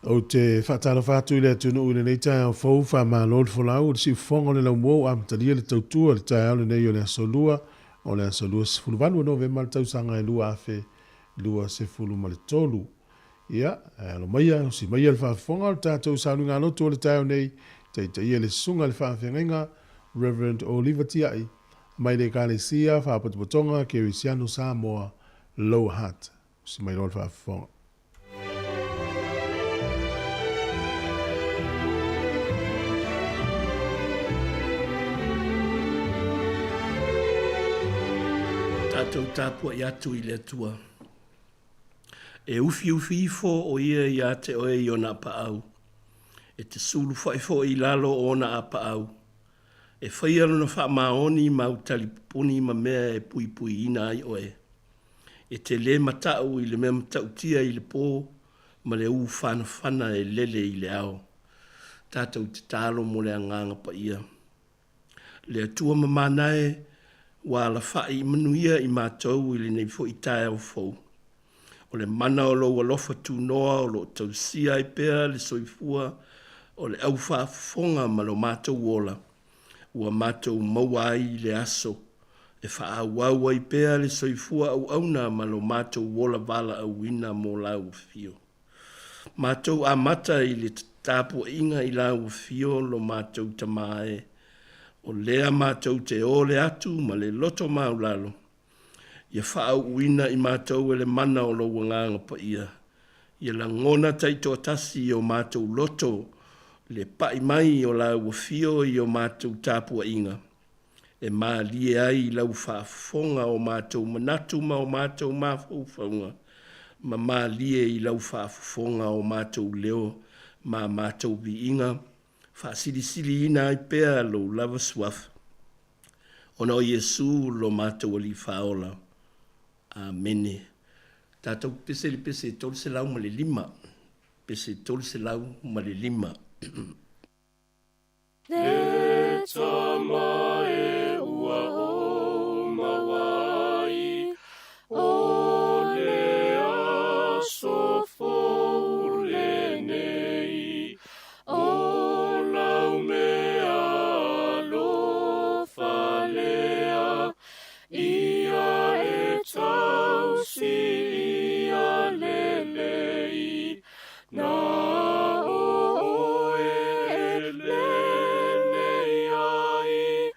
Ou te faatalofa atu i le atunuu i lenei taeao fou, faamalo le folau, o le siufofoga o le laumua ua amatalia le tautua i le taeao lenei o le Aso Lua, o le aso 28 o Novema le tausaga e 2023. Ia, ae alo maia, usi maia le faafofoga o le tatou sauniga lotu o le taeao nei, taitaia le susuga i le faafeagaiga Reverend Oliva Tiai mai le Ekalesia Faapatopotoga Kerisiano Samoa, Lower Hutt. Usi mai loa le faafofoga. Tatou tapuai atu i le Atua. E ufiufi ifo ʻo ia iā te oe i ona apaau, e te sulufaʻi foʻi i lalo o ona apaau, e faia lona faamaoni ma au talipupuni ma mea e puipuiina ai oe. E te lē mataʻu i le mea matautia i le pō ma le ū fanafana e lele i le ao. Tatou tatalo mo le Agaga Paia. Le Atua mamana e, ua alafaʻi i manuia i matou i lenei foʻi taeao fou. O le mana o lou alofa tunoa o loo tausia ai pea le soifua o le au faafofoga ma lo matou ola, ua matou maua ai le aso e faaauau ai pea le soifua auauna ma lo matou ola valaauina mo lau afio. Matou amata i le tapuaiga i lau afio lo matou Tama e, o lea matou te ole atu ma le loto maulalo, ia faauuina i matou e le mana o lou Agaga Paia, ia lagona taitoatasi i o matou loto le paʻi mai o lau afio i o matou tapuaiga, e malie ai i lau faafofoga o matou manatu ma o matou mafaufauga, ma malie i lau faafofoga o matou leo ma matou viiga, faasilisiliina ai pea lou lava suafa. Ona o Iesu lo matou Alii Faaola. Amene. Tatou pese i le pese 305. Pese 305. Le tama e ua ou maua ai, o le aso fou lenei, o lau mea alofa lea, ia e tausi ia lelei, na o oe e lenei ai,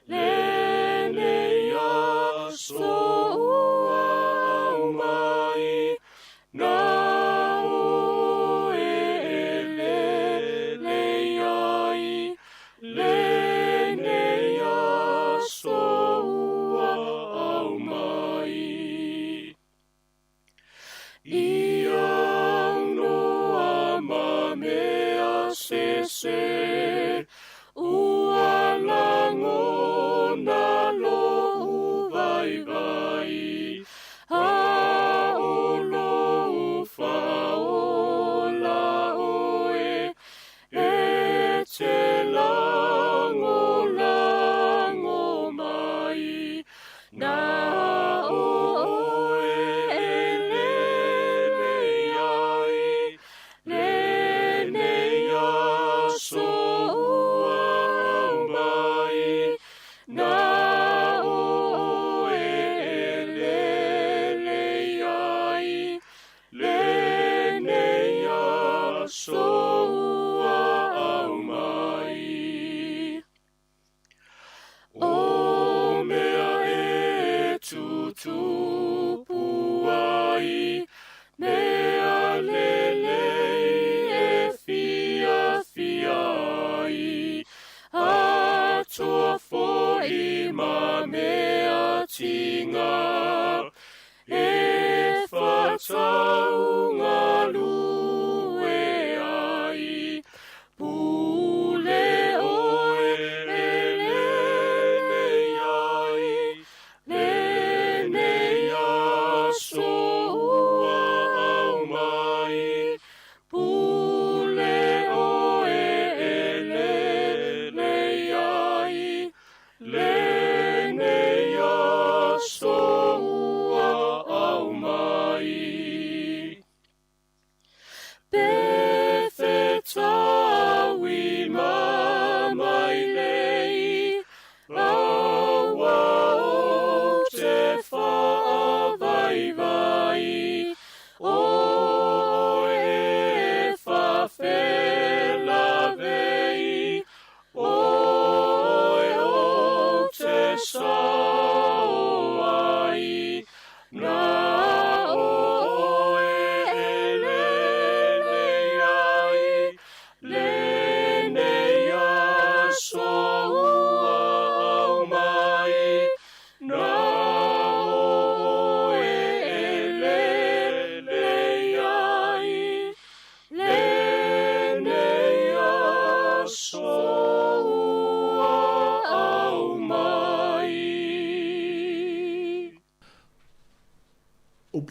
lenei aso ua aumai, na oe e lelei ai, lenei aso ua aumai. Ia aunoa ma mea sese, ua lagona lou vaivai, a o lou faaola oe, e te lagolago mai, na o oe e lelei ai, lenei aso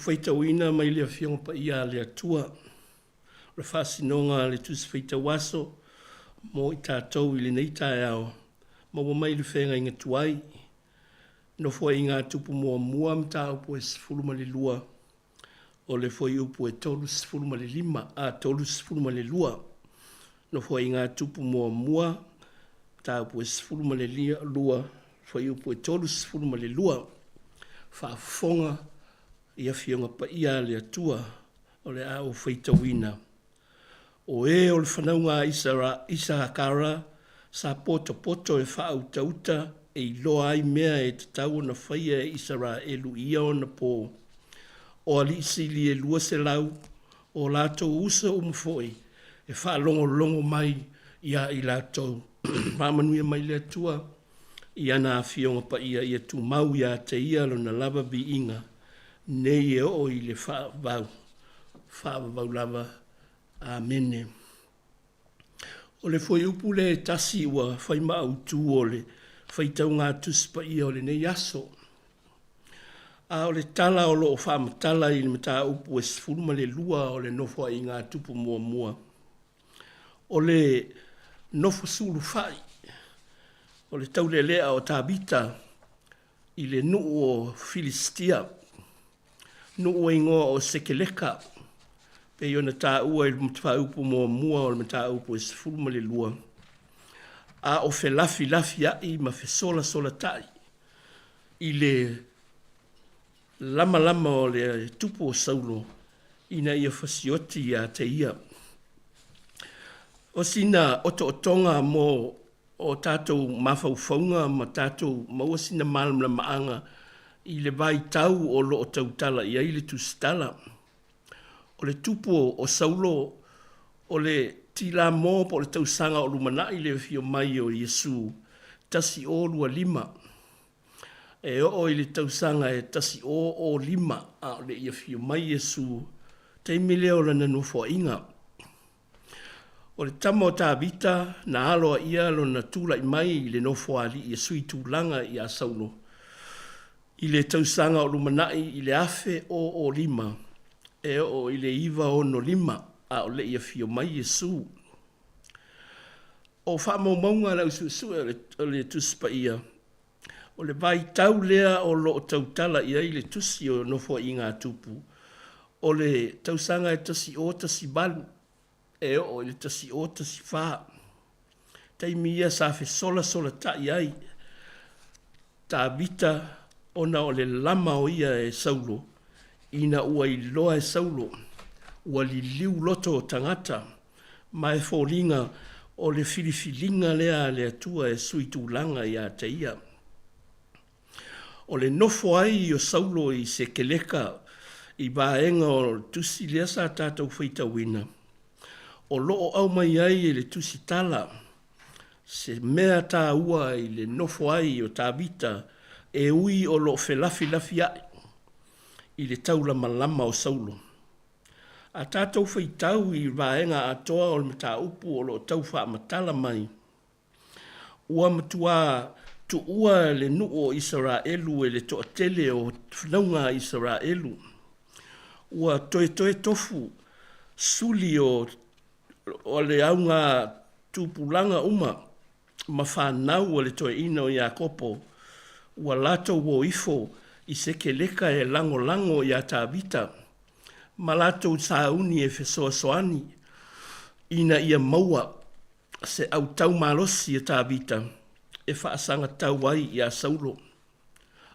faitauina mai le Afioga Paia a le Atua, o le faasinoga a le Tusi Faitau Aso mo i tatou i lenei taeao, maua mai le feagaiga tuai, Nofoaiga a Tupu Muamua mataupu e 12, o le fuaiupu e 35, a 32. Nofoaiga a Tupu Muamua mataupu e 12, fuaiupu e 32. Faafofoga i Afioga Paia a le Atua o le a ou faitauina. O e o le fanauga a Isakara sa potopoto e faautauta e iloa ai mea e tatau ona faia e Isaraelu i ia ona pō, o alii sili e 200, o latou uso uma foi e faalogologo mai iā i latou. Faamanuia mai le Atua i ana Afioga Paia ia tumau ia te Ia Lona lava viiga nei e oo i le faavavau, faavavau lava. Amene. O le fuaiupu lea e tasi ua fai ma autu o le faitauga Tusi Paia o lenei aso. A o le tala o lo o faamatala i le mataupu e 12 o le Nofoaiga a Tupu Muamua, o le nofo sulufai o le taulealea o Tavita i le nuu o Filisitia, nuu e igoa o Sekeleka, pei ona taua i le mataupu muamua o le mataupu e 12, a o felafilafiai ma fesolasolataʻi i le lamalama o le tupu o Saulo ina ia fasioti ia te ia. O sina otootoga mo o tatou mafaufauga ma tatou maua sina malamalamaaga i le vaitau o lo o tautala i ai le tusitala. O le tupu o Saulo, o le tilamo po o le tausaga o lumanai le afio mai o Iesu 1025 e oo i le tausaga e 1005 a o le i afio mai Iesu, taimi lea o lana nofoaiga. O le tama o Tavita na aloaia lona tulai mai i le nofoalii e sui tulaga iā Saulo i le tausaga o lumanai i le 1005 e oo i le 965 a o le i afio mai Iesu. O faamaumauga a le Ausuesue o le Tusi Paia, o le vaitau lea o lo o tautala i ai le tusi o Nofoaiga a Tupu, o le tausaga e 1018 e oo i le 1014. Taimi ia sa fesolasolataʻi ai Tavita ona o le lama o ia e Saulo, ina ua iloa e Saulo ua liliu loto o tagata, ma e foliga o le filifiliga lea a le Atua e sui tulaga ia te ia. O le nofo ai o Saulo i Sekeleka i vaega o le tusi lea sa tatou faitauina, o lo o aumai ai e le tusitala se mea taua i le nofo ai o Tavita e ui o lo o felafilafiaʻi i le taulamalama o Saulo. A tatou faitau i vaega atoa o le mataupu o lo o tau faamatala mai, Ua matuā tuua le nuu o Isaraelu e le toatele o fanauga a Isaraelu. Ua toetoe tofu suli o o le auga tupulaga uma ma fanau a le toeaina o Iakopo, ua latou o ifo i Sekeleka e lagolago iā Tavita ma latou sauni e fesoasoani ina ia maua se autau malosi a Tavita e faasagatau ai iā Saulo,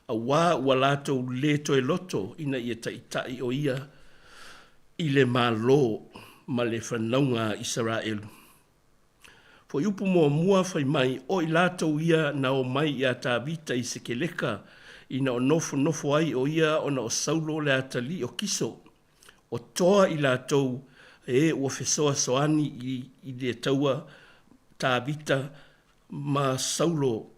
auā ua latou lē toe loto ina ia taitai ʻo ia i le Malo ma le fanauga a Isaraelu. Fuaiupu muamua fai mai, O i latou ia na o mai iā Tavita i Sekeleka ina o nofonofo ai ʻo ia ona o Saulo le atalii o Kiso, O toa i latou e ua fesoasoani i le taua Tavita ma Saulo.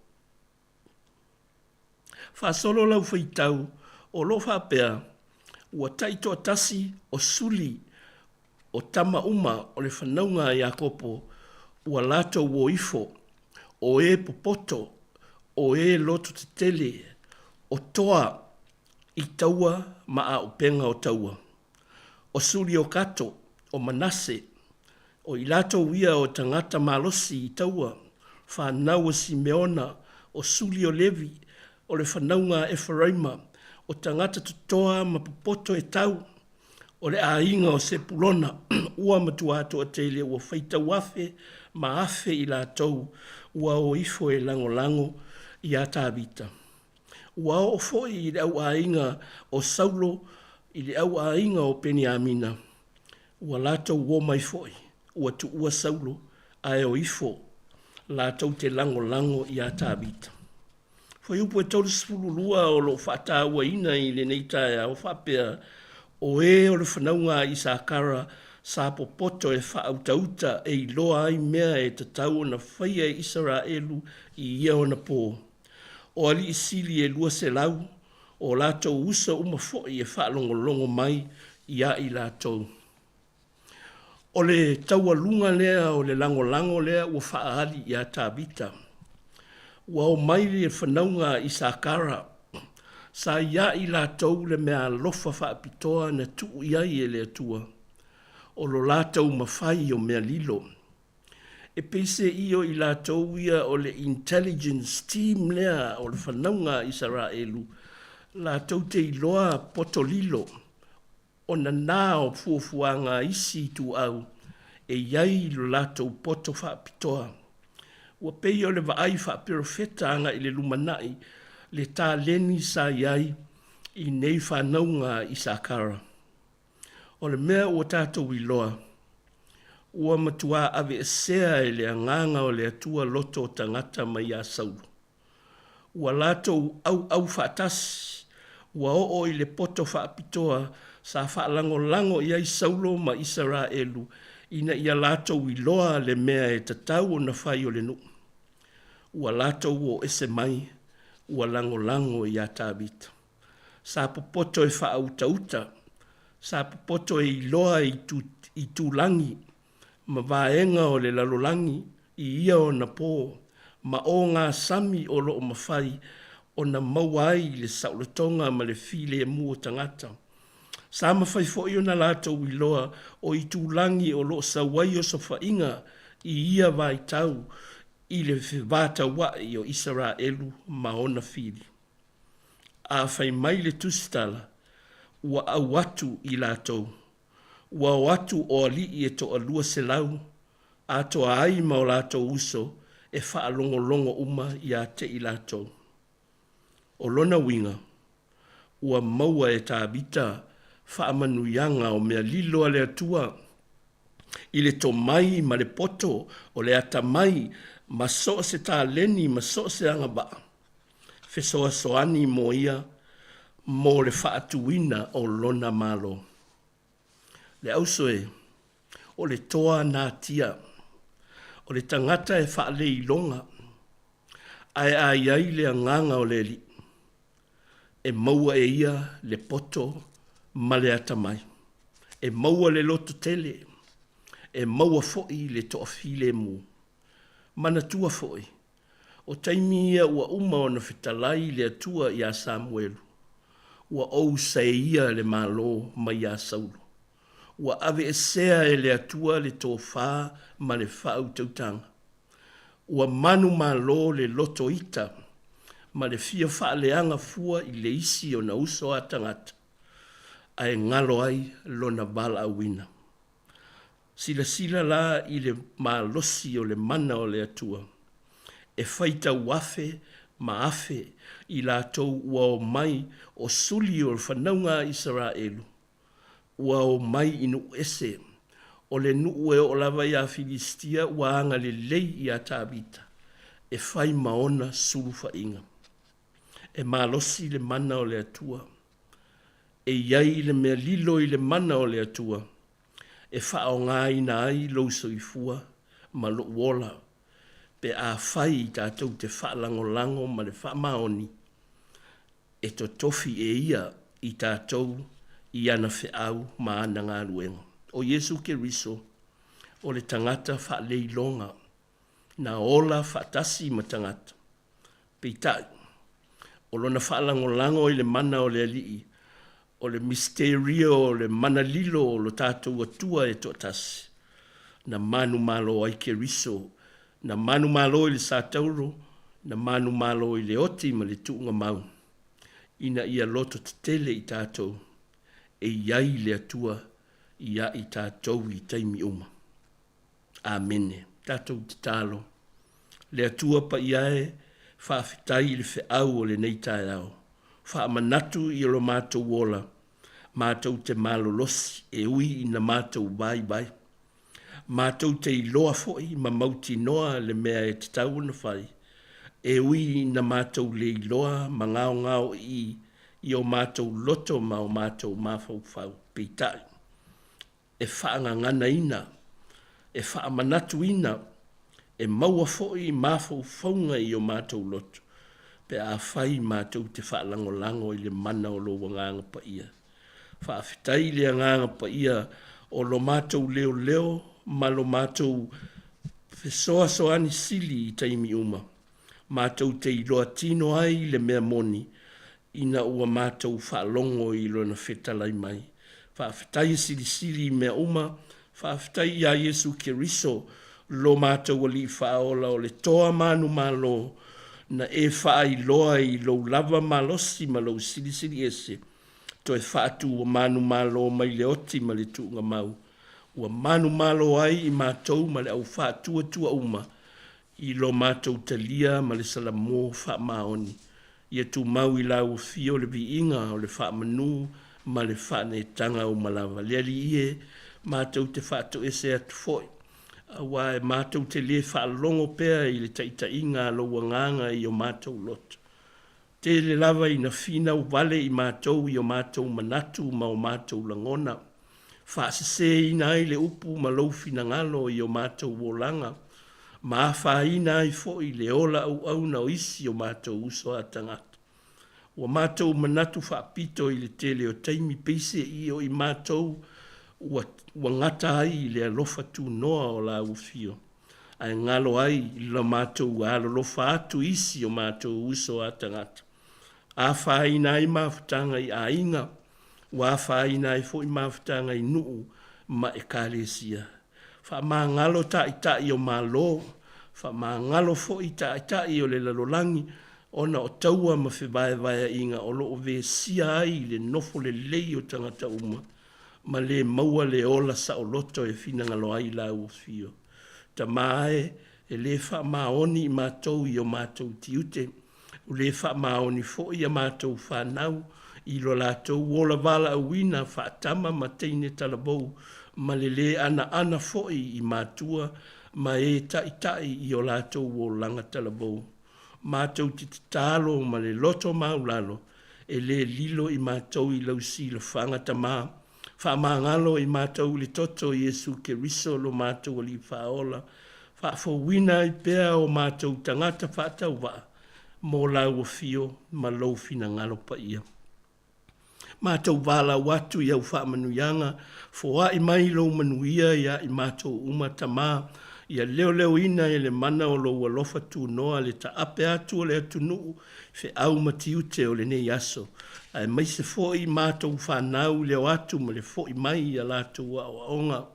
Faasolo lau faitau o lo o faapea, ua taitoatasi o suli o tama uma o le fanauga a Iakopo ua latou o ifo, o e popoto, o e loto tetele, o toa. i taua ma auupega o taua. O suli o Kato, o Manase, o i latou ia o tagata malosi i taua, fanau a Simeona, o suli o Levi, o le fanauga a Eferaima, o tagata totoa ma popoto e tau, o le aiga o Sepulona, ua matuā toatele ua faitau afe ma afe i latou ua o ifo e lagolago iā Tavita. Ua oo foi i le au aiga o Saulo i le au aiga o Peniamina, ua latou o mai foi, ua tuua Saulo, ae o ifo latou te lagolago iā Tavita. Fuaiupu e 32 o lo o faatauaina i lenei taeao faapea, O ē o le fanauga a Isakara sa popoto e faautauta e iloa ai mea e tatau ona faia e Isaraelu i ia ona pō. O alii sili e 200, o latou uso uma foi e faalogologo mai iā i latou. O le taualuga lea o le lagolago lea ua faaali iā Tavita. Ua o mai le fanauga a Isakara, sa iā i latou le meaalofa faapitoa na tuu i ai e le Atua, o lo latou mafai o mea lilo. E peiseai o i latou ia o le intelligence team lea o le fanauga a Isaraelu, latou te iloa poto lilo, ona na o fuafuaga a isi ituau e i ai lo latou poto faapitoa. Ua pei o le vaai faaperofeta agai i le lumanai le taleni sa i ai i nei fanauga a Isakara. O le mea ua tatou iloa, ua matuā aveesea e le Agaga o le Atua loto o tagata mai iā Saulo. Ua latou ʻauʻau faatasi, ua oo i le poto faapitoa sa faalagolago i ai Saulo ma Isaraelu ina ia latou iloa le mea e tatau ona fai o le nuu. Ua latou o ese mai, ua lagolago iā Tavita. Sa popoto e faautauta, sa popoto e iloa itulagi ma vaega o le lalolagi i ia ona pō, ma ogasami o lo o mafai ona maua ai le saolotoga ma le filemu o tagata. Sa mafai foi ona latou iloa o itulagi o lo o sau ai osofaiga i ia vaitau i le fevataua'i o Isaraelu ma ona fili. A fai mai le tusitala, ua ʻau atu i latou, ua o atu o alii e toa 200, atoa ai ma o latou uso e faalogologo uma iā te i latou. O lona uiga, ua maua e Tavita faamanuiaga o mea lilo a le Atua i le tomai ma le poto o le atamai ma so o se taleni ma so o se agavaa fesoasoani mo ia mo le faatuina o lona Malo. Le auso e, o le toa natia, o le tagata e faaleiloga, ae a i ai le agaga o le Alii, e maua e ia le poto ma le atamai, e maua le lototele, e maua foi le toafilemu. Manatua foi, O taimi ia ua uma ona fetalai le Atua iā Samuelu, ua ou saeia le malo mai iā Saulo. Ua aveesea e le Atua le tofa ma le faautautaga. Ua manumalo le loto ita ma le fia faaleaga fua i le isi ona uso a tagata, ae galo ai lona valaauina. Silasila la i le malosi o le mana o le Atua, e faitau afe ma afe i latou ua omai o suli o le fanauga a Isaraelu, ua omai i nuu ese, o le nuu e oo lava iā Filisitia ua agalelei iā Tavita e fai ma ona sulufaiga. E malosi le mana o le Atua. E i ai le mea lilo i le mana o le Atua e faaaogaina ai lou soifua ma lou ola pe afai tatou te faalagolago ma le faamaoni e totofi e ia i tatou i ana feau ma ana galuega. O Iesu Keriso o le tagata faaleiloga na ola faatasi ma tagata. Peitai, O lona faalagolago i le mana o le Alii, o le misterio o le mana lilo o lo tatou Atua e toatasi, na manumalo ai Keriso, na manumalo i le Satauro, na manumalo i le oti ma le tuugamau, ina ia loto tetele i tatou, e i ai le Atua ia i tatou i taimi uma. Amene. Tatou tatalo. Le Atua paia e, faafetai i le feau o lenei taeao. Faamanatu i lo matou ola, matou te malolosi e ui ina matou vaivai. Matou te iloa foi ma mautinoa le mea e tatau ona fai, e ui ina matou le iloa ma gaogaoii i o matou loto ma o matou mafaufau. Peitai, e faagaganaina, e faamanatuina, e maua foi mafaufauga i o matou loto, pe afai matou te faalagolago i le mana o Lou Agaga Paia. Faafetai i le Agaga Paia o lo matou leoleo ma lo matou fesoasoani sili i taimi uma, matou te iloa tino ai le mea moni ina ua matou faalogo i Lona fetalai mai. Faafetai e silisili i mea uma, faafetai iā Iesu Keriso, lo matou Alii Faaola o le Toa manumalo, na e faailoa i Lou lava malosi ma Lou silisili ese, toe faatu manumalo mai le oti ma le tuugamau, ua manumalo ai i matou ma le au faatuatua uma, i lo matou talia ma le salamo faamaoni. Ia tumau i lau afio le viiga o le faamanu ma le faaneetaga uma lava. Le Alii e, matou te faatoese atu foi, auā e matou te lē faalogo pea i le taitaiga a lou Agaga i o matou loto. Tele lava ina finau vale i matou i o matou manatu ma o matou lagona, faaseseina ai le upu ma lou finagalo i o matou olaga, ma afaina ai foi le ola auauna o isi o matou uso a tagata. Ua matou manatu faapito i le tele o taimi peiseai o i matou ua ua gata ai i le alofa tunoa o lau afio, ae galo ai lo matou alolofa atu i isi o matou uso a tagata. Afaina ai mafutaga i aiga, ua afaina ai foi mafutaga i nuu ma ekalesia. Faamagalo taitai o Malo, faamagalo foi taitai o le lalolagi ona o taua ma fevaevaeaiga o lo o vesia ai le nofo lelei o tagata uma ma le maua le ola saoloto e finagalo ai lau afio. Tama e, e le faamaoni i matou i o matou tiute, Ua le faamaoni foi a matou fanau i lo latou ola valaauina faatama ma teine talavou ma le le anaana foi i matua ma e taitai i o latou olaga talavou. Matou te tatalo ma le loto maulalo e le lilo i matou i lau silafaga Tama. Faamagalo i matou i le toto o Iesu Keriso lo matou Alii Faaola, faafouina ai pea o matou tagata faatauvaa mo lau afio ma lou finagalo paia. Matou valaau atu i au faamanuiaga, foai mai lou manuia ia i matou uma, Tama, ia leoleoina e le mana o lou alofa tunoa le taape atu o le atunuu feau ma tiute o lenei aso, aemaise foi matou fanau i le o atu ma le foi mai i a latou aoaoga.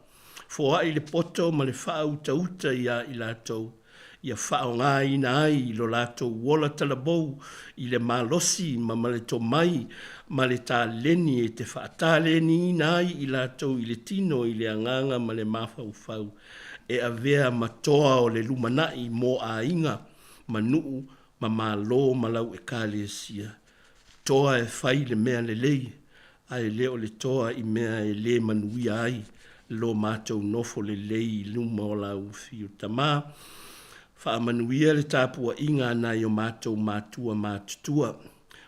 Foai le poto ma le faautauta iā i latou, ia faaaogaina ai i lo latou ola talavou i le malosi ma ma le tomai ma le taleni e te faataleniina ai i latou i le tino i le agaga ma le mafaufau e avea ma toa o le lumanai mo aiga ma nuu ma malo ma lau Ekalesia. Toa e fai le mea lelei, ae le o le toa i mea e le manuia ai lo matou nofo lelei i luma o lau afio. Tama, faamanuia le tapuaiga a nai o matou matua matutua.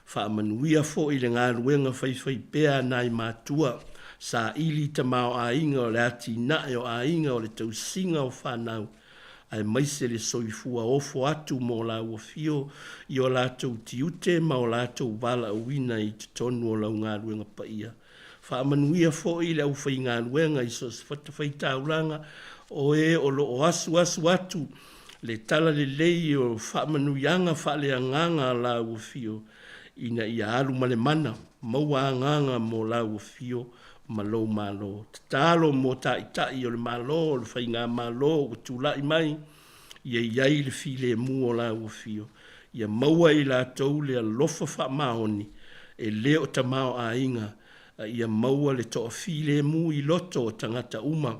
Faamanuia foi le galuega faifaipea a nai matua, saili tamaoaiga o le atinae o aiga o le tausiga o fanau, aemaise le soifua ofo atu mo lau afio i o latou tiute ma o latou valaauina i totonu o lau galuega paia. Faamanuia foi le aufaigaluega i so o se fatafaitaulaga o e o lo o asuasu atu le talalelei o faamanuiaga faaleagaga a lau afio. ina ia alu ma le mana, maua agaga mo Lau Afio ma Lou Malo. Tatalo mo Taitai o le Malo o le Faigamalo ua tulai mai, ia i ai le filemu o Lau Afio, ia maua e i latou le alofa faamaoni e le o tamaoaiga, a ia maua le toafilemu i loto o tagata uma,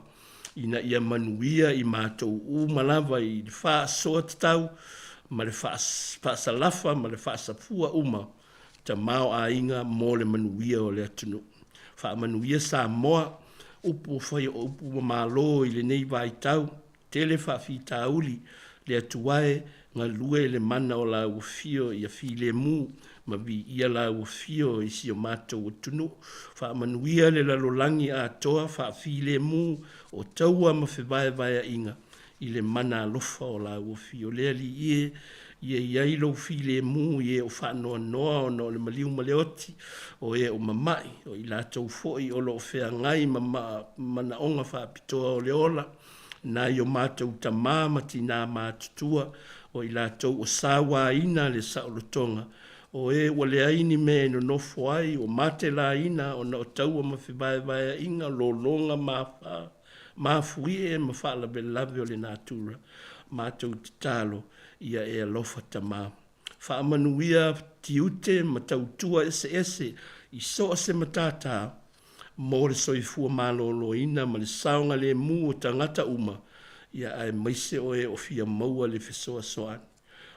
ina ia manuia i matou uma lava i le faasoa tatau ma le faasalafa ma le faasafua uma tamaoaiga mo le manuia o le atunuu. Faamanuia Samoa, upu ua fai o upu ua malo i lenei vaitau, tele faafitauli, le Atua e, galue le mana o Lau Afio ia filemu ma viia Lau Afio i si o matou atunuu. Faamanuia le lalolagi atoa faafilemu o taua ma fevaevaeaiga i le mana alofa o Lau Afio. Le Alii e, ia i ai Lou filemu i e o faanoanoa ona o le maliu ma le oti, o e o mama'i, o i latou foi o lo o feagai ma manaoga faapitoa o le ola, Nai o matou tama ma tinā matutua, o i latou o sauaina le saolotoga, o e ua leai ni mea e nonofo ai, ua matelaina ona o taua ma fevaevaeaiga, lologa, mafa, mafuie ma faalavelave o le natura. Matou tatalo, ia e alofa Tama. Faamanuia tiute ma tautua eseese i so o se matata mo le soifua maloloina ma le saogalemu o tagata uma, ia aemaise o e o fia maua le fesoasoani.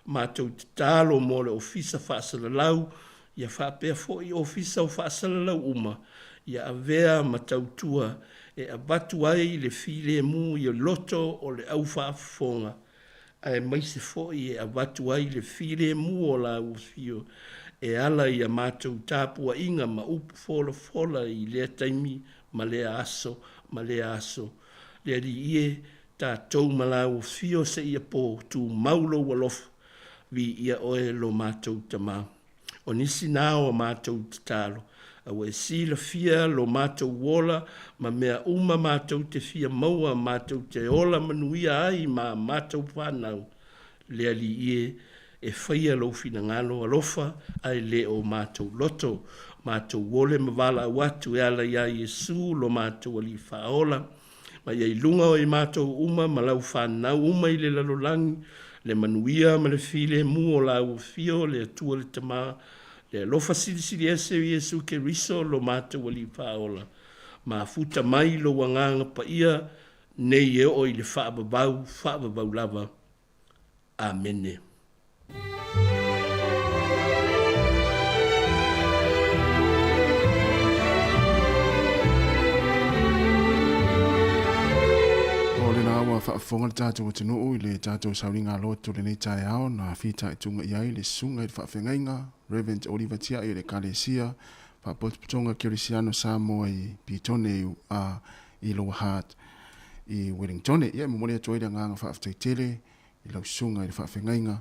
Matou tatalo mo le Ofisa Faasalalau, ia faapea foi Ofisa o Faasalalau uma, ia avea ma tautua e avatu ai le filemu i loto o le au faafofoga, aemaise foi e avatu ai le filemu o Lau Afio e ala i a matou tapuaiga ma upu folafola i lea taimi ma lea aso ma lea aso. Le Alii e, tatou ma Lau Afio seia po, tumau Lou alofa, viia Oe lo matou Tama. O nisi na o a matou tatalo, a ua e silafia lo matou ola ma mea uma matou te fia maua matou te ola manuia ai ma a matou fanau, le Alii e, e faia lou finagalo alofa ae le o matou loto, matou ole ma valaau atu e ala iā Iesu lo matou Alii Faaola, Ma ia i luga o i matou uma ma lau fanau uma i le lalolagi, le manuia ma le filemu o Lau Afio, le Atua le Tama, le alofa silisili ese o Iesu Keriso lo matou Alii Faaola, mafuta mai Lou Agaga Paia nei e oo i le faavavau, faavavau lava. Amene. O lena ua faafofoga le tatou atunuu i le tatou sauliga lotu o lenei taeao na fitaituga i ai le Susuga i le Faafeagaiga Rev. Oliver Tiai o le Ekalesia Faapotopotoga Kerisiano Samoa i Pitone i Lower Hutt i Wellingtone. Ia e momoli atu ai le agaga faafetai tele i lau susuga i le faafeagaiga,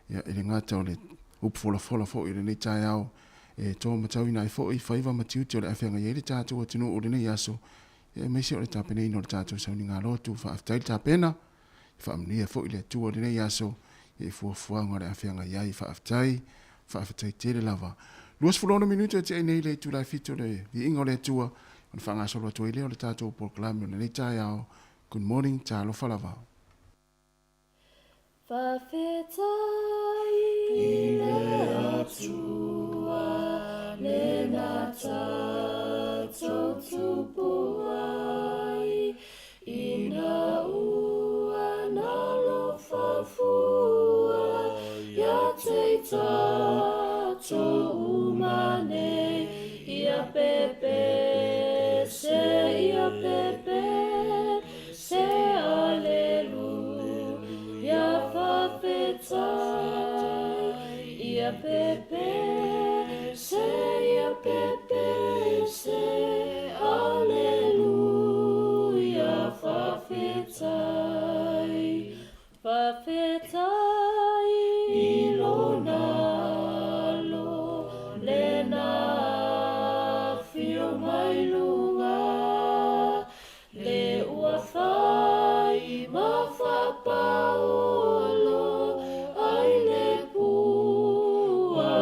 ia, e le gata o le upu folafola foi o lenei taeao, e toa matauina ai foi faiva ma tiute o le a feagai ai le tatou atunuu i lenei aso, ia, aemaise o le tapenaina o le tatou sauniga lotu. Faafetai le tapena, ia faamanuia foi le Atua i lenei aso, ia, i fuafuaga o le a feagai ai. Faafetai, faafetai tele lava. 26 minute e tea nei le itula e 7 o le viiga o le Atua, ona faagasolo atu ai lea o le tatou polokalame o lenei taeao. Good morning, talofa lava. Faafetai i le Atua lena tatou tupu ai, ina ua nalofa fua ia te i tatou uma nei, ia pepe se ia pepe Se Aleluia faafetai Ia pepe se ia pepe se Aleluia faafetai Faafetai i lona alo lena afio mai luga Le ua fai ma faapaolo ai le puapuaga.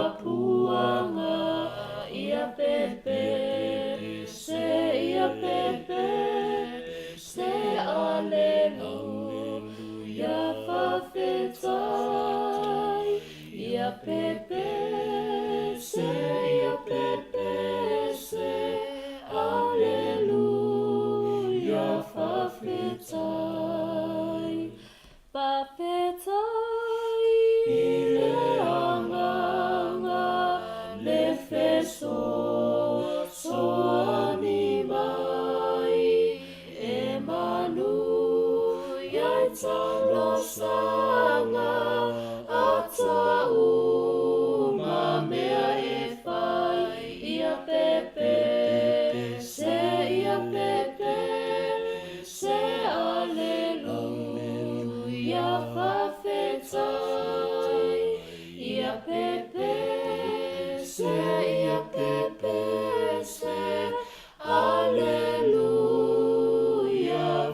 manuia i talosaga atoa uma mea e fai ia pepe se ia pepe se aleluia fa'afetai ia pepe se ia pepe se aleluia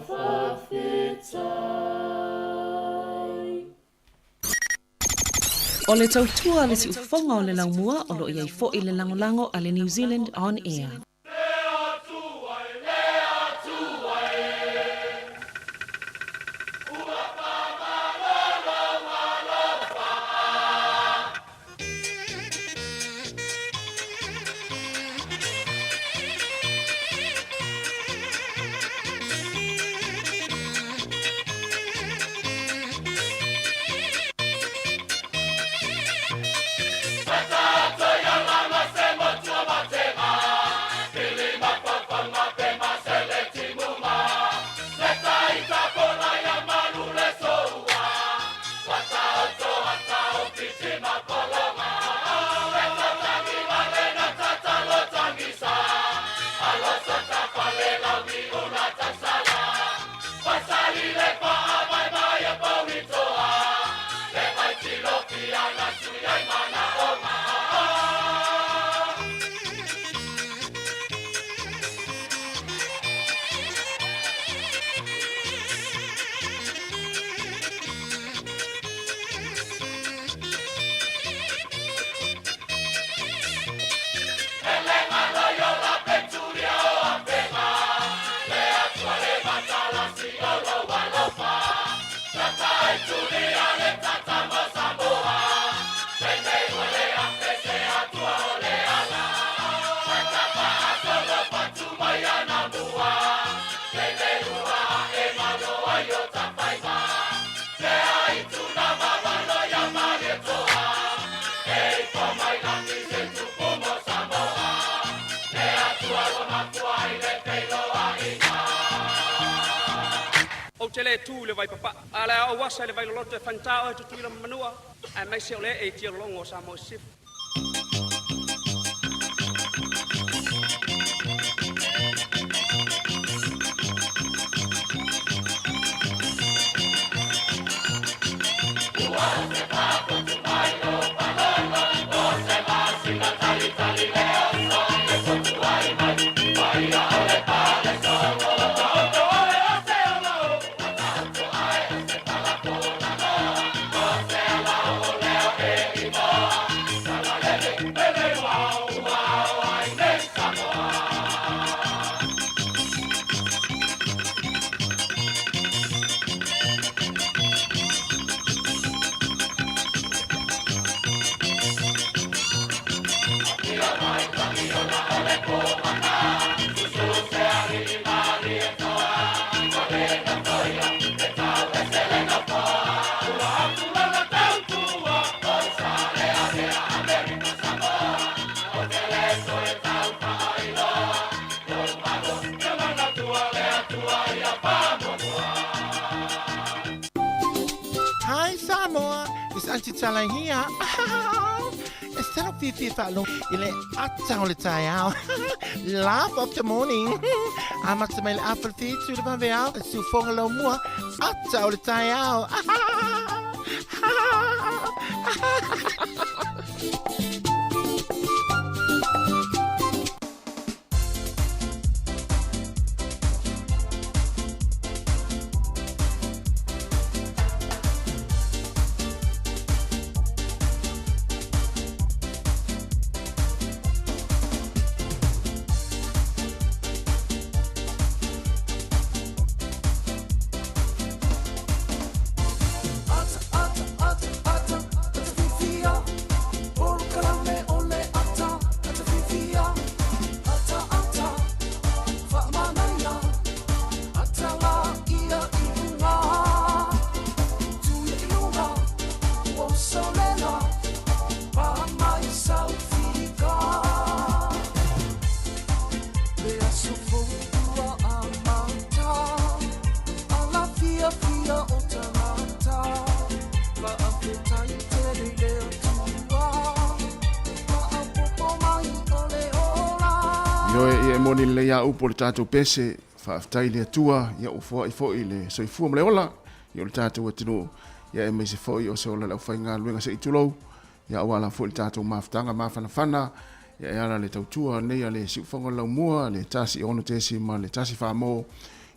fa'afetai. O le tautua a le siufofoga o le laumua o lo o i ai foi le lagolago a le New Zealand On Air. Ou te le tu i le vaipapaa, a o le a ou asa i le vailoloto e faigata oe Tutuila ma Manua, aemaise o le ee i tialologo o Samoa i Sisifo. Hi Samoa, it's Auntie Tala here. E talo fiafia faalogo i le ata o le taeao. Laugh of the morning. Amata mai le afa le fitu le vaveao, le siufoga laumua, ata o le taeao. Ata, ata, ata, ata, ata fifia. Ioe, ia e moni lelei a upu o le tatou pese, faafetai i le Atua, ia ua foai foi le soifua ma le ola, ia o le tatou atunuu, ia aemaise foi o se ola o le aufaigaluega se i tulou, ia aua la foi le tatou mafutaga mafanafana, ia e ala le tautua nei a le Siufofoga o le Laumua, le 1 6 ma le 1 4 mo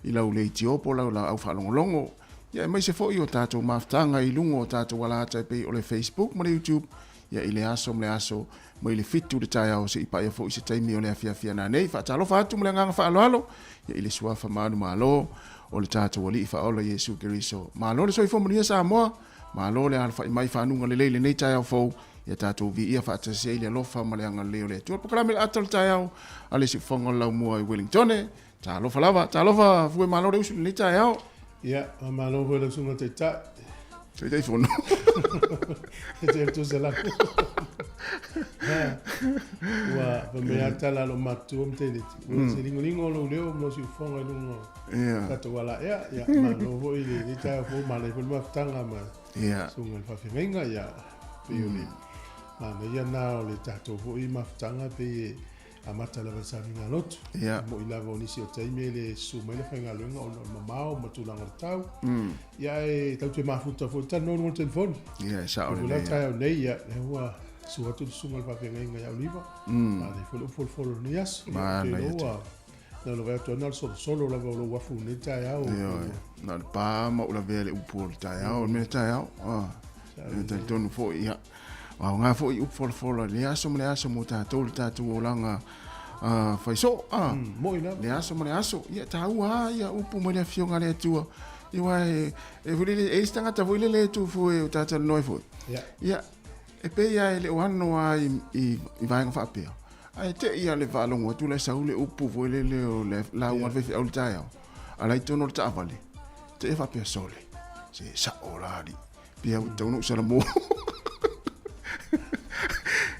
i lau leitiopo lau laau faalogologo, ia aemaise foi o tatou mafutaga i luga o tatou alata e pei o le Facebook ma le YouTube, ia i le aso ma le aso mai le 7 i le taeao seia paia foi se taimi o le afiafi a nanei. Faatalofa atu ma le agaga faaaloalo ia i le Suafa manumalo o le tatou Alii Faaola Iesu Keriso. Malo le soifua manuia Samoa, malo le alafai mai fanuga lelei i lenei taeao fou, ia tatou viia faatasi ai le alofa ma le agalelei o le Atua. Polokalame le ata o le taeao a le Siufofoga o le Laumua i Wellingtone. Talofa lava, talofa Fue malo le usu i lenei taeao. Ia, faamalo foi lau susuga Taitai. Taitaifono. E te atu se lako. Ua fai mai lava tala a lou matutua ma Teineti. Ua se ligolingo lou leo ma lou siufofoga i luga o tatou alaea. Ia, malo foi i lenei taeao fou, manaia foi le mafutaga ma susuga i le faafeagaiga. Ia, pei o le manaia lena o le tatou foi mafutaga pei e Amata lava i le sauniga lotu. E moni lava o nisi o taimi e le susu mai le faigaluega ona o le mamao ma tulaga o le tau. Ia ae tatou te mafuta foi talanoa i luga o le telefoni. Ia, e sao lelei. Lea taeao nei, ia, lea ua susu atu le susuga i le faafeagaiga ia Oliva. Manaia foi le upu folafola o lenei aso. Manaia tele. Na ona vaai atu lava na o le solosolo lava o lou afu i lenei taeao. Ioe, na o le pa ma ou lavea i le upu o le taeao, o le mea taeao. E talitonu foi, ia, aoga foi upu folafola i le aso ma le aso mo tatou le tatou olaga faisoo. Moi lava. Le aso ma le aso. Ia, taua lava ia upu mai le Afioga a le Atua. Ia, aua e, e foi lele, e i ai se tagata foi lele e tu fua e o ta talanoa ai foi. Ia, e pei lava e le o ano lava i vaega faapea. Ae te i a le faalogo atu la e sau le upu foi lele o le lauga a le faifeau i le taeao, a la i totonu o le taavale, te i a faapea, Sole, se sao la alii, pei ua tatau ona ou salamo.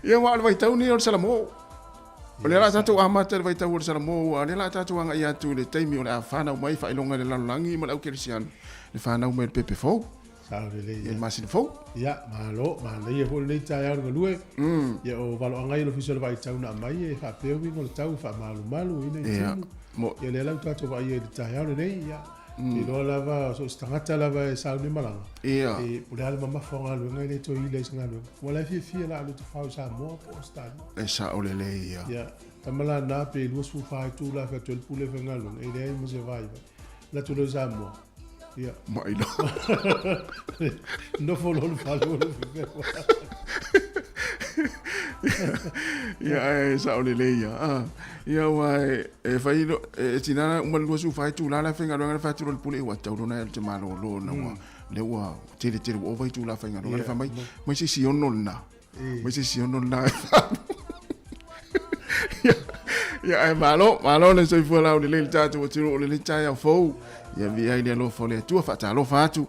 Ia aua o le vaitau lenei o le salamo. O lea o le a tatou amata i le vaitau o le salamo, aua o lea o le a tatou agai atu i le taimi o le a fanau mai faailoga i le lalolagi ma le aukerisiano, le fanau mai o le pepe fou. Sao lelei. Ia le masina fou. Ia, malo, manaia foi lenei taeao le galue. Ia o valoaga ia o le Ofisa o le Vaitau na aumai e faapea uiga o le tau e faamalumalu ina i tino. Ia lea la ua tatou vaaia i le taeao lenei, ia. Te iloa lava so o se tagata lava e sauni malaga. Ia. E po o le a le mamafa o galuega e le toe ila i se galuega. Ua la e fiafia la alu e tafao i Samoa po o Ausetalia. E sao lelei ia. Ia, tama la na pe 24 itula e fai atu ai le pule faigaluega, e leai ma se vaivai. Alu atu loa i Samoa. Ia. Mai loa. Nofo loa le fale o le fefewa. Ia, ae sao lelei ia. Ah, ia ua e, e fai lo, e tina na uma le 24 itula la faigaluega le fai atu loa le pule ua tau lona e te malolo na ua lea ua tele tele ua ova itula faigaluega le fai mai mai se isi ono lena. Mai se isi ono lena. Ia, ae malo, malo le soifua laulelei le tatou atunuu o lenei taeao fou. Ia viia ai le alofa o le Atua, faatalofa atu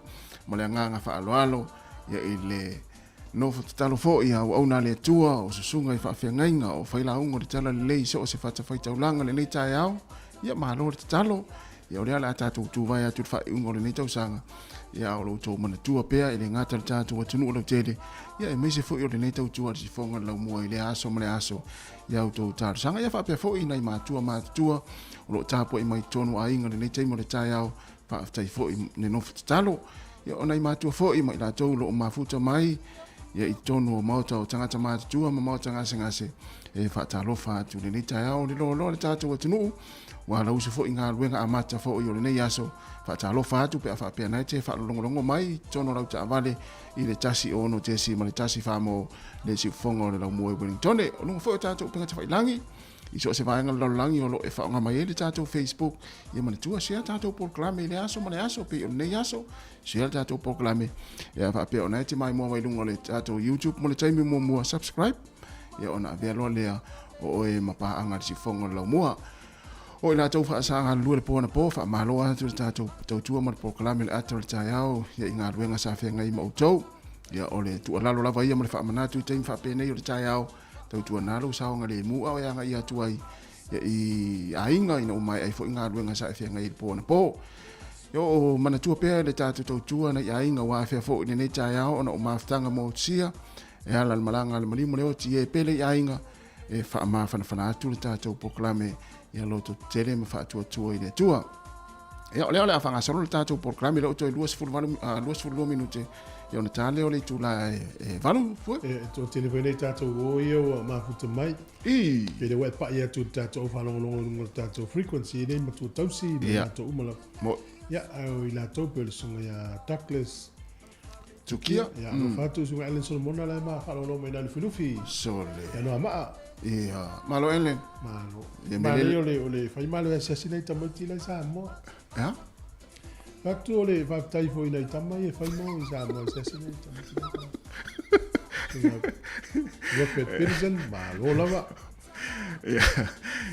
ma le agaga faaaloalo ia i le nofo tatalo foi a auauna a le Atua o susuga i faafeagaiga o failauga o le Talalelei i so o se fatafaitaulaga lenei taeao. Ia malo le tatalo. Ia o lea o le a tatou tuvae atu i le faaiuga o lenei tausaga, ia a o lo outou manatua pea e le gata le tatou atunuu lautele, ia aemaise foi o lenei tautua a le sifoga o le laumua i lea aso ma lea aso i a outou talosaga. Ia faapea foi nai matua matutua o lo o tapuai mai totonu o aiga i lenei taimi o le taeao, faafetai foi le nofo tatalo. Ia o nai matua foi ma i latou o lo o mafuta mai ia i totonu o maota o tagata matutua ma maota gasegase, e faatalofa atu i lenei taeao le loaloa le tatou atunuu. Ua lausu foi galuega amata foi o lenei aso. Faatalofa atu pe a faapea na e te faalogologo mai i totonu o lau taavale i le 1 6 ma le 1 4 mo le siufofoga o le laumua i Wellingtone. O luga foi o tatou upega tafailagi i so o se vaega o le lalolagi o lo o e faaaoga mai ai le tatou Facebook. Ia manatua share tatou polokalame i le aso ma le aso pei o lenei aso. Share le tatou polokalame ia faapea ona e te maimoa mai luga o le tatou YouTube mo le taimi muamua. Subscribe ia ona avea loa lea o oe ma paaga i le siufofoga o le laumua. O i latou sa galulue le po anapo, faamalo atu le tatou tautua ma le polokalame le ata o le taeao ia i galuega sa feagai ma outou. Ia o le tuualalo lava ia ma le faamanatu i taimi faapenei o le taeao, tautua na lou saogalemu a o e agai atu ai ia i aiga ina ua maea ai foi galuega sa e feagai ai le po anapo. Ia o manatua pea le tatou tautua nai aiga ua afea foi i lenei taeao ona o mafutaga motusia e ala i le malaga a le maliu ma le oti e pele i aiga. e faamafanafana atu le tatou polokalame ia loto tele ma faatuatua i le Atua. Ia, o lea o le a faagasolo le tatou polokalame lea ua toe 28, 22 minute, ia ona ta lea o le itula e 8 fue. E toatele foi nei tatou o ia ua mafuta mai. I. Pe le ua e pai atu i le tatou au faalogologo i luga o le tatou frequency e nei matua tausi i le latou uma lava. Mo. Ia, ae o i latou pei o le susuga ia Douglas Tukia. Ia, alofa atu i susuga Ellen Solomona la e ma faalogologo mai i Lufilufi. Sole. Ia Noamaa. Ia, malo Ellen. Malo. Ia, Manaia melele. o le fai malo e asiasi nai tamaiti la i Samoa. Ia? Fatu o le faafetai foi nai tama ia e fai mo i Samoa asiasi nai tamaiti la i Samoa. Robert Peterson, malo lava. Ia,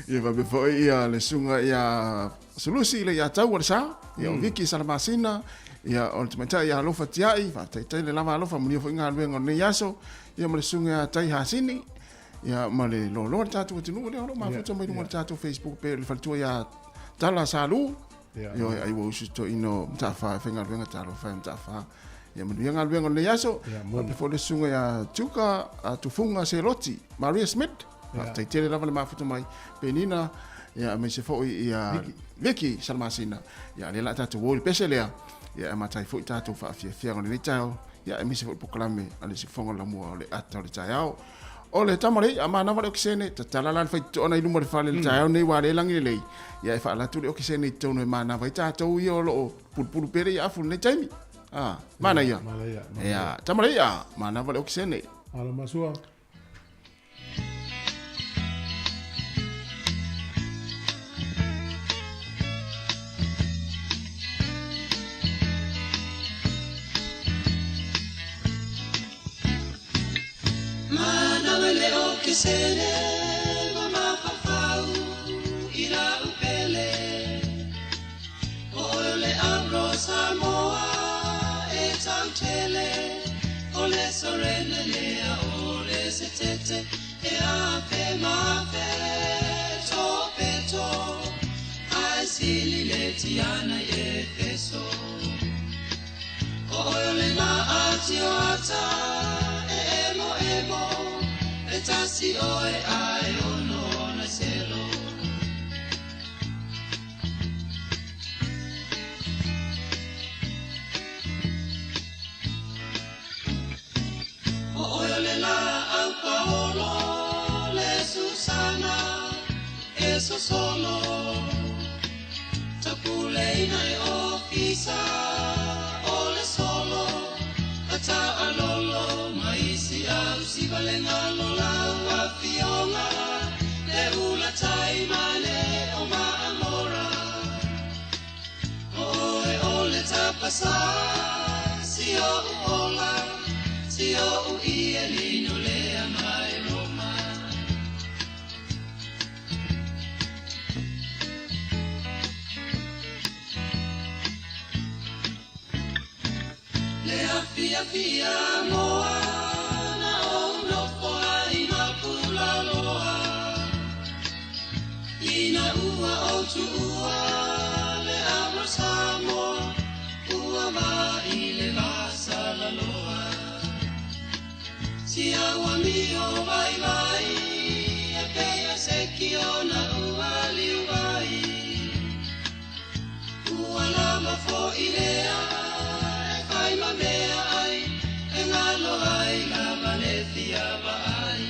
ia faapea foi ia le susuga ia Sulusi le ia tau o le sa, ia o Viki Salamasina, ia o le tamaitai ia Alofa Tiai, faafetai le lava alofa manuia foi galuega o lenei aso, ia ma le susuga ia Tai Hasini, ia ma le loaloa le tatou atunuu lea o lo o mafuta mai luga o le tatou Facebook pe le faletua ia Tala Salu, Ia. ia ai ua usu toeaina o Mataafa e faigaluega talofa e Mataafa. Ia manuia galuega o lenei aso. Ia, moni. Faapea foi le susuga ia Tuka Tufunga Seloti, Maria Smith. Faafetai tele lava le mafuta mai Penina, ia aemaise foi ia Vicky Salamasina. Ia lea la tatou o i le pese lea. Ia e amata ai foi tatou faafiafiaga o lenei taeao. Ia aemaise foi polokalame a le Siufofoga o le Lamua o le Ata o le Taeao. O le tama lei, a manava le okesene, tatala la le faitotoa i luma o le fale i le taeao nei ua le lagi lelei. Ia e faalatu le okesene i totonu e manava ai tatou ia o lo o pulupulu pea le iafu i lenei taimi. Ah, manaia. Manaia. Ia, tama lei, a manava le okesene. Malo masua. Manawa le okesene, ma mafafau i la upele. O ole Avro Samoa e tautele, o le sorene lea o le setete, e afe mafe to peto, ai sili le tiana i Efeso. O ole na ati o ata, e emo emo, e tasi oe ai ono na selo. O oe le la au Paolo, le Susana, e sosolo. Tapuleina e ofisa, o le solo. Ata alolo, maisi au si valenga lola ua fionga. Le ula taimane o maamora. O oe o le tapasa, si o uola, si o u i e lino lea mai Roma. Le afia fia moa, na o nofo ai na pula loa. Ina ua o tuua, le avro Samoa, ua va i le vasa la loa. Si aua mio vai vai, e peia se ki ona ua liu vai. Ua lava fo i lea, e fai ma mea ai, e ngalo ai lava le fia va ai.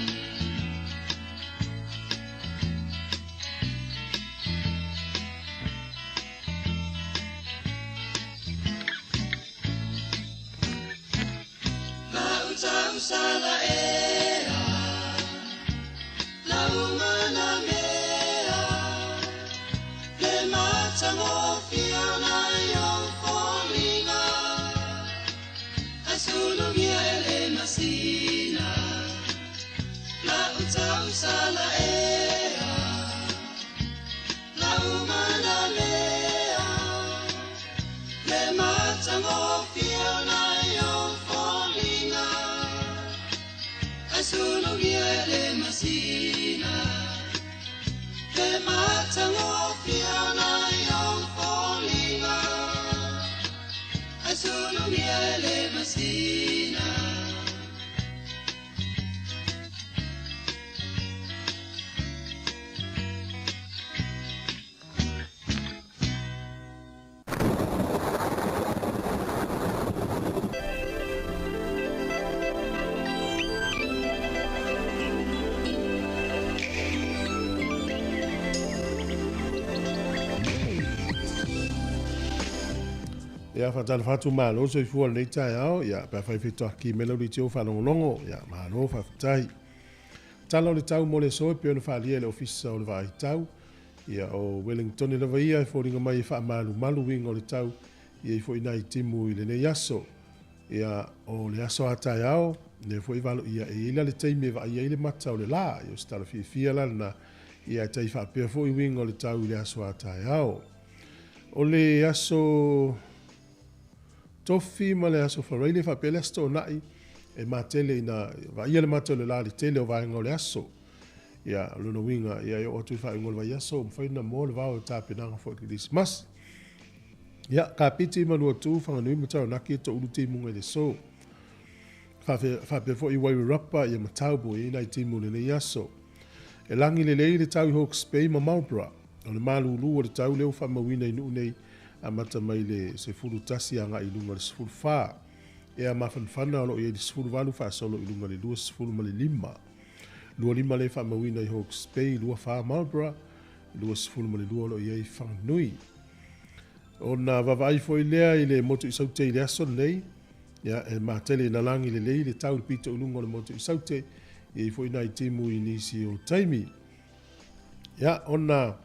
La uta usala ea, la umana mea, le matangofia na yo folinga, asulungia ele masina. La uta usala ea, la umana mea, le matangofia na yo folinga, asulungia ele masina. Le matangofia na yo folinga, asulungia ele masina. Ia, faatalofa atu, malo le soifua i lenei taeao, ia, pe afai faitoa kimela ua leitio faalogologo, ia, malo faafetai. Tala o le tau mo le aso e pei ona faaalia e le Ofisa o le Vaai Tau, ia, o Wellingtone lava ia e foliga mai e faamalumalu uiga o le tau, e i ai foi nai timu i lenei aso. Ia, o le aso a taeao, lea foi e valoia e i ai la le taimi e vaaia ai le mata o le la, ia o se tala fiafia la lena, ia e tai faapea foi uiga o le tau i le aso a taeao. O le aso Tofi ma le aso Faraile faapea le aso Toonai e matele ina vaaia le mata o le la i le tele o vaega o le aso. Ia, o lona uiga, ia e oo atu i le faaiuga o le vaiaso ua mafai ona moa le vao i tapenaga foi o le Kerisimasi. Ia, Kapiti ma Luatu, Whanganui ma Taranaki e toulu timuga i le aso. Faapea foi i Wairarapa ia ma Taupo e i ai nai timu i lenei aso. E lagi lelei le tau i Hawke's Bay ma Marlborough. O le malūlū o le tau lea ua faamauina i nuu nei amata mai le 11 agai i luga o le 14. Ea mafanafana o lo o i ai le 18 faasolo i luga o le 25. 25 lea e faamauina i Hawke's Bay, 24 Marlborough, 22 o lo o i ai Whanganui. Ona vaavaai foi lea i le motu i Saute i le aso lenei, ia, e matele ina lagi lelei le tau i le pito i luga o le motu i Saute, e i ai foi nai timu i nisi o taimi. Ia, ona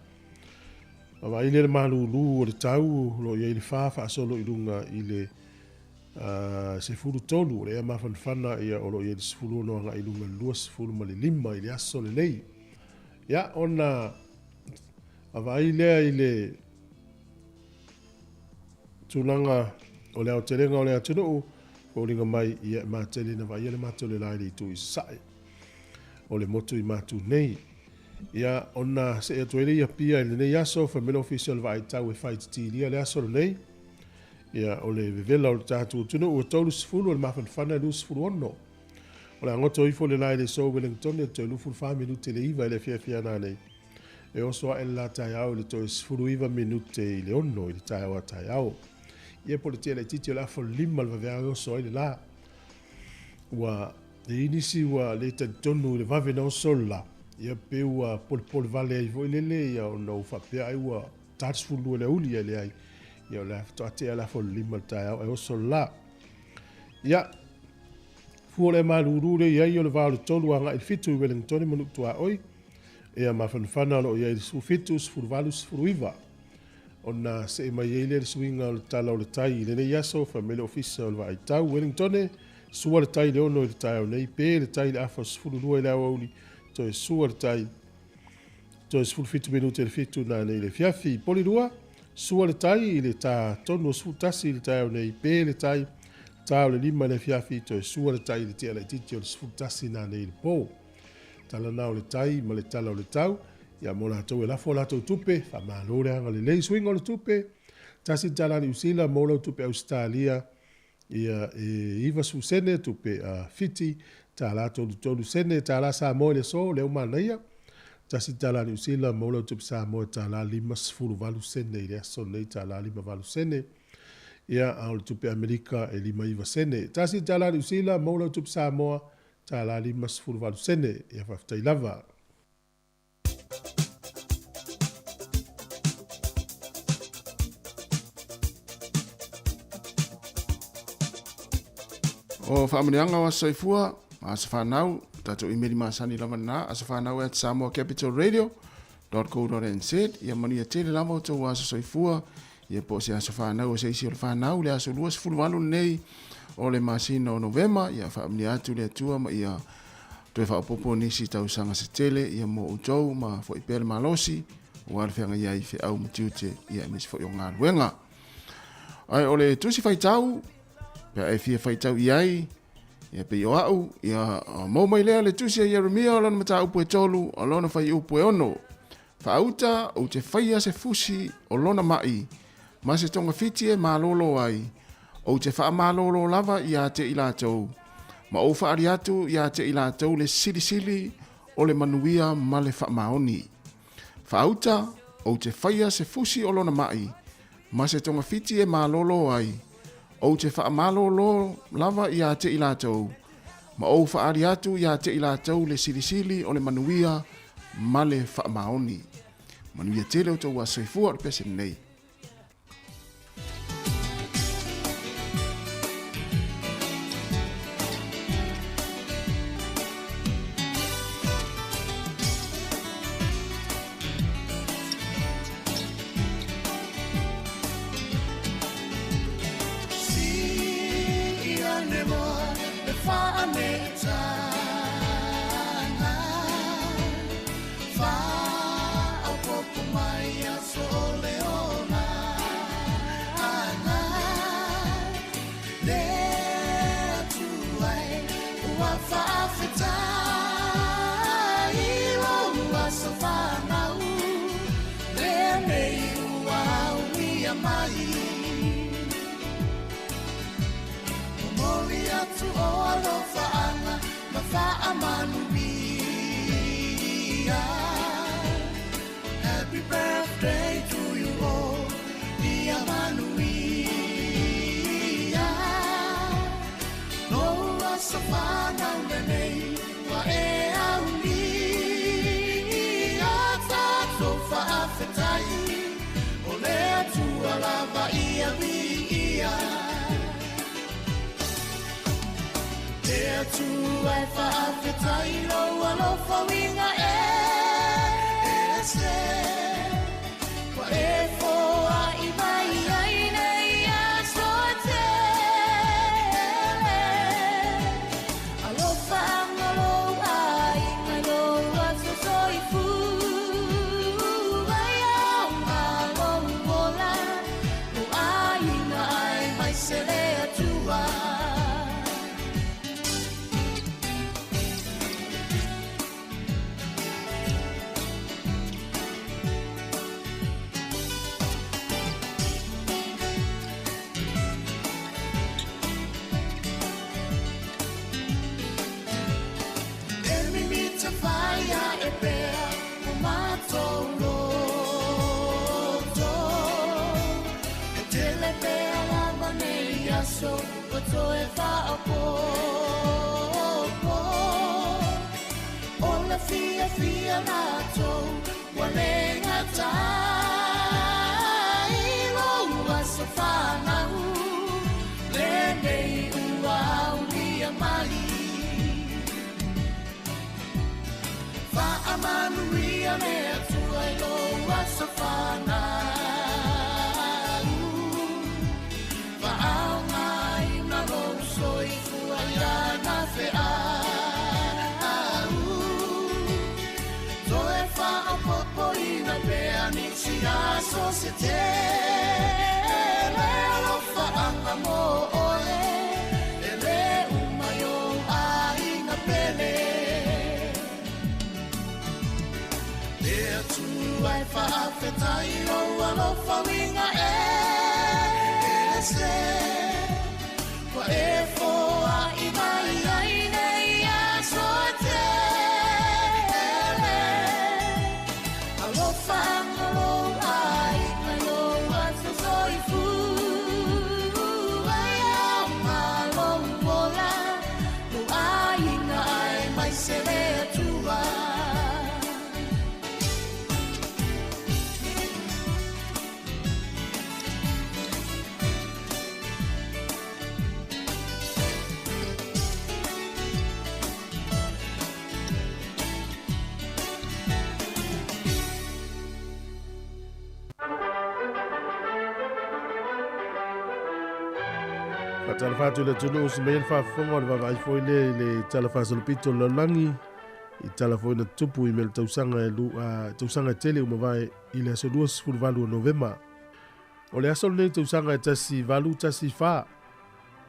vaavaai lea i le malūlū o le tau, o lo o i ai le fa faasolo i luga i le 13, o le ea mafanafana ia o lo o i ai le 16 agai i luga i le 25 i le aso lenei. Ia, ona vaavaai lea i le tulaga o le aotelega o le atunuu, foliga mai ia e matele ina vaaia le mata o le la i le itu i sasae o le motu i Matu nei. Ia, ona see atu ai lea i Apia i lenei aso, fai mai le Ofisa o le Vaai Tau e faititilia le aso lenei. Ia, o le vevela o le tatou atunuu e 30, o le mafanafana e 26. O le a goto ifo le la i le aso Wellington e toe 24 minute i le 9 i le afiafi a nanei. E oso ae le la taeao i le toe 19 minute i le 6 i le taeao a taeao. Ia po o le tea laitiiti o le afa o le 5 le vaveao e oso ai le la. Ua e i ai nisi ua le talitonu i le vave na oso le la, ia pe ua polepole vale ai foi lele ia ona ua faapea ai ua ta le 12 i le aoauli ae leai. Ia o le a faatoa tea le afa o le 5 i le taeao ae oso le la. Ia, fua o le malūlū lea i ai o le va o le 3 agai i le 7 i Wellingtone ma Nuu-tuaoi. Ia mafanafana o lo o i ai le 17, 18, 19. Ona see mai ai lea le suiga o le tala o le tai i lenei aso, fai mai le Ofisa o le Vaai Tau, Wellingtone, sua le tai i le 6 i le taeao nei, pe le tai i le afa 12 i le aoauli, toe sua le tai toe 17 minute i le 7 nanei i le afiafi. Polirua, sua le tai i le tā tonu o 11 i le taeao nei, pe le tai, tā o le 5 i le afiafi, toe sua le tai i le tea laitiiti o le 11 nanei i le pō. Tala na o le tai ma le tala o le tau, ia mo latou e lafo a latou tupe, faamalo le agalelei. Suiga o le tupe, tasi le tala Niu Sila mo lau tupe Ausetalia, ia e 90 sene tupe a Fiti, tala 33 sene, tala Samoa i le aso, lea ua manaia. Tasi le tala Niu Sila mo lau tupe Samoa, tala 58 sene i le aso lenei, tala 58 sene. Ia, a o le tupe Amerika e 59 sene. Tasi le tala Niu Sila mo lau tupe Samoa, tala 58 sene. Ia, faafetai lava. O faamanuiaga o aso soifua, aso fanau, tatou imeli masani lava lena, aso fanau at samoacapitalradio.co.nz. Ia manuia tele lava o tou aso soifua, ia po o se aso fanau o se isi o le fanau, le aso 28 lenei o le masina o Novema, ia faamanuia atu le Atua ma ia Toe faaopoopo nisi tausaga se tele ia mo outou ma foi pea le malosi aua le feagai ai i feau ma tiute ia aemaise foi o galuega. Ae o le tusi faitau, pe a e fia faitau i ai, ia pei o au, ia maua mai lea le tusi a Ieremia o lona mataupu e 3, o lona fuaiupu e 6. Faauta ou te faia se fusi o lona ma'i ma se togafiti e malōlō ai, ou te faamalōlō lava iā te i latou, ma ou faaali atu iā te i latou le silisili o le manuia ma le faamaoni. Faauta, ou te faia se fusi o lona ma'i ma se togafiti e malōlō ai, ou te faamalōlō lava iā te i latou, ma ou faaali atu iā te i latou le silisili o le manuia ma le faamaoni. Manuia tele outou aso soifua o le pese lenei. faaneetaga faaopopo mai aso o le ola aga le Atua e ua faafetai lou aso fanau lenei ua aulia mai. Momoli atu o alofaaga ma faamanuia. Happy birthday to you all, ia manuia. Lou aso fanau lenei ua e aulia. Tatou faafetai o le Atua lava ia viia. Le Atua e faafetai lou alofa uiga e ese. Ua e foai mai ai nei aso e tele. Alofa anga lou aiga lou aso soifua. Ia lou ola, lou aiga ai mai se le Atua. E mimita whaia e pea o mātou loto. E tele pea lava nei aso ua toe faapopo. O le fiafia latou ua le gatai lou aso fanau lenei ua aulia mai. Faamanuia le Atua i lou aso fanau. Faaaogaina lou soifua i lana feau. Toe faaopopoina pea nisi aso se tele. Alofaaga mo oe e le uma i ou aiga pele. Le Atua e faafetai lou alofa uiga e ese. Ua e foai mai ai nei aso e tele. Alofa anga lou aiga lou aso soifua. Ia lou ola, lou aiga ai mai se le Atua. Faatalofa atu i le atunuu se mai le faafofoga o le vaavaai foi lea i le tala faasolopito o le lalolagi i tala foi na tupu i mea le tausaga e tausaga e tele ua mavae i le aso 28 o Novema. O le aso lenei tausaga e 1814,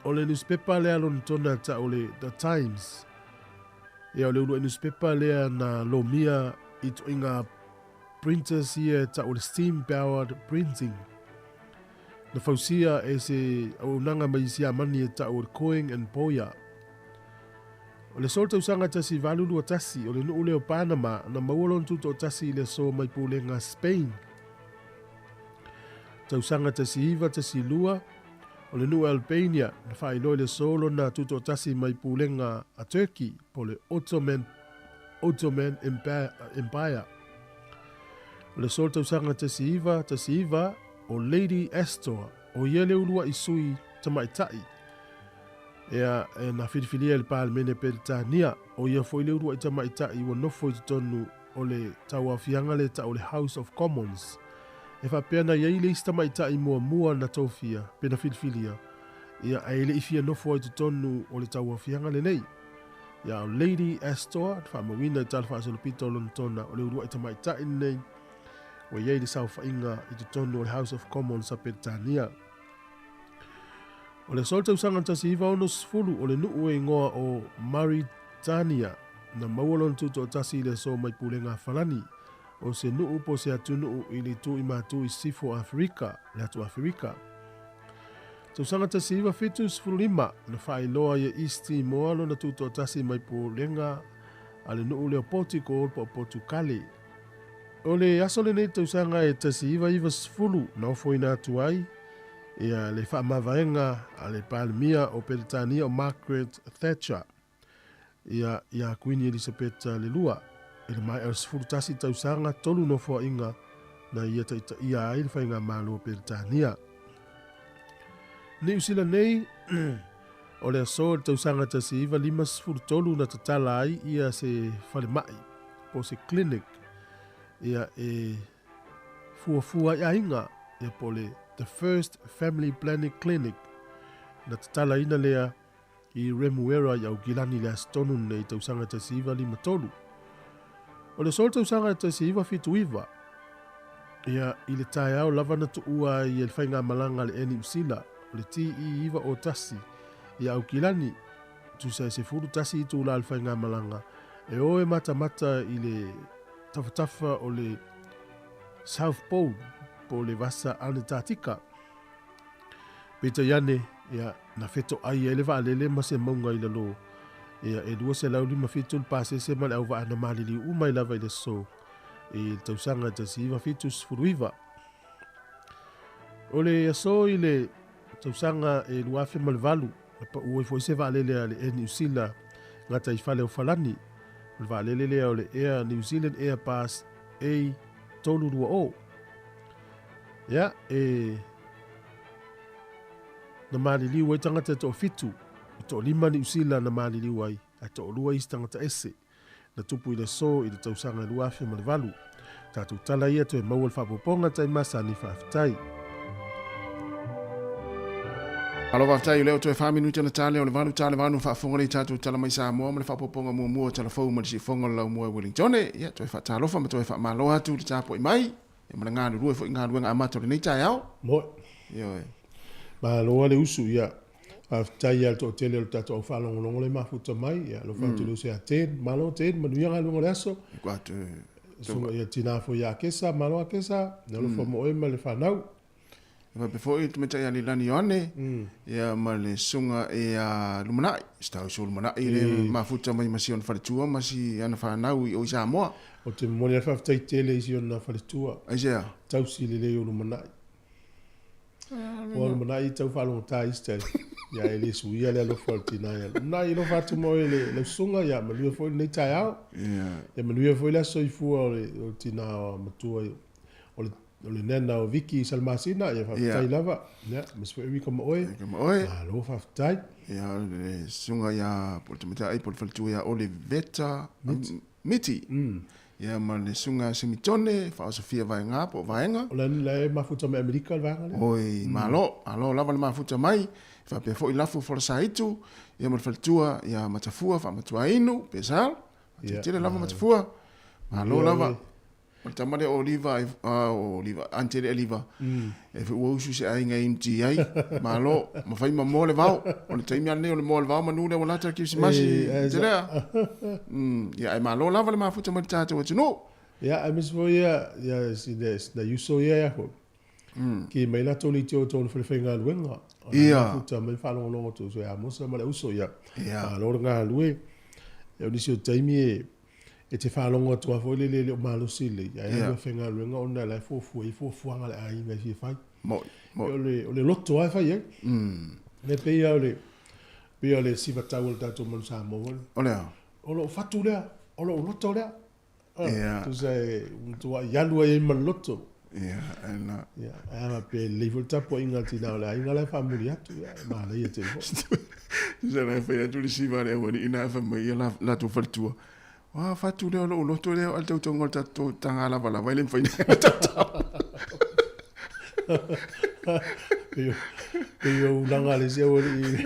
o le newspaper lea Lonetona ta'u o le The Times. Ia o le uluai newspaper lea na lomia i ituaiga printers ia e ta'u o le steam powered printing. Na fausia e se auaunaga mai i Siamani e ta'u o le Coing and Boyer. O le aso tausaga 1821, o le nuu lea o Panama na maua lona tutoatasi i le aso mai pulega Spain. Tausaga 1912, o le nuu o Albania na faailoa i le aso lona tutoatasi mai pulega a Turkey po o le Ottoman Empire. O le aso tausaga 1919, o Lady Astor, o ia le uluai sui tamaitai ea e na filifilia i le Palemene Peretania, o ia foi le uluai tamaitai ua nofo i totonu o le tauaofiaga lea ta'u o le House of Commons. E faapea na iai le isi tamaitai muamua na tofia pe na filifilia Ia, ae le i fia nofo ai totonu o le tauaofiaga lenei. Ia, o Lady Astor, na faamauina i tala faasolopito o Lonetona, o le uluai tamaitai lenei ua i ai le saofaiga i totonu o le House of Commons a Peretania. O le aso tausaga 1960, o le nuu e igoa o Mauritania na maua lona tutoatasi i le aso mai Pulega a Falani, o se nuu po o se atunuu i le itu i matu i sisifo o Aferika, le atu Aferika. Tausaga 1975, na faailoa ai e East Timor lona tutoatasi mai Pulega a le nuu lea o Portugal po o Potukale. O le aso lenei tausaga e 1990 na ofoina atu ai ia le faamavaega a le Palemia o Peretania o Margaret Thatcher ia iā Kuini Elisapeta le Lua i le maea o le 11 tausaga tolu nofoaiga na ia taitaia ai le faigamalo o Peretania. Niu Sila nei, o le aso i le tausaga 1953 na tatala ai ia se falemai po o se clinic ia e fuafua ai aiga ia po o le The First Family Planning Clinic na tatalaina lea i Remuera i Aukilani i le aso tonu lenei i tausaga 1953. O le aso o le tausaga 1979, ia, i le taeao lava na tuua ai e le faigamalaga a le Air Niu Sila, o le TE901, i Aukilani, tusa e 11 itula le faigamalaga, e o e matamata i le tafatafa o le South Pole, po o le Vasa Anetatika. Peitai ane, ia, na fetoai ai le vaalele ma se mauga i lalo, ia, e 257 le pasese ma le auvaa na maliliu uma ai lava i le aso i le tausaga 1979. O le aso i le tausaga e 2008, na pau ai foi se vaalele a le Air New Zealand gataifale o Falani, o le vaalele lea o le Air New Zealand Airbus A320. Ia, e na maliliu ai tagata e toafitu, e toalima Niu Sila na maliliu ai, ae toalua isi tagata ese. Na tupu i le aso i le tausaga e 2008. Tatou tala ia toe maua le faaopoopoga tai masani faafetai. Malo faafetai o lea ua toe fa minute ona tale o le valu tale vanu faafofoga lei tatou tala mai Samoa ma le faaopoopoga muamua o tala fou ma le siufofoga o le laumua e Wellingtone. Ia toe faatalofa ma toe faamalo atu i le tapuai mai ia ma le galulue foi i galuega amata o lenei taeao. Moe. Ioe. Malo a le usu, ia. Faafetai lava i le toatele o le tatou au faalogologo le mafuta mai. Ia alofa atu i le uso ia Ted. Malo Ted, manuia galuega o le aso. Susuga ia tina foi ia Akesa, malo Akesa, alofa mo oe ma le fanau. E faapea foi le tamaitai ia Leilani Ioane, ia ma le susuga ia Lumanai, si tau uso Lumanai le mafuta mai ma si ona faletua ma si ana fanau i o i Samoa. Ou te momoli lava le faafetai tele i si ona faletua. Aisea? Tausi lelei o Lumanai. Ua lumanai tau faalogotā isi taimi. Ia e le suia le alofa o le tina ia. Lumanai alofa atu mo oe le lau susuga, ia manuia foi lenei taeao. Ia manuia foi le aso soifua o le tina matua o le o le nana o Viki Salamasina, ia faafetai lava. Ia, aemaise foi Erika ma oe. Erika ma oe. Malo faafetai. Ia, le susuga ia po o le tamaitai po o le faletua ia Oliveta Miti. Miti. Ia ma le susuga Semitone Faaosofia Vaega po o Vaega. O la la e mafuta mai Amerika le vaega lea. Oi, malo, malo lava le mafuta mai. Faapea foi Lafu Folasaitu, ia ma le faletua ia Matafua Faamatuainu, Pesal. Ia, tele lava Matafua. Malo lava. O le tama lea o Oliva, o Oliva, Antele Oliva, e ua usu se aiga e inu ai, malo, ma fai ma moa le vao. O le taimi lava lenei o le moa le vao manu lea ua lata le Kerisimasi, te lea. Ia, ae malo lava le mafuta mai le tatou atunuu. Ia, aemaise foi ia, ia sina, sina uso ia ia foi. Ki mai latou leitio i totonu o falefaigaluega. Ia. Mafuta mai faalogologo atu uso ia Amosa ma le uso, ia. Ia. Malo le galulue. Ia, o nisi o taimi e, e te faalogo atu lava foi lele e le o malosi lelei, ae alu e faigaluega ona o la e fuafua i ai fuafuaga a le aiga e fia fai. Moni, moni. O le loto lava e fai ai. E pei lava o le, pei o le sivatau o le tatou manu Samoa foi lea. O le a? O lou fatu lea, o lou loto lea. Ia. Tusa e matuai alu ai ma le loto. Ia, e na. Ia, ae a faapea e lelei foi le tapuaiga a le tina o le aiga la e faamuli atu, ia, e manaia tele foi. Tusa la e fai atu le siva a le aualii na e fai mai ia latou faletua, Ua fatu lea o lou loto lea o le tautoga o le tatou taga lavalava e le mafai ona tautau. Pei o, pei o ulaga a le isi aualii.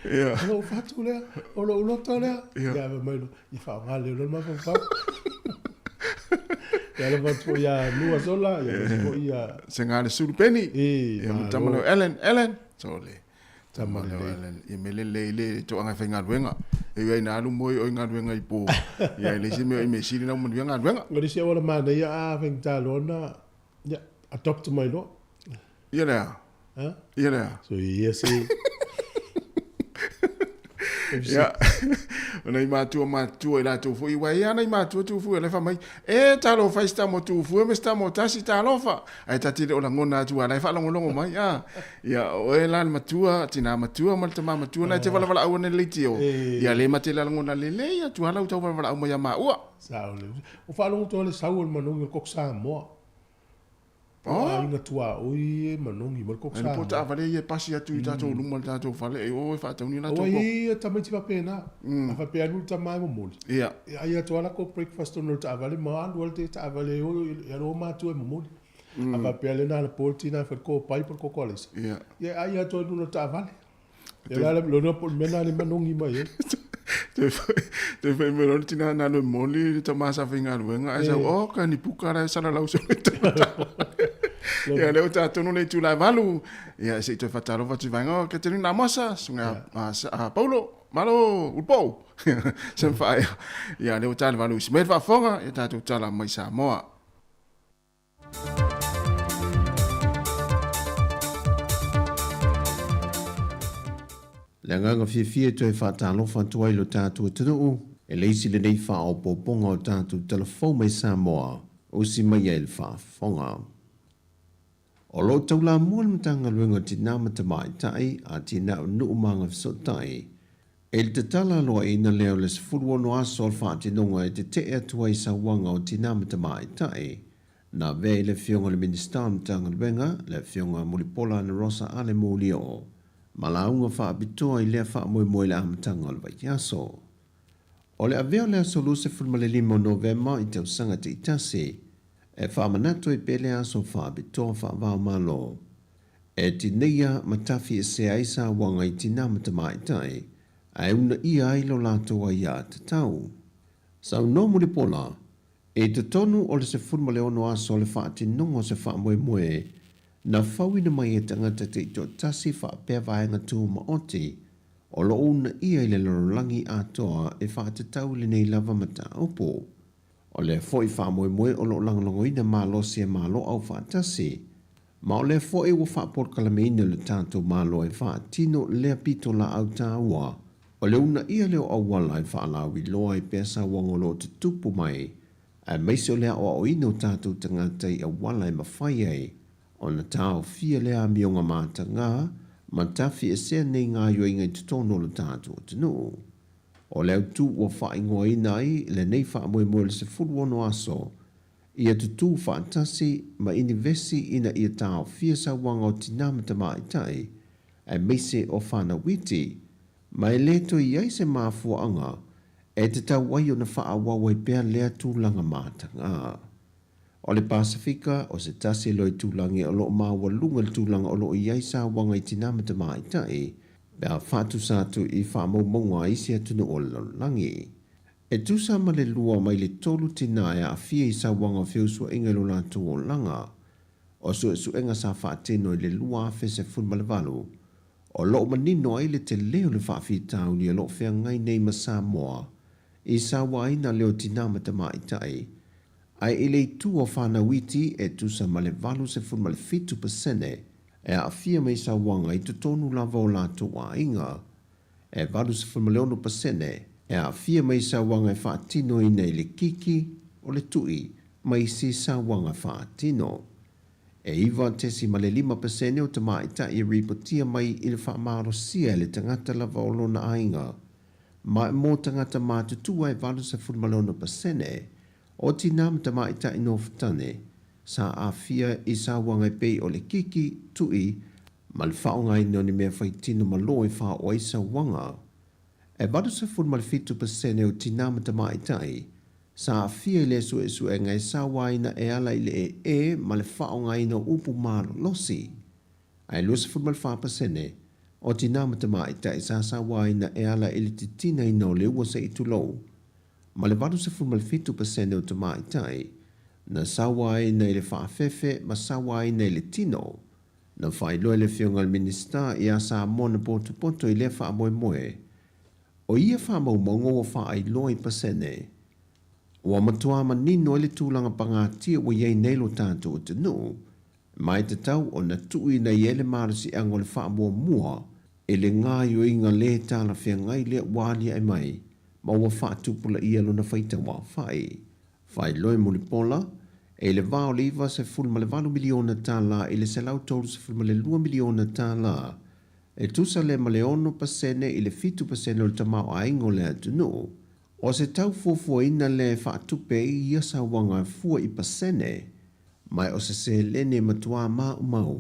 Ia. O lou fatu lea, o lou loto lea. Ia. Ia, fai mai loa, ia faaaoga lelei loa le mafaufau. Ia alofa atu foi ia Nua Zola, ia aemaise foi ia... Sega le Sulu Peni. E, Ia ma malo. tama leo Ellen, Ellen. Sole. Tama Tama leo lelei. Ellen. Ia me lelei le toaga e faigaluega. E ui ai na alu moe o i galuega i po. Ia e leai se mea o i mea sili na ua manuia galuega. O le isi auala manaia a faigata loa ona, ia, adopt mai loa. Ia lea. Ha? Ia lea. So ia se... Ia, o nai matua matutua i latou foi, aua e i ai lava nai matua tufu o la e fai mai, e talofa e si tama o Tufue ma si tama o Tasi, talofa. Ae ta te le o lagona atu aua o la e faalogologo mai, a. Ia, o oe la le matua, tinā matua ma le tamā matua na e te valavalaaua nei le leitio. Ia le ma te lagona lelei atu lava lau tau valavalaau mai ia maua. Sao le. Ua faalogo atu lava le sau o le manogi o le koko Samoa. O aiga tuaoi e manogi mai le koko Samoa. Po taavale ia e pasi atu i tatou luma o le tatou fale e o e faatauni latou koko. Aua e i ai tamaiti faapena. A faapea e alu le tama e momoli. Ia. E ai atu lava latou breakfast ona o le taavale ma alu lava le taavale e o e alu o matua e momoli. A faapea lea na ala po le tina e fai le kopai po o le koko alaisa. Ia. Ia e ai atu lava i luga o le taavale. Ia la le po o le mea lena le manogi mai ai. Toe fai mai loa le tina na alu e momoli le tama sa faigaluega ae sau, oh ka ni puka la e salalau solo i tana taavale. Ia lea ua ta tonu le itula e 8, ia se i toe faatalofa atu i vaega o Katerina Amosa, susuga a Paulo, malo Ulupo'u, se mafaaia. Ia lea ua ta le 8 usi mai le faafofoga, ia tatou tala mai Samoa. Le agaga fiafia e toe faatalofa atu ai lo tatou atunuu e le isi lenei faaopoopoga o tatou talafou mai Samoa usi mai ai le faafofoga. O lo o taulamua le Matagaluega o Tinā ma Tamaitai, Atinae o Nuu ma Agafesootai i le tatala aloaina lea o le 16 aso o le faatinoga e tetee atu ai sauaga o tinā ma tamaitai. Na avea i le Afioga i le Minisita o le Matagaluega, le Afioga Mulipola Anarosa Ale Molioo, ma lauga faapitoa i lea faamoemoe i le amataga o le vaiaso. O le avea o le aso 25 o Novema i tausaga taitasi e faamanatu ai pea le aso faapitoa faava-o-Malo e tineia ma tafiesea ai sauaga i tinā ma tamaitai ae uunaia ai lo latou aiatatau. Saunoa Mulipola, I totonu o le 16 aso o le faatinoga o se faamoemoe na fauina mai e tagata taitoatasi faapea vaega tumaoti o lo o uunaia i le lalolagi atoa e faatatau i lenei lava mataupu. O lea foi faamoemoe o lo o lagolagoina malosi e Malo Aufaatasi, ma o lea foi ua faapolokalameina le tatou Malo e faatino lea pitolaau taua o le uunaia lea o auala e faalauiloa ai pea sauaga o lo o tutupu mai, aemaise o le aoaoina o tatou tagata i auala e mafai ai ona taofia lea amioga mataga ma tafiesea nei gaoioiga i totonu o lo tatou atunuu. O le autu ua faaigoaina ai lenei faamoemoe o le 16 aso ia tutū faatasi ma inivesi ina ia taofia sauaga o tinā ma tamaitai, aemaise o fanau iti, ma e le toe i ai se mafuaaga e tatau ai ona faaauau ai pea lea tulaga mataga. O le Pasefika, o se tasi loa itulagi o lo o maualuga le tulaga o lo o i ai sauaga i tinā ma tamaitai, pe a faatusa atu i faamaumauga a isi atunuu o le lalolagi. E tusa ma le lua mai le tolu tinā e aafia i sauaga o feusuaiga i lo latou olaga. O suesuega sa faatino i le 2018, o lo o manino ai le tele o le faafitauli o lo o feagai nei ma Samoa i sauaina leo tinā ma tamaitai, ae i le itu o fanau iti e tusa ma le 87% e aafia mai sauaga i totonu lava o latou aiga. E 86% e aafia mai sauaga e faatinoina i le kiki, o le tui, ma isi sauaga faatino. E 9.5% o tamaitai e ripotia mai i le faamalosia e le tagata lava o lona aiga, ma mo tagata matutua e 86% o tinā ma tamaitai nofotane sa aafia i sauaga e pei o le kiki, tui, ma le faaaogaina o ni mea faitino malo e faaoo ai sauaga. E 87% o tinā ma tamaitai sa aafia i lea suesuega e sauaina e ala i le ee ma le faaaogaina o upu malolosi. Ae 24% o tinā ma tamaitai sa sauaina e ala i le titinaina o le ua se i tulou, ma le 87% o tamaitai na sauaina i le faafefe ma sauaina i le tino. Na faailoa e le Afioga i le Minisita ia Samoa na potopoto i lea faamoemoe. O ia faamaumauga ua faailoa i pasene ua matua manino ai le tulaga pagatia ua i ai nei lo tatou atunuu, ma e tatau ona tuuina i ai le malosiaga o le faamuamua i le gaoioiga lē talafeagai lea ua aliae mai ma ua faatupulaia lona faitauaofai. Faailoa e Mulipola, e i le va o le $98 miliona tala i le $132 miliona tala, e tusa lea ma le 6% i le 7% o le tamaoaiga o le atunuu. O se tau fuafuaina lea e faatupe ai ia sauaga e fua i pasene, ma o se seleni e matuā maumau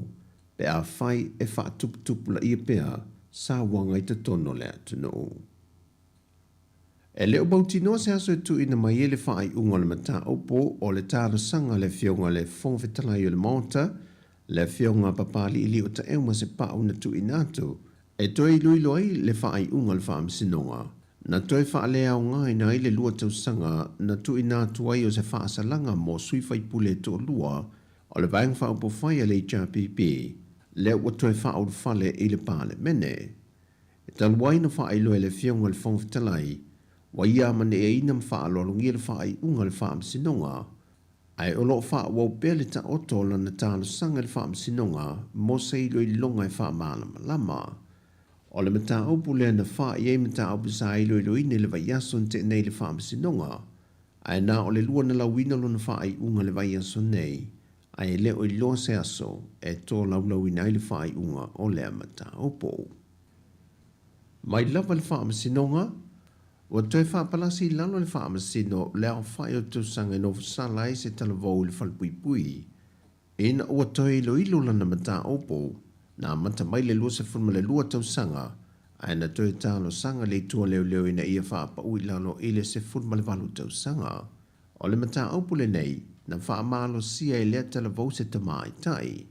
pe afai e faatuputupulaia pea sauaga i totonu o le atunuu. E le o mautinoa se aso e tuuina mai ai le faaiuga o le mataupu o le talosaga a le Afioga i le Fofoga Fetalai o le Maota, le Afioga a Papali'ili'o Taeu ma Sepa'u na tuuina atu e toe iloilo ai le faaiuga a le Faamasinoga na toe faaleaogaina ai le lua tausaga na tuuina atu ai o se faasalaga mo sui faipule e toalua o le Vaega Faaupufai a le HRPP lea ua toe faaulufale i le Palemene. E talu ai na faailoa e le Afioga i le Fofoga Fetalai ua ia amaneeina ma faaaloalogia le faaiuga a le Faamasinoga, ae o lo o faaauau pea le taoto o lana talosaga i le Faamasinoga mo se iloiloga e faamalamalama. O le mataupu lea na fai ai mataupu sa iloiloina i le vaiaso na tea nei i le Faamasinoga, ae na o le lua na lauina lona faaiuga i le vaiaso nei, ae e le o iloa se aso e tolaulauina ai le faaiuga o lea mataupu. Mai lava le Faamasinoga, ua toe faapalasi i lalo le Faamasino le aofai o tausaga e nofosala ai se talavou i le falepuipui. Ina ua toe iloilo lana mataupu, na amata mai le 22 tausaga, ae na toe talosaga le Itu a Leoleo ina ia faapau i lalo i le 18 tausaga. O le mataupu lenei, na faamalosia e lea talavou se tamaitai.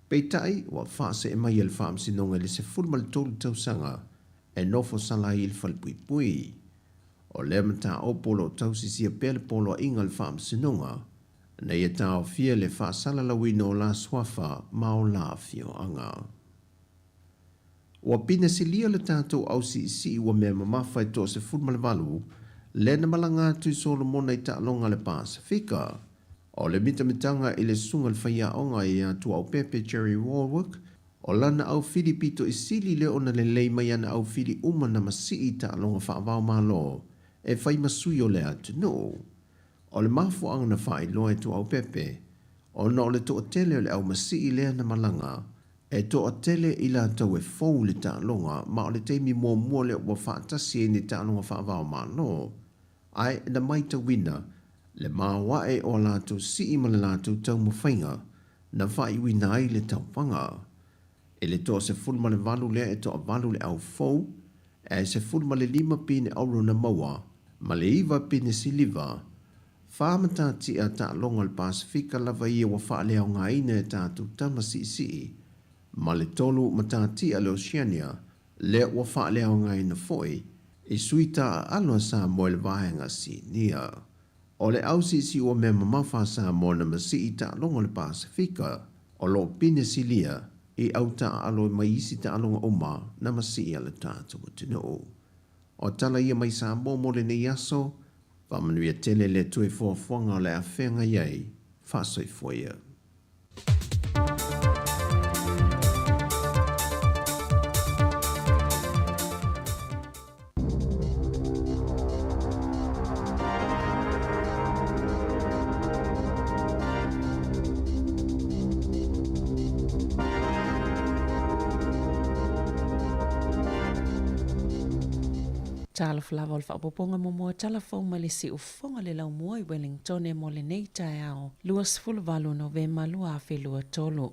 Peitai, ua faasee mai e le Faamasinoga i le 13 tausaga e nofo sala ai i le falepuipui. O lea mataupu o lo o tausisia pea le poloaiga a le Faamasinoga ina ia taofia le faasalalauina o la suafa ma o la afioaga. Ua pinesilia le tatou ausiisii ua mea mamafa e toa-18 lea na malaga atu i Solomona i taaloga a le Pasefika. O le mitamitaga i le susuga i le faiaoga ia Tuaopepe Jerry Warwick, o lana aufili pito i sili lea ona lelei mai ana aufili uma na masii i taaloga faavaomalo e fai ma sui o le atunuu. O le mafuaaga na faailoa e Tuaopepe, ona o le toatele o le au masii lea na malaga, e toatele i latou e fou i le taaloga ma o le taimi muamua lea ua faatasi ai nei taaloga faavaomalo, ae na maitauina le maoae o a latou sii ma le latou taumafaiga na faaiuina ai le tauvaga. I le toa-18 lea e toavalu le au fou, ae 15 pine auro na maua, ma le iva pine siliva. Fa matatia taaloga o le Pasefika lava ia ua faaleaogaina e tatou tama siisii, ma le tolu matatia le Oceania lea ua faaleaogaina foi i sui taaalo a Samoa i le vaega sinia. O le au siisii ua mea mamafa a Samoa na masii taaloga o le Pasefika o lo o pine silia i au taaalo mai isi taaloga uma na masii a le tatou atunuu. O tala ia mai Samoa mo lenei aso, faamanuia tele le Atua i foafoaga o le a feagai ai, faasoifua ia. Talofa lava o le faaopoopoga muamua tala fou mai le siufofoga le laumua i Wellingtone mo lenei taeao 28 Novema 2023.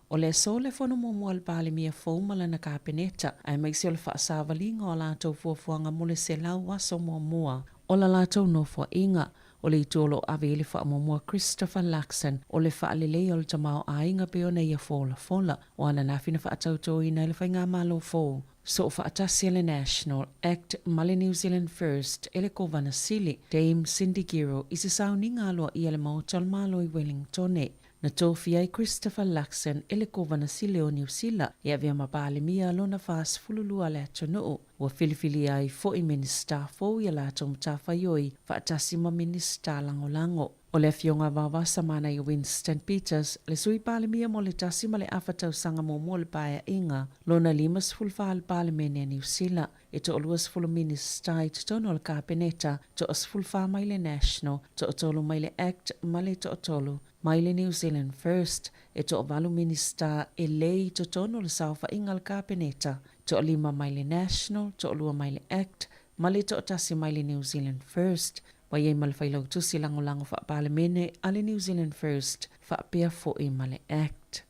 O le aso le fono muamua a le Palemia fou ma lana Kapeneta, aemaise o le faasavaliga o a latou fuafuaga mo le 100 aso muamua o la latou nofoaiga. O le itu o lo o ave i ai le faamuamua Christopher Luxon, o le faaleleia o le tamaoaiga pei ona ia folafola. O ananafi na faatautoina ai le Faigamalo fou Soofaatasi a le National Act ma le New Zealand First e le Kovana Sili, Dame Cindy Giro i se sauniga aloaia i le Maota o le Malo i Wellingtone. Na tofia ai Christopher Luxon e le Kovana Sili o Niu Sila e avea ma Palemia lona 42 a le atunuu. Ua filifilia ai foi Minisita fou i a latou matafaioi faatasi ma Minisita Lagolago. O le Afioga Vaovasa Manaia Winston Peters, le Sui Palemia mo le 1.5 tausaga muamua o le Paeaiga lona 54 o le Palemene a Niu Sila. E toa-20 Minisita i totonu o le Kapeneta, toa-14 mai le National, toatolu mai le Act ma le toatolu mai le New Zealand First. E toavalu Minisita e le i totonu o le saofaiga a le Kapeneta, toalima mai le National, toalua mai le Act ma le toatasi mai le New Zealand First. Ua i ai ma le Failautusi Lagolago Faa-Palemene a le New Zealand First faapea foi ma le Act.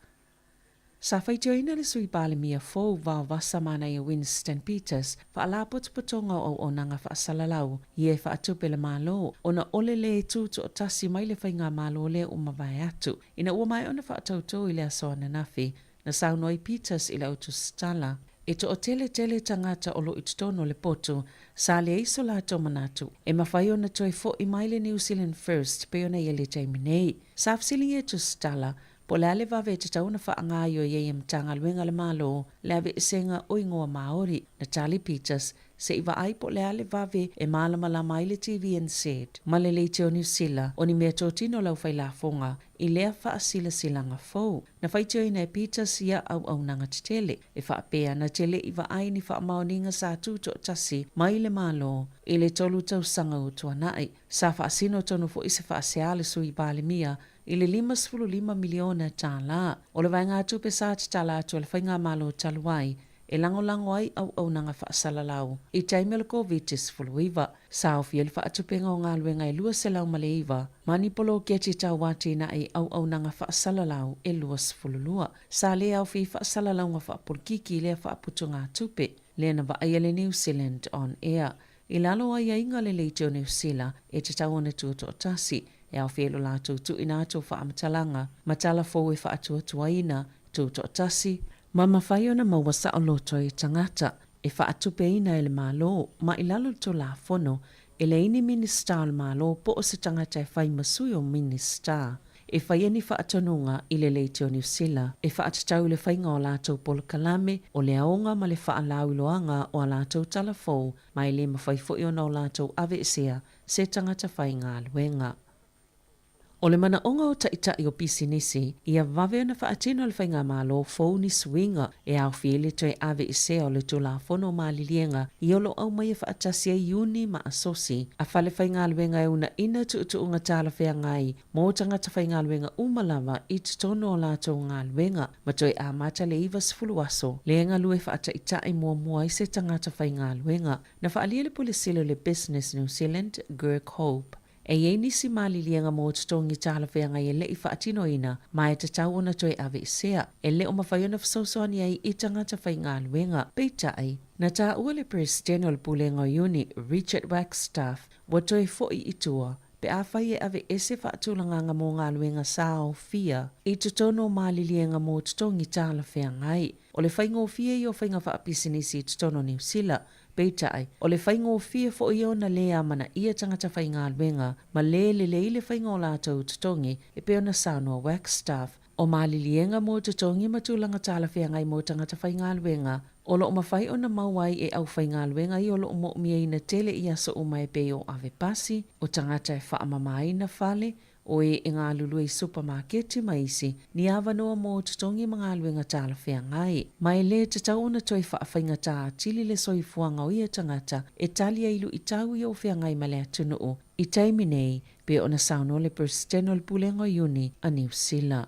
Sa faitioina le Sui Palemia fou Vaovasa Manaia Winston Peters faalapotopotoga o auaunaga faasalalau ia e faatupe le Malo ona o le lē tutoatasi mai le faigamalo lea ua mavae atu. Ina ua maea ona faatauto i le aso ananafi, Na saunoa ai Peters i le autusitala, E toatele tele tagata o lo i totonu o le potu, sa leai so latou manatu, e mafai ona toe fo'i mai le New Zealand First pei ona i ai le taimi nei. Sa fesiligia e Tusitala, po o le a le vave e tatau ona faagaoioi ai e Matagaluega a le Malo le aveesega o ingoa Māori. Na tali Peters, Se i vaai po o le a le vave e malamalama ai le TVNZ ma le Leitio Niu Sila o ni meatotino lau failafoga i lea faasilasilaga fou. Na faitioina e Peters ia auaunaga tetele e faapea na te le i vaai ni faamaoniga sa tutoatasi mai le Malo i le 3 tausaga ua tuanai. Sa faasino tonu foi se faasea a le Sui Palemia i le $55 miliona tala o le vaegatupe sa tatala atu e le Faigamalo talu ai e lagolago ai auaunaga faasalalau i taimi o le Koviti-19. Sa aofia ai le faatupega o galuega e 209 ma ni poloketi tau atinae auaunaga faasalalau e 22. Sa le aofia i faasalalauga faapolokiki i lea faaputugatupe lea na vaaia le New Zealand On Air. I lalo o aiaiga o le Leitio Niu Sila e tatau ona tutoatasi, e aofia ai lo latou tuuina atu o faamatalaga ma tala fou e faatuatuaina, tutoatasi, ma mafai ona maua saoloto e tagata, e faatupeina e le Malo, ma i lalo o le Tulafono, e leai ni Minisita o le Malo po o se tagata e fai ma sui o Minisita e faia ni faatonuga i le Leitio Niu Sila e faatatau i le faiga o latou polokalame, o le aoga ma le faalauiloaga o a latou tala fou, ma e le mafai foi ona o latou aveesea se tagata faigaluega. O le manaoga o taitai o pisinisi, ia vave ona faatino e le Faigamalo fou ni suiga e aofia ai le toe aveesea o le Tulafono o Maliliega ia o lo o aumaia faatasi ai iuni ma asosi a falefaigaluega e unaina tuutuuga talafeagai mo tagata faigaluega uma lava i totonu o latou galuega ma toe amata le 90 aso le galue faataitai muamua ai se tagata faigaluega. Na faaalia le Pule Sili o le Business New Zealand, Greg Hope, E i ai nisi maliliega mo totogi talafeagai e le i faatinoina ma e tatau ona toe aveesea, e le o mafai ona fesoasoani ai i tagata faigaluega. Peitai, na taua le Peresetene o le Pulega o Iuni, Richard Wagstaff, ua toe foi i tua pe afai e aveese faatulagaga mo galuega sa aofia i totonu o maliliega mo totogi talafeagai. O le faigofie ia o faiga faapisinisi i totonu o Niu Sila, Peitai, o le faigofie foi ia ona lē amanaia tagata faigaluega ma lē lelei le faiga o latou totogi e pei ona saunoa Wagstaff. O maliliega mo totogi ma tulaga talafeagai mo tagata faigaluega o lo o mafai ona maua ai e aufaigaluega ia o lo o mo'omiaina tele i aso uma e pei o ave pasi, o tagata e faamamaina fale, o e e galulue i supamaketi ma isi, ni avanoa mo totogi ma galuega talafeagai. Ma e lē tatau ona toe faafaigata atili le soifuaga o ia tagata e tali ai luitau ia o feagai ma le atunuu i taimi nei, pei ona saunoa le Peresetene o le Pulega o Iuni a Niu Sila.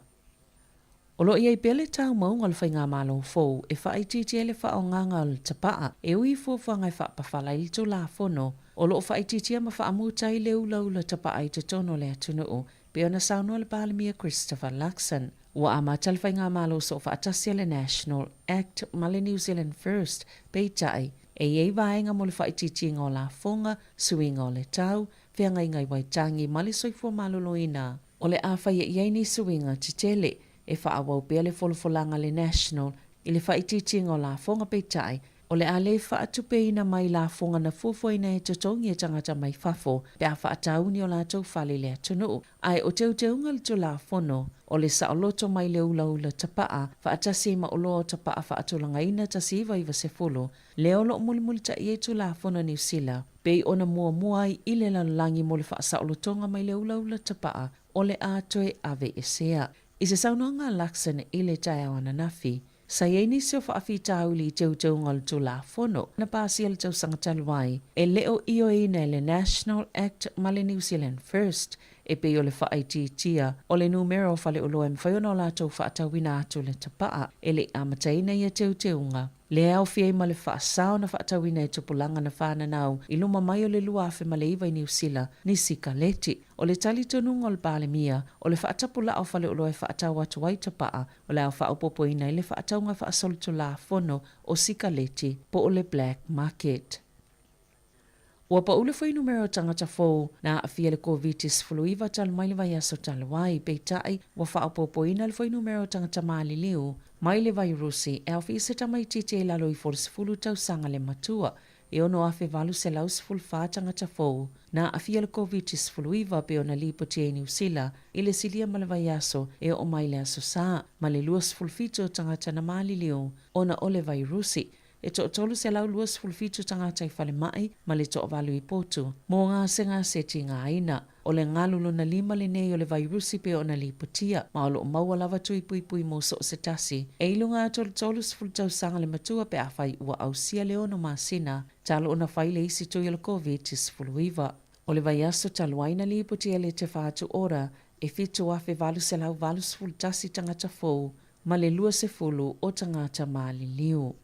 O lo o i ai pea le taumauga o le faigamalo fou e faaitiitia ai le faaaogaga o le tapaa e ui i fuafuaga e faapafala ai le Tulafono o lo o faaitiitia ma faamuta ai le ulaula tapaa i totonu o le atunuu, pei ona saunoa le Palemia Christopher Luxon. Ua amata le faigamalo soofaatasi a le National Act ma le New Zealand First, peitai, e i ai vaega mo le faaitiitiga o lafoga, suiga o le tau, Feagaiga i Waitangi ma le Soifua Maloloina. O le a faia i ai ni suiga tetele e faaauau pea le folafolaga a le National i le faaitiitiga o lafoga peitai o le a le faatupeina mai lafoga na fuafuaina e totogi e tagata mai fafo pe a faatauni o latou fale i le atunuu. Ae o teuteuga le Tulafono, o le saoloto mai le ulaula tapaa faatasi ai ma oloa o tapaa faatulagaina 1990, lea o lo o mulimulitaia i Tulafono a Niu Sila, pei ona muamua ai i le lalolagi mo le faasaolotoga mai le ulaula tapaa o le a toe aveesea. I se saunoaga a Luxon i le taeao ananafi, sa i ai nisi o faafitauli i teuteuga o le Tulafono na pasia i le tausaga talu ai, e le o ioeina e le National Act ma le New Zealand First, e pei o le faaitiitia o le numera o faleoloa e mafai ona o latou faatauina atu le tapaa e le i amataina ia teuteuga. Lea e aofia ai ma le faasao na faatauina e tupulaga na fananau i luma mai o le 2009 i Niu Sila, ni sikaleti. O le talitonuga o le Palemia, o le faatapulaa o faleoloa e faatau atu ai tapaa, o le a faaopoopoina ai le faatauga faasolitulafono o sikaleti po o le black market. Ua pau le fuainumera o tagata fou na aafia i le Koviti-19 talu mai le vaiaso talu ai, peitai, ua faaopoopoina le fuainumera o tagata maliliu mai le vairusi e aofia i se tamaitiiti e i lalo ifo o le 10 tausaga le matua. E 6,814 tagata fou na aafia i le Koviti-19 pei ona lipotia i Niu Sila i le silia ma le vaiaso e oo mai le Aso Sa, ma le 27 o tagata na maliliu ona o le vairusi. E toa-327 tagata i falemai ma le toavalu i potu mō gasegase tigaina. O le galu lona lima lenei o le vairusi pei ona lipotia, ma o lo o maua lava tui puipui mō so o se tasi. E i luga atu o le 30 tausaga le matua pe afai ua ausia le ono masina talu ona fai le isi tui o le Koviti-19. O le vaiaso talu ai na lipotia e le Te Whatu Ora e 7,881 tagata fou ma le 20 o tagata maliliu.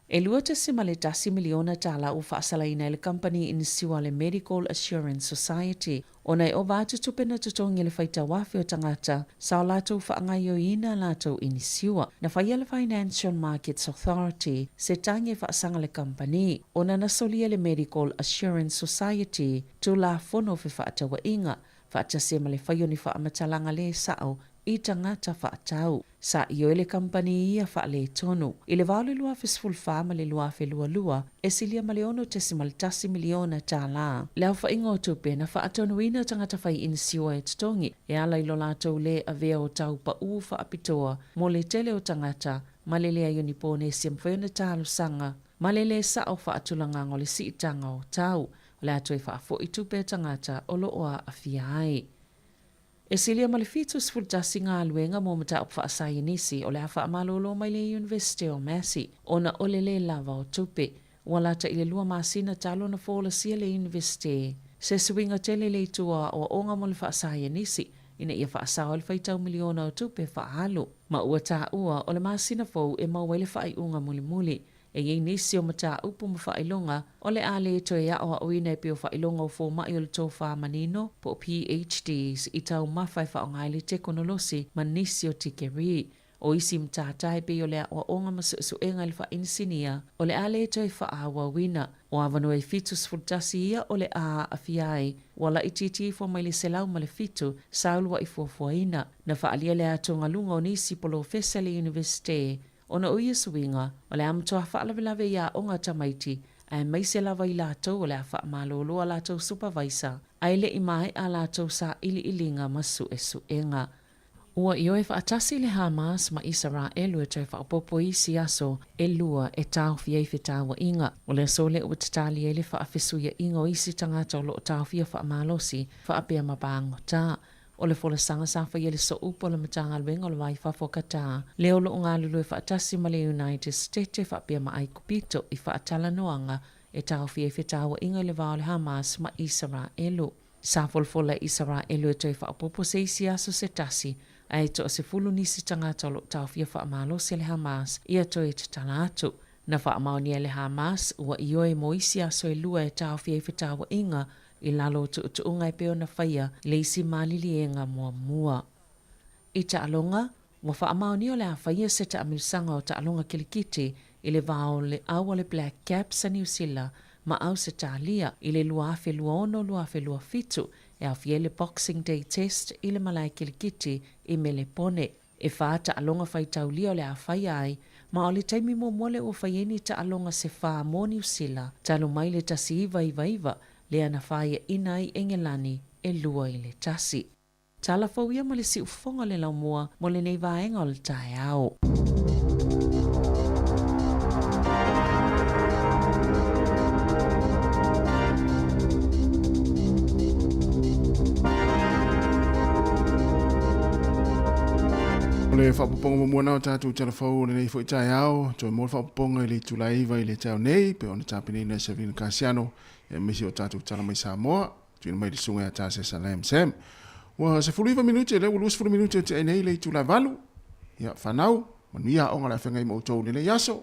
E $2.1 miliona tālā ua faasalaina e le kamupani inisiua a le Medical Assurance Society ona e ova atu tupe na totogi e le faitauafe o tagata sa o latou faagaoioiina a latou inisiua. Na faia le Financial Markets Authority se tagi e faasaga le kamupani ona na solia e le Medical Assurance Society Tulafono o Fefaatauaiga faatasi ai ma le fai o ni faamatalaga lē sao i tagata faatau. Sa ioe le kamupani ia faaletonu. I le va o le 2014 ma le 2022, e silia ma le $6.1 miliona tālā le aofaiga o tupe na faatonuina tagata fai inisiua e totogi e ala i lo latou lē avea o tau paʻū faapitoa mo le tele o tagata ma le leai o ni ponesi e mafai ona talosaga ma le lē sao faatulagaga o le siitaga o tau. O le a toe faafoi tupe a tagata o lo o aafia ai. E silia ma le 71 galuega mo mataupu faasaienisi o le a faamalolo mai le Iunivesite o Massey ona o le lē lava o tupe. Ua lata i le lua masina talu ona folasia le Iunivesite se suiga tele i le itu o aoaoga mo le faasaienisi ina ia faasao ai le faitau miliona o tupe faaalu. Ma ua taua o le masina fou e maua ai le faaiuga mulimuli. E i ai nisi o mataupu ma faailoga o le a le toe aʻoaʻoina e pei o faailoga o fōmaʻi o le tofā manino po o PhDs i taumafa e faaaoga ai le tekonolosi ma nisi o tikeri. O isi matata e pei o le aʻoaʻoga ma suesuega i le faainisinia o le a le toe faaauauina. O avanoa e 71 ia o le a aafia ai ua laitiiti ifo mai le 107 sa uluaʻi fuafuaina. Na faaalia le atogaluga o nisi polofesa i le Iunivesite Ona o ia suiga, o le a matua faalavelave i aoga a tamaiti, aemaise lava i latou o le a faamalolo a latou supavaisa, ae le i maea a latou sailiiliga ma suesuega. Ua ioe faatasi le Hamas ma Isaraelu e toe faaopoopo i isi aso e lua e taofi ai fetauaiga. O le aso lea ua tatali ai le faafesuiaʻiga o isi tagata o lo o taofia faamalosi faapea ma pagota. O le folasaga sa faia i le sooupu a le Matagaluega o le Va i Fafo a Qatar, lea o lo o galulue faatasi ma le United Stete faapea ma Aikupito i faatalanoaga e taofia ai fetauaiga i le va o le Hamas ma Isaraelu. Sa folafola e Isaraelu e toe faaopoopo se isi aso se tasi, ae toa-10 nisi tagata o lo o taofia faamalosi e le Hamas ia toe tatala atu. Na faamaonia e le Hamas ua ioe mo isi aso e lua e taofia ai fetauaiga i lalo o tuutuuga e pei ona faia i le isi maliliega muamua. I taaloga, ua faamaonia o le a faia se taamilosaga o taaloga kilikiti i le va o le au a le Black Caps a Niu Sila ma Ausetalia i le 2026, 2027, e aofia ai le Boxing Day Test i le malae kilikiti i Melepone. E whā taaloga faitaulia o le a whaia ai, ma o le taimi muamua lea ua fai ai ni taaloga se whā mō Niu Sila, talu mai le 1999, lea na whāiaina ai Engelani e 2-1. Tala fou ia ma le siufofoga o le laumua mo lenei vaega o le taeao. O le faaopoopoga muamua na o tatou tala fou o lenei foi taeao, toe mo le faaopoopoga i le itula e 9 i le taeao nei, pei ona tapenaina e Sabrina Kasiano, aemaise o tatou tala mai Samoa, tuuina mai i le susuga ia Tasesa Lam Sam. Ua 19 minute, lea ua 20 minute o tea nei le itula e 8. Ia, fanau, manuia aoga o le a feagai ma outou i lenei aso.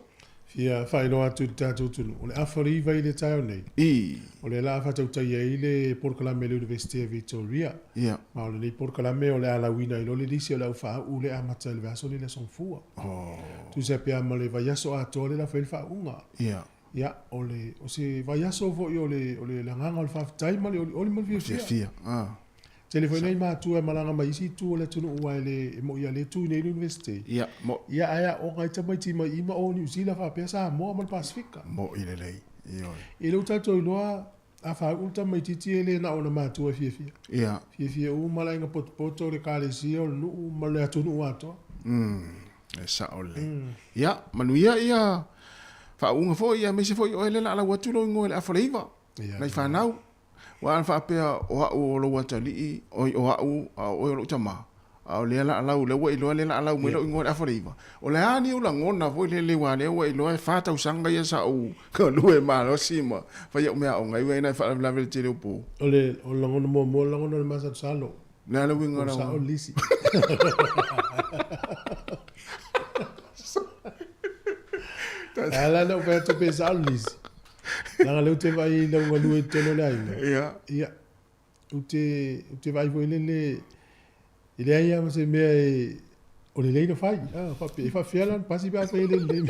Fia faailoa atu i le tatou atunuu, o le afa o le iva i le taeao nei, I. o lea la a faatautaia ai le polokalame a le Universite a Victoria. Ia. Ma o lenei polokalame o le a lauina ai loa le lisi o le au faauu lea e amata i le vaiaso lenei i le Aso Gafua. Oh. Tusa pe a ma le vaiaso atoa lea la fai ai le faauuga. Ia. Ia, o le, o se vaiaso foi o le, o le agaga o le faafetai ma le olioli ma le fiafia. Fiafia. Ah. Tele foi nai matua e malaga mai isi itu o le atunuu aua e le, e moi lava le tu i nei Universite. Ia, mo. Ia, ae aoga ai tamaiti mai i ma o Niu Sila faapea Samoa ma le Pasefika. Moi lelei, ioe. I lou tatou iloa, a faauu le tamaitiiti e le na o ona matua e fiafia. Ia. Fiafia uma le aiga potopoto, le ekalesia, o le nuu ma le atunuu atoa. Mm, e sao lelei. Ia, manuia ia faauuga foi, aemaise foi oe lea o le a lau atu lou igoa i le afa o le iva. Ia. Nai fanau. Aua ana faapea o au o lou atalii, oi o au, a o oe o lou tama, a o lea la a lau, lea ua iloa lea la a lau mai lou igoa i le afa o le iva. O le a ni ou lagona foi lele aua lea ua iloa e fa tausaga ia sa ou galue malosi ma fai au meaaoga ai ua ina e faalavelave i le tele o po. O le o le lagona muamua o le lagona o le masalosalo. O le a le uiga o lau. Ua sao le lisi. A la na ou fai atu pe sao le lisi. Leaga lea ou te vaai i lau galue i totonu o le aiga. Ia. Ia. Ou te, ou te vaai foi lele, e leai lava ma se mea e, o lelei na fai. Ah, faapea, e faapefea la ona pasi pe a fai e le lelei.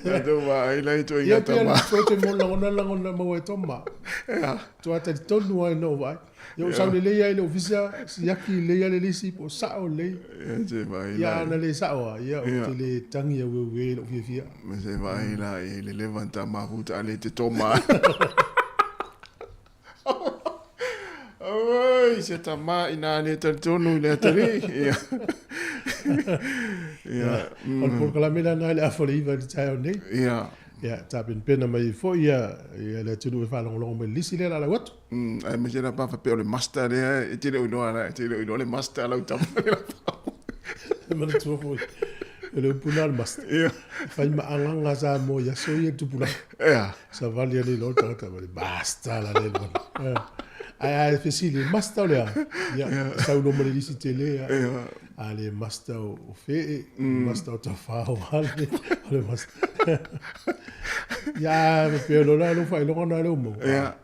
Tatou vaai la i ituaiga Ia, pei tama. a te mo lagona lagona maua e toma. Ia. Tua talitonu ai na ou vaai. Ia ou sau lelei lava i le ofisa, siaki lelei lava le lisi po o sao lelei. Ia se vaai Ia la. ana le sao lava, ia ou te le tagi aueue i lou fiafia. Ma se vaai la i le leva na ta mafuta a le te toma. Oi, se tama ina le talitonu i le atalii. Ia. Ia. O le polokalame lena i le afa o le iva i le taeao nei. Ia. Ia, tapenapena mai ai foi ia, ia le atunuu e faalogologo mai i le lisi lea o le a lau atu. Mm, aemaise la pa faapea o le master lea e te le o iloa la, e te le o iloa le master a lau tama le lapau. E manatua foi, o le upu lena o le master. Ia. E fai ma agaga Samoa i aso ia i le tupulaga. Ia. Savali ane loa le tagata ma le master la le lona. Ae a fesili, master o le a? Ia, sau loa ma le lisi tele. Ia. A le master o Fee, master o Tafao, a le, o le master. Ia, faapea loa la lou faailoga lena lea ua maua. Ia.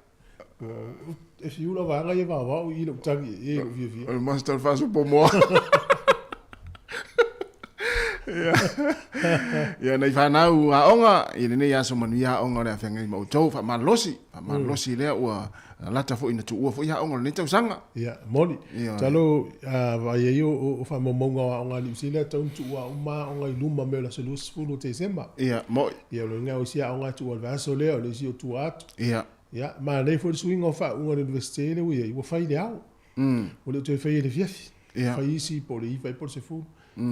E fiu la vaega ia vaovao i lou tagi i lou fiafia. O le master o le faasopo moa. Ia, ia nai fanau aoga i lenei aso manuia aoga o le a feagai ma outou. Faamalolosi, faamalolosi lea ua lalata foi ina tuua foi aoga o lenei tausaga. Ia, moni. Ioe. Masalo a vaai ai o faamaumauga o aoga a Niu Sila e tatau ona tuua uma aoga i luma mai o le aso 20 o Tesema. Ia, moni. Ia, o lona uiga o isi aoga e tuua i le vaiaso lea, o le isi o tua atu. Ia. Ia, manaia foi le suiga o faauuga a le Iunivesite lea ua i ai, ua fai i le ao. Ua le o toe faia i le afiafi. Ia. Fai isi po o le 9 ea po o le 10,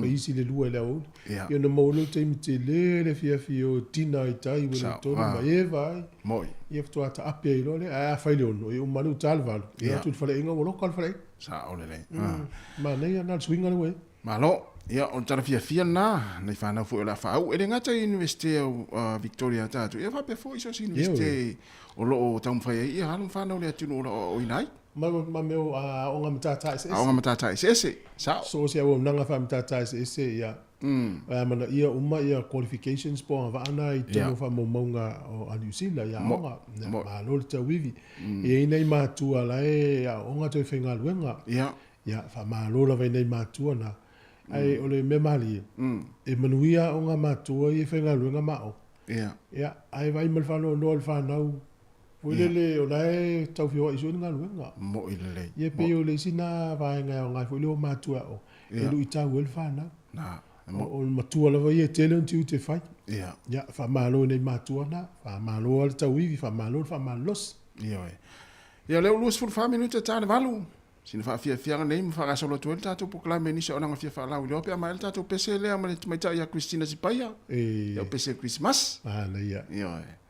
fai isi i le 2 i le aoauli. Ia. Ia ona maua lea o le taimi tele le afiafi o dinner i tai Wellington Sao. ma Eva ai. Moi. Ia faatoa taape ai loa lea. Ae a fai i le 6, ia uma lea ua ta le 8, ia Ia. atu i le faleaiga ua loka le faleaiga. Sao lelei. Manaia lena le suiga lea ua i ai. Malo. Ia, o le tala fiafia lena, nai fanau foi o le a faauu. E le gata i Iunivesite o Victoria tatou, ia faapea foi so o se Iunivesite o lo o taumafai ai ia alo ma fanau i le atunuu o lo o aoaoina ai. Ma mea o aoga matata eseese. Aoga matata eseese, sao. So o se auaunaga faamatata eseese, ia, e amanaia uma ia qualifications po o agavaa na i totonu o faamaumauga o a Niu Sila i aoga. Malo le tauivi. E i ai nai matua la e aooga toe faigaluega. Ia. Ia, faamalo lava i nai matua na. Ae o le mea malie, e manuia aoga matua ia e faigaluega ma aoga. Ia. Ia, ae vaai ma le faanoanoa i le fanau foi lele o la e tau feoai sue le galuega. Mo'i lelei. Ia pei o le isi na vaega e aoga ai foi le o matua e aoga, e luitau ai le fanau. Na. O le matua lava ia e tele ona tiute fai. Ia. Ia, faamalo i nai matua na, faamalo lava le tauivi, faamalo le faamalolosi. Ioe. Ia, o lea ua 24 minute ta le valu. Sina faafiafiaga nei ma faagasolo atu ai le tatou polokalame i nisi o auaunaga fia faalauiloa pe a maea le tatou pese lea ma le tamaitai ia Christina Sipaia. E. Lau pese Christmas. Manaia. Ioe.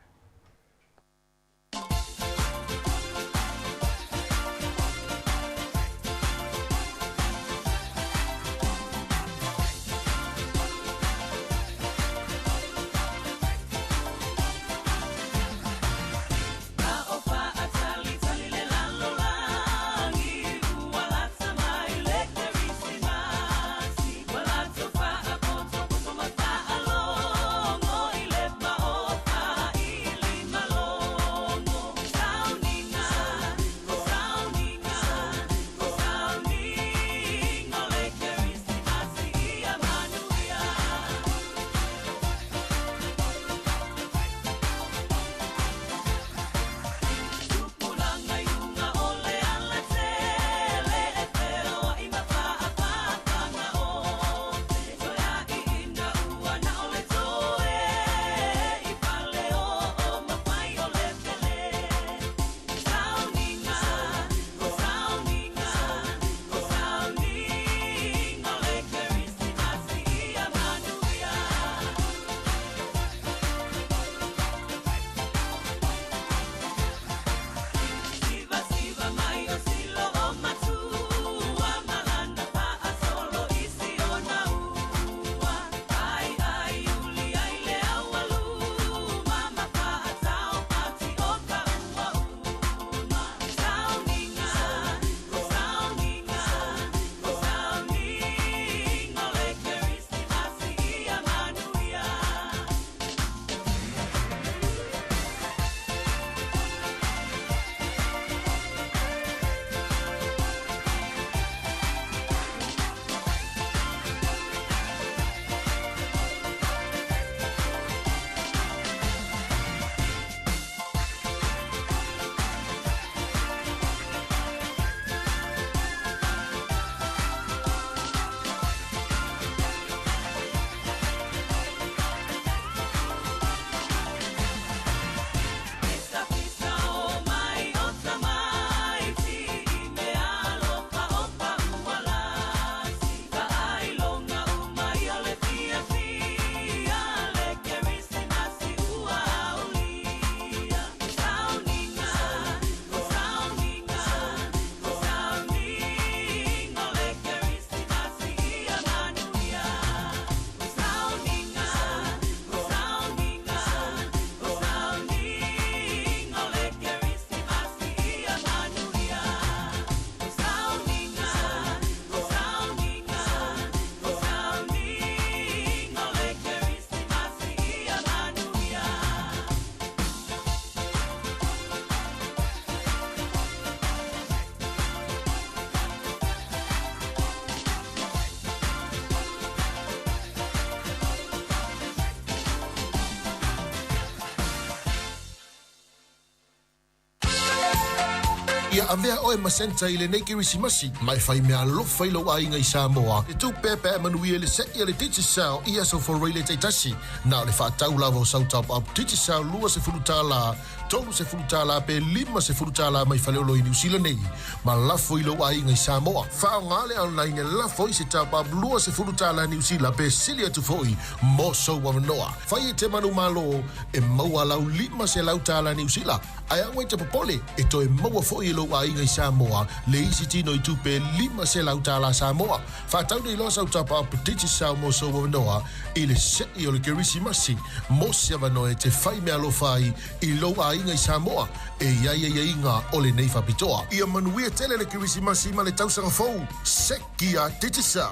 Ia avea oe ma Santa i lenei Kerisimasi, ma e fai meaalofa i lou aiga i Samoa. E tupe pe a manuia i le se'i a le Digicel i aso Foreile taitasi. Na o le faatau lava o sau top up Digicel $20, $30 pe $50 mai Faleolo i Niu Sila nei, ma lafo i lou aiga i Samoa. Faaaoga le online e lafo ai se top up $20 Niu Sila pe sili atu foi mo sou avanoa. Fai e te manumalo e maua lau $500 Niu Sila, ae aua e te popole, e toe maua foi e lou aiga i Samoa le isi tino i tupe $500 Samoa. Faatau nei loa sau top up Digicel mo sou avanoa i le se'i o le Kerisimasi mo se avanoa e te fai meaalofa ai i lou aiga i Samoa e i ai aiaiga o lenei faapitoa. Ia manuia tele le Kerisimasi ma le tausaga fou. Sekia Digicel!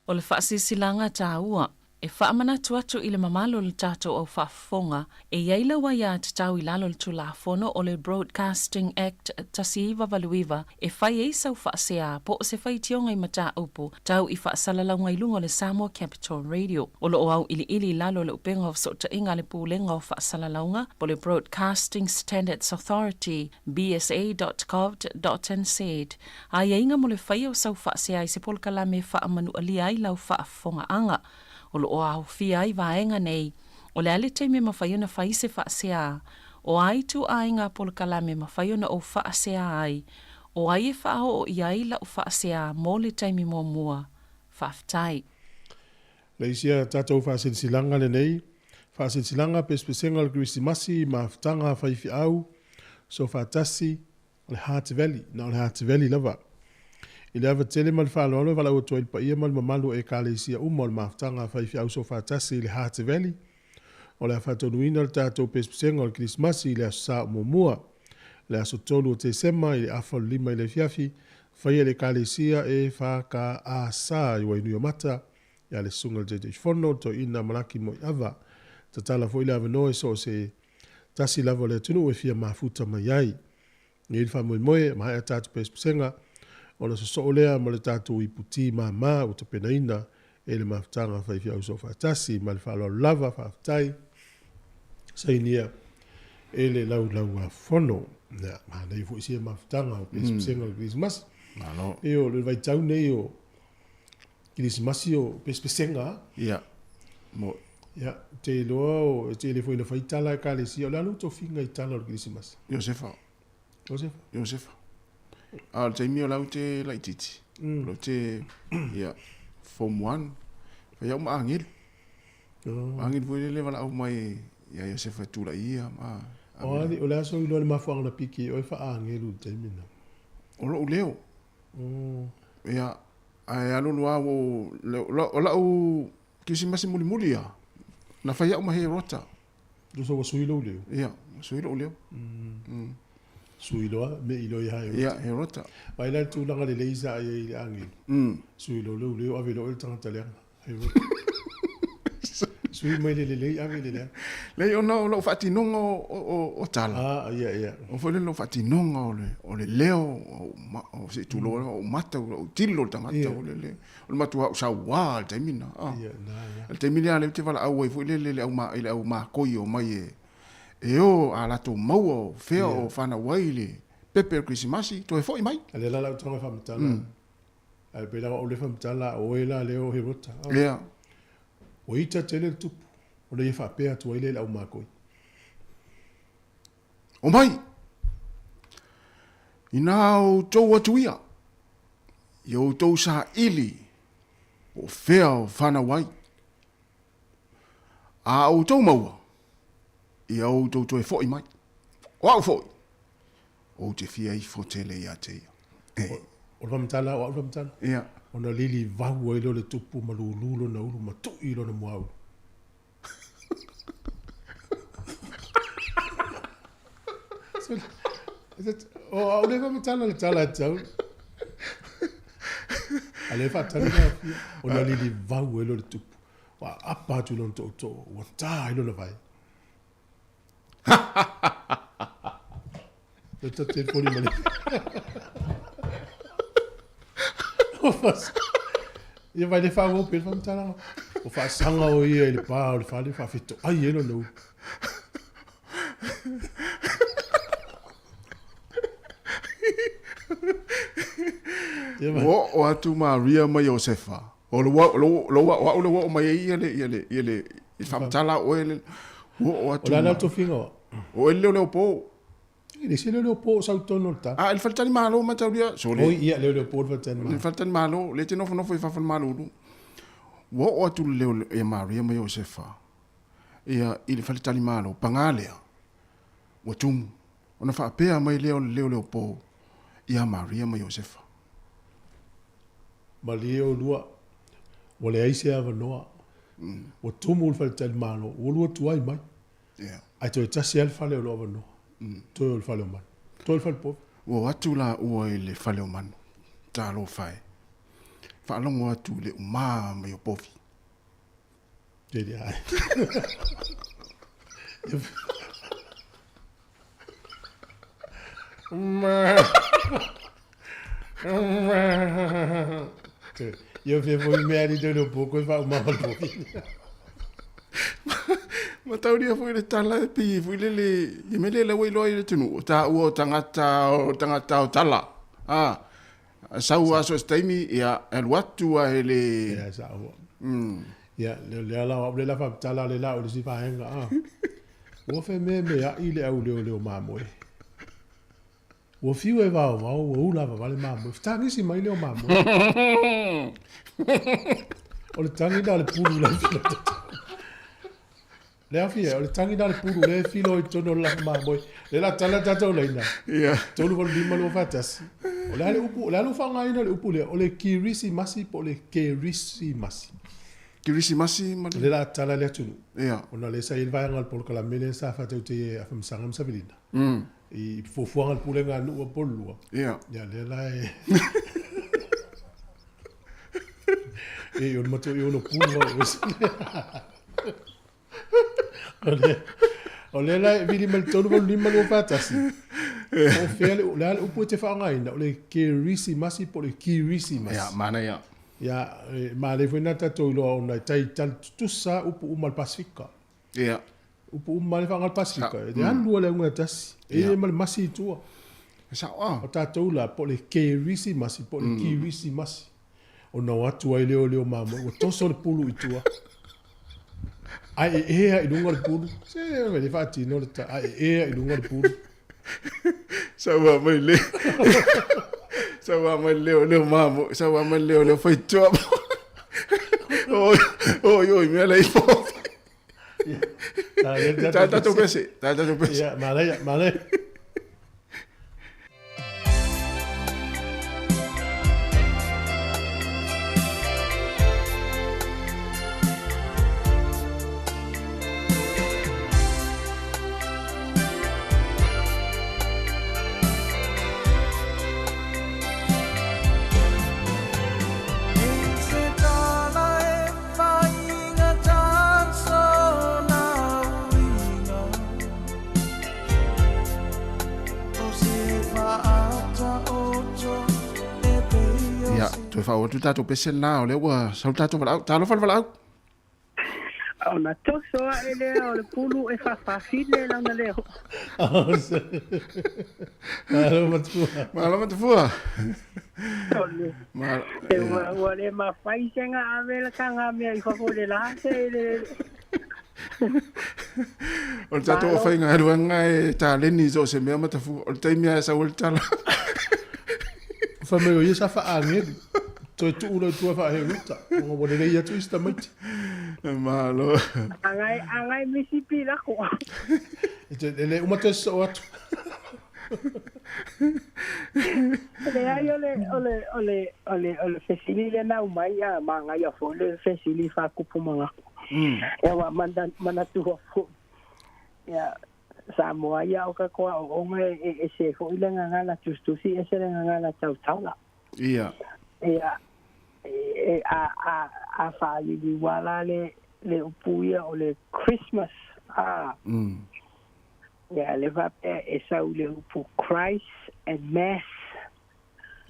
O le faasilasilaga taua. E faamanatu atu i le mamalu o le tatou au faafofoga, e i ai lau aiatatau i lalo o le Tulafono o le Broadcasting Act 1989 e fai ai sau faasea po o se faitioga i mataupu tau i faasalalauga i luga o le Samoa Capital Radio. O lo o auiliili i lalo o le upega o fesootaiga a le Pulega o Faasalalauga po o le Broadcasting Standards Authority, bsa.govt.nz, aiaiga mo le faia o sau faasea i se polokalame e faamanualia ai lau faafofogaaga. O lo o aofia ai vaega nei, o le a le taimi e mafai ona fai se faasea, o a ituaiga polokalame e mafai ona ou faasea ai, o ai e faaoo i ai lau faasea mo le taimi muamua. Faafetai. Le isi a tatou faasilasilaga lenei, faasilasilaga pesepesega o le Kerisimasi, mafutaga faifeau, sofaatasi, o le Heart Valley, na o le Heart Valley lava. I le ava tele ma le faaaloalo e valaau atu ai i le paia ma le mamalu o Ekalesia uma o le mafutaga a faifeau soofaatasi i le Heart Valley, o le a faataunuuina le tatou pesepesega o le Kerisimasi i le Aso Sa o muamua, le aso 3 o Tesema i le afa o le 5 i le afiafi, faia e le Ekalesia EFKS i Wainuiomata, ia le Susuga i le Taitaifono, le Toeaina Malaki Moeava. Tatala foi le avanoa i so o se tasi lava o le atunuu e fia mafuta mai ai. E i ai le faamoemoe, e maea tatou pesepesega, ona sosoo lea ma le tatou iputi mama ua tapenaina e le mafutaga faifeau soofaatasi. Ma le faaaloalo lava, faafetai. Sainia e le Laulau-a-Fono. Ia, manaia foi sia mafutaga o pesepesega o le Kerisimasi. Malo. E o le vaitau nei o Kerisimasi o pesepesega. Ia. Mo. Ia, te iloa o, e tele foi na fai tala a Ekalesia. O le a lou tofiga i tala o le Kerisimasi? Iosefa. Iosefa? Iosefa. A o le taimi o lau te laitiiti, lau te, ia, form one, fai au ma agelu. Oh. Agelu foi lele valaau mai ia Iosefa e tulai ia ma... O, ali, o le a sou iloa le mafuaaga na piki ai oe faa-agelu i le taimi lena? O lou leo. Oh. Ia, ae alu alu lava ua o lau Kerisimasi mulimuli ia, na fai au ma Herota. Tusa ua sui lou leo? Ia, ua sui lou leo. Sui loa, me i loa ia Herota. Ia, Herota. Vaai la le tulaga lelei sa i ai i le agelu. Sui loa lou leo, ave loa oe le tagata leaga. Herota. Sui mai le lelei, ave i le leaga. Leai, ona o lau faatinoga o tala. Ah, ia, ia. O foi lele o faatinoga o le, o le leo, o, se i tulou, o mata, o tilo le tagata, o le, O le matua au sauā i le taimi lena. Ah. Ia, na, ia. I le taimi lea lea ou te valaau ai foi lele i le au, i le au makoi o mai e, e o a latou maua o fea o fanau ai le pepe o le Kerisimasi, toe foi mai. A lea la lau taga faamatala. Ae pei la o au lea faamatala, o oe la lea o Herota. Ah. Ia. Ua ita tele le tupu, ona ia faapea atu ai lea i le au makoi. Omai! Inā outou atu ia, i outou saili po o fea o fanau ai, a outou maua, ia outou toe foi mai. O au foi, ou te fia ifo tele ia te ia. E. O le faamatala, o au le faamatala. Ia. Ona lili vau ai lea o le tupu ma lulu lona ulu ma tui lona muaulu. O au le faamatala le tala e tau. A le faatali la fia. O na lili vau e lo le tupu. Ua apa atu i lona tootoo. Ua tā i lona vai. Le ta telefoni ma le. O fas. Ia vai le whaangau pe le whamatalaga. O whaasanga o ia i le pā o le whale whaawheto ai e lona ulu. Ia vai. Ua oo atu Maria ma Iosefa. O le ua, lo, lo, o au le ua oo mai ai ia le, ia le, ia le, i faamatala oe le, ua oo atu. O le a la le tofiga o? O e le leoleo po. E le se leoleo po o sau tonu o le ta. A, i le faletalimalo mataulia, sole. Oi, ia, leoleo po le faletalimalo. Le faletalimalo, le te nofonofo i fafo i le malulu. Ua oo atu le leo ia Maria ma Iosefa, ia, i le faletalimalo, paga lea, ua tumu. Ona faapea mai lea o le leoleo po ia Maria ma Iosefa. Malie olua, ua leai se avanoa. Ua tumu le faletalimalo, ua lua tuai mai. Yeah. Ae toe tasi lava le fale o lo o avanoa. Toe o le fale o manu. Toe o le fale povi. Ua o atu laua i le fale o manu. Talofa e. Faalogo atu i le uma mai o povi. Tele ai. Ia fia foi mea ni tolu poko e whaumama le Mataulia foi le tala e pei foi lele i mele le ua iloa i le atunuu, o taua o tagata o tagata o tala. A sau lava so o se taimi, ia, e alu atu lava e le. Ia, sao. Ia, le lea la o au le la faapitala le la o le isi vaega, a. Ua fememea'i le au leoleo mamoe. Ua fiu e vaovao, ua ula vavale mamoe. Fetagisi mai lea o mamoe. O le tagi lena o le pulu la e filo i totonu. Le afi e, o le tagi lena o le pulu lea e filo i totonu o le lafo mamoe. Lea la tala tatou laina. Ia. 3, 8, 5, 2, 4, 1. O le a le upu, o le a le faaaogaina o le upu lea, o le kirisimasi po o le kerisimasi. Kerisimasi ma le. Lea la tala le atunuu. Ia. Ona o lea sa i ai le vaega o le polokalame lea sa faatautaia e Afamasaga ma Savelina. I fuafuaga a le pulega a nuu a Pololua. Ia. Ia lea la e E o le matua i ono pulu au ese. O le o lea la e vili mai le 3 8 5 2 4 1. O fea le o le a le upu e te faaaogaina, o le kerisimasi po o le kirisimasi. Ia, manaia. Ia, e manaia foi lena tatou iloa ona e tai tali tutusa upu uma o le Pasefika. Ia. Upu uma lava le faaaoga o le Pasefika, e alu lava le auga e tasi. E i ai ma le masi i tua. E sao a. O tatou la, po o le kerisimasi, po o le kirisimasi. Ona o atu ai lea o leo mamoe, ua toso le pulu i tua. Ae e ea i luga le pulu. Se, e le faatino le ta, ae e ea i luga le pulu. Sau mai le. Sau mai leo leo mamoe, sau mai leo leo faitua. Oi, oi, oi, mea lei po. Ta tatou pese, ta tatou pese. Ia, manaia, manaia. Ia, toe faaauau atu le tatou pese lena, o lea ua sau le tatou valaau. Talofa le valaau. Ona toso ae lea o le pulu e fafafine lana leo. Malo matua. Malo matua. Malo. E ua, ua le mafai se nga ave le kanga mea i fafo le la se le. O le tatou faigaluega e taleni so o se mea matafua. O le taimi lava e sau ai le tala. Fai mai o ia sa faaagelu. Toe tuu loa i tua faaheuta. Ona ua lelei atu isi tamaiti. Malo. Angai, angai misi pilako. E le uma toe sosoo atu. Leai o le, o le, o le, o le, o le fesili lena aumai a magaia foi le fesili faakupu manatu. Ia ua manatua foi. Ia Samoa ia o ka koa aoaoga e ese foi le gagana tusitusi ese le gagana tautaula. Ia. Ia e a a a faaliliua la le le upu ia o le Christmas a. Ia le faapea e sau i le upu Christ and Mass.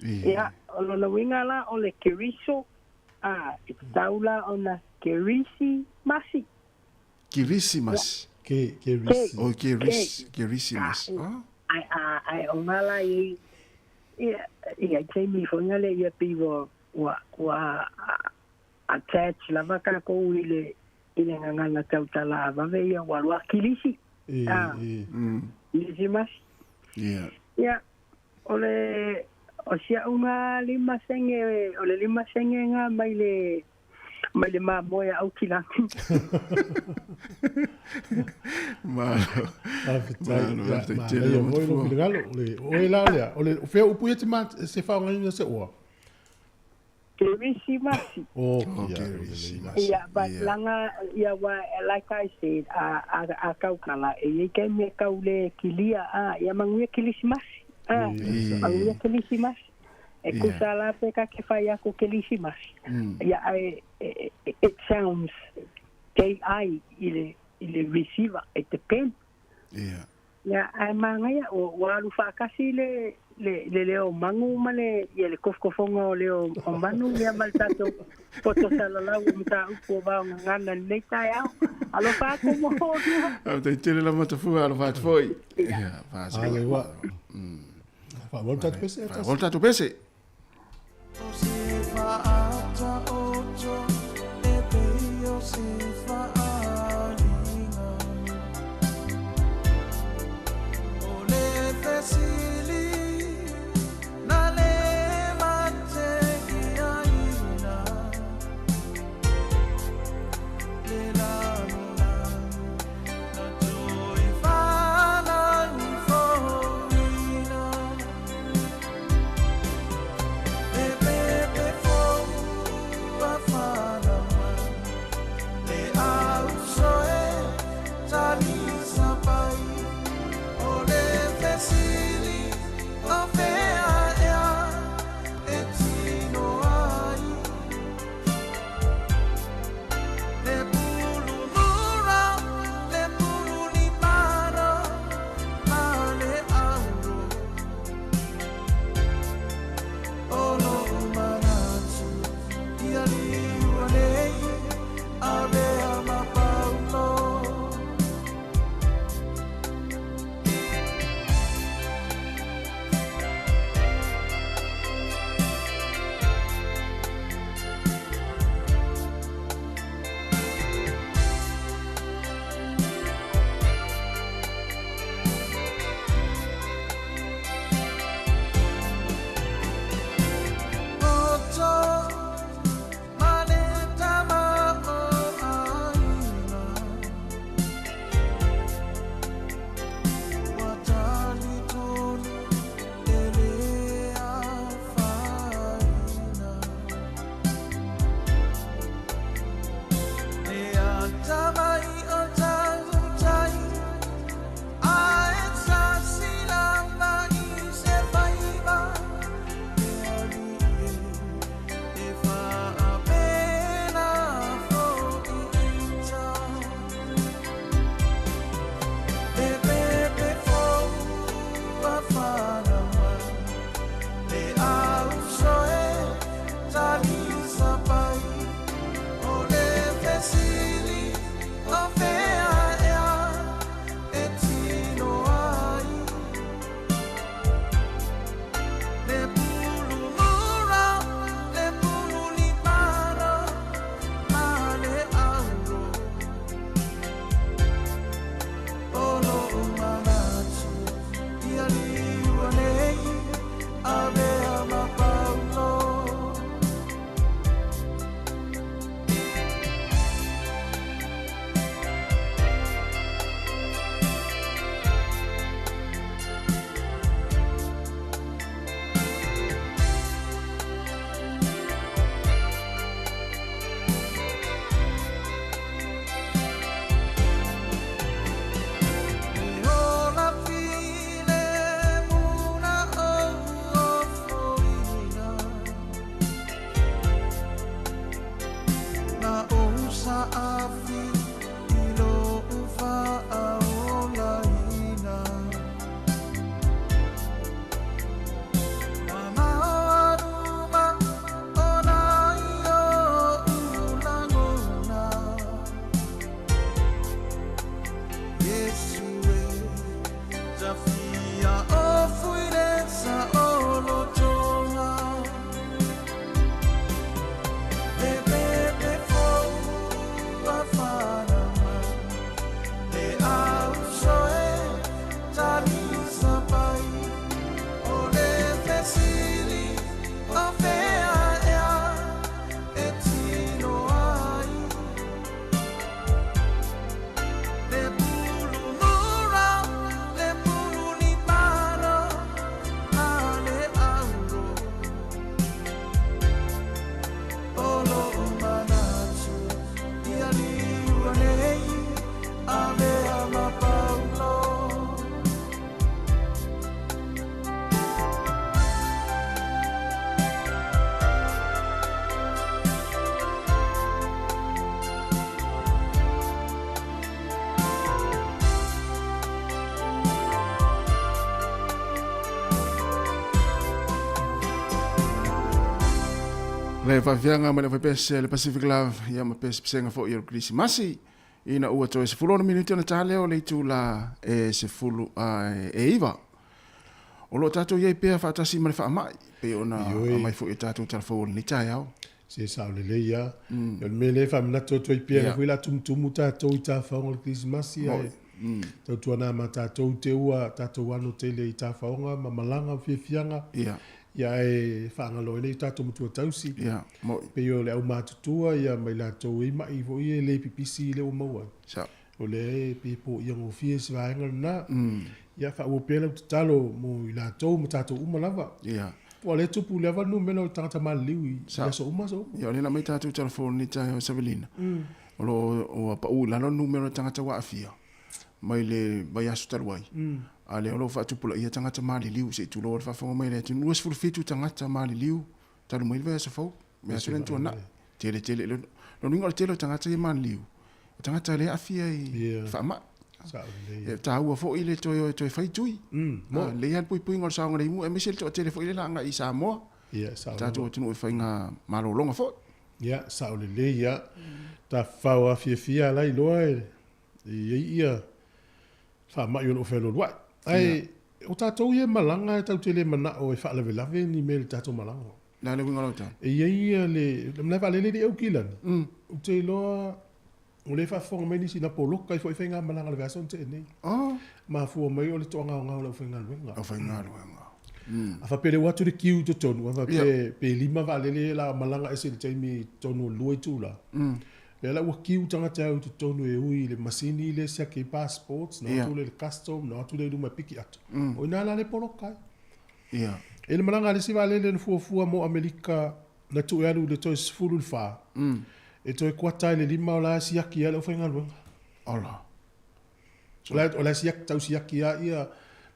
Ia o lona uiga la o le Keriso a e tatau la ona Kerisi masi. Kirisimasi. Ke, kerisi. Oh, keris, kerisimasi. Ah. Ai, a, ai, o ngā la i, i, i ai taimi foi ngā le ia pi ua, ua, ua attach lava kākou i le, i le gagana tautala a vave ia ua loa kilisi. E, Ah, e. Kirisimasi. Yeah. Ia, o le, o sia'u ngā lima senge, o le lima senge ngā mai le, mai le mamoe a Aukilani. Malo. Faafetai. Malo, Ia, faafetai tele manaia lau foi lou matua. finagalo. O le oe la lea, o le o fea upu ia te ma se faaaogaina se oa. Kerisimasi. Oh, Oh, ia, o lelei Kerisimasi. Ia, but Yeah. langa, ia wa, like I said, a, a, a kaukala, e iai kai mea kau le kilia, a, ia manuia Kerisimasi. A, manuia Kerisimasi. E Yeah. kusa la pe ka ke whai aku Kerisimasi. Ia, I, it sounds KI i le i le receiver e te pen. Ia. Ia, ae manaia, ua, ua alu faatasi le, le, le leo magu ma le, ia, le kofokofoga o leo o manu, ia, ma le tatou poto salalau o mataupu o vaogagana i lenei taeao. Alofa atu mo oulua. Faafetai tele lava Tafua, alofa atu foi. Ia, faasala. Alo ua. Faamalo le tatou pese. Faamalo le tatou pese. Le faafiaga ma le aufaipese le Pacific Love ia ma pesepesega foi o le Kerisimasi ina ua toe 16 minute ona ta lea o le itula e 10 e 9. O lo o tatou i ai pea faatasi ma le faamai pei ona aumai foi e tatou tala fou o lenei taeao. Se sao lelei lava. O le mea lea e faamanatu atu ai pea, lea foi o le a tumutumu tatou i tafaoga o le Kerisimasi, ae tautuana ma tatou te ua tatou ano tele i tafaoga ma malaga ma fiafiaga, ia ae faagalo ai nei tatou matua tausi. Pei o le aumatutua ia ma i latou e i mai foi e le pipisi lea ua maua ai. O lea e pei e poia gofie si vaega lena. Ia faaauau pea lau tatalo mo i latou ma tatou uma lava. Aua o lea e tupu lava le numera o tagata maliliu i aso uma aso uma. Ia o lea na aumai tatou telefoni i lenei taeao Savelina. O lo o ua pau i lalo le numera o tagata ua aafia mai le vaiaso talu ai. A o lea o lo o faatupulaia tagata maliliu se i tulou le faafofoga mai a le atunuu. 27 tagata maliliu talu mai le vaiaso fou. Vaiaso lea na tuanai. Tele tele. Lona uiga o le tele o tagata ia maliliu, o tagata lea e aafia i faamai. E taua foi le toe o e toe fai tui. Lelei lava le puipuiga o le saogalemu aemaise le toatele foi lea o le a agai i Samoa. Tatou atunuu e faiga malologa foi. Ia, sao lelei lava. Tafafao afiafia la iloa e i ai ia faamai o lo o fealualuai. Ae o tatou ia e malaga e tatou te le manao e faalavelave ni mea i le tatou malaga. Le a le uiga o lau tala? E i ai ia le, le malae vaalele e le i Aukilani, ou te iloa o lea e faafofoga mai nisi na poloka ai foi faigamalaga i le vaiaso na tea nei. Oh. Mafua mai o le toagaogao o le aufaigaluega. Aufaigaluega. A faapea lea ua atu le queue i totonu, a faapea pe lima vaalele la malaga ese i le taimi i totonu o le lua itula. Lea la ua queue tagata e au i totonu e ui i le masini lea e siaki ai passports, na o atu lea i le custom, na o atu lea i luma e piki atu. O i ina la lea e poloka ai. Ia. E le malaga a le isi vaalele na fuafua mo Amerika na tuu e alu i le toe 14, e toe kuata ai le lima o la e siaki ai le aufaigaluega. Ola. O la, o la e siaki, tau siaki lava ia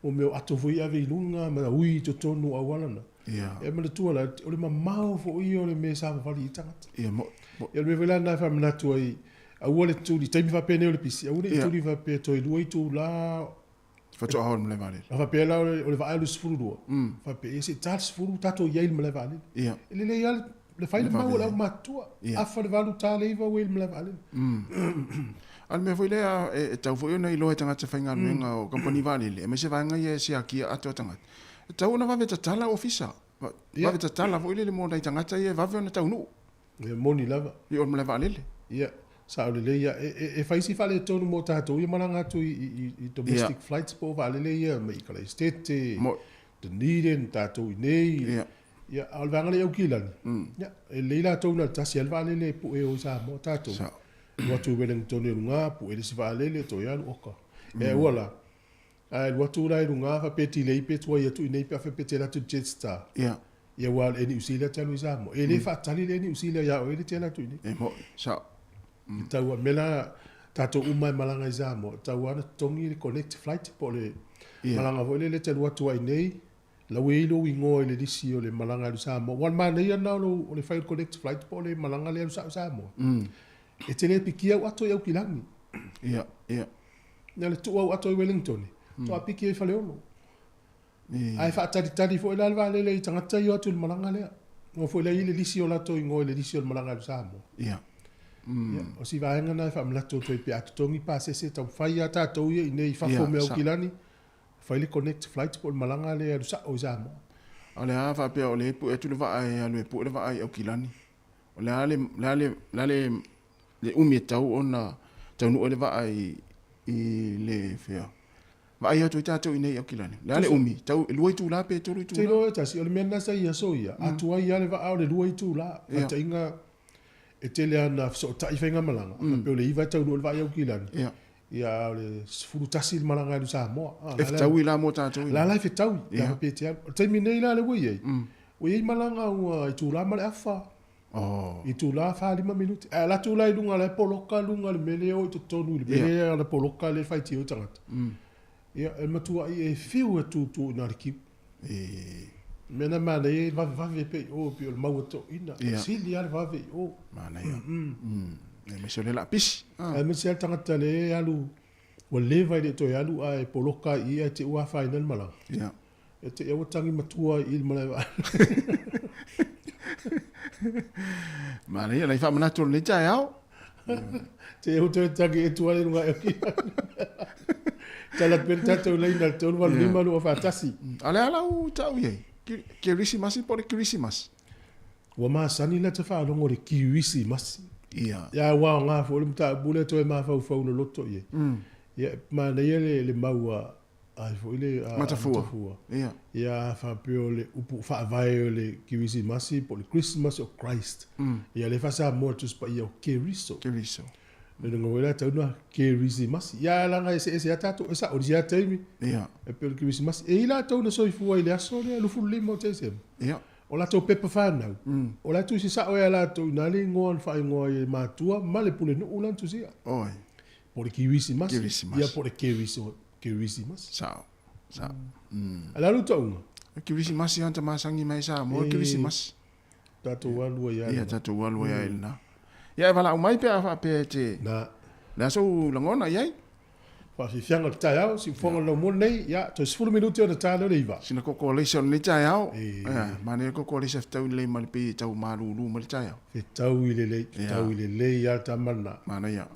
mo mea o ato foi e ave i luga ma ui i totonu o auala na. Ia. E manatua la, o le mamao foi ia o le mea e savavali ai tagata. Ia, mo, mo. Ia o le mea foi la lena e faamanatu ai, aua le tuli, taimi faapenei o le pisi, aua ne i tuli faapea toe lua itula Faatoa o i le malae vaalele. A faapea la o le vaa e alu i le 12, faapea, ia se i ta le 10 tatou i ai i le malae vaalele. Ia. E lelei lava le fai le mau a le aumatutua. Ia. Afa le 8 ta le 9 ua i le malae vaalele. A o le mea foi lea e tatau foi ona iloa e tagata faigaluega o kamupani vaalele, aemaise vaega ia e siakia ato a tagata, e tatau ona vave tatala ofisa. Vave tatala foi lele mo nai tagata ia e vave ona taunuu. E moni lava. I o le malae vaalele. Ia, sao lelei ia. E, e, e fai si faaletonu mo tatou ia malaga atu i, i, i domestic yeah. flights po o vaalele ia mai i Kalaistete, Dunedin, tatou i nei. Ia. Ia, a o le vaega lea i Aukilani, ia, e lelei latou na o le tasi lava le vaalele e pue o i Samoa tatou. Sao. Alu atu i Wellington i luga, pue le isi vaalele, toe alu oka. E aua la, a e alu atu la i luga faapea delay pe tuai atu i nei pe a faapea e te alu atu i le Jetstar. Ia. Ia aua o le Air Niu Sila e te alu i Samoa. E le faatali le Air Niu Sila ia oe le te alu atu i inei. E mo'i, sao. E tau a, mea la tatou uma e malaga i Samoa, e tau lava ona totogi le connect flight po o le malaga foi lele e te alu atu ai i inei, la ua i ai lou igoa i le lisi o le malaga e alu i Samoa. Aua o le manaia lena o lou, o le fai o le connect flight po o le malaga lea e alu sao i Samoa. E te le pikia au ato i Aukilani. Ia, ia. Na o le tuu au ato i Wellington, faatoa piki ai i Faleolo. Ae faatalitali foi la le vaalele i tagata ia o atu i le malaga lea. Aua foi la e i ai le lisi o latou igoa i le lisi o le malaga alu Samoa. Ia. Ia, o si vaega lena e faamanatu atu ai pe a totogi pasese, taumafai lava tatou ia i inei i fafo me Aukilani, fai le connect flight po o le malaga lea e alu sao i Samoa. A o le a faapea o lea e pue atu le vaa e alu e pue le vaa i Aukilani. O le a le, le a le, le a le, le umi e tatau ona taunuu ai le vaa i, i le fea? Vaai atu ai tatou i inei i Aukilani. O le a le umi? Tau e lua itula pe tolu itula? Te iloa e tasi, o le mea lena sa i aso ia, a tuai lava le vaa o le lua itula. Faataitaiga, e tele lava ina fesootai faigamalaga, faapea o le iva e taunuu ai le vaa i Aukilani, ia a o le 11 le malaga e alu i Samoa. E fetaui la mo tatou i La la e fetaui, pe a faapea e te alu. O le taimi nei la lea ua i ai, ua i ai malaga ua itula ma le afa. Oh. Itula 45 minute. Ae alu atu la i luga la e poloka luga i le mea lea e o i totonu i le mea lea e poloka lea e faitio ai tagata. Ia e matuai e fiu e tutu i ina i le kiu. E. Mea na manaia e vavevave pea i o pei o le mau a toeaiina. Sili lava le vave i o. Manaia. Aemaise o lea o le a pisi. Aemaise lava le tagata lea e alu ua leva e le i toe alu ae poloka ai i i ae te i ua afaina le malaga. Ia. E te i ua tagi matua i i le malae vaalele. Manaia nai faamanatu o lenei taeao. Te eu toe tagi e tua i luga e oki. Tala pe le tatou leina le 3 8 5 2 4 1. A le a lau tau i ai? Kerisimasi po o le Kerisimasi? Ua masani la te faalogo i le Kirisimasi. Ia. Ia ua aoga foi le mataupu lea toe mafaufau loloto i ai. Ia, manaia le mau a ai foi le a Matafua. Matafua. Ia. Ia a faapea o le upu faavae o le Kirisimasi po o le Christmas o Christ. Ia lea faa-Samoa le Tusi Paia o Keriso. Keriso. Le luga foi la tau na Kerisimasi. Ia leaga e eseese lava tatou, e sao i le isi lava taimi. Ia. E pei o le Kerisimasi. E i ai latou na soifua i le aso lea 25 o Tesema. Ia. O latou pepa fanau, o la e tusi sao ai a latou i na le igoa na faaigoa ai e matua ma le pulenuu la na tusia. Oi. Po o le Kirisimasi. Kirisimasi. Ia po o le Keriso, Kerisimasi. Sao. Sao. Mm. A le alu tauga. Kirisimasi anta masangi mai Samoa, Kirisimasi. Tatou alu ai Ia, tatou alu ai i lena. Ia, e valaau mai pe a faapea e te... Na. Le a sou lagona i ai? Faafiafiaga o le taeao, siufofoga o le laumua lenei, ia, toe 10 minute ona ta lea o le 9. Sina koko alaisa o lenei taeao. Ia, manaia le koko alaisa fetaui lelei ma le pei e tau malulu mai le taeao. Fetaui lelei, fetaui lelei lava le tama lena. Manaia.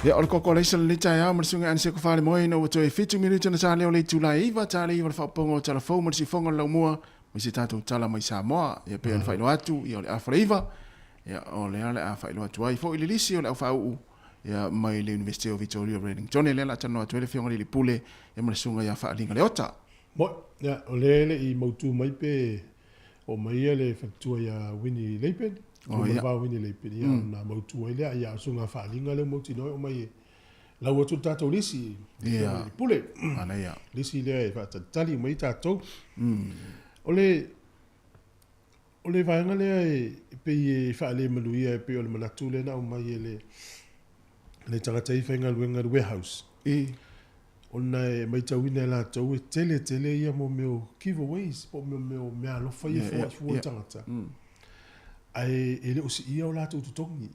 Ia, o le koko alaisa lenei taeao ma le suiga Anise Kofalemoe ina ua toe 7 minute ona ta lea o le itula e 9, ta le 9 le faaopoopoga o tala fou ma le siufofoga o le laumua mai se tatou tala mai Samoa. Ia pei ona faailoa atu, ia o le afa le 9, ia o lea o le a faailoa atu ai foi le lisi o le aufaauu ia mai le Iunivesite o Victoria Wellington. Lea o le a talanoa atu ai le Afioga i le Alii Pule ia ma le Susuga ia Faaliga Leota. Moe, ia, o lea e le i mautu mai pe. Oo mai ia le faletua ia Winnie Lapen, oh, ia. va Winnie Lapen, ia ona mautu ai lea, ia o susuga Faaliga lea mautinoa e oo mai e lau atu le tatou lisi, Ia. le pule. Manaia. Lisi lea e faatalitali uma ai tatou. O le o le vaega lea e pei e faalemanuia e pei o le manatu lea na aumai e le le tagata e faigaluega i le warehouse. I. Ona e matauina e latou e tele tele ia mo mea o giveaways po o mea o meaalofa ia e foai fua i tagata. Ae e le o siia o latou totogi.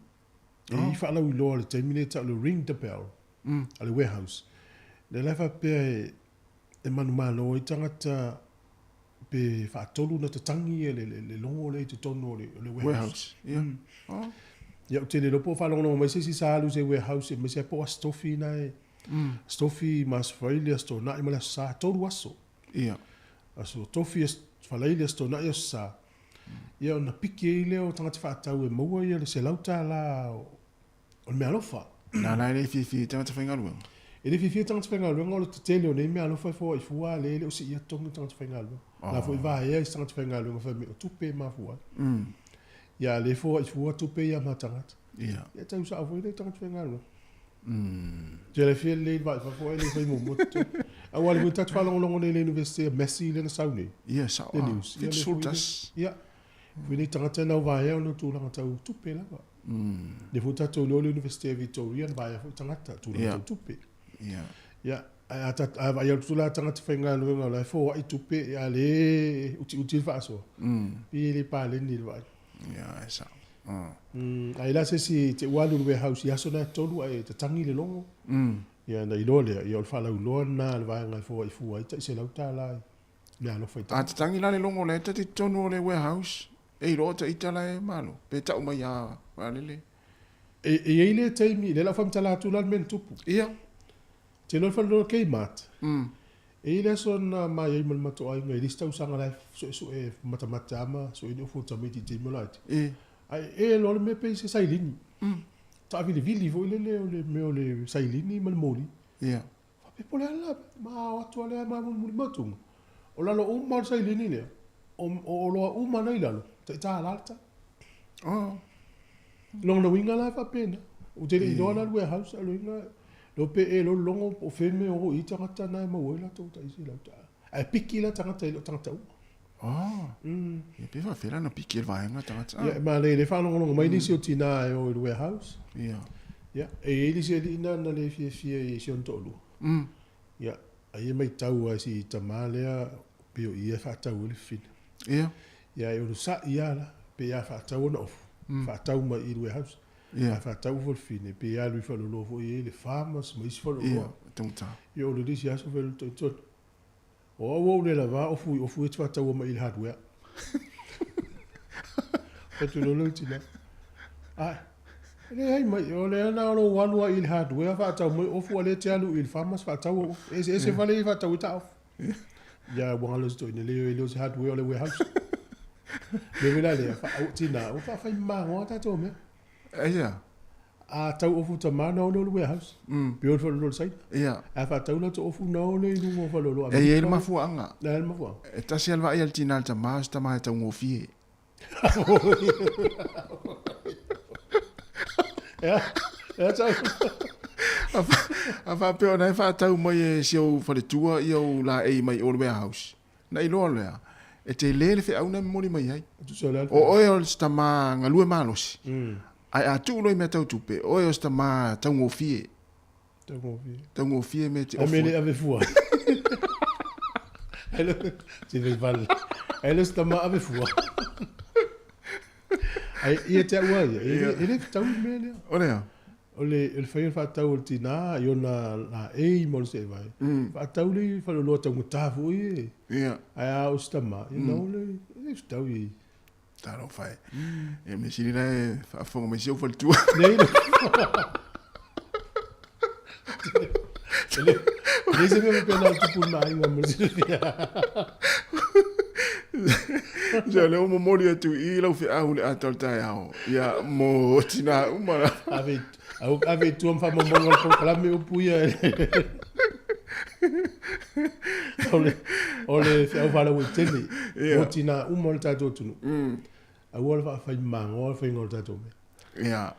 E i ai faalauiloa i le taimi lea e tau o le ring the bell a le warehouse. Lea la e faapea e manumalo ai tagata pe faatolu ona tatagi ia le logo lea i totonu o le warehouse. Ia ou te le iloa po o faalogologo mai se isi sa alu i se warehouse aemaise lava po o Aso Tofi na e Aso Tofi ma Aso Faraile, Aso Toonai ma le Aso Sa, 3 aso. Ia. Aso Tofi, Aso Faraile, Aso Toonai, Aso Sa. Ia ona piki ai lea o tagata faatau e maua ia le $100 o le meaalofa. Nā la e le fiafia i tagata faigaluega. E le fiafia i tagata faigaluega o le tetele o nei meaalofa e foai fua lea e le o siia totogi o tagata faigaluega. Oh. La foi vaea i se tagata faigaluega fai mai o tupe e mafua ai. Ia a le foai fua tupe ia ma tagata. Ia. Ia tau sao foi lea i tagata faigaluega. Te le fia lelei le vaai fafo ai le fai muamua totogi. Aua le foi tatou faalogologo nei i le University a Massey lea na sau nei. Ia sao. Le news. Ia, 71. Ia. Foi nei tagata na vaea ona tulaga tau tupe lava. Lea foi tatou iloa le University a Victoria na vaea foi tagata tulaga tau tupe. Ia. Ia, ae a ta a vaai atu la tagata faigaluega o la e foai tupe a le utiuti le faasoa. Pei e le paleni le vaai. Ia, e sao. Ae la se isi te ua alu i le warehouse i aso na e tolu ae tatangi le logo. Ia ona iloa lea, ia o le faalauiloa lena a le vaega e foai fua ai tai $100 i meaalofa i A tatangi la le logo la e ta te totonu o le warehouse, e iloa ta ita la e malo, pe tau mai a vaalele. E i ai le taimi, lea la ua faamatala atu la le mea na tupu. Ia. Te iloa le faleoloa o Kmart. E i ai le aso na ma i ai ma le matou aiga i le isi tausaga la e suesue matamata lava ma sue ni ofu o tamaiti i taimi o laiti. Ae e loa le mea pei se sailini. Taavilivili foi lele o le mea o le sailini ma le moli. Faapea po o le a la, ma o atu lava lea ma mulimuli mai atuga. O lalo uma o le sailini lea, o oloa uma na i lalo, tai $1 le tau. Lona uiga la e faapena. Ou te le i iloa la le warehouse, a o le uiga, iloa pe e iloa le logo po o fea le mea e o i ai tagata na e maua ai latou tai $100. Ae piki la tagata e le o tagata uma. Ia pe faapefea la ona piki e le vaega tagata. Ia, ma le faalogologo mai nisi o tina e o i le warehouse. Ia. Ia, e i ai le isi alii na na le fiafia i si ona toalua. Ia, ai e matau lava i si tama lea pei o i e faatau ai le fefine. Ia. Ia, e onosai lava la, pei a faatau ona ofu, faatau mai i le warehouse. Ia. A faatau ofu o le fefine, pei a alu i faleoloa foi e i ai le Farmers ma isi faleoloa. Ia, taugata. Ia, o le isi aso fai loto i totonu. O au ua ou le lava ofu i ofu e te faataua mai i le hardware. Fai atu loa le tina, Ae, e leai mai, o lea na o lou alu ai i le hardware faatau mai ofu a lea e te alu i le farmers faatau au ofu. E eseese fale ia e faatau ai ta ofu. Ia, ua galo si toeaina, leai e le o se hardware o le warehouse. Mea foi la lea, tina, ua faafai magoa tatou mea. Aisea? A tau ofu tama na ole o le warehouse. Pe o le faleoloa o le Saina. Ia. A faatau la to ofu na ole i luga o faleoloa E i ai le mafuaaga. E i ai le mafuaaga. E tasi lava le vaai a le tina i le tama, o se tama e taugofie. Ea, ea tau. A faapea o na e faatau mai e si ou faletua ia ou laei mai o le warehouse. Na iloa lea, e tele le feau na e momoli mai ai. O oe o se tama galue malosi, ae a tuu loa i mea tau tupe, o oe o se tama taugofie. Taugofie. Taugofie mea e te ofo ai. A mea le ave fua. Ai le se tama ave fua. Ai ia te au a ia, e le fetaui le mea lea. O le a? O le fai o le faatau o le tinā i ona laei ma ona seevae, faatau le i faleoloa taugata foi e. Ia. Ae a o si tama, ia na ole, e le fetau i. Talofa e. Ia mea sili la e faafofoga mai si ou faletua. Nei. E leai se mea faapena o tupu i ma aiga mo le silafia. Se o lea ua momoli atu i lau feau i le ata o le taeao, ia, mo tinā uma lava. Ave, ave i tua ma faamaumauga o le polokalame upu ia. O le, o le feau faalauaitele mo tinā uma o le tatou atunuu. Aua le faafaimagoa le faiga o le tatou mea. Ia,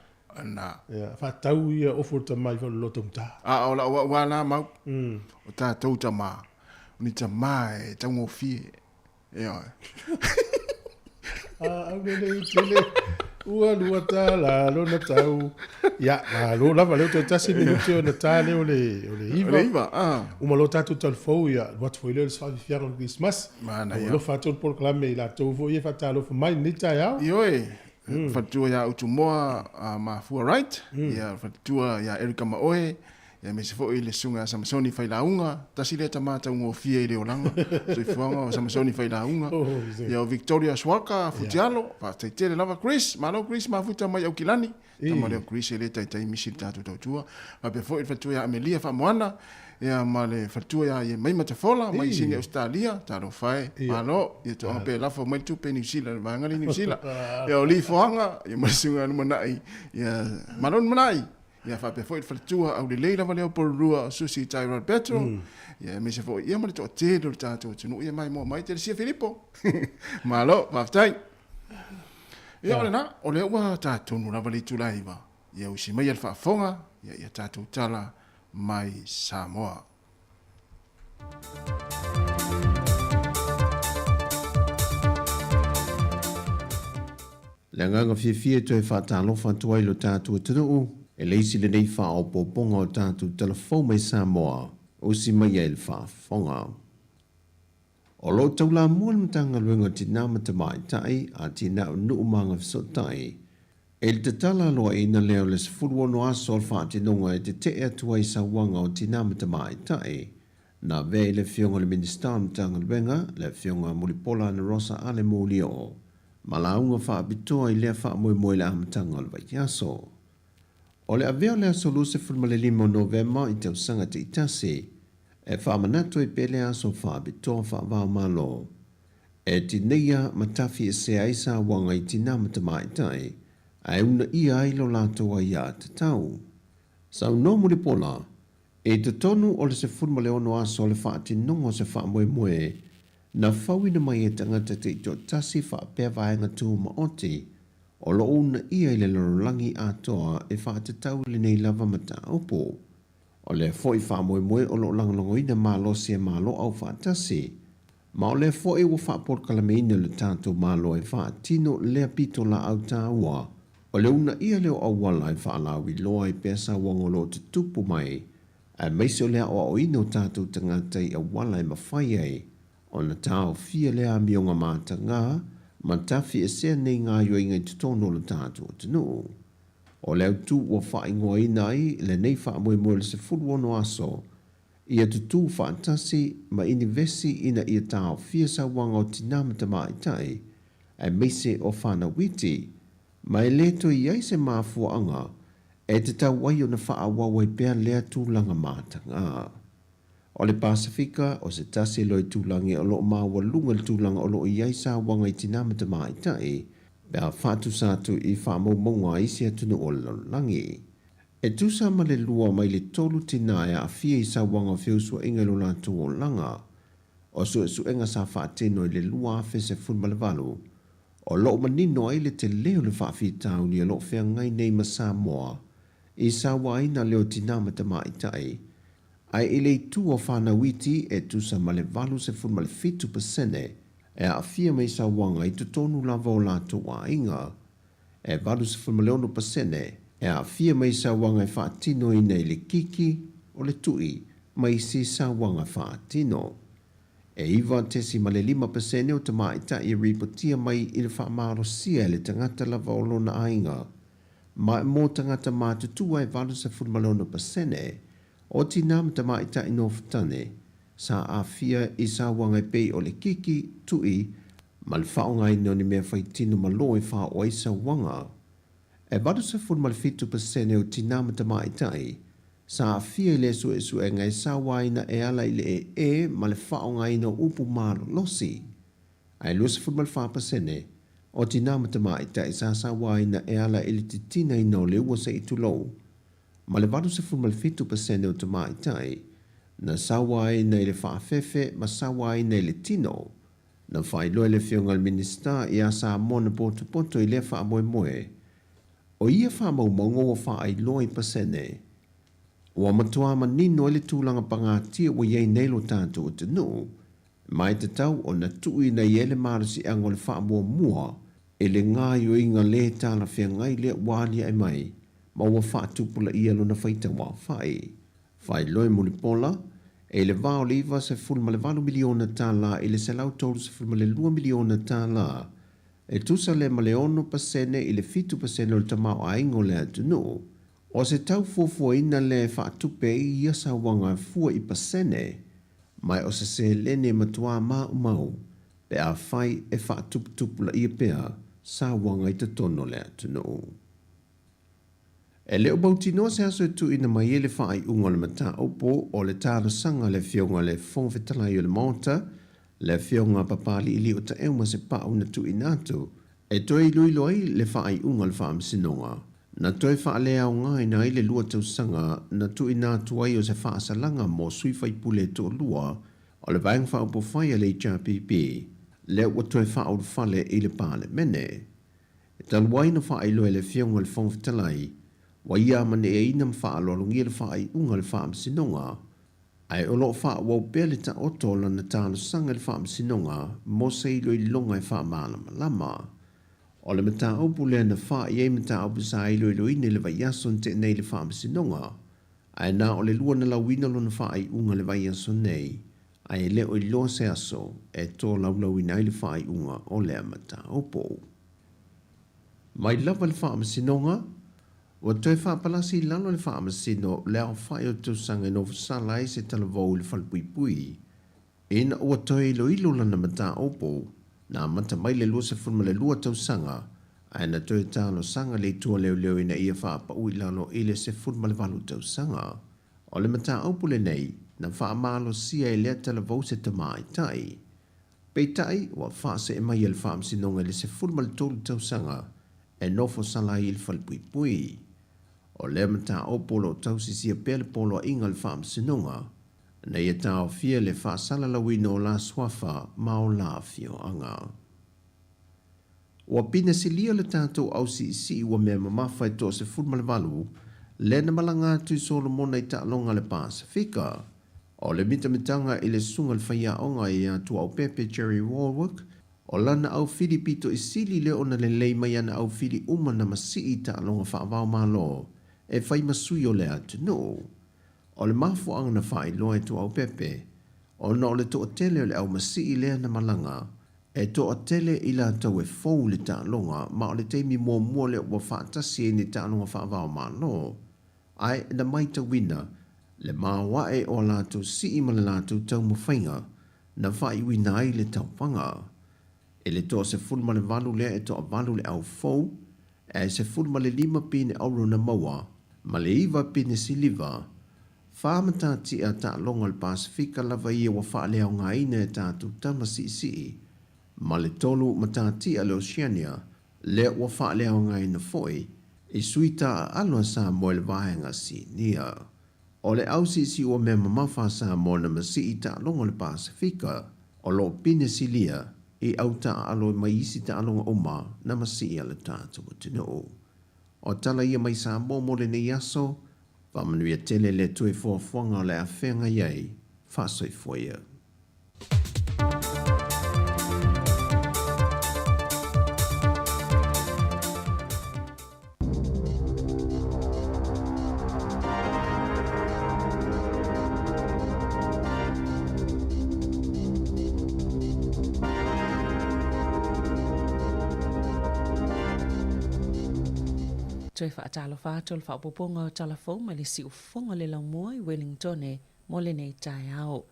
na. Ia, faatau ia ofo le tama i faaloloto gata. A o lau au lava la mau, o tatou tama, o ni tama e taugofie. Ioe. A aulelei tele ua $2 lona tau. Ia, malo lava lea ua toe tasi minute ona ta lea o le o le iva. O le iva, ah. Uma loa tatou talafou, ia, alu atu foi lea o le faafiafiaga o le Kerisimasi. Manaia. Ua alofa atu le polokalame i latou foi ia e faatalofa mai i lenei taeao. Ioe, faletua ia Utumoa Mafua Wright, ia faletua ia Erica Maoe, Ia aemaise foi le susuga ia Samasoni Failauga, tasi lea tama taugofie i le olaga, soifuaga o Samasoni Failauga. Ia o Victoria Swaka Futialo, faafetai tele lava Chris, malo Chris mafuta mai Aukilani, tama lea o Chris e le taitai misi le tatou tautua. Faapea foi le faletua ia Amelia Faamoana, ia ma le faletua ia Iemaima Tafola mai Sini Ausetalia, talofa e, malo, ia toaga pe lafo mai le tupe i Niu Sila, le vaega lea i Niu Sila. Ia o Lee Foaga, ia ma le susuga ia Lumanai, ia malo Lumanai. Ia faapea foi le faletua aulelei lava lea o Porirua o Susi Tyrell Petro, ia aemaise foi ia ma le toatele o le tatou atunuu ia maimoa mai Telesia Filipo. Malo, faafetai. Ia o lena, o lea ua tatonu lava le itula e 9, ia usi maia le faafofoga ia ia tatou tala mai Samoa. Le agaga fiafia e toe faatalofa atu ai lo tatou atunuu, e le isi lenei faaopoopoga o tatou tala fou mai Samoa, usi mai ai le faafofoga. O lo o taulamua le Matagaluega o Tinā ma Tamaitai, Atinae o Nuu ma Agafesootai, I le tatala aloaina lea o le 16 aso o le faatinoga e tetee atu ai sauaga o tinā ma tamaitai, na avea i le Afioga i le Minisita o le Matagaluega, le Afioga Mulipola Anarosa Ale Molioo, ma lauga faapitoa i lea faamoemoe i le amataga o le vaiaso. O le avea o le aso 25 o Novema i tausaga taitasi e faamanatu ai pea le aso faapitoa faava-o-Malo E tineia ma tafiesea ai sauaga i tinā ma tamaitai, ae uunaia ai lo latou aiā tatau. Saunoa Mulipola, I totonu o le 16 aso o le faatinoga o se faamoemoe, na fauina mai e tagata taitoatasi faapea vaega tumaoti o lo o uunaia i le lalolagi atoa e faatatau i lenei lava mataupu. O lea foi faamoemoe o lo o lagolagoina malosi e Malo Aufaatasi, ma o lea foi ua faapolokalameina le tatou Malo e faatino lea pitolaau taua o le uunaia lea o auala e faalauiloa ai pea sauaga o lo o tutupu mai, aemaise o le aoaoina o tatou tagata i auala e mafai ai ona taofia lea amioga mataga ma tafiesea nei gaoioiga i totonu o lo tatou atunuu. O le autu ua faaigoaina ai lenei faamoemoe o le 16 aso ia tutū faatasi ma inivesi ina ia taofia sauaga o tinā ma tamaitai, aemaise o fanau iti, ma e le toe i ai se mafuaaga e tatau ai ona faaauau ai pea lea tulaga mataga. O le Pasefika, o se tasi loa itulagi o lo o maualuga i le tulaga o lo o i ai sauaga i tinā ma tamaitai, pe a faatusa atu i faamaumauga a isi atunuu o le lalolagi. E tusa ma le lua mai le tolu tinā e aafia i sauaga o feusuaiga i lo latou olaga. O suesuega sa faatino i le 2018, o lo o manino ai le tele o le faafitauli o lo o feagai nei ma Samoa i sauaina leo tinā ma tamaitai, ae i le itu o fanau iti e tusa ma le 87% e aafia mai sauaga i totonu lava o latou aiga. E 86% e aafia mai sauaga e faatinoina i le kiki, o le tui, ma isi sauaga faatino. E 9.5% o tamaitai e ripotia mai i le faamalosia e le tagata lava o lona aiga, ma mo tagata matutua e 86% o tinā ma tamaitai nofotane sa aafia i sauaga e pei o le kiki, tui, ma le faaaogaina o ni mea faitino malo e faaoo ai sauaga. E 87% o tinā ma tamaitai sa aafia i lea suesuega e sauaina e ala i le ee ma le faaaogaina o upu malolosi. Ae 24% o tinā ma tamaitai sa sauaina e ala i le titinaina o le ua se i tulou, ma le 87% o tamaitai. na sauaina i le faafefe ma sauaina i le tino. Na faailoa e le Afioga i le Minisita ia Samoa na potopoto i lea faamoemoe. O ia faamaumauga ua faailoa i pasene. Ua matua manino ai le tulaga pagatia ua i ai nei lo tatou atunuu, ma e tatau ona tuuina i ai le malosiaga o le faamuamua i le gaoioiga lē talafeagai lea ua aliae mai ma ua faatupulaia lona faitau aofai. Faailoa e Mulipola, e i le va o le $98 miliona tala i le $132 miliona tala, e tusa lea ma le 6% i le 7% o le tamaoaiga o le atunuu. O se tau fuafuaina lea e faatupe ai ia sauaga e fua i pasene, ma o se seleni e matuā maumau pe afai e faatuputupulaia pea sauaga i totonu o le atunuu. E le o mautinoa se aso e tuuina mai ai le faaiuga o le mataupu o le talosaga a le Afioga i le Fofoga Fetalai o le Maota, le Afioga a Papali'ili'o Taeuma Sepa'u na tuuina atu e toe iloilo ai le faaiuga a le Faamasinoga na toe faaleaogaina ai le lua tausaga na tuuina atu ai o se faasalaga mo sui faipule e toalua o le Vaega Faaupufai a le HRPP lea ua toe faaulufale i le Palemene. E talu ai na faailoa e le Afioga i le Fofoga Fetalai, ua ia amaneeina ma faaaloalogia le faaiuga a le Faamasinoga, ae o lo o faaauau pea le taoto o lana talosaga i le Faamasinoga mo se iloiloga e faamalamalama. O le mataupu lea na fai ai mataupu sa iloiloina i le vaiaso na tea nei i le Faamasinoga, ae na o le lua na lauina lona faaiuga i le vaiaso nei, ae e le o iloa se aso e tolaulauina ai le faaiuga o lea mataupu. Mai lava le Faamasinoga, ua toe faapalasi i lalo e le Faamasino le aofai o tausaga e nofosala ai se talavou i le falepuipui, ina ua toe iloilo lana mataupu, na amata mai le 22 tausaga, ae na toe talosaga le Itu a Leoleo ina ia faapau i lalo i le 18 tausaga. O le mataupu lenei, na faamalosia e lea talavou se tamaitai. Peitai, ua faasee mai e le Faamasinoga i le 13 tausaga e nofo sala ai i le falepuipui. O lea mataupu o lo o tausisia pea le poloaiga a le Faamasinoga ina ia taofia le faasalalauina o la suafa ma o la afioaga. Ua pinasilia le tatou ausiisii ua mea mamafa e toa 18 lea na malaga atu i Solomona i taaloga a le Pasefika. O le mitamitaga i le susuga i le faiaoga ia Tuaopepe Jerry Warwick, o lana aufili pito i sili lea ona lelei mai ana aufili uma na masii i taaloga faavaomalo e fai ma sui o le atunuu. O le mafuaaga na faailoa e Tuaopepe, ona o le toatele o le au masii lea na malaga, E toatele i latou e fou i le taaloga ma o le taimi muamua lea ua faatasi ai nei taaloga faava-o-Malo, ae na maitauina le maoae o a latou sii ma le latou taumafaiga na faaiuina ai le tauvaga. I le toa 18 lea e toavalu le au fou, ae 15 pine auro na maua ma le iva pine siliva. Fa matatia taaloga o le Pasefika lava ia ua faaleaogaina e tatou tama siisii, ma le tolu matatia le Oceania lea ua faaleaogaina foi i sui taaalo a Samoa i le vaega sinia. O le au siisii ua mea mamafa a Samoa na masii taaloga o le Pasefika o lo o pine silia i au taaalo mai isi taaloga uma na masii a le tatou atunuu. O tala ia mai Samoa mo lenei aso, Faamanuia tele le Atua i fuafuaga o le a feagai ai. Faasoifua ia. Toe faatalofa atu o le faaopoopoga o tala fou mai le siufofoga o le laumua i Wellingtone mo lenei taeao.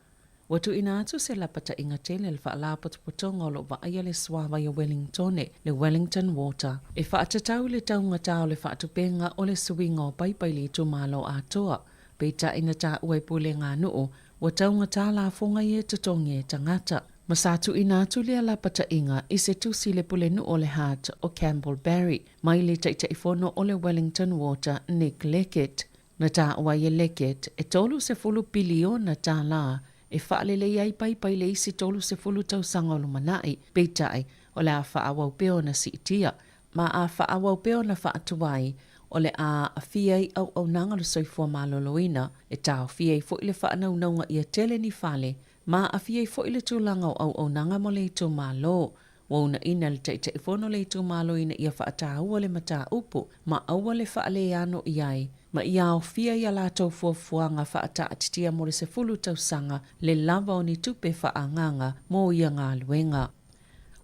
Ua tuuina atu se lapataiga tele a le Faalapotopotoga o lo o vaaia le suavai o Wellingtone, le Wellington Water, e faatatau i le taugata o le faatupenga o le suiga o paipa i le itumalo atoa. Peitai na taua e Pulega a Nuu, ua taugata lafoga ia e totogi e tagata. Ma sa tuuina atu lea lapataiga i se tusi i le Pulenuu o le Hart o Campbell Barry, mai le Taitaifono o le Wellington Water, Nick Leckett. Na taua ai e Leggett e 30 piliona tālā e faalelei ai paipa i le isi 30 tausaga o lumanai, peitai, o le a faaauau pea ona siitia, ma a faaauau pea ona faatuai, o le a aafia ai auaunaga o le soifua maloloina, e taofia ai foi le faanaunauga ia tele ni fale, ma aafia ai foi le tulaga o auaunaga mo le itumalo. Ua uunaina le Taitaifono le itumalo ina ia faataua le mataupu ma aua le faaleano i ai ma ia aofia i a latou fuafuaga faataatitia mo le 10 tausaga le lava o ni tupe faaagaaga mo ia galuega.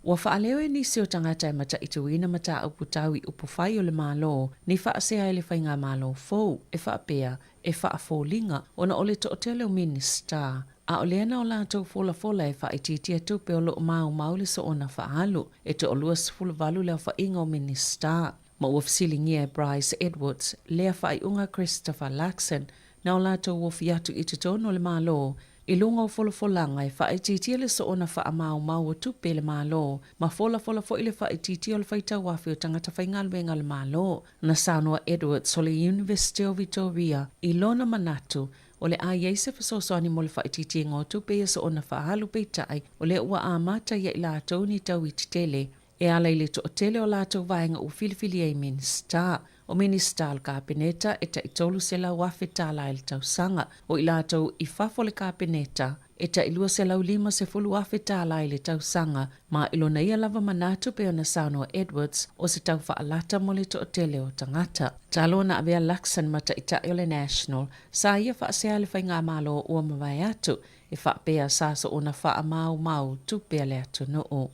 Ua faaleo e nisi o tagata e mataituina mataupu tau i upufai o le Malo ni faasea i le faigamalo fou e faapea e faafoliga ona o le toatele o Minisita a o lea na o latou folafola e faaitiitia tupe o lo o maumau le soona faaalu. E toalua 18 le aofaiga o Minisita, ma ua fesiligia e Bryce Edwards lea faaiuga Christopher Luxon na o latou ofi atu i totonu o le Malo i luga o folafolaga e faaitiitia le soona faamaumau o tupe i le Malo ma folafola foi le faaitiitia o le faitauafe o tagata faigaluega a le Malo. Na saunoa Edwards o le Iunivesite o Vitoria i lona manatu o le a i ai se fesoasoani mo le faaitiitiga o tupe ia soona faaalu peitai o lea ua amata ia i latou ni tauiti tele e ala i le toatele o latou vaega ua filifilia i Minisita. O Minisita o le Kapeneta e tai $300,000 tala i le tausaga, o i latou i fafo o le Kapeneta e tai $250,000 tala i le tausaga, ma i lona ia lava manatu pei ona saunoa Edwards o se tau faalata mo le toatele o tagata. Talu ona avea Luxon ma taitai o le National, sa ia faasea i le faigamalo ua mavae atu, e faapea sa soona faamaumau tupe a le atunuu.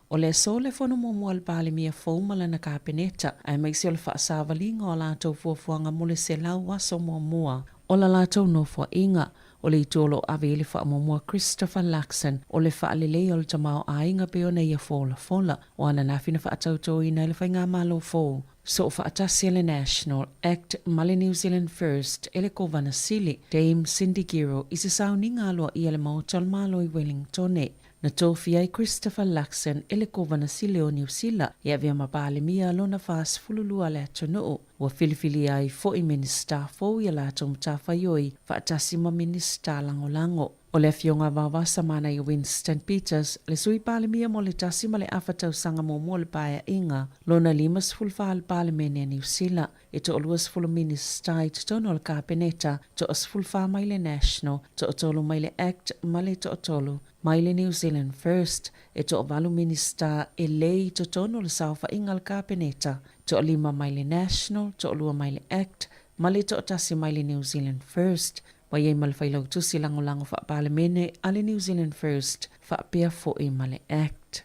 O le aso le fono muamua a le Palemia fou ma lana Kapeneta, aemaise o le faasavaliga o a latou fuafuaga mo le 100 aso muamua o la latou nofoaiga. O le itu o lo o ave i ai le faamuamua Christopher Luxon o le faaleleia o le tamaoaiga pei ona ia folafola. O ananafi na faatautoina ai le faigamalo fou soofaatasi a le National Act ma le New Zealand First e le Kovana Sili, Dame Cindy Giro i se sauniga aloaia i le Maota o le Malo i Wellingtone. Na tofia ai Christopher Luxon e le Kovana Sili o Niu Sila e avea ma Palemia lona 42 a le atunuu. Ua filifilia ai foi Minisita fou i a latou matafaioi faatasi ma Minisita Lagolago. O le Afioga a Vaovasa Manaia Winston Peters, le Sui Palemia mo le 1.5 tausaga muamua o le Paeaiga lona 54 a le Palemene a Niu Sila. E toalua sefulu Minisita i totonu o le Kapeneta, toa 14 mai le National, toatolu mai le Act ma le toatolu mai le New Zealand First. E toavalu Minisita e lē i totonu o le saofaiga a le Kapeneta, toalima mai le National, toalua mai le Act ma le toatasi mai le New Zealand First. Ua i ai ma le Failautusi Lagolago Faa-Palemene a le New Zealand First faapea foi ma le Act.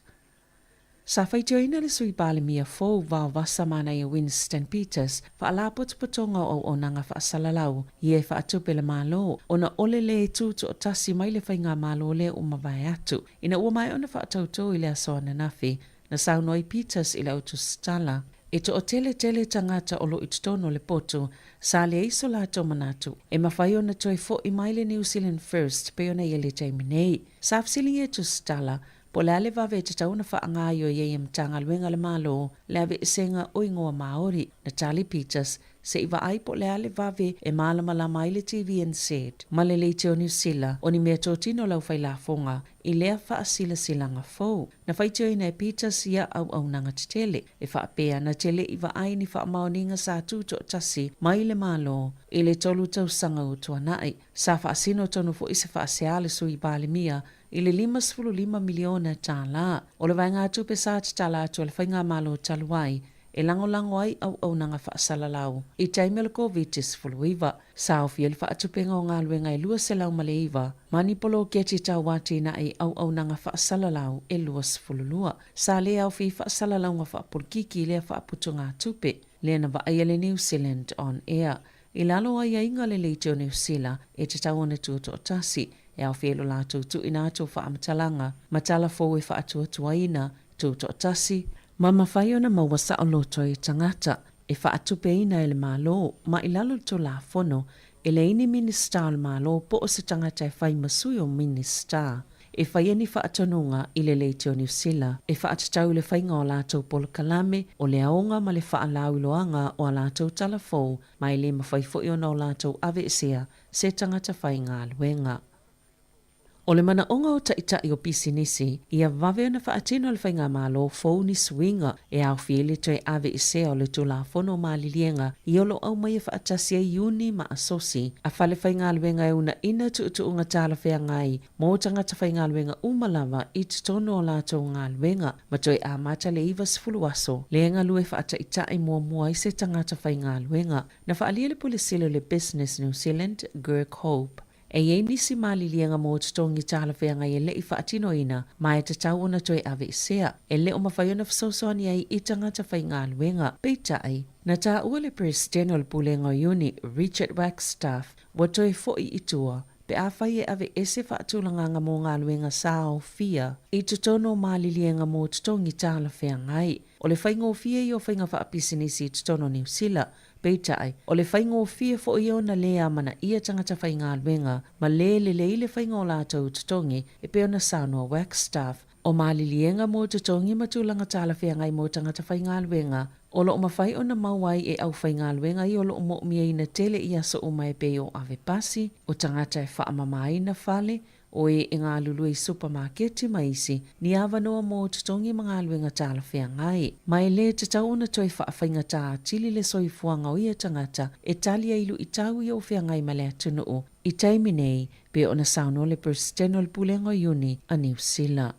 Sa faitioina le Sui Palemia fou Vaovasa Manaia Winston Peters faalapotopotoga o auaunaga faasalalau ia e faatupe le Malo ona o le lē tutoatasi mai le faigamalo lea ua mavae atu. Ina ua maea ona faatauto i le aso ananafi, na saunoa ai Peters i le autusitala, E toatele tele tagata o lo o i totonu o le potu sa leai so latou manatu e mafai ona toe fo'i mai le New Zealand First pei ona i ai le taimi nei. Sa fesiligia e Tusitala Po o le a le vave e tatau ona faagaoioi ai e Matagaluega a le Malo le aveesega o igoa Māori? Natalie Peters, Se i vaai po o le a le vave e mālamalama ai le TVNZ ma le Leitio Niu Sila o ni mea totino lau fai lafoga i lea faasilasilaga fou. Na faitioina e Peters ia auaunaga tetele e faapea na te le i vaai ni faamaoniga sa tutoatasi mai le Malo i le 3 tausaga ua tuanai. Sa faasino tonu foi se faasea a le Sui Palemia i le $55 miliona o le vaegatupe sa tatala atu a le faigamalo talu ai e lagolago ai auaunaga faasalalau i taimi o le Koviti-19. Sa aofia le faatupega o galuega e 209 ma ni poloketi tau atinae i auaunaga faasalalau e 22. Sa le aofia i faasalalauga faapolokiki i lea faaputugatupe lea na vaaia le New Zealand On Air. I lalo o aiaiga o le Leitio Niu Sila, e tatau ona tutoatasi, e aofia i lo latou tuuina atu o faamatalaga ma tala fou e faatuatuaina, tutoatasi, ma mafai ona maua saoloto e tagata, e faatupeina e le Malo, ma i lalo o le Tulafono, e leai ni Minisita o le Malo po o se tagata e fai ma sui o Minisita. e faia ni faatonuga i le Leitio Niu Sila e faatatau i le faiga o latou polokalame, o le aoga ma le faalauiloaga o a latou tala fou, ma e le mafai foi ona o latou aveesea se tagata faigaluega. O le manaoga o taitai o pisinisi, ia vave ona faatino e le Faigamalo fou ni suiga e aofia ai le toe aveesea o le Tulafono o Maliliega i o lo o aumaia faatasi ai iuni ma asosi a falefaigaluega e unaina tuutuuga talafeagai mo tagata faigaluega uma lava i totonu o latou galuega ma toe amata le 90 aso le galue faataitai muamua ai se tagata faigaluega. Na faaalia le Pule Sili o le Business New Zealand, Gurk Hope, E i ai nisi maliliega mo totogi talafeagai e le i faatinoina, ma e tatau ona toe aveesea. E le o mafai ona fesoasoani ai i tagata faigaluega. Peitai, na taua le Peresetene o le Pulega o Iuni, Richard Wagstaff, ua toe foi i tua, pe afai e aveese faatulagaga mo galuega sa aofia i totonu o maliliega mo totogi talafeagai. O le faigofie ia o faiga faapisinisi i totonu o Niu Sila, Peitai, o le faigofie foi ia ona lē amanaia tagata faigaluega ma lē lelei le faiga o latou totogi e pei ona saunoa Wagstaff. O maliliega mo totogi ma tulaga talafeagai mo tagata faigaluega o lo o mafai ona maua ai e aufaigaluega ia o lo o mo'omiaina tele i aso uma e pei o ave pasi, o tagata e faamamaina fale, o e e galulue i supamaketi ma isi, ni avanoa mo totogi ma galuega talafeagai. Ma e lē tatau ona toe faafaigata atili le soifuaga o ia tagata e tali ai luitau ia o feagai ma le atunuu i taimi nei, pei ona saunoa le Peresetene o le Pulega o Iuni a Niu Sila.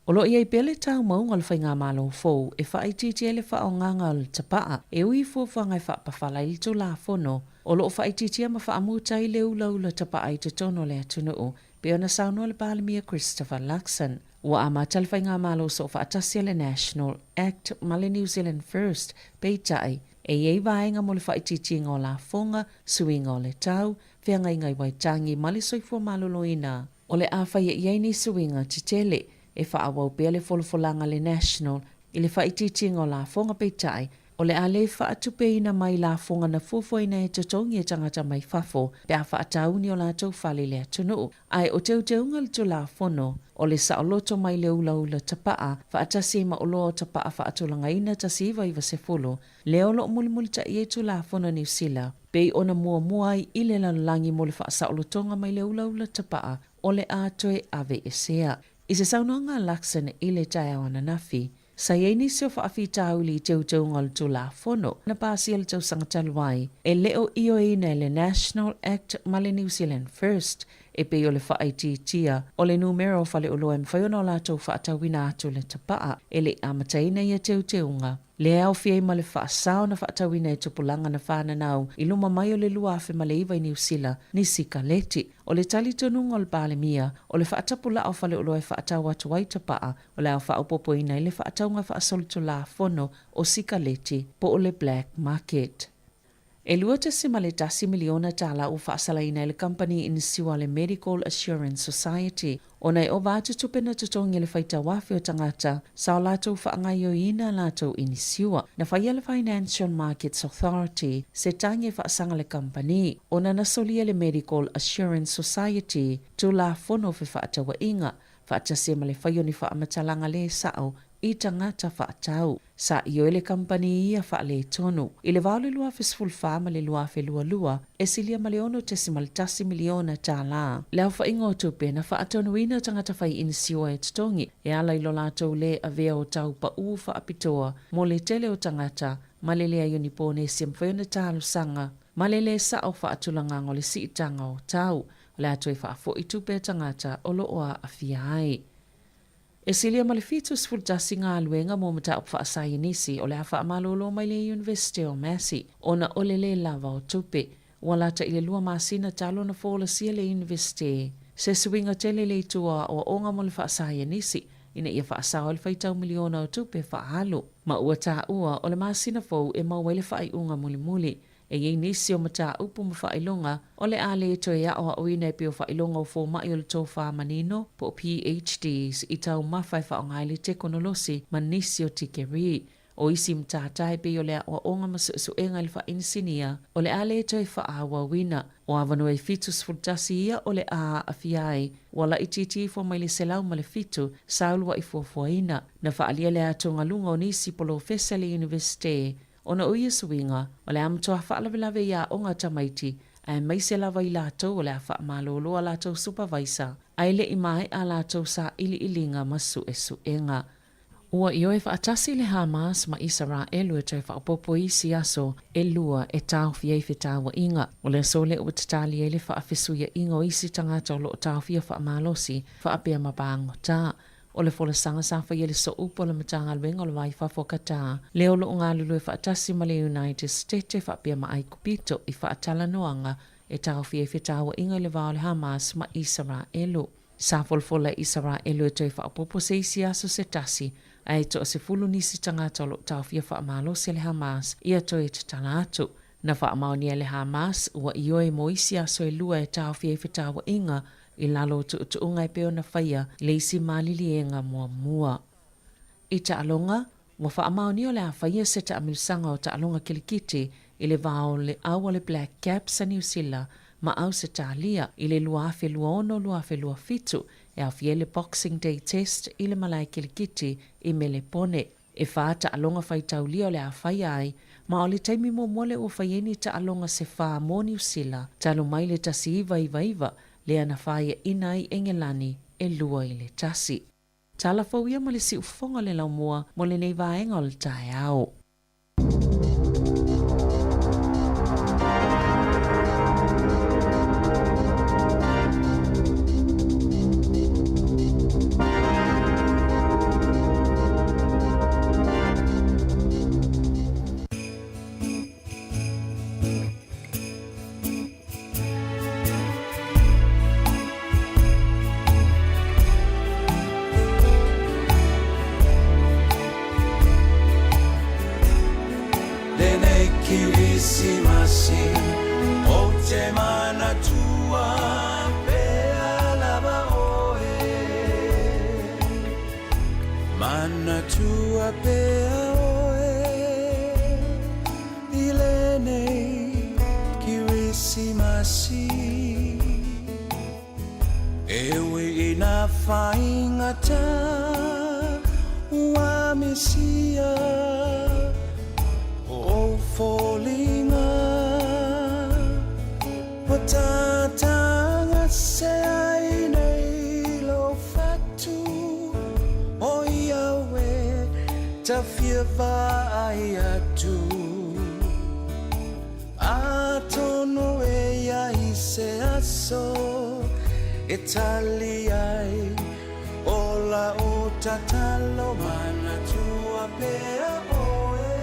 O lo o i ai pea le taumauga o le Faigamalo fou e faaitiitia ai le faaaogaga o le tapaa e ui i fuafuaga e faapafala ai le Tulafono o lo o faaitiitia ma faamuta ai le ulaula tapaa i totonu o le atunuu, pei ona saunoa le Palemia Christopher Luxon. Ua amata le Faigamalo Soofaatasi a le National Act ma le New Zealand First, peitai, e i ai vaega mo le faaitiitiga o lafoga, suiga o le tau, feagaiga i Waitangi ma le soifua maloloina. O le a faia i ai ni suiga tetele e faaauau pea le folafolaga a le National i le faaitiitiga o lafoga peitai, o le a le faatupeina mai lafoga na fuafuaina e totogi e tagata mai fafo pe a faatauni o latou fale i le atunuu. Ae o teuteuga le Tulafono, o le saoloto mai le ulaula tapaa faatasi ai ma oloa o tapaa faatulagaina 1990, lea o lo o mulimulitaia i Tulafono a Niu Sila, pei ona muamua ai i le lalolagi mo le faasaolotoga mai le ulaula tapaa o le a toe aveesea. I se saunoaga a Luxon i le taeao ananafi, sa i ai nisi o faafitauli i teuteuga o le Tulafono na pasia i le tausaga talu ai, e le o ioeina e le National Act ma le New Zealand First, e pei o le faaitiitia o le numera o faleoloa e mafai ona o latou faatauina atu le tapaa e le i amataina ia teuteuga. Lea e aofia ai ma le faasao na faatauina e tupulaga na fananau i luma mai o le 2009 i Niu Sila, ni sikaleti. O le talitonuga o le Palemia, o le faatapulaa o faleoloa e faatau atu ai tapaa, o le a faaopoopoina ai le faatauga faasolitulafono o sikaleti po o le black market. E $2.1 miliona tala ua faasalaina e le kamupani inisiua a le Medical Assurance Society ona e ova atu tupe na totogi e le faitau afe o tagata sa o latou faagaioiina a latou inisiua. Na faia le Financial Markets Authority se tagi e faasaga le kamupani ona na solia e le Medical Assurance Society Tulafono o Fefaatauaiga faatasi ai ma le fai o ni faamatalaga le sao i tagata faatau. Sa ioe le kamupani ia faaletonu. I le va o le 2014 ma le 2022, e silia ma le $6.1 miliona tala le aofaiga o tupe na faatonuina tagata fai inisiua e totogi e ala i lo latou lē avea o tau paʻū faapitoa mo le tele o tagata ma le leai o ni ponesi e mafai ona talosaga ma le lē sao faatulagaga o le siitaga o tau o le a toe faafoi tupe a tagata o lo o aafia ai. E silia ma le 71 galuega mo mataupu faasaienisi o le a faamalolo mai le Iunivesite o Massey ona o le lē lava o tupe. Ua lata i le lua masina talu ona folasia le Iunivesite se suiga tele i le itu o aoaoga mo le faasaienisi ina ia faasao ai le faitau miliona o tupe faaalu. Ma ua taua o le masina fou e maua ai le faaiuga mulimuli. E i ai nisi o mataupu ma faailoga o le a le toe aʻoaʻoina e pei o faailoga o fomai o le tofa manino po o PhDs i taumafa e faaaoga ai le tekonolosi ma nisi o tikeri. O isi matata e pei o le aoaoga ma suesuega i le faainisinia, o le a le toe faaauauina. O avanoa e 71 ia o le a aafia ai, ua laitiiti ifo mai le 107 sa ulua'i fuafuaina. Na faaalia le atugaluga o nisi polofesa i le Iunivesite ona o ia suiga, o le a matua faalavelave i aoga a tamaiti, aemaise lava i latou o le a faamalolo a latou supavaisa, ae le i maea a latou sailiiliga ma suesuega. Ua ioe faatasi le Hamas ma Isaraelu e toe faaopoopo i isi aso e lua e taofi ai fetauaiga. O le aso lea ua tatali ai le faafesuiaʻiga o isi tagata o lo o taofia faamalosi faapea ma pagota. O le folasaga sa faia i le sooupu a le Matagaluega o le Va i Fafo a Qatar, lea o lo o galulue faatasi ma le United Stete faapea ma Aikupito i faatalanoaga e taofi ai fetauaiga i le va o le Hamas ma Isaraelu. Sa folafola e Isaraelu e toe faaopoopo se isi aso se tasi, ae toa-10 nisi tagata o lo o taofia faamalosi e le Hamas ia toe tatala atu. Na faamaonia e le Hamas ua ioe mo isi aso e lua e taofi ai fetauaiga i lalo o tuutuuga e pei ona faia i le isi maliliega muamua. I taaloga, ua faamaonia o le a faia se taamilosaga o taaloga kilikiti i le va o le au a le Black Caps a Niu Sila ma Ausetalia i le 2026-2027 e aofia ai le Boxing Day Test i le malae kilikiti i Melepone. E whā taaloga faitaulia o le a faia ai, ma o le taimi muamua lea ua fai ai ni taaloga se whā mō Niu Sila talu mai le 1999 lea na whāiaina ai Engelani e 2-1. Tala fou ia ma le siufofoga o le laumua mo lenei vaega o le taeao. Lenei Kirisimasi ou te manatua pea lava oe. Manatua pea oe i lenei Kirisimasi. E ui i nā whaingata ua misia o ou foliga, ua tātagase ai nei lou fatu, o ia e tawhia vaai atu. Atonu e ia i se aso e tali ai o lau tatalo manatua pea oe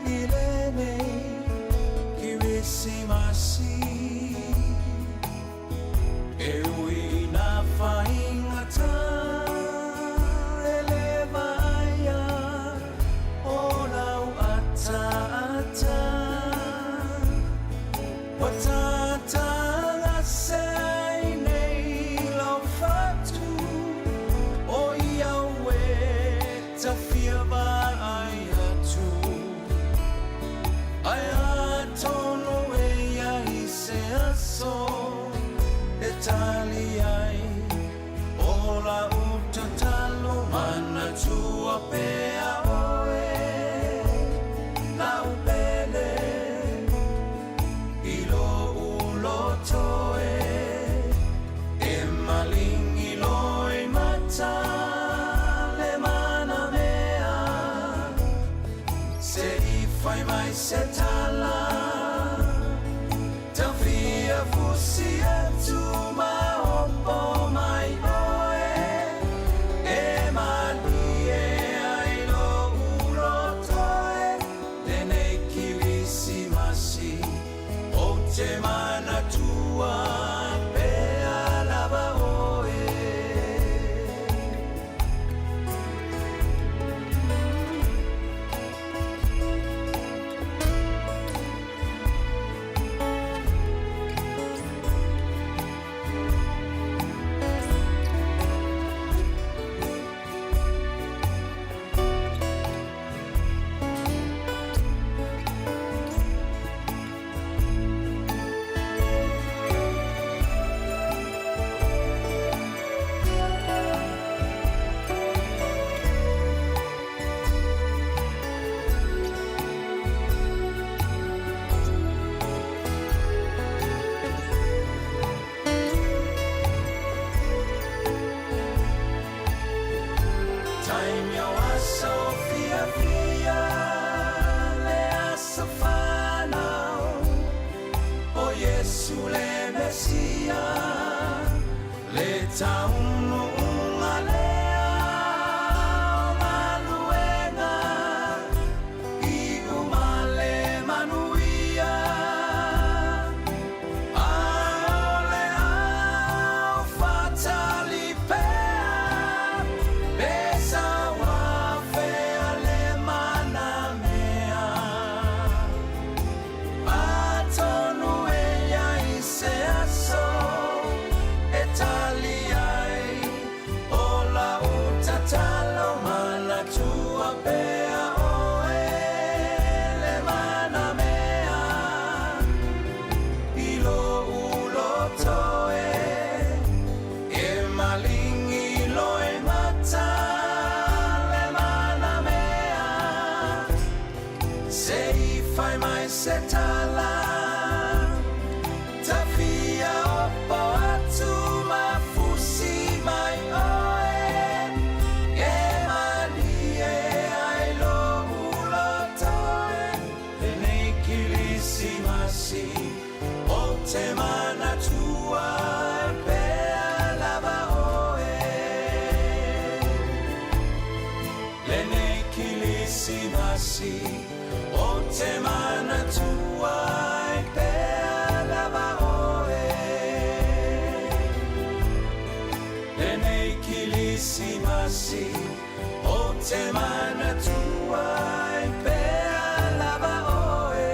i lenei Kirisimasi. E ui i nā whaingata e le vaaia o lau ataata, Ua tātagase ai nei lau whatu, o i au e tawhia vaai atu. Ai atonu e ia i se aso e tali ai o lau tatalo. Manatua pea oe lau pele i lou loto e, e malingi loi mata le mana mea. Se i fai mai se tala, tawhia fusi atu ma opo mai oe, e malie ai lou loto e lenei Kirisimasi, ou te manatua pea lava oe. fai mai se tala Tafia opo atu ma fusi mai oe E malie ai lo'u loto e Lenei Kilisimasi Ou te manatua e pea lava oe Lenei Kilisimasi Ou te manatua e pea lava oe Lenei Kilisimasi Ou te manatua e pea lava oe.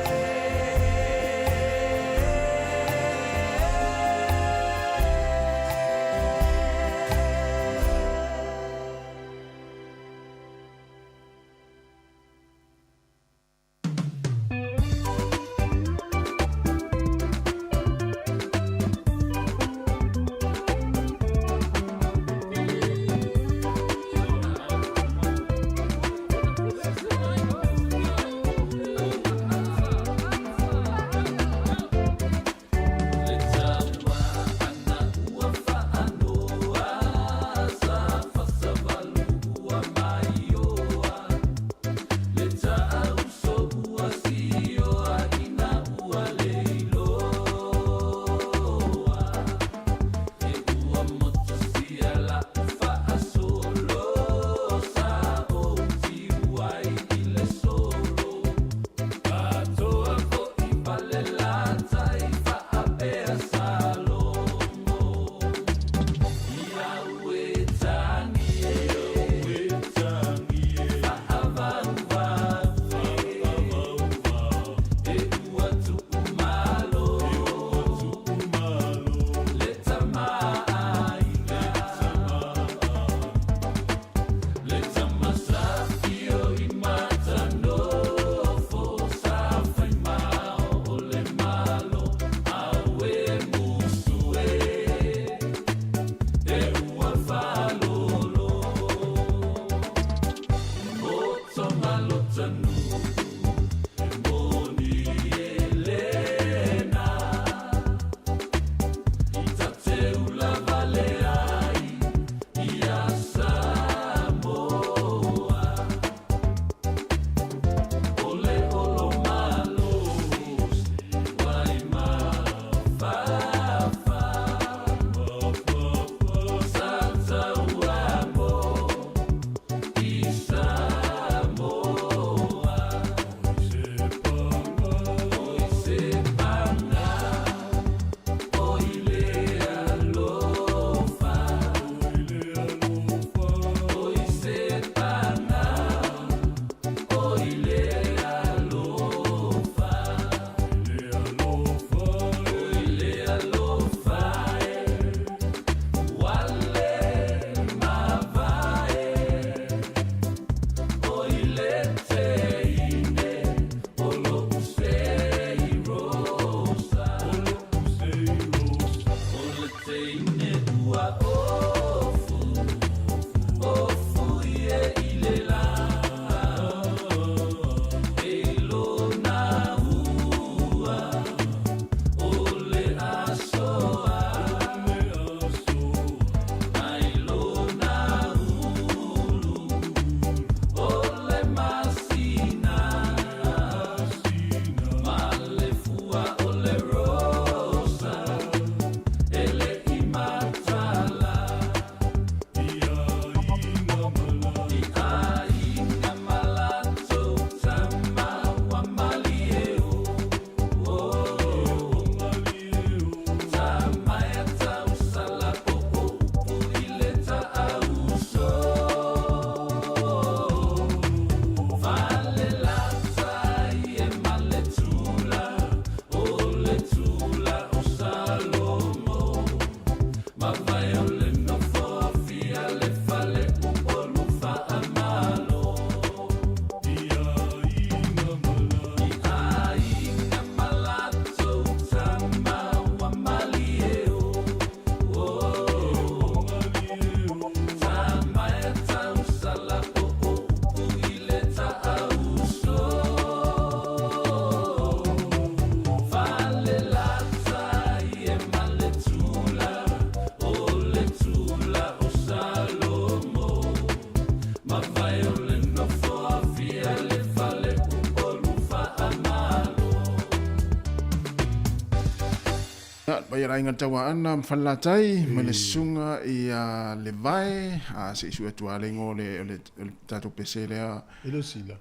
paia o le aiga le Tauaana ma Falelatai ma le susuga ia Levae, a se i sue atu lava le igoa o le, o le, o le tatou pese lea. E le o sila.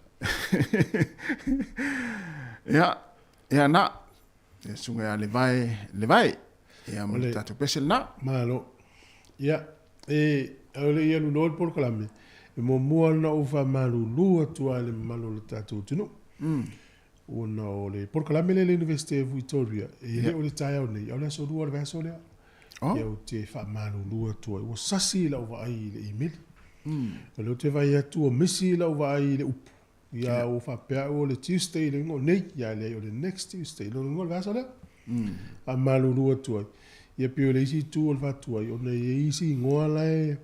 Ia, ia na, le susuga ia Levae, Levae, ia ma le tatou pese lena. Malo. Ia, e, a o le i alu loa le polokalame, e muamua ona ou faamalulu atu lava i le mamalu o le tatou atunuu. Ona o le polokalame lea i le Iunivesite o Victoria, e le o le taeao nei, a o le aso lua o le vaiaso lea. Oh. Ia ou te faamalulu atu ai. Ua sasi lau vaai i le imeli. O lea ou te vaai atu ua misi lau vaai i le upu. Ia ua faapea au o le Tuesday le uiga o nei, ia e leai o le next Tuesday, lona uiga o le vaiaso lea. Faamalulu atu ai. Ia pei o le isi itu o le faatuai, ona e i ai isi igoa la e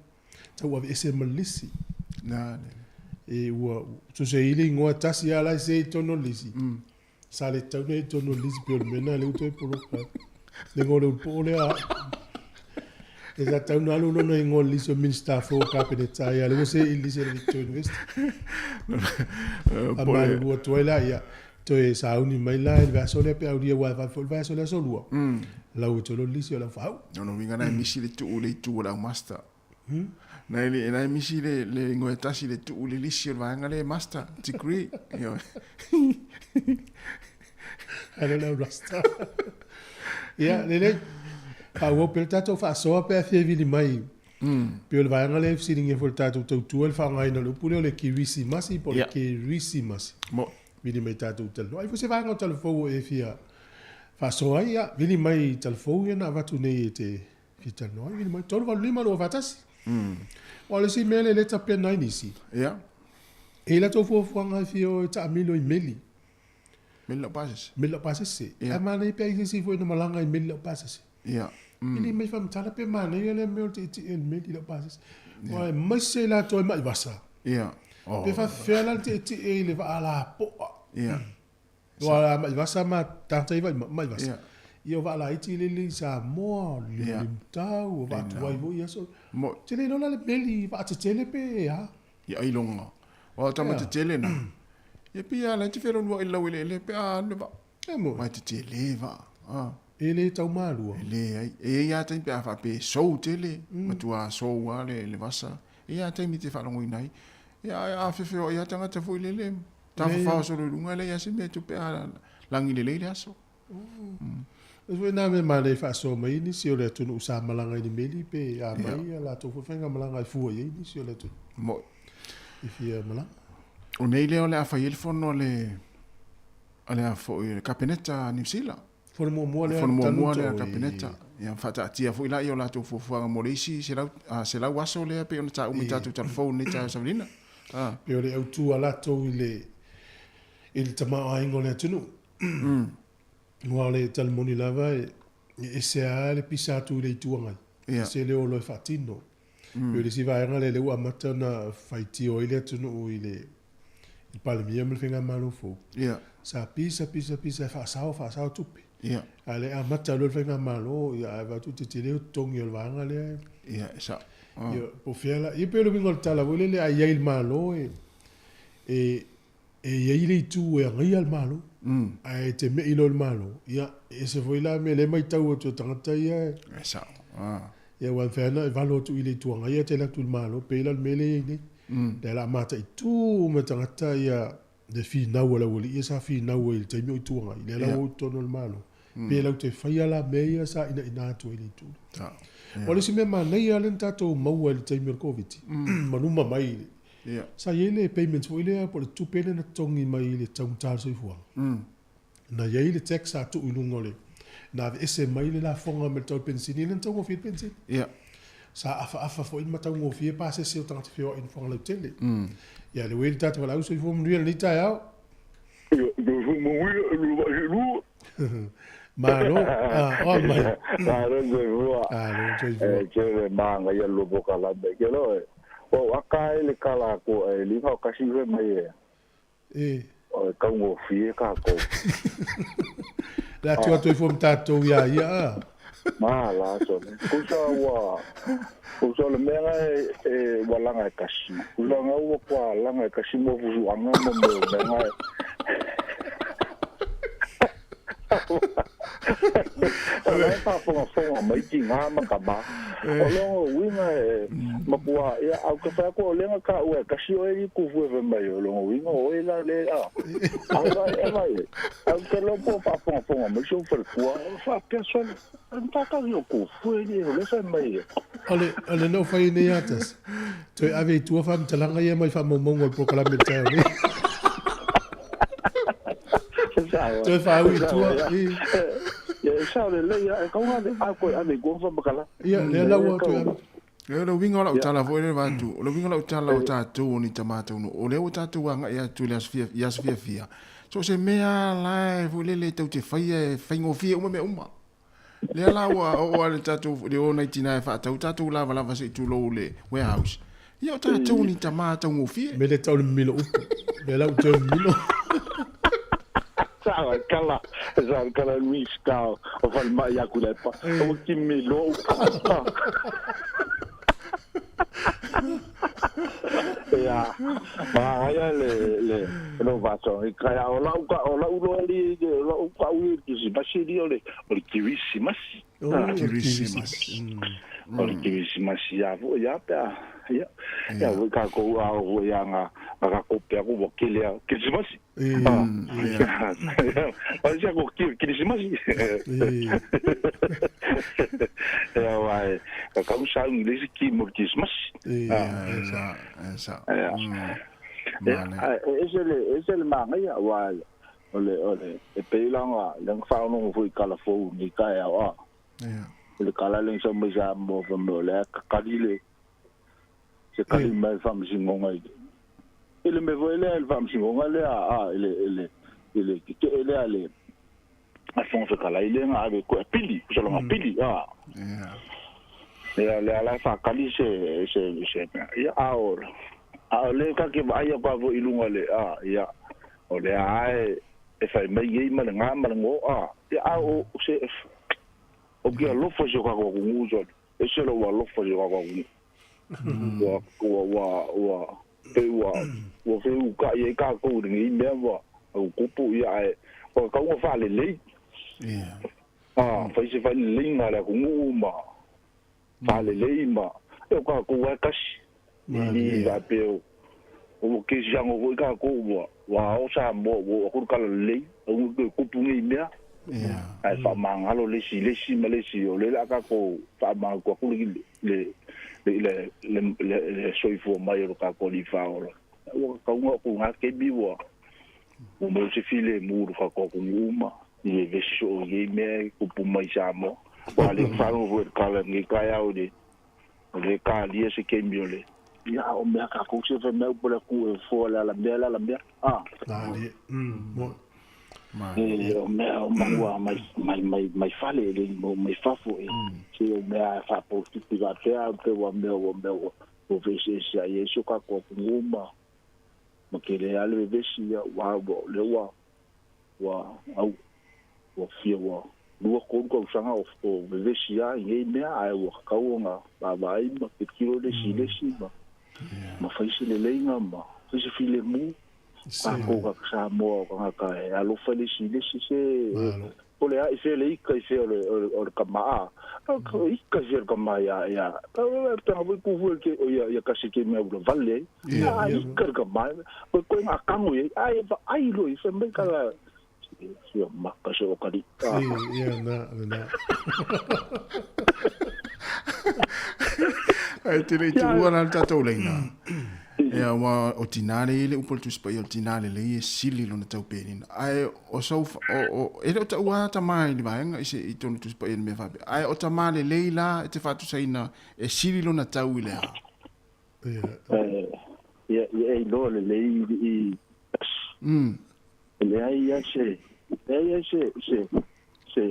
tau aveese ma le lisi. Na, le. E ua, tusa e i ai le igoa e tasi lava la e se i totonu o le lisi. Sa le tatau ona i ai i totonu o le lisi pei o le mea lena lea ua toe poloka ai. Le igoa o le ulupo lea. E sa tatau ona alu lona igoa i le lisi o Minisita fou o Kapeneta, ia lea ua se i le lisi a le Victoria University. Faamalulu atu ai la, ia, toe sauni mai la i le vaiaso lea pe aulia aua e vave foi le vaiaso i le aso lua. Lau e toe loa le lisi o le aufaau. Lona uiga na e misi le tuu i le itu o le au master. Na e na e misi le le igoa e tasi le tuu i le lisi o le vaega lea e master degree. Ioe. Ae le o le au rasta. Ia, lelei. Faaauau pea le tatou faasoa pe a fia vili mai. Pei o le vaega lea e fesiligia foi e le tatou tautua le faaaogaina o le upu lea o le kirisimasi po o le kerisimasi. Vili mai tatou talanoa. Ai foi se vaega o talafou o e fia faasoa ai, ia, vili mai i talafou ia na avatu nei e te fia talanoa ai, vili mai. 385 241. Aua o le isi mea lea e le tapena ai nisi. E i ai latou fuafuaga e fia o e taamilo i meli. Meli laupasese. Meli laupasese. Ae manaia pe a i ai se isi foi na malaga i meli laupasese. Vili mai faamatala pe manaia lea mea o le tietie i le meli laupasese. Aua e maise i latou e mai vasa. Pe faafefea la le tietie i le vaa lapoa. Aua a mai vasa ma tagata ia mai vasa. Ia o vaa laiti lele i Samoa, o le Limutau, o vaa tuai foi i aso. Ou te le iloa la le meli vaa tetele pe a. Ia ailoga. Aua o tama tetele na. Ia pei lava la e te feloaloai i le laueleele pe a alu le vaa. E moe. Mai tetele vaa. A. E le tau malua. E leai. E i ai lava taimi pe a faapea e sou tele, matua sou lava le vasa. E i ai lava taimi e te faalogoina ai. Ia ae a feofeoai lava tagata foi lele, tafafao solo i luga, e leai lava se mea e tupe a lagi lelei le aso. E foi nā mea manaia e faasoa mai ai nisi o le atunuu sa malaga i le meli pe a mai a latou foi faigamalaga e fua i ai nisi o le atunuu. Moe. E fia malaga. O nei lea o le a fai ai le fono a le a le a foi le Kapeneta a Niu Sila. Fono muamua lea Fono muamua lea a le Kapeneta. Ia faataatia foi laia o latou fuafuaga mo le isi 100 aso lea pei ona taua i tatou talafou i lenei taeao savalina. Pei o le autu a latou i le i le tamaoaiga o le atunuu. Aua o le tali moni lava e ese lava le pisa atu i le Itu Agai, ese le o loa e faatino. Pei o le isi vaega lea lea ua amata ona faitio ai le atunuu i le Palemia ma le Faigamalo fou, sa pisa, pisa, pisa e faasao, faasao tupe. A o lea e amata loa le Faigamalo, ia ae vaai atu ua tetele totogi o le vaega lea. Ia, e sao. Ia, po o fea la, ia pei o le uiga o le tala foi lele, a i ai i le Malo e E i ai le itu e agaia le Malo, ae e te me'i loa i le Malo, ia, e ese foi la mea lea e matau atu e tagata ia e... E sao. Ia, aua e mafai lava ona e valo atu i le Itu Agai ae te alu atu i le Malo, pei la o le mea lea e i ai nei. Lea o le a mataitu uma e tagata ia le finau a le aualii ia sa finau ai i le taimi o Itu Agai, lea la ua o i totonu o le Malo, pe latou te faia la mea ia sa inaina atu ai i le itu lea. O le isi mea manaia lea na tatou maua i le taimi o le Koviti, ma luma mai i le Sa i ai le payment foi lea po o le tupe lea na totogi mai i le taugata o le soifuaga. Na i ai le tax sa tuu i luga o le, na aveese mai le lafoga mai le tau o le penisini, lea na taugofie ai le penisini. Sa afaafa foi ma taugofie pasese o tagata feoai i nofoaga lautele. Ia lea ua i ai le tatou valaau soifua manuia i lenei taeao. Malo, a, oa mai. Malo soifua. Malo soifua. E tele manaia le lua polokalame. Ke loa e, ua ou aka ai le kala atu a e lima o kasi fai mai e. E. O e taugofie tatou. Le atu atu ai fua ma tatou ia ia a. Mala sole. Kusa ua, kusa o le mea nga e, e ua laga e kasi. Kusa nga ua kua laga e kasi mo fusuaga ma mea o mea nga e. O la e faafogafoga mai tigā ma tamā. O lona uiga e matua, ia, ae ou te fai atu o lea na taua e tasi oe alii Kufue fai mai, o lona uiga o oe la le, a. Ae vaai, e vaai, ae ou te iloa po o faafogafoga mai si ou faletua, faapea sole, o le matata o Kufue alii, o lea fai mai e. O le, o le na ou fai ai nei ia tasi, toe ave i tua faamatalaga ia mai faamaumauga o le polokalame i le taeao nei. Toe faaui i tua. Ia, e sao lelei lava, e tatau ona ave, a toe ave i tua faamatalaga. Ia, lea la ua toe ave. O le uiga o lau tala foi lea vaeatu, o le uiga o lau tala o tatou o ni tama taunuu, o lea ua tatou agai atu i le aso fia, i aso fiafia, so o se mea lava la e foi lele e tou te faia e faigofie uma mea uma. Lea la ua oo lava le tatou, le o nai tina e faatau tatou lavalava se i tulou le warehouse. Ia o tatou ni tama taugofie. Me le tau le mimilo upu. Lea la ua toe mimilo. Sao ai kala, sao ai kala Luis ka o falemai ia Tuilaepa. Ua kimi loa upu. Ia, manaia le le lou faasoa i kai a o lau ka o lau loa li o lau kau i Kirisimasi li o le o le Kirisimasi. Kirisimasi. O le Kirisimasi ia foi ia pe a ia ia foi kākou a o foi ia nga nga kākou pe aku ua kele a Kirisimasi. O se ko Kirisimasi. Ia wai ka kau sa ngi le ki mo Kirisimasi. Ia sa. Ia. E se le e se le mangaia wa o le o le e pei langa le whaonongo foi kala fou ni kai au a. Ia. O le kala le sa mai sa mo fa mo le kakali le se kali mai faamasinoga i i le mea foi lea i le faamasinoga lea a i le i le i le tetee lea le a Fofoga Fetalai lea na ave koe pili kusaloga pili a ia lea la e faakali se se se mea ia a o a o le ka ke vaai atu lava foi i luga le a ia o lea lava e e fai mai nei ma le gā ma le gō a ia a o se o ke alofa i si o tatou atunuu sole Ese lou alofa i o atunuu. Ua, ua, ua, ua, pei ua, ua feukaʻi ai kākou i lenei mea ua tutupu, ia ae ua tatau ona faalelei. Yeah. Ah, fai se faaleleiga a le atunuu ma faalelei ma, e o kākou lava e tasi. I faapea o, ua kerisiano foi kākou ua, ua ao Samoa ua oo atu le talalelei, aua ne i toe tupu nei mea. Yeah. Ae faamagalo le isi i le isi ma le isi, o lea o le a tatou faamanatu atu le, le, le, le, le, le, le soifua mai o lo tatou Alii Faaola. Ua tatau ona oo atu i lena taimi ua, ua maua se filemu i lo tatou atunuu ma i vevesi soo i nei mea e tupu mai i Samoa. Aua o lea ou te faalogo foi i le tala i lenei taeao i le O lea e talia se taimi o le, ia, o mea kākou se fai mai upu le Atua e fofoa le alamea le alamea, a. Malie, mm, moe. E, o mea o manua mai, mai, mai, mai fale, e le mo mai fafo, e, se o mea e faapolokiki faapea, pe ua mea, ua mea, ua, ua feeseeseai ai si o kākou atunuu ma, ma kele lava le vevesi, ia, ua, ua, o lea ua, ua au ua fia ua 2, 3 tausaga o o vevesi lava i nei mea ae ua tatau ona vaavaai ma tilotilo le isi i le isi ma ma fai se leleiga ma fai se filemu. Tatou tagata Samoa o tagata e alofa i le isi i le isi se o le a i fea le ika i fea o le o le tama a ika i fea o le tama ia ia pena foi kufu ke o ia ia kasi ke mea ula vale ai a ika le tama koe koe ngā kango i ai ai ai lo i fai mai kala sia maka se o kali ia na na Ai te lei tuua la le tatou leina. Ia ua o tinā le i le upu o le Tusi Paia o le tinā lelei e sili lona taupenina. Ae o sau o, o, e le o taua tamā i le vaega i se i tonu Tusi Paia i le mea faapea. Ae o tamā lelei la e te faatusaina e sili lona tau i le a? Ia, ia e iloa lelei i Leai ia se, leai ia se, se, se,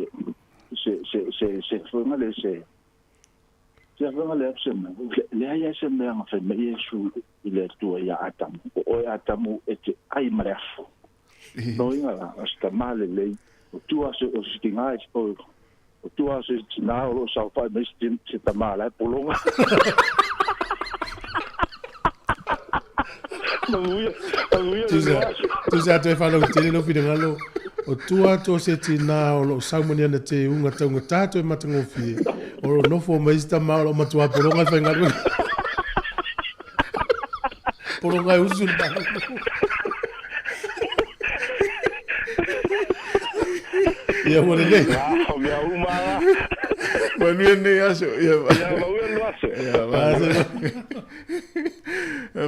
se, se, se, se, fuainga le se, se fuainga le se mea, leai ia se mea na fai mai Iesu i le Atua ia Atamu, o oe Atamu e te ai ma le afu. No inga la, o se tamā lelei, o tua se, o se tingā, o, o tua se tinā o lo saofai mai se, se tamā la e pologa. Manuia, manuia le Tusa, aso. tusa atu e whanau tele lo finangalo. O tua atu o se tinā o lo o saumani ana tēuga taugata toe matagofie, o lo o nofo ma isi tama o lo o matua pologa e faigaluega. Pologa e usu le malolo. Ia ua lelei. O mea uma la. Manuia lenei aso. Ia, Ia, manuia le aso. Ia,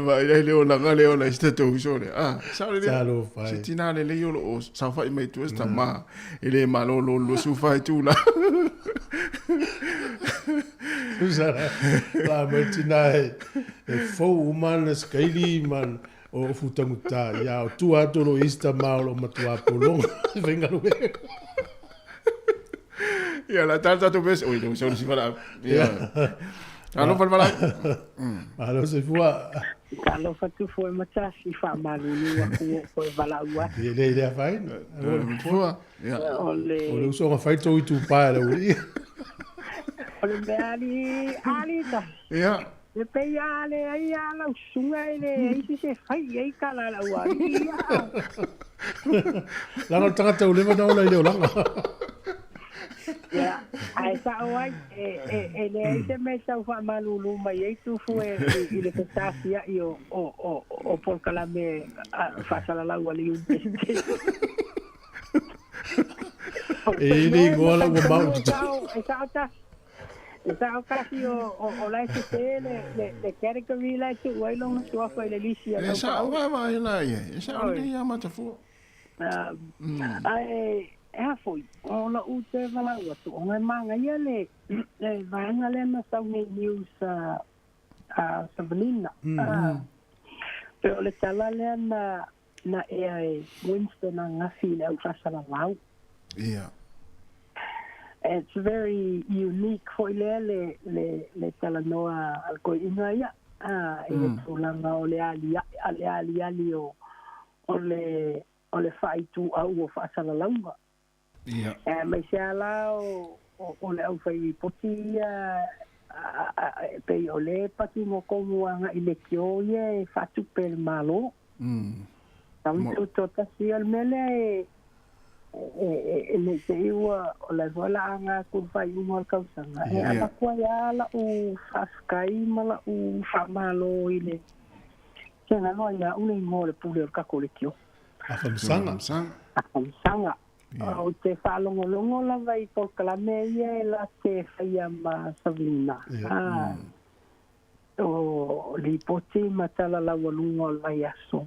ma ina le olaga le ola i se tatou uso lea. Ah, sao lelei. Talofa e. Se tinā lelei o lo o saofai mai tua se tama e le malolo le 24 itula. Tusa la, la mai tinā e, e fou uma ana sikaili ma o futagutā. Ia, o tua atu o lo o i isi tama o lo o matua pologa e faigaluega. Ia, la tala tatou pese. Oi, le uso le sifa la. Ia. Alofa le valaau. Malo soifua. Talofa Tufua e Matasi, faamalulu atu ua ou toe valaau atu. E le i le afaina. Tufua. Ia. O le... O le usoga fai tou itupa e le aualii. O le mea alii, alii tasi. Ia. E pei a leai a lau susuga e leai se se fai i ai tala a le aualii ia. Leaga o le tagata ua leva ona ola i le olaga. Ia, ae sao ai, e, e, e leai se mea e tau faamalulu mai ai Tufu e, i, i le fetasia'i o, o, o, o polokalame faasalalau a le Iunivesite. E i ai le igoa la ua mau. E sao, e sao tasi. E sao tasi o, o, o la e sese le, le, le category la e tuu ai lona suafa i le lisi a E lau sao paau. vaavaai la i ai. E sao Oi. lelei ia Matafua. Ae e a foi, o la'u toe valaau atu, ona e magaia le, le vaega lea na sau nei news a, a Savalina. Pe o le tala lea na, na ea e Winston angafi i le au faasalalau. Ia. It's very unique foi lea le, le, le talanoa a le toeaina ia, i le tulaga o le aliae, a le aliali o, o le o le faaituau o faasalalauga. Ia. Aemaise lava la o o le aufai lipoti ia e pei o le patino tonu agai i leitio ia e faatupe e le Malo. Tau tutoatasi ia o le mea lea e e ne i te i ua o la e foi o le a aga atu i le faaiuga o le tausaga, e avatu ai lava la'u faafetai ma la'u faamalo i le Tena noa ia au le igoa o le pule o le tatou leitio. Afamasaga. Afamasaga. Ou te faalogologo lava i polokalame ia e la te faia ma Savelina. O lipoti ma tala laualuga o le vaiaso.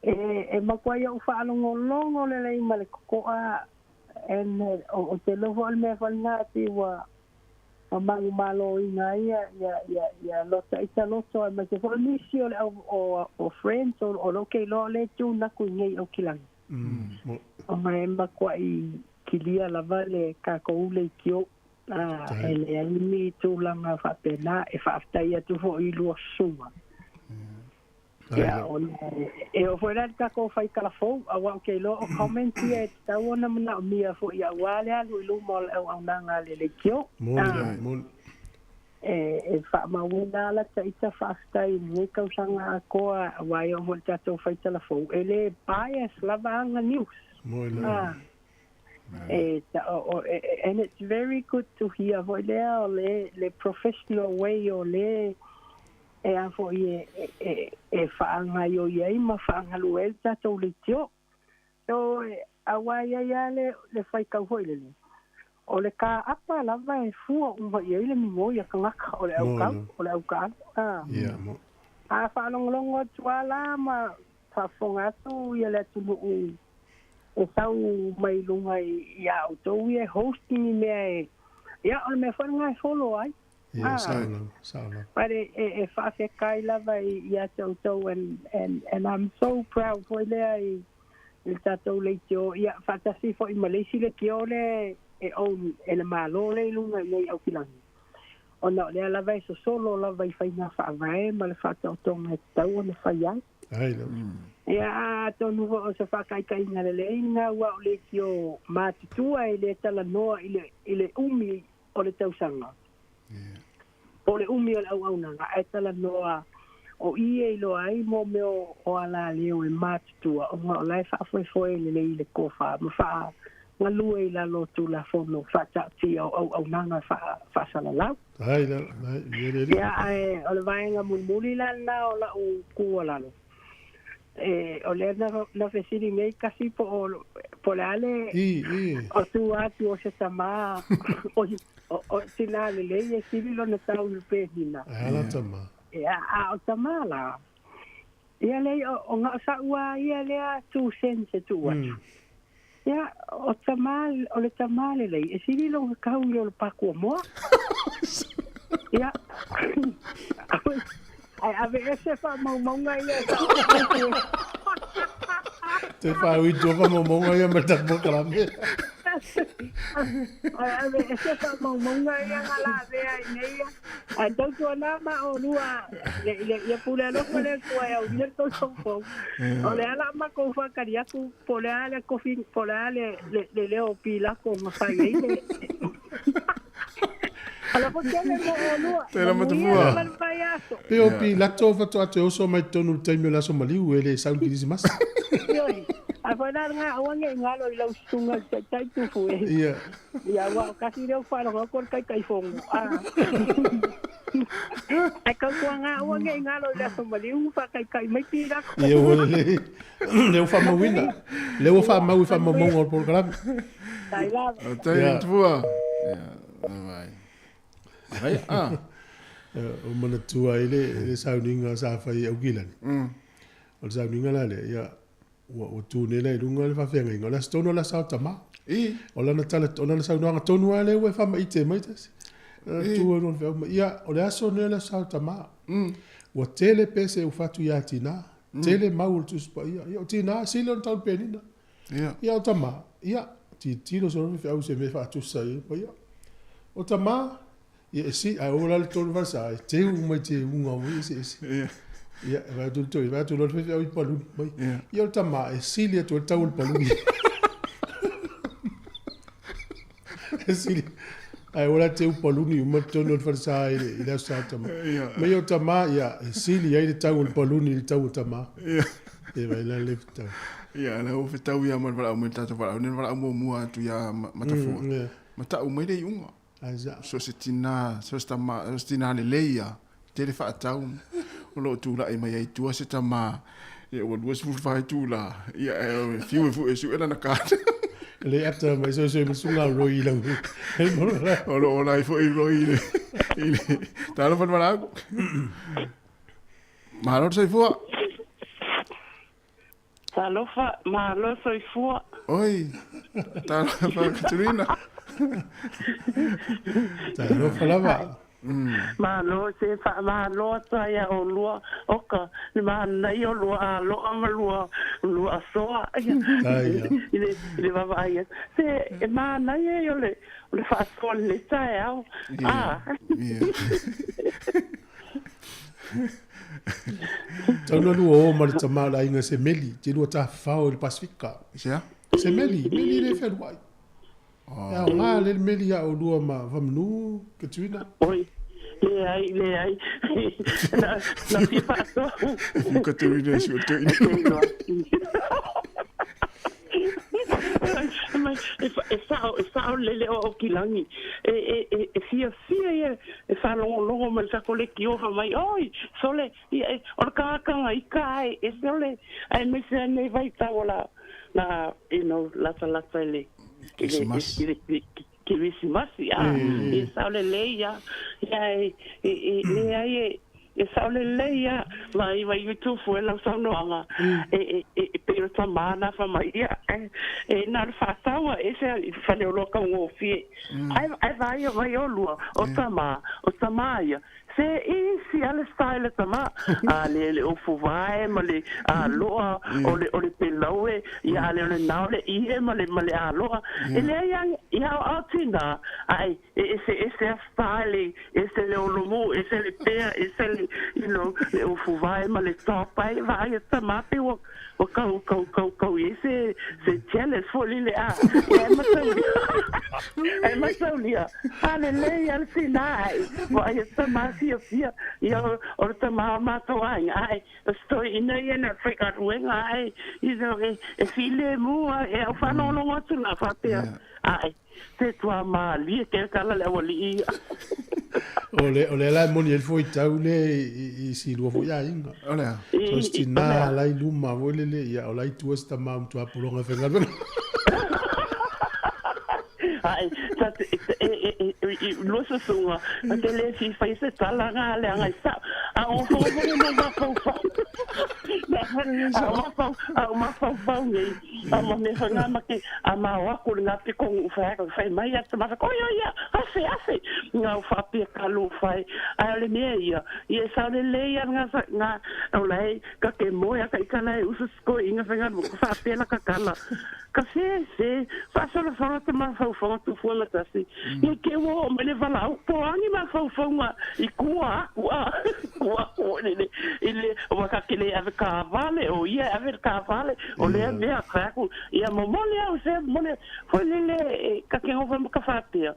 E matua ai ou faalogologo lelei ma le totoa and ou te iloa foi o le mea foi lena e pei ua ma manumaloina ai ia ia ia ia lota ita loto aemaise foi o nisi o le au o o friends o o lea ou te iloa o lea e tune atu i nei Aukilani. Ona e matuai kilia lava le tatou leitio a e leai ni tulaga faapena e faafetai atu foi i lua susuga. Ia, ona e oo foi la i le tatou faitala fou, aua ou te iloa o comments ia e tatau ona manaomia foi aua le alu i luma o le auaunaga a le leitio. Moni, moni. E faamauina lava la ita faafetai i lenei tausaga atoa, aua e oo foi i le tatou faitala fou, e le bias lava ana news. Moni lava. E, and it's very good to hear foi lea o le, le professional way o le e a foi e, e, e faagaioi ai ma faagalue ai le tatou leitio. So, aua e i ai lava le, le faitau foi lele, o le kaapa lava e fua uma i ai le migoi a tagata, o le aukau, o le aukaalu. A, a faalogologo atu lava la ma faafofoga atu ia le atunuu e sau mai luga i a outou ia e host ni mea e, ia, o le mea foi lena e follow ai. Ia, sao lava, sao lava. But e, e, e faafetai lava ia te outou and, and, and I'm so proud foi lea i, i le tatou leitio, ia, faatasi foi ma le isi leitio lea e own e le Malo lea i luga i nei Aukilani, ona o lea lava e sosolo lava i faiga faavae ma le faataotoga e tatau ona fai ai. Ai lava. Ia, atonu foi o se faataitaiga lelei lena aua o leitio matutua e le talanoa i le, i le umi o le tausaga, po o le umi o le auaunaga, ae talanoa O i e iloa ai mo mea o alaleo e matutua ona o la e faafoefoe lelei le tofa ma faagalue i lalo o Tulafono faataatia o auaunaga faasalalau. Ai la, ai, ia le Ia, ae o le vaega mulimuli la lena o lau tuualalo, e, o lea na, na fesili nei kasi po o, po o le a le I, i. o tua atu o se tamā o, o, o tinā lelei e sili lona tau i le penina. Ai ala tama. Ia, a o tamā la, ia leai, o, o na o sa'u lava ia lea 2 cents e tuu atu. Ia, o tamā, o le tamā lelei, e sili lona tau i lo le paku o moa. Ia, ae aveese faamaumauga ia e faaopoopo. Te whāuitu o whamaumauga ia ma le tatou polokalame. Ae aveese faamaumauga ia na lavea ai nei ia. Ae tautuana ma olua le, le, ia pule alofa le Atua e aulia le tou soifua. O le a la matou faatali atu po o le a le tofi po o le a le, le, le leo o Pilako ma fai ai le Alofa tele mo olua. Tela Manuia Matafua. ma le vaiaso. Pe o Pilato faatoa toe oso mai totonu i le taimi o le aso maliu e le sau i le Kerisimasi. Ioe. Ae foi la lena aua ne i galo i lau susuga i le taitai tufu e. Ia. Ia aua o kasi lea ua faalogo atu o le taitaifono. A. Ae tautuaga aua ne i galo i le aso maliu faataitai mai Pilako. Ia ua lelei. Lea ua faamauina. Lea ua faamau i faamaumauga o le polokalame. Tai lava. O tai Ia. Matafua. Ia, vai. Vai, ah. O manatua ai le, le sauniga sa fai i Aukilani. O le sauniga la lea, ia, ua, ua tu nei la i luga le faafeagaiga. O le aso tonu o le aso tama. I. O lana tala, o lana saunoaga tonu lava lea ua e faamaite mai tasi. I. Tu ai lona feau mai, ia, o le aso lenei o le aso tama. Ua tele pese ua fatu ia tinā. Tele mau o le Tusi Paia. Ia, o tinā, sili ona tau le penina. Ia. Ia, o tama, ia, tilotilo solo le feau se mea e faatusa ai. Ia, o tama, ia, e si, ae oo la le tolu falesa, e teu uma i teuga o mea eseese. Ia. Ia, e vaai atu le toi, vaai atu loa le faifeau i paluni mai. Ia. Ia, o le tama, e sili atu ai le tau o le paluni. E sili. Ae ua la teu paluni uma totonu o le falesa i le, i le aso sa tama. Ia. Mai o tama, ia, e sili ai le tau o le paluni i le tau o tama. Ia. E vai la le fetau. Ia, la ua fetau ia ma le valaau mai le tatou valaau, nei le valaau muamua atu ia Matafua. Ia. Ma tau mai le iuga. Ai sa. So se tinā, so se tama, so se tinā lelei ia, tele faatau o lo o tulai mai ai i tua se tama, ia ua 24 itula, ia e fiu e fue e sue lana card. Le ata mai soisoi ma suga o Roy i lau. O lo o ola ai foi Roy i le, i le, talofa le valaau. Malo le soifua. Talofa, malo soifua. Oi, talofa Katerina. Talofa lava. Malo se faamalo atu ai ia olua oka le manaia o lua aloa ma lua lua asoa i le i le vaavaai atu. Se e manaia ia o le o le faasoa i le taeao. Ah. Tau na lua o ma le tama o le aiga se meli, te lua tafafao i le Pasifika. Se a? Se meli, meli le fealuai. E aoga le meli ia olua ma Vamanu, Katrina. Oi, leai, leai. Na, na fia faasoa. Fiu Katrina e si o toeina. Mai, e, e sao, e sao lele o Aukilani. E, e, e, e fiafia ia e faalogologo mai le tatou lekiova mai, oi, sole, ia, e, o le kakakaga ika ai, e sole, aemaise ai vaitau o la, la, you know, latalata i le, i le, Kerisimasi. i le, i le Kerisimasi, a, e sao lelei ia, ia, e, e, e, leai e, E sao lelei a vai vai i tufu e lau saunoaga e e e e pei o le tamā na fa mai ia e e na le faataua e se i faleoloa kaugofie ai ai vai vai o lua o tamā o tamā ia se isi a le style tamā a le le ofu vae ma le aloa o le o le pelaue ia a le o le nao le ie ma le ma le aloa e leai a ia o ao tinā ai e ese ese a style ese le olomo ese le pea ese le you know le ofu vae ma le top ai vaai e tamā pe ua Ua kau, kau, kau, kau i ai se, se jealous foi lele, a, ia e mataulia, e mataulia, a lelei a le tina ae, vaai e tama fiafia, ia o, o le tama o matou aiga, ae, o se toeaina ia na o le faigaluega, ae, you know, e, e filemu, a, e au faalogologo atu la faapea, ae, Se tua malie ke kala le aualii ia. O le, o le la e moni ai le fuaitau le i, i silua foi aiga. O le a? So se tina la i luma foi lele, ia o la i tua se tama matua pologa e faigaluega. Ai, ta te, e, e, e, e, i lua susuga, ta te le fia fai se tala nga leaga i sao. A o fofoga mo mafaufau. A o mafaufau, a o mafaufau nei. A ma mea foi nga ma ke, a ma o aku le nga piko ngu fai aku fai mai a tama oi oi ia, afe afe nga o faapea ka lu fai ai o le mea ia, ia e sao lelei a nga nga o lai ka ke moe a ka i ka lai usu sko i nga fai nga faapea la ka kala ka se se faasolosolo te mafaufauga tufua ma tasi nge ke ua oo mai le valaau po a ni mafaufauga i kua aku a kua aku i le i le ua ka ke le ave kaavale o ia e ave le kaavale o lea mea fai aku ia momoli au se momoli foi lele e ka ke gofa ma ka faapea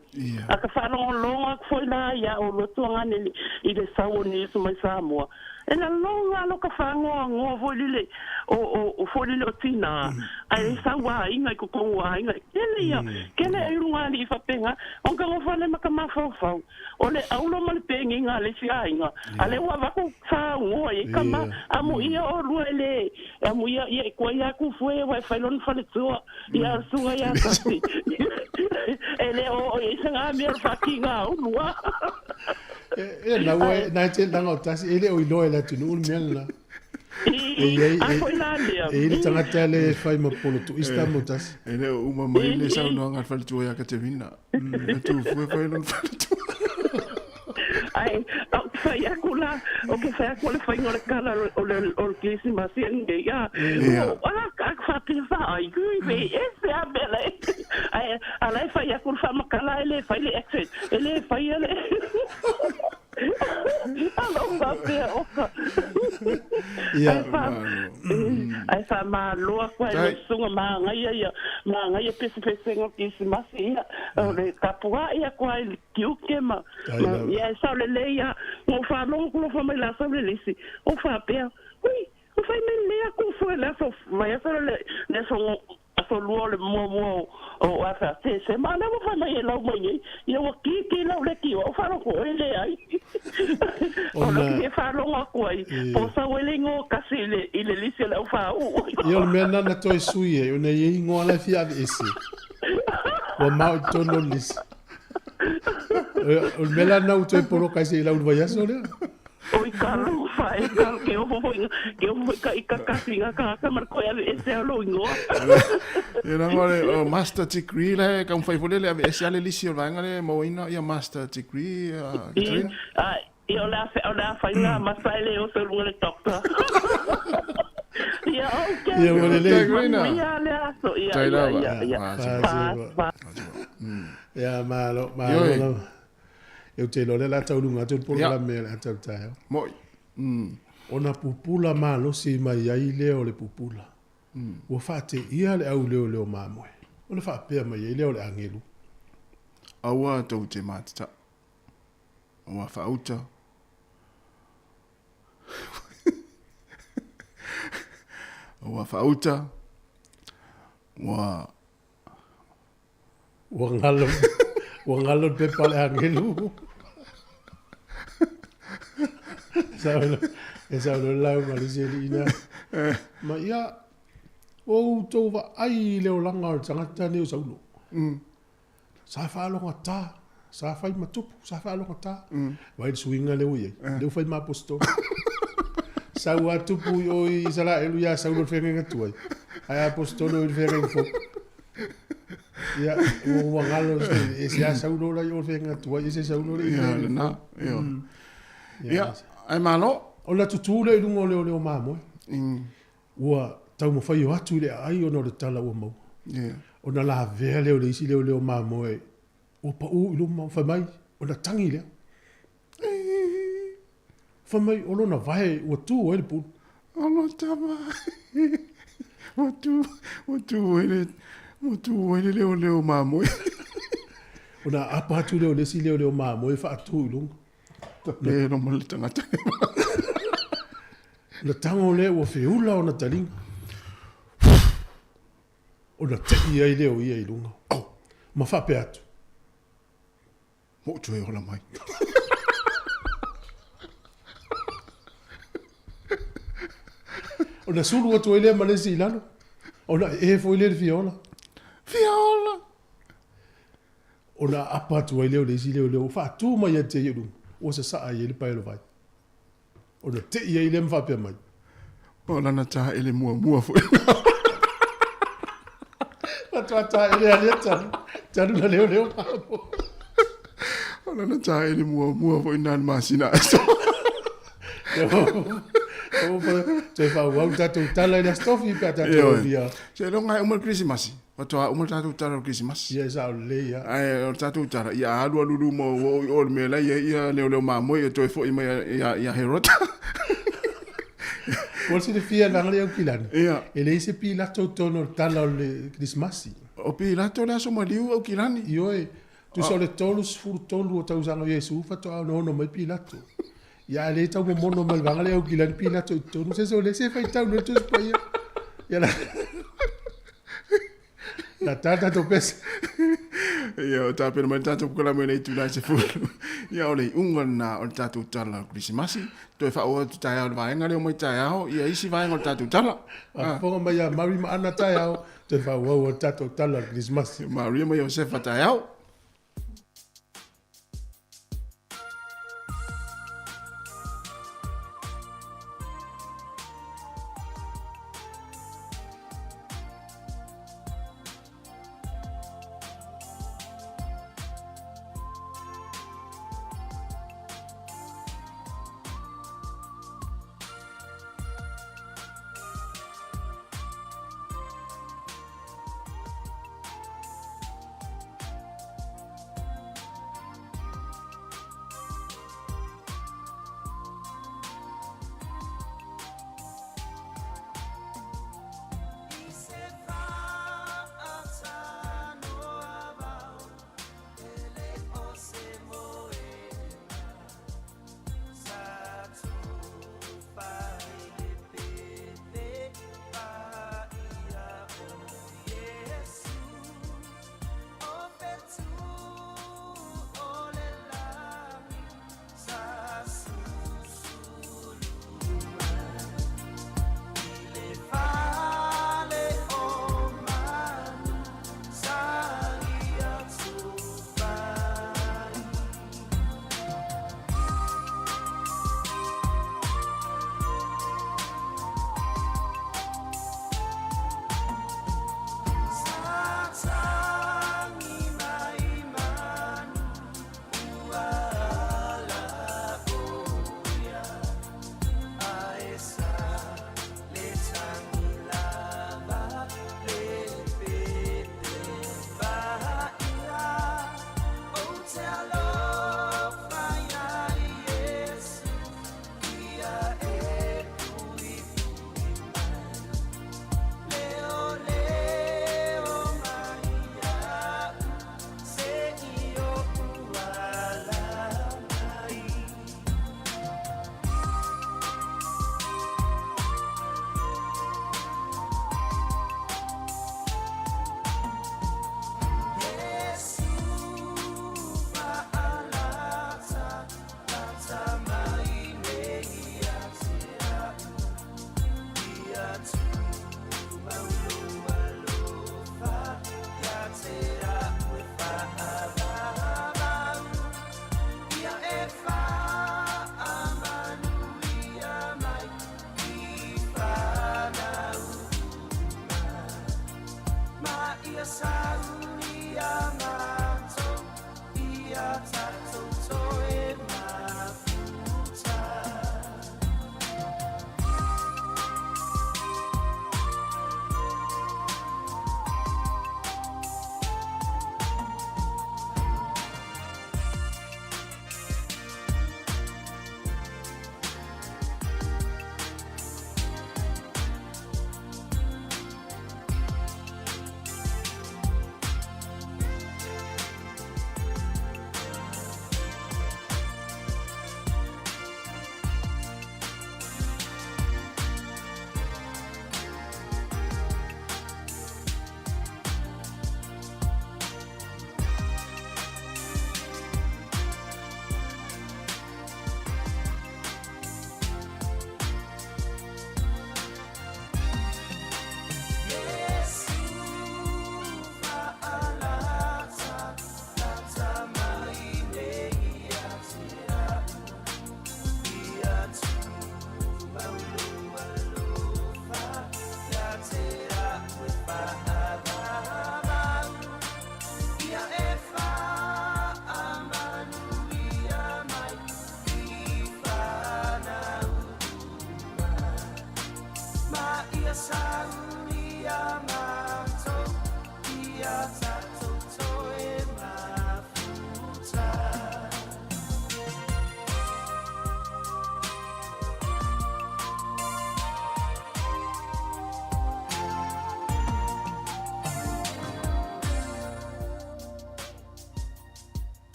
a ka faalogologo aku foi la ia o lua tuagane i le sau o nisi mai Samoa E laloga lo ka fagoagoa foi lele o o foi lele o tina ae e sau aiga i ko kou aiga e kele ia kele e luga alii faapena o ka gofa le ma ka mafaufau o le aulo ma le pegiga a le isi aiga a le ua avaku faaugoa i ai ka ma amo ia o lua e le amo ia ia e kua ia ku fue wa e fai lona faletua ia o le suga ia tasi e le o o i se nga mea o le faakiga aulu a. E na ua na te langa o tasi e le o iloa e le atunuu le mea lena. E i ai e i le tagata le fai ma polo tuista mo tasi. E le o uma mai le saunoaga a le faletua ia Katerina. E tufue fai lona faletua. Ai, o ke fai aku la, o ke fai aku o le faiga o le kala o le o le Kerisimasi lenei, a, o, a, a faapea faai, kui fe ese a mea la e, ai, a la e fai aku le faamatala e le fai le accent, e le faia le, a lou faapea oka. Ai fa, ai faamalo aku ai le susuga magaia ia, magaia pesepesega o le Kerisimasi ia, o le tapuai aku ai i le tiute ma, ma ia e sao lelei a na ou faalogo ku lofa mai le aso le lisi o faapea, hui, o fai mai lelei aku fue le aso vaiaso le le aso aso lua o le muamua o o afa Tesema a lea ua fai mai e lau mai nei ia ua kiki lau leki o faalogo oe leai o lou fia faalogo aku ai po o sau ai le igoa kasi i le i le lisi o le au faauu. Ia o le mea lena na toe sui ai ona e i ai igoa la e fia aveese ua mao i totonu o le lisi. O le mea la lena ua toe poloka ai se i lau i le vaiaso lea. Oi ka alofa e ka ke ofo foi ke ofo foi ka i ka kasi nga ka ma le koe ave ese au lou igoa. Ia na le o master degree la e taumafai foi lea le ave ese lava le lisi o le vaega lea e mauaina ia master degree Katrina. Ia o le a o le a fai nga masa e le oso i luga le doctor. Ia ok. Ia ua lelei. Manuia le aso. Ia ia ia ia. Fa fa. Ia malo malo lava. E ou te iloa lea o le a tauluga atu le polokalame o le ata o le taeao. Moi. Ona pupula malosi mai ai lea o le pupula. Ua faateia le au leoleo mamoe. Ona faapea mai ai lea o le agelu. Aua tou te matata. Ua faauta. Ua faauta. Ua Ua galo, ua galo le pepa a le agelu. E sau loa le lauga a le isi alii lea. Ma ia, ua outou vaai i le olaga o le tagata lenei o Saulo. Sa faalogata, sa fai ma tupu, sa faalogata. Vaai le suiga lea ua i ai, lea ua fai ma aposetolo. Sau lava tupu i o i Isaraelu ia Saulo le feagaiga tuai, ae aposetolo i le feagaiga fou. Ia, ua galo e se a Saulo la i o le feagaiga tuai, e se Saulo le i Ia, lena, ia. Ia, ae malo. Ona tutū lea i luga o leoleo mamoe. Ua taumafai o atu i le aai ona o le tala ua maua. Ona lavea lea o le isi leoleo mamoe ua pau i luma, fai mai, ona tagi lea. Fai mai, o lona vae ua tu ai le pulu. Olo tama. Ua tu, ua tu ai le, ua tu ai le leoleo mamoe. Ona aapa atu lea o le isi leoleo mamoe faatu i luga. Tapelo ma le tagata. Ona tago lea ua feula ona taliga. Ona tei ai lea o ia i luga. Ma faapea atu. Ua ou toe ola mai. Ona sulu atu ai lea ma le isi i lalo. Ona ee foi lea i le fia ola. Fia ola! Ona aapa atu ai lea o le isi leoleo ua faatu mai ia te ia i luga, ua sasaa ai le pae o le vai. Ona tei ai lea ma faapea mai. O lana taele muamua foi. Faatoa taele lava lea talu, talu na leoleo mamoe. O lana taele muamua foi na le masina aso. Toe faaauau le tatou tala i le Aso Tofi pe a tatou aulia. Seiloga e uma le Kerisimasi. Faatoa uma le tatou tala o le Kerisimasi. Ia e sao lelei lava. Ae o le tatou tala, ia alualu luma ua oo i o i le mea la e i ai ia leoleo mamoe ia toe foi mai ia Herota. Mo le silafia i le vaega lea i Aukilani, e leai se pilato i totonu o le tala o le Kerisimasi. O pilato le aso maliu Aukilani. Ioe, tusa o le 33 o tausaga o Iesu faatoa onoono mai Pilato. Ia ae le tau momono mai le vaega lea Aukilani Pilato i totonu, se se o le se faitau nei le Tusi Paia. Ia la La tā tatou pese. Ia, o tapena mai le tatou polokalame i le itula e 10. Ia, o le iuga lena o le tatou tala o le Kerisimasi. Toe faaauau atu taeao i le vaega lea o mai taeao, ia isi vaega o le tatou tala. Faafofoga mai ia Mari ma Ana taeao, toe faaauau o le tatou tala o le Kerisimasi. Maria ma Iosefa taeao.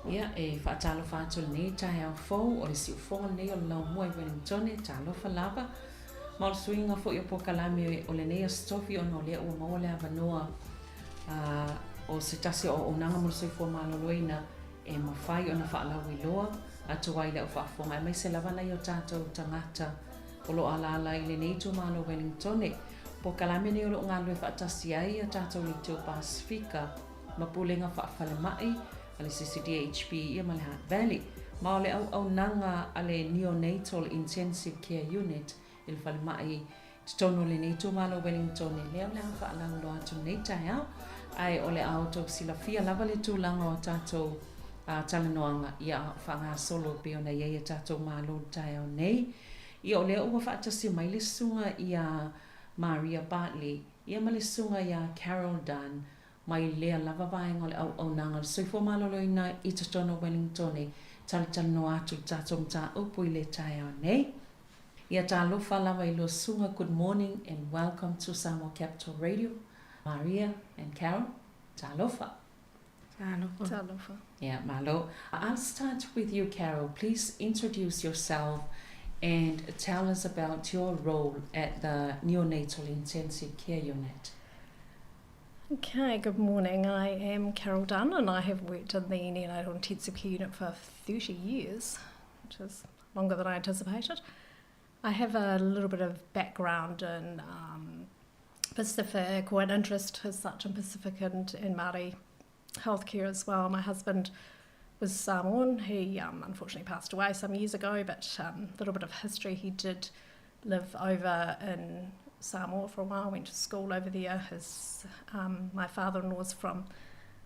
Ia, e faatalofa atu i lenei taeao fou, o le siufogo lenei o le laumua i Wellingtone, talofa lava. Ma o le suiga foi o polokalame o lenei Aso Tofi ona o lea ua maua le avanoa O se tasi o auaunaga mo le soifua maloloina e mafai ona faalauiloa atu ai i le au faafofoga aemaise lava nai o tatou tagata o lo o alaala i lenei itumalo o Wellingtone. Polokalame nei o lo o galulue faatasi ai a tatou Leitio Pasefika ma Pulega Faafalemai a le CCDHB ia ma le Hutt Valley ma o le auaunaga a le Neonatal Intensive Care Unit i le falemai i totonu o lenei itumalo o Wellingtone lea o le a faalauiloa atu lenei taeao. Ae o le a outou silafia lava le tulaga o a tatou talanoaga ia a o faagasolo e pei ona i ai a tatou malo i le taeao nei. Ia o lea ua faatasi mai le susuga ia Maria Bartley ia ma le susuga ia Carol Dunn mai lea lava vaega o le auaunaga o le soifua maloloina i totonu o Wellingtone talatalanoa atu i le tatou mataupu i le taeao nei. Ia talofa lava i lua susuga good morning and welcome to Samoa Capital Radio Maria and Carol talofa. Talofa. Talofa. Yeah, malo. I'll start with you, Carol. Please introduce yourself and tell us about your role at the Neonatal Intensive Care Unit. Okay, good morning. I am Carol Dunn and I have worked in the Neonatal Intensive Care Unit for 30 years, which is longer than I anticipated. I have a little bit of background in um, Pacific or an interest as such in Pacific and, and Māori healthcare as well. My husband was Samoan. He um, unfortunately passed away some years ago, but a um, little bit of history. He did live over in Samoa for a while, went to school over there. His, um, my father-in-law is from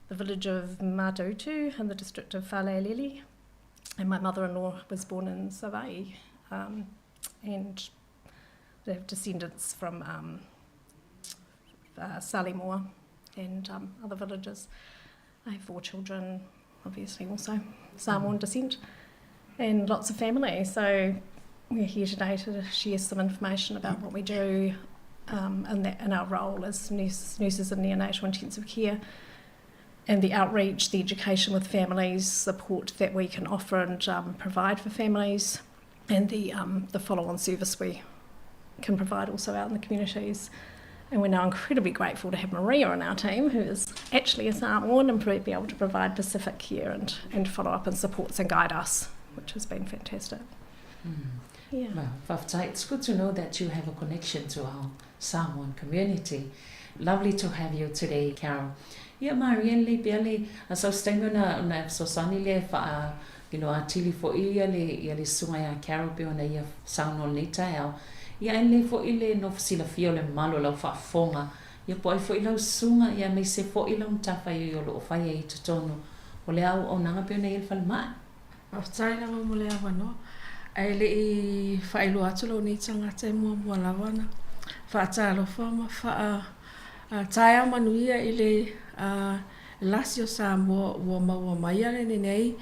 the village of Matautu in the district of Falealili, and my mother-in-law was born in Savaii, um, and they have descendants from um, uh, Salimoa and um, other villages. I have four children, obviously also Samoan mm. descent, and lots of family. So we're here today to share some information about what we do um, and that in our role as nurse, nurses in neonatal intensive care and the outreach, the education with families, support that we can offer and um, provide for families, and the, um, the follow-on service we can provide also out in the communities. And we're now incredibly grateful to have Maria on our team, who is actually a Samoan and be able to provide Pacific care and, and follow up and supports and guide us, which has been fantastic. Mm. Yeah. Well, Faftai, it's good to know that you have a connection to our Samoan community. Lovely to have you today, Carol. Ia, Maria, lelei pea le sau se taimi ona, ona e fesoasoani lea e faa iloa atili foi ia le, ia le susuga ia Carol pei ona ia saunoa i lenei taeao. Ia, ae lelei foi le nofo silafia o le mamalu o lau faafofoga, ia po o ai foi lau susuga, ia aemaise foi lau matafaioi o lo o fai ai i totonu o le auaunaga pei ona i ai le falemai. Faafetai lava mo le avanoa. Ae le i faailoa atu lou nei tagata e muamua lava ona faatalofa ma faa taeao manuia i le lasi o Samoa ua maua mai a lenei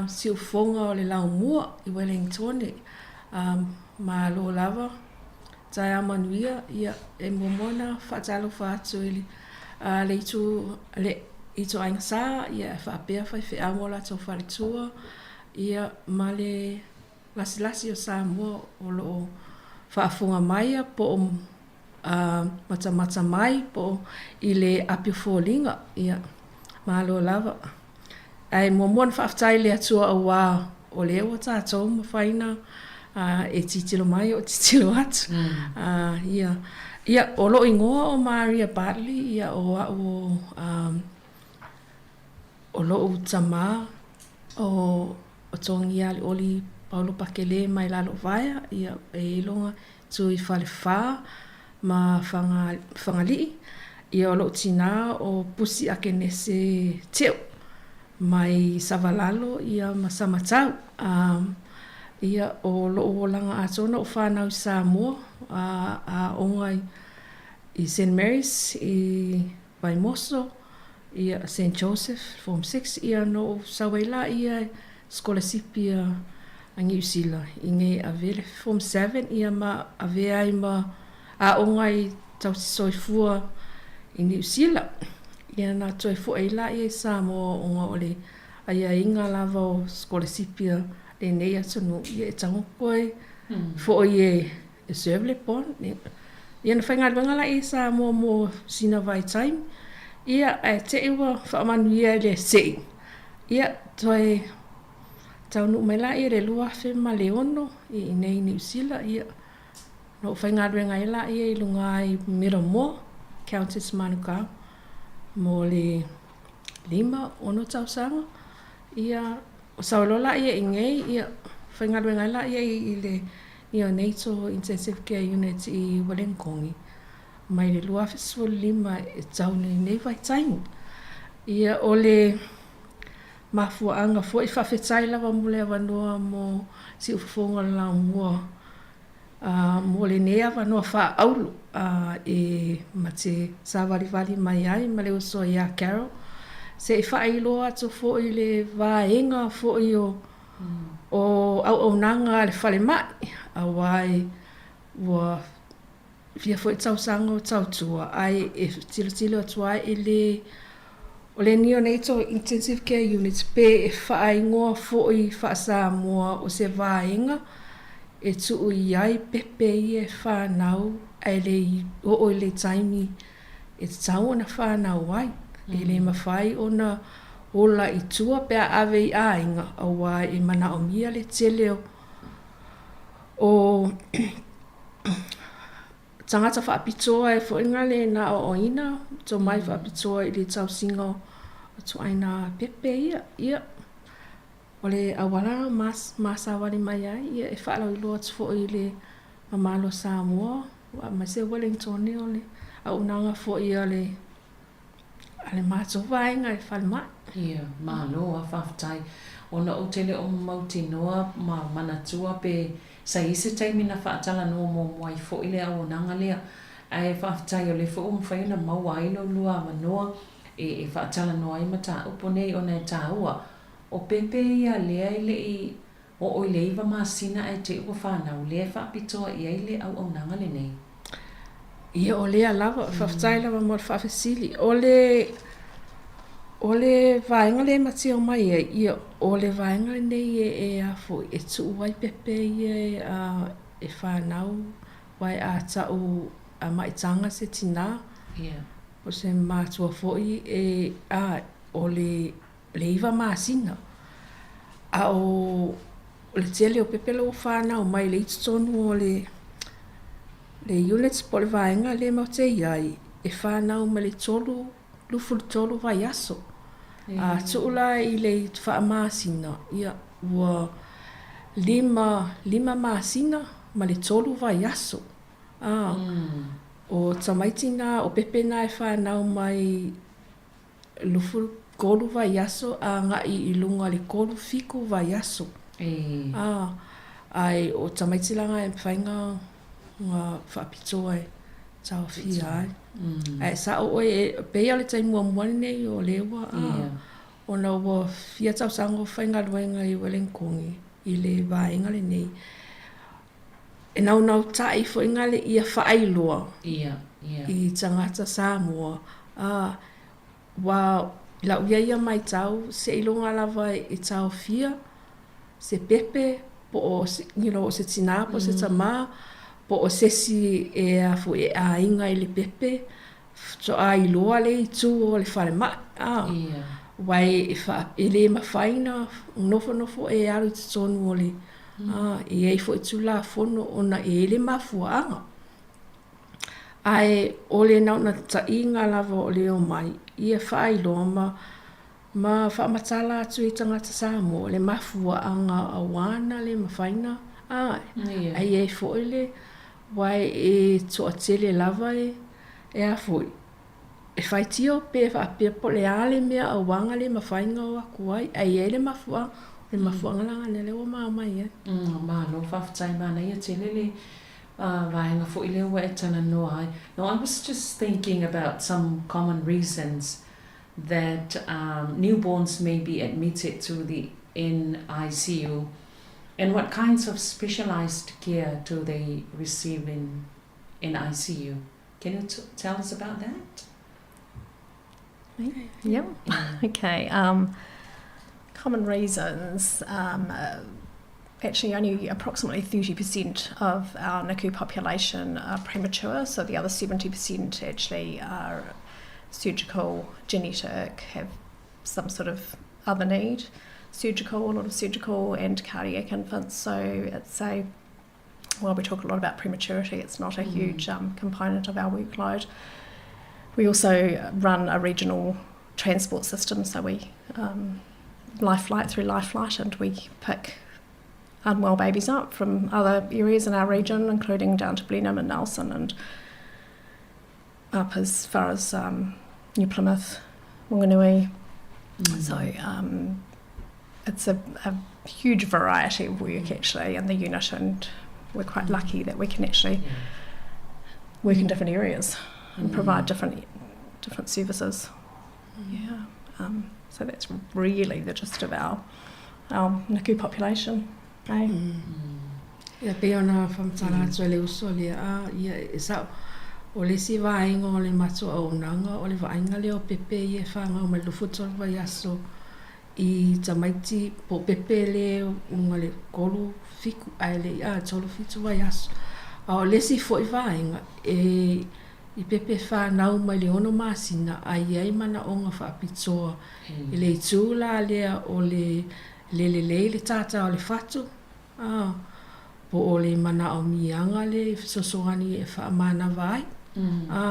siufofoga o le laumua i Wellingtone. Malo lava. Taeao manuia, ia, e muamua ona faatalofa atu i le, le itu, le ituaiga sa, ia, e faapea faifeau ma o latou faletua, ia, ma le lasilasi o Samoa o lo o faafofoga mai po o matamata mai po o i le api o foliga, ia, malo lava. Ae muamua ona faafetai i le Atua auā o lea ua tatou mafai ona e tilotilo mai o tilotilo atu. Ia, ia, o lou igoa o Maria Bartley, ia, o au o, o lou tamā o Togialioli Paulo Pakele mai Lalovaea, ia, e iloga tu i Falefa ma Fagalii, ia o lou tinā o Pusi Akenese Teo mai Savalalo ia ma Samatau. Ia o lou olaga atoa na ou whanau i Samoa a aoga i St Mary's i Vaimoso ia St Joseph Form 6 ia na ou sau ai laia sikolasipi a Niu Sila i nei ave le Form 7 ia ma avea ai ma aoga i tausi soifua i Niu Sila. Ia na toe foʻi ai laia i Samoa ona o le aiaiga lava o sikolasipi a lenei atunuu ia e tago koe foʻi e e serve le bond. Ia na faigaluega laia i Samoa mo sina vaitaimi. Ia, ae te i ua faamanuia i le se'i. Ia, toe taunuu mai laia i le 2006 i inei i Niu Sila, ia, na ou faigaluega ai laia i luga i Middlemore, Countess Manukau, mo le 5, 6 tausaga. Ia, sau ai loa laia i inei, ia, faigaluega ai laia i le Neonatal Intensive Care Unit i Welenikoni mai le 2015 e tau nei lenei vaitaimi. Ia, o le mafuaaga foi, faafetai lava mo le avanoa mo Siufofoga o le Laumua mo lenei avanoa faaauro e ma te savalivali mai ai ma le uso ia Carol se i faailoa atu foi le vaega foi o auaunaga a le falemai aua ua fia foi tausaga o tautua ae e tilotilo atu ai e le o le Neonatal Intensive Care Unit pe e faaigoa foi faa-Samoa o se vaega e tuu i ai pepe ia e fanau ae le i oo i le taimi e tatau ona fanau ai. E le mafai ona ola i tua pe a ave i aiga aua e manaomia le tele o tagata faapitoa e foi na le na aoaoina tomai faapitoa i le tausiga o ituaiga pepe ia. Ia, o le auala ma savali mai ai, ia e faalauiloa atu foi i le mamalu o Samoa, aemaise Wellingtone o le auaunaga foi a le A le matou vaega e falemai. Ia, malo a, faafetai. Ona ou te le o mautinoa ma manatua pe sa i ai se taimi na faatalanoa muamua ai foi le auaunaga lea. Ae faafetai o lea foi ua mafai ona maua ai lo lua avanoa e faatalanoa ai mataupu nei ona e taua. O pepe ia lea e le i Oo i le 9 masina ae te i ua fanau, lea e faapitoa i ai le auaunaga lenei. Ia, o lea lava, faafetai lava mo le faafesili. O le, o le vaega lea e matio mai ai, ia, o le vaega lenei e, e a foi, e tuu ai pepe ia e, a, e fanau, aua a tau a maitaga se tinā, Ia. po o se matua foi e, a, o le le 9 masina. A o le tele o pepe la ua fanau mai lea i totonu o le le unit po o le vaega lea matou te i ai, e fanau mai le 33 vaiaso. A tuu la i le faamasina, ia ua 5, 5 masina ma le 3 vaiaso. A, o tamaiti na, o pepe na e fanau mai 23 vaiaso agai i luga le 37 vaiaso. Ā, ae o tamaiti la ngā e mawhai ngā, ngā whaapitoa e taofia ai. Ae sao oe, e pei o le taimi muamua lenei o lea ua, ā, ona ua fia tausaga o faigaluega i Wellington i le vaega lenei. E naunautai foi ngā le ia whaailoa i tagata Samoa, ā, ua i lau ia ia maitau, seiloga lava e taofia se pepe po o se, you know, o se tinā po o se tamā, po o se isi e a foi e aiga i le pepe, faatoa iloa le itu o le falemai, ā, aua e, e le mafai ona nofonofo e alu i totonu o le, ā, e i ai foi Tulafono ona e i ai le mafuaaga. Ae o le naunautaiga lava o le omai, ia faailoa ma ma faamatala atu i tagata Samoa le mafuaaga aua na le mafai na, ā, ae i ai foi le, aua e toatele lava e, e a foi, e faitio pe faapea po o le a le mea aua na le mafai na o atu ai, ae i ai le mafuaaga, o le mafuaaga la lena lea ua ma omai ai. Malo faafetai manaia tele le vaega foi lea ua e talanoa ai. No, I was just thinking about some common reasons that newborns may be admitted to the NICU and what kinds of specialized care do they receive in NICU? Can you tell us about that? Yeah. Okay. Um, common reasons. Um, uh, actually, only approximately 30% of our NICU population are premature, so the other 70% actually are. surgical, genetic, have some sort of other need. Surgical, a lot of surgical and cardiac infants. So it's a, while we talk a lot about prematurity, it's not a mm. huge component of our workload. We also run a regional transport system, so we life flight through life flight, and we pick unwell babies up from other areas in our region, including down to Blenheim and Nelson and up as far as New Plymouth, Wanganui. So it's a, a huge variety of work actually in the unit, and we're quite lucky that we can actually work in different areas and provide different different services. Yeah. So that's really the gist of our our NICU population. Eh? Ia, pei ona faamatala atu e le uso lea, a, ia, e sao, o le isi vaega o le matou auaunaga, o le vaaiga lea o pepe ia e fanau mai le 23 vaiaso i tamaiti po o pepe le luga le 3, 7, ae le i, a, 3, 7 vaiaso. A o le isi foi vaega, e i pepe fanau mai le 6 masina a i ai manaoga faapitoa i le itu la lea o le le lelei le tātā o le fatu, a, po o le manaomiaga le fesoasoani e faamānava ai, a,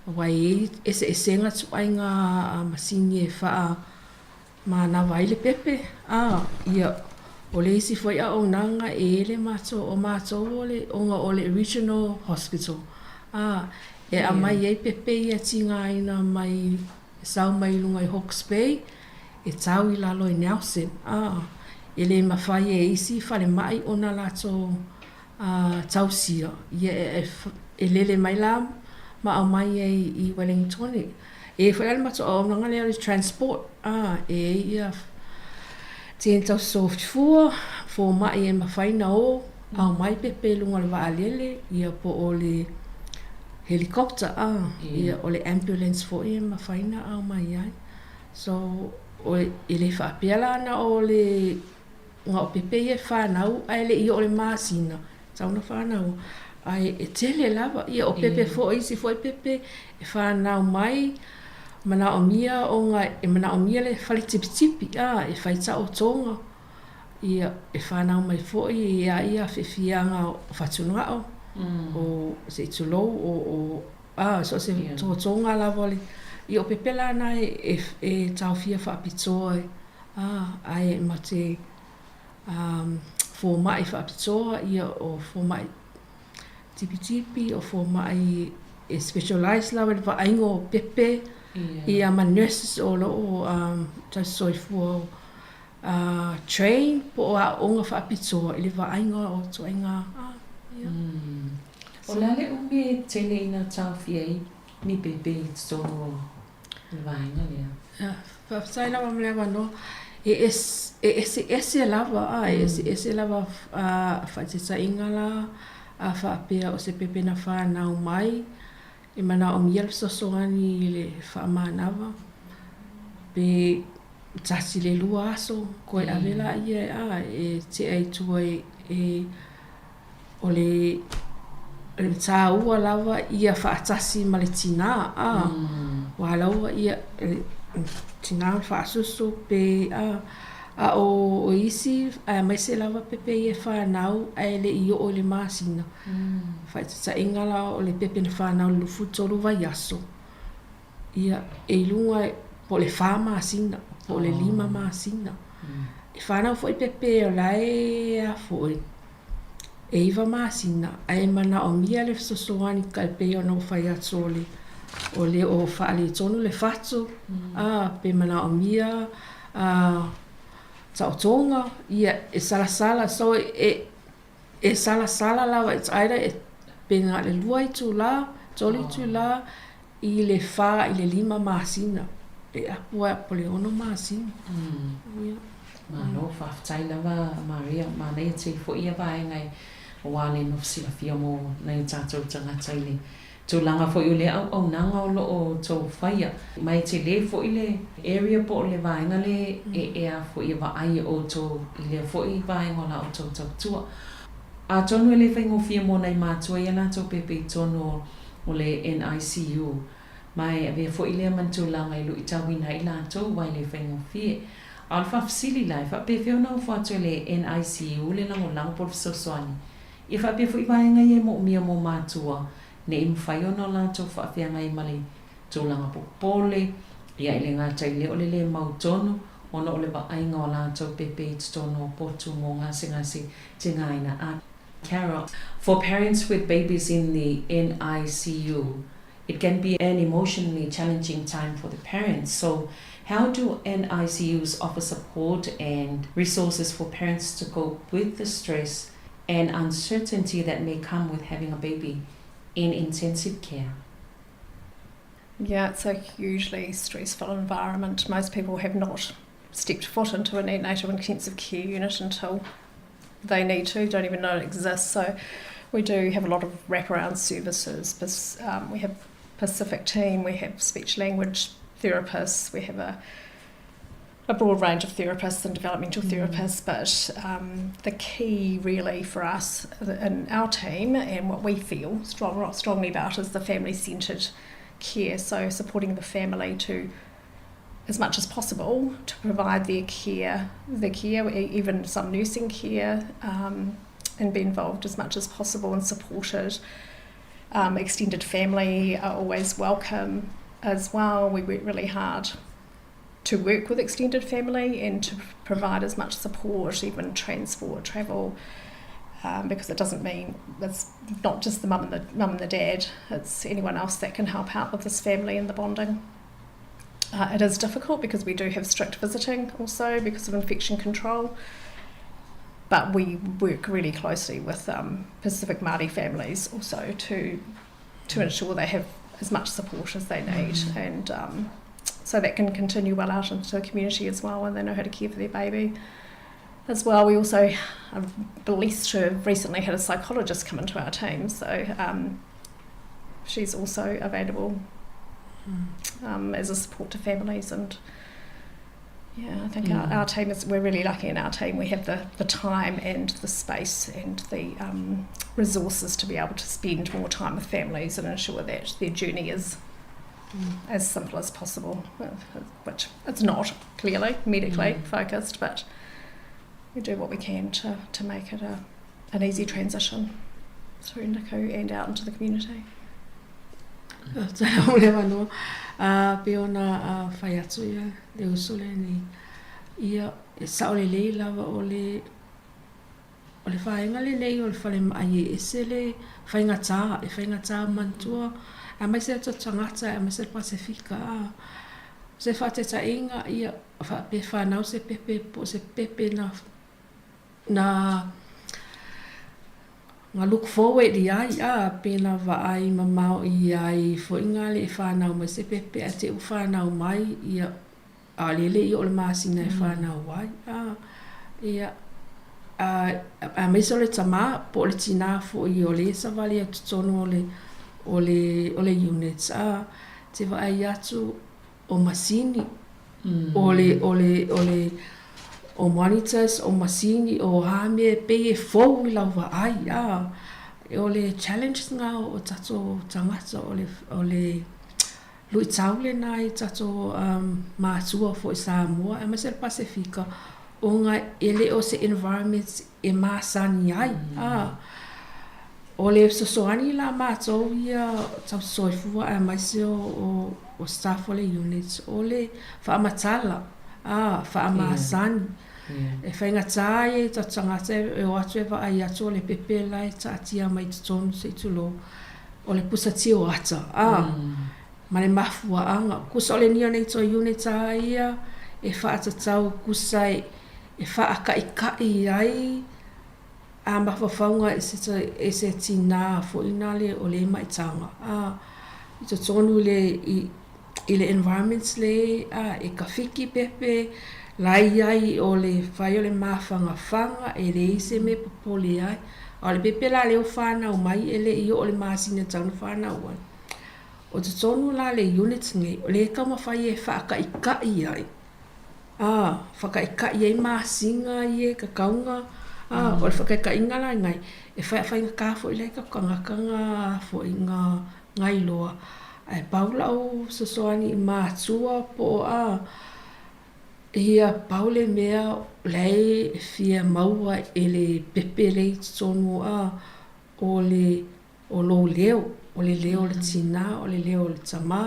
aua e i ai eseesega ituaiga masini e faa Manava ai le pepe, a, ia, o le isi foi auaunaga e i ai le matou, o matou o le, ona o le Regional Hospital, a, e aumai ai pepe ia tigaina mai, e sau mai luga i Hawke's Bay, e tau i lalo i Nelson, a, e le mafai e isi falemai ona latou a tausia, ia e, e lele mai la ma aumai ai i Wellingtone. E i ai foi la le matou auaunaga lea o le transport, a, e i ai ia tini tausisoifua, fomai e mafai na o, aumai pepe i luga o le vaalele, ia po o le helicopter, a, ia o le ambulance foi e mafai na aumai ai. So, o, e le faapea la na o le Na o pepe ia e fanau ae le i oo i le masina, tatau ona fanau ae e tele lava. Ia o pepe foi, isi foi pepe e fanau mai manaomia ona e manaomia le fale tipitipi a e fai taotoga. Ia e fanau mai foi e a ia fiafiaga o fatugao o se i tulou o o a so o se totoga lava o le ia o pepe la na e e taofia faapitoa Ā, ae ma te, ā, fōmaʻi faapitoa, ia, o fōmaʻi tipitipi, o fōmaʻi e specialise lava i le vaaiga o pepe, ia ma nurses o lo o, ā, tausisoifua, ā, train po o aoaoga faapitoa i le vaaiga o ituaiga, ā, ia. O le a le umi e tele ina taofia ai ni pepe i totonu o le vaega lea. Faafetai lava mo le avanoa. E e eseese lava, a, e eseese lava a faaeteetaiga la, a faapea o se pepe na fanau mai, e manaomia le fesoasoani i le faamanava, pe tasi le lua aso, koe ave laia a e tea i tua e O le taua lava ia faatasi ma le tinā, ā, ua alaua ia le tinā o le faasusu pe, ā, a o isi aemaise lava pepe ia e fanau ae le i oo i le masina. Faataitaiga la o le pepe na fanau i le 23 vaiaso, ia, e i luga po o le fa masina, po o le lima masina. E fanau foi pepe o la e a foi, e iva masina, ae manaomia le fesoasoani e pei ona ou fai atu o le o le o faaletonu le fatu, a, pe manaomia a taotoga, ia, e salasala, so e e salasala lava, it's either e pe na o le lua itula, tolu itula, I le fa i le lima masina, e apu ai po le ono masina. Ia. Malo, faafetai lava Maria, manaia tele foi ia vaega e aua le nofo silafia mo nai o tatou tagata i le tulaga foi o le auaunaga o lo o outou faia. Ma e tele foi le area po o le vaega le e ea foi e vaai e outou i lea foi vaega o la outou tautua. Atonu e le faigofie mo nai matua ia latou pepe i totonu o o le NICU. Ma e avea foi lea ma ni tulaga e luitauina ai latou aua e le faigofie. A o le faafesili la, e faapefea ona ofo atu e le NICU le lagolago po o le fesoasoani ia faapea foi vaega ia e moomia mo matua ne i mafai ona o latou faafeagai ma le tulaga popole, ia e le gata i lea o le le mautonu ona o le vaaiga o latou pepe i totonu o potu mo gasegase tigaina a Carol. For parents with babies in the NICU, it can be an emotionally challenging time for the parents. So, how do NICUs offer support and resources for parents to cope with the stress and uncertainty that may come with having a baby in intensive care? Yeah, it's a hugely stressful environment. Most people have not stepped foot into a neonatal intensive care unit until they need to, don't even know it exists. So we do have a lot of wraparound services. Um, we have Pacific team, we have speech language therapists, we have a a broad range of therapists and developmental mm. therapists, but um, the key really for us in our team and what we feel strong, strongly about is the family centred care. So supporting the family to as much as possible to provide their care, the care, even some nursing care, um, and be involved as much as possible and supported. Um, extended family are always welcome as well. We work really hard to work with extended family and to provide as much support, even transport, travel, um, because it doesn't mean it's not just the mum and the mum and the dad. It's anyone else that can help out with this family and the bonding. Uh, it is difficult because we do have strict visiting also because of infection control. But we work really closely with um, Pacific Māori families also to to ensure they have as much support as they need mm. and um, so that can continue well out into the community as well when they know how to care for their baby. As well, we also are blessed to have recently had a psychologist come into our team, so um, she's also available mm. um, as a support to families and yeah, I think mm. our, our team is, we're really lucky in our team. We have the, the time and the space and the um, resources to be able to spend more time with families and ensure that their journey is mm. as simple as possible, which it's not clearly medically mm. focused, but we do what we can to, to make it a, an easy transition through NICU and out into the community. Faafetai mo le avanoa. Pei ona fai atu ia le uso lenei, ia e sao lelei lava o le o le vaega lenei o le falemai e ese le faigata, e faigata manatua aemaise o tatou tagata aemaise le Pasefika a. O se faataitaiga ia faapea fanau se pepe po o se pepe na na na look forward i ai a pe na vaai mamao i ai foi nga le e fanau mai se pepe ae te u fanau mai ia a le le i o le masina e fanau ai a ia a aemaise o le tama po o le tina foi o le savali atu totonu o le o le o le units a te vaai atu o masini, o le, o le, o le, o monitors, o masini, o a mea e pei e fou i lau vaai, a, o le challenge lena o tatou tagata, o le, o le luitau lena i tatou um, matua foi Samoa, aemaise le Pasefika, ona e le o se environment e masani ai, a, O le fesoasoani la matou ia tausisoifua aemaise o o staff o le unit o le faamatala a faamasani e faigata ai e tatou tagata e o atu e vaai atu o le pepe la e taatia mai totonu se i tulou o le pusa tio ata a ma le mafuaaga kusa o le neonatal unit a ia e faatatau kusa e faakaika'i ai A mafaufauga e se tinā foi nā le o le maitaga a i totonu i le i le environment le a e kafiki pepe la i ai o le fai o le mafagafaga e leai se mea e popole ai a o le pepe la lea ua fanau mai e le i oo i le masina e tatau ona fanau ai. O totonu la le unit nei o lea e taumafai e faakaika'i ai Ā, whakaika'i ai masina ia e kakaunga, ā, o le whakaika'iga la ingai, e whai whainga kā fo'i lai ka kanga ka ngā fo'i ngā ngā iloa. Ae pau lau fesoasoani i matua po o a ia pau le mea la e fia maua e le pepe lea i totonu a o le o lou leo, o le leo o le tinā, o le leo o le tamā,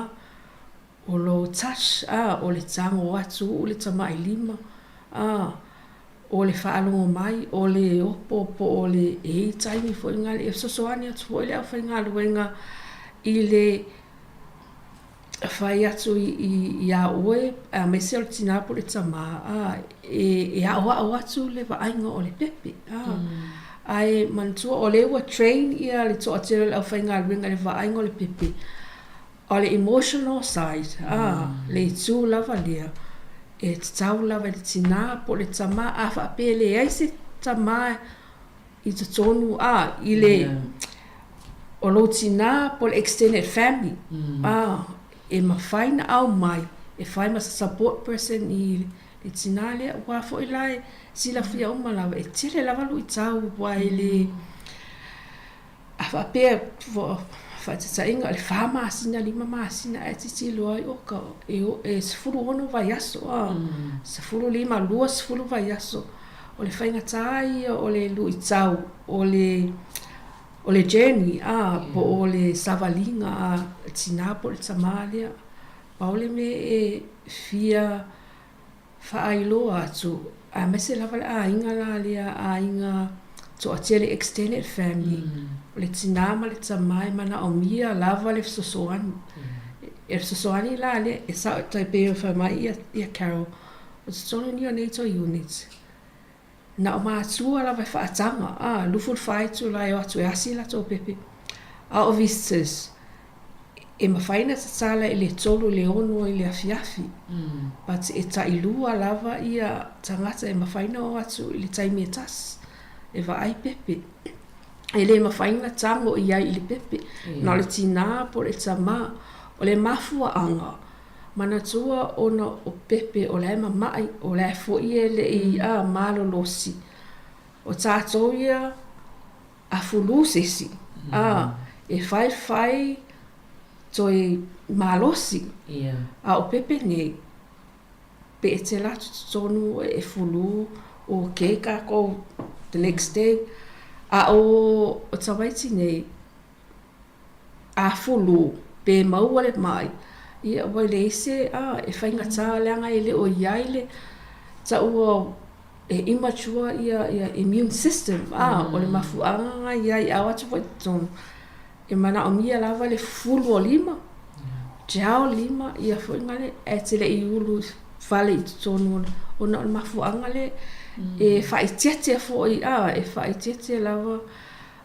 o lou touch a, o le tago atu uu le tamailima a, o le faalogo mai, o le opo po o le e i ai taimi foi na e fesoasoani atu foi le aufaigaluega i le fai atu iā oe aemaise o le tinā po o le tamā a e aoao atu le vaaiga o le pepe a. Ae manatua o lea ua train ia le toatele o le aufaigaluega i le vaaiga o le pepe O le emotional side, a, le itu lava lea, e tatau lava i le tinā po o le tamā, a faapea e leai se tamā i totonu, a, i le, o lou tinā po o le extended family, a, e mafai ona aumai e fai ma se support person i le tinā lea, aua foi la e silafia uma lava, e tele lava luitau aua e le. A faapea, faataitaiga, o le fa masina, lima masina ae tilotilo ai, oka, e 16 vaiaso, a, 15, 20 vaiaso. O le faigata ia o le luitau, o le, o le journey, a, po o le savaliga a le tinā po o le tamā lea. Pau le mea e fia faailoa atu, aemaise lava le aiga la lea aiga toatele extended family, o le tinā ma le tamā e manaomia lava le fesoasoani. E fesoasoani la lea, e sao e pei ona fai mai ia Carol, o totonu nei o nei toi units, Na o matua lava e faataga, a, 24 itula e o atu e asi latou pepe. A o visitors, e mafai ona tatala i le tolu i le ono i le afiafi, but e tailua lava ia tagata e mafai ona o atu i le taimi e tasi e vaai pepe. E le mafai ona tago i ai i le pepe, na o le tinā po o le tamā. O le mafuaaga, Manatua ona o Pepe o la e mama'i, o la e foi e le i a malolosi. O tātou ia a fulu se isi, a, e whaiwhai toe malosi. A o Pepe nei, pe e tela atu totonu e fulu okay kākou the next day. A o tamaiti nei, a fulu, pe maua le mai, ia ua leai se, a, e faigata leaga e le o i ai le taua e immature ia ia immune system, a, o le mafuaaga na i ai a o atu foi i totonu, e manaomia lava le fulu o lima, gel lima, ia foi na le, ae te le i ulu fale i totonu ona o le mafuaaga lea e faaeteete foi, a, e faaeteete lava.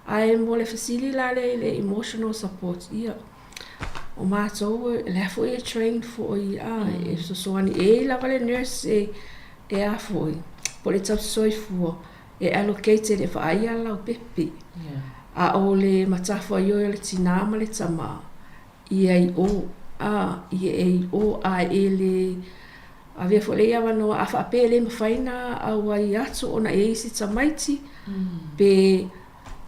Ae mo le fesili la lea i le emotional support, ia, o matou, o la foi e train foi a, e fesoasoani, e i ai lava le nurse e, e a foi, po o le tausi soifua, e allocated e vaaia le laupepe. A o le matafaioi a le tinā ma le tamā, ia i o, a, ia e i o, a e le avea foi lea avanoa, a faapea e le mafai ona auai atu ona e i ai isi tamaiti, pe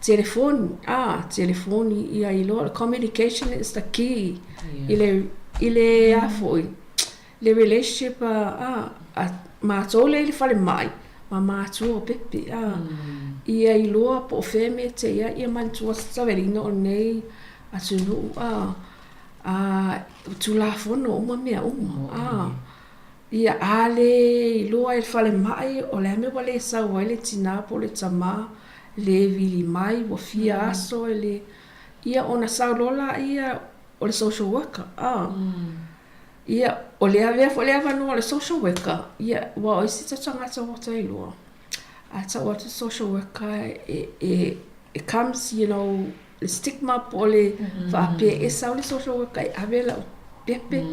telefoni, a, telefoni, ia iloa, communication is the key i le, i le a foi, le relationship a, a, a matou lea i le falemai, ma matua o Pepe, a, ia iloa po o fea mea e te i ai, ia manatua se savalina o lenei atunuu, a, a, Tulafono uma mea uma, a, ia, a le iloa e le falemai o le a le mea ua le sau ai le tinā po o le tamā, le vili mai, ua fia aso e le, ia ona sau loa laia o le social worker, a. Ia, o le avea foi le avanoa o le social worker, ia, aua o isi tagata ua ta iloa, a tau atu le social worker e, e, it comes, you know, le stigma po o le faapea e sau le social worker e ave lau pepe.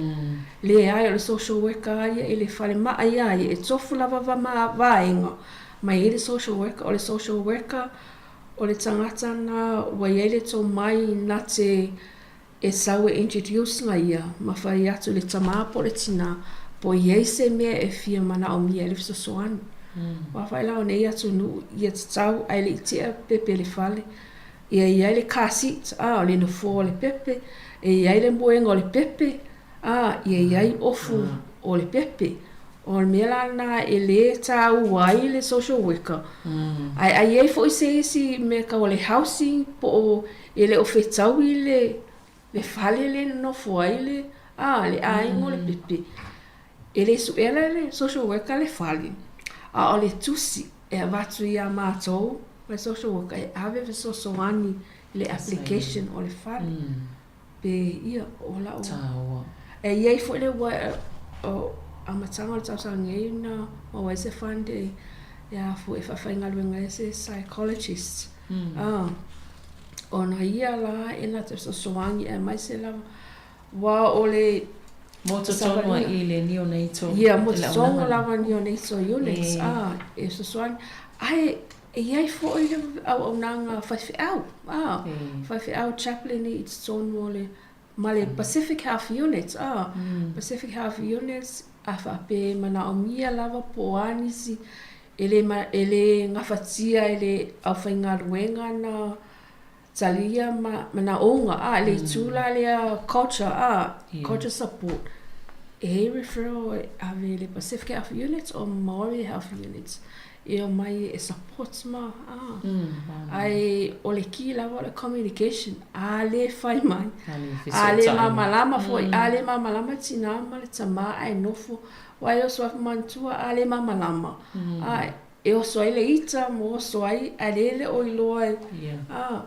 Leai, o le social worker lava ia i le falemai lava ia, e tofu lava vaega mai ai le social worker. O le social worker, o le tagata lena ua i ai le tomai na te e sau e introduce na ia ma fai atu i le tamā po o le tinā po o i ai se mea e fia manaomia ai le fesoasoani. Aua foi la o nei atunuu ia tatau ae le i tea pepe i le fale, ia i ai le car seat, a, o le nofoa o le pepe, E i ai le moega o le pepe, a, ia i ai ofu o le pepe. O le mea la lena e lē tāua ai le social worker. Ae a i ai foi se isi mea tau o le housing po o e le o fetaui le le fale le nonofo ai le, a, le aiga o le pepe, e le suʻea la e le social worker le fale, a o le tusi e avatu iā matou ma le social worker e ave fesoasoani i le application o le fale. Pe ia, o lau. Tāua. E i ai foi le ua o amataga o le tausaga nei na maua ai se fund e e a foi e faafaigaluega ai se psychologist. A, ona ia la e na te fesoasoani aemaise lava aua o le Mo totonu ai i le neonatal. Ia, mo totonu lava neonatal units, a, e fesoasoani. Ae E i ai foi le auaunaga faifeau, a, faifeau chaplain i totonu o le, ma le Pacific Health Unit, a, Pacific Health Unit, a faapea e manaomia lava po o a nisi e le, e le gafatia e le aufaigaluega na talia ma manaoga, a, le itu la lea culture, a, culture support, e i ai referral e ave i le Pacific Health Unit o Maori Health Unit e omai e support ma, a. Ae o le key lava o le communication, a le fai mai, a le malamalama foi, a le malamalama tinā ma le tamā ae nofo, aua e oso atu manatua a le malamalama, a E oso ai le ita ma oso ai, ae le le o iloa e, a,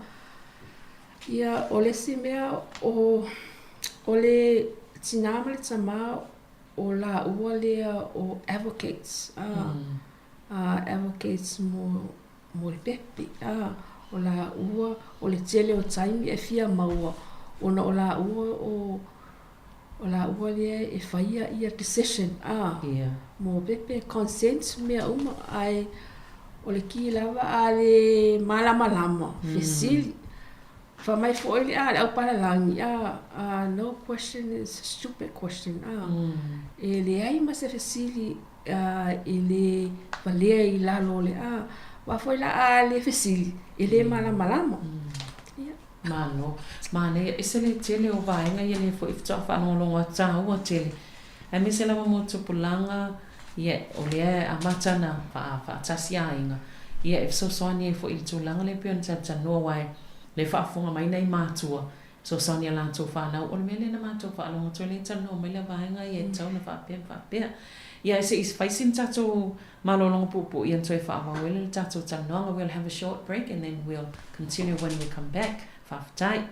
ia, o le isi mea, o, o le tinā ma le tamā, o lāua lea o advocates, a, a, advocates mo, mo le pepe, a, o lāua, o le tele o taimi e fia maua, ona o lāua o, O lāua lea e whaia ia decision, a, mō pepe, consent, mea uma, ae o le kī lava a le mālamalama, fesili. Fai mai foi le, a, le aupalālagi, a, a, no question is a stupid question, a, e leai ma se fesili a, e lē valea i lalo o le, a, aua foi la a le fesili, e lē mālamalama. Ia. Malo. Manaia ese le tele o vaega ia lea foi faatoa faalogologo atu taua tele. Aemaise lava mo tupulaga ia o lea e amata ona faatasi aiga ia e fesoasoani ai foi i le tulaga lea pei ona talatalanoa aua e le faafofoga mai nai matua fesoasoani ia latou fanau o le mea lea na matou faalogo atu ai lea e talanoa mai lea vaega ia e tatau ona faapea ma faapea. Ia se i fai sina tatou Malologa puupuu ia na toe faaauau ai le tatou talanoaga We'll have a short break and then we'll continue when we come back. Faafetai.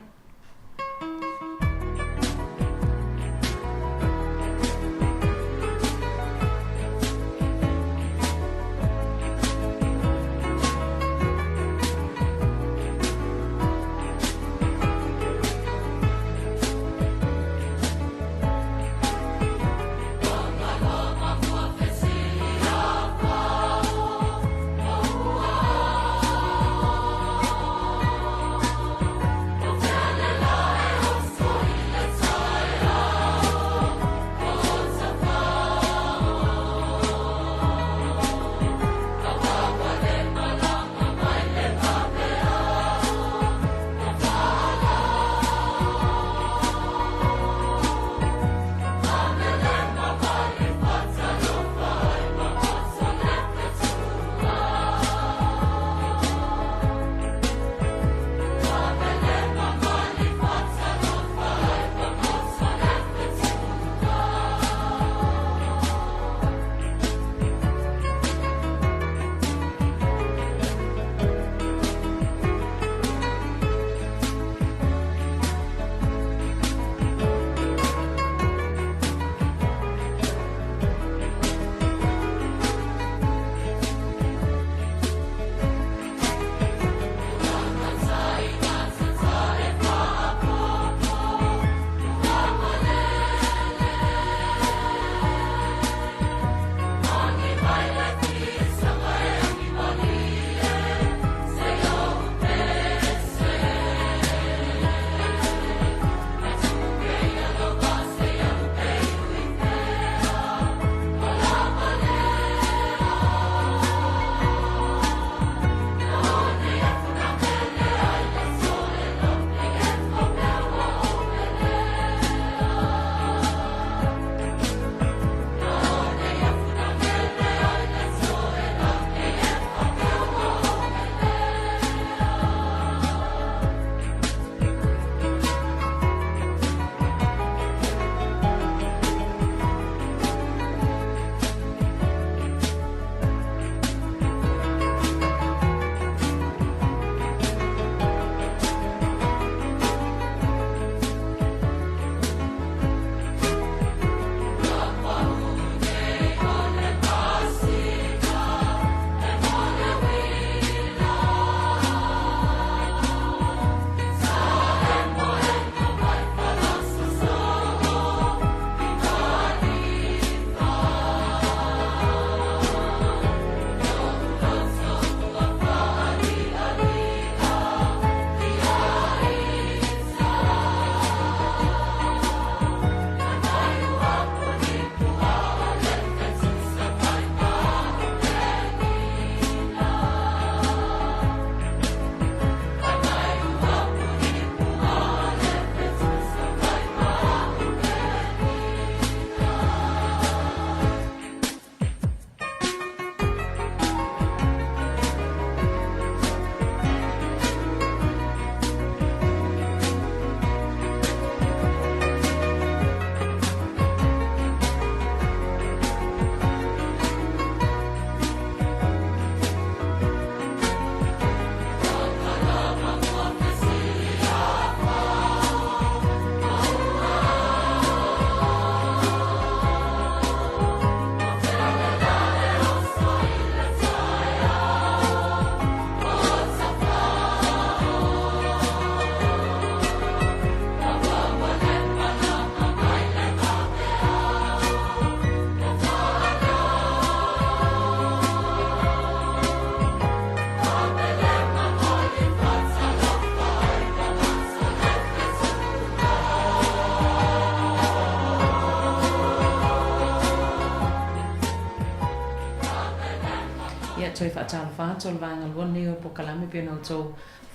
toe faatalofa atu o le vaega lua lenei o le polokalame pei ona outou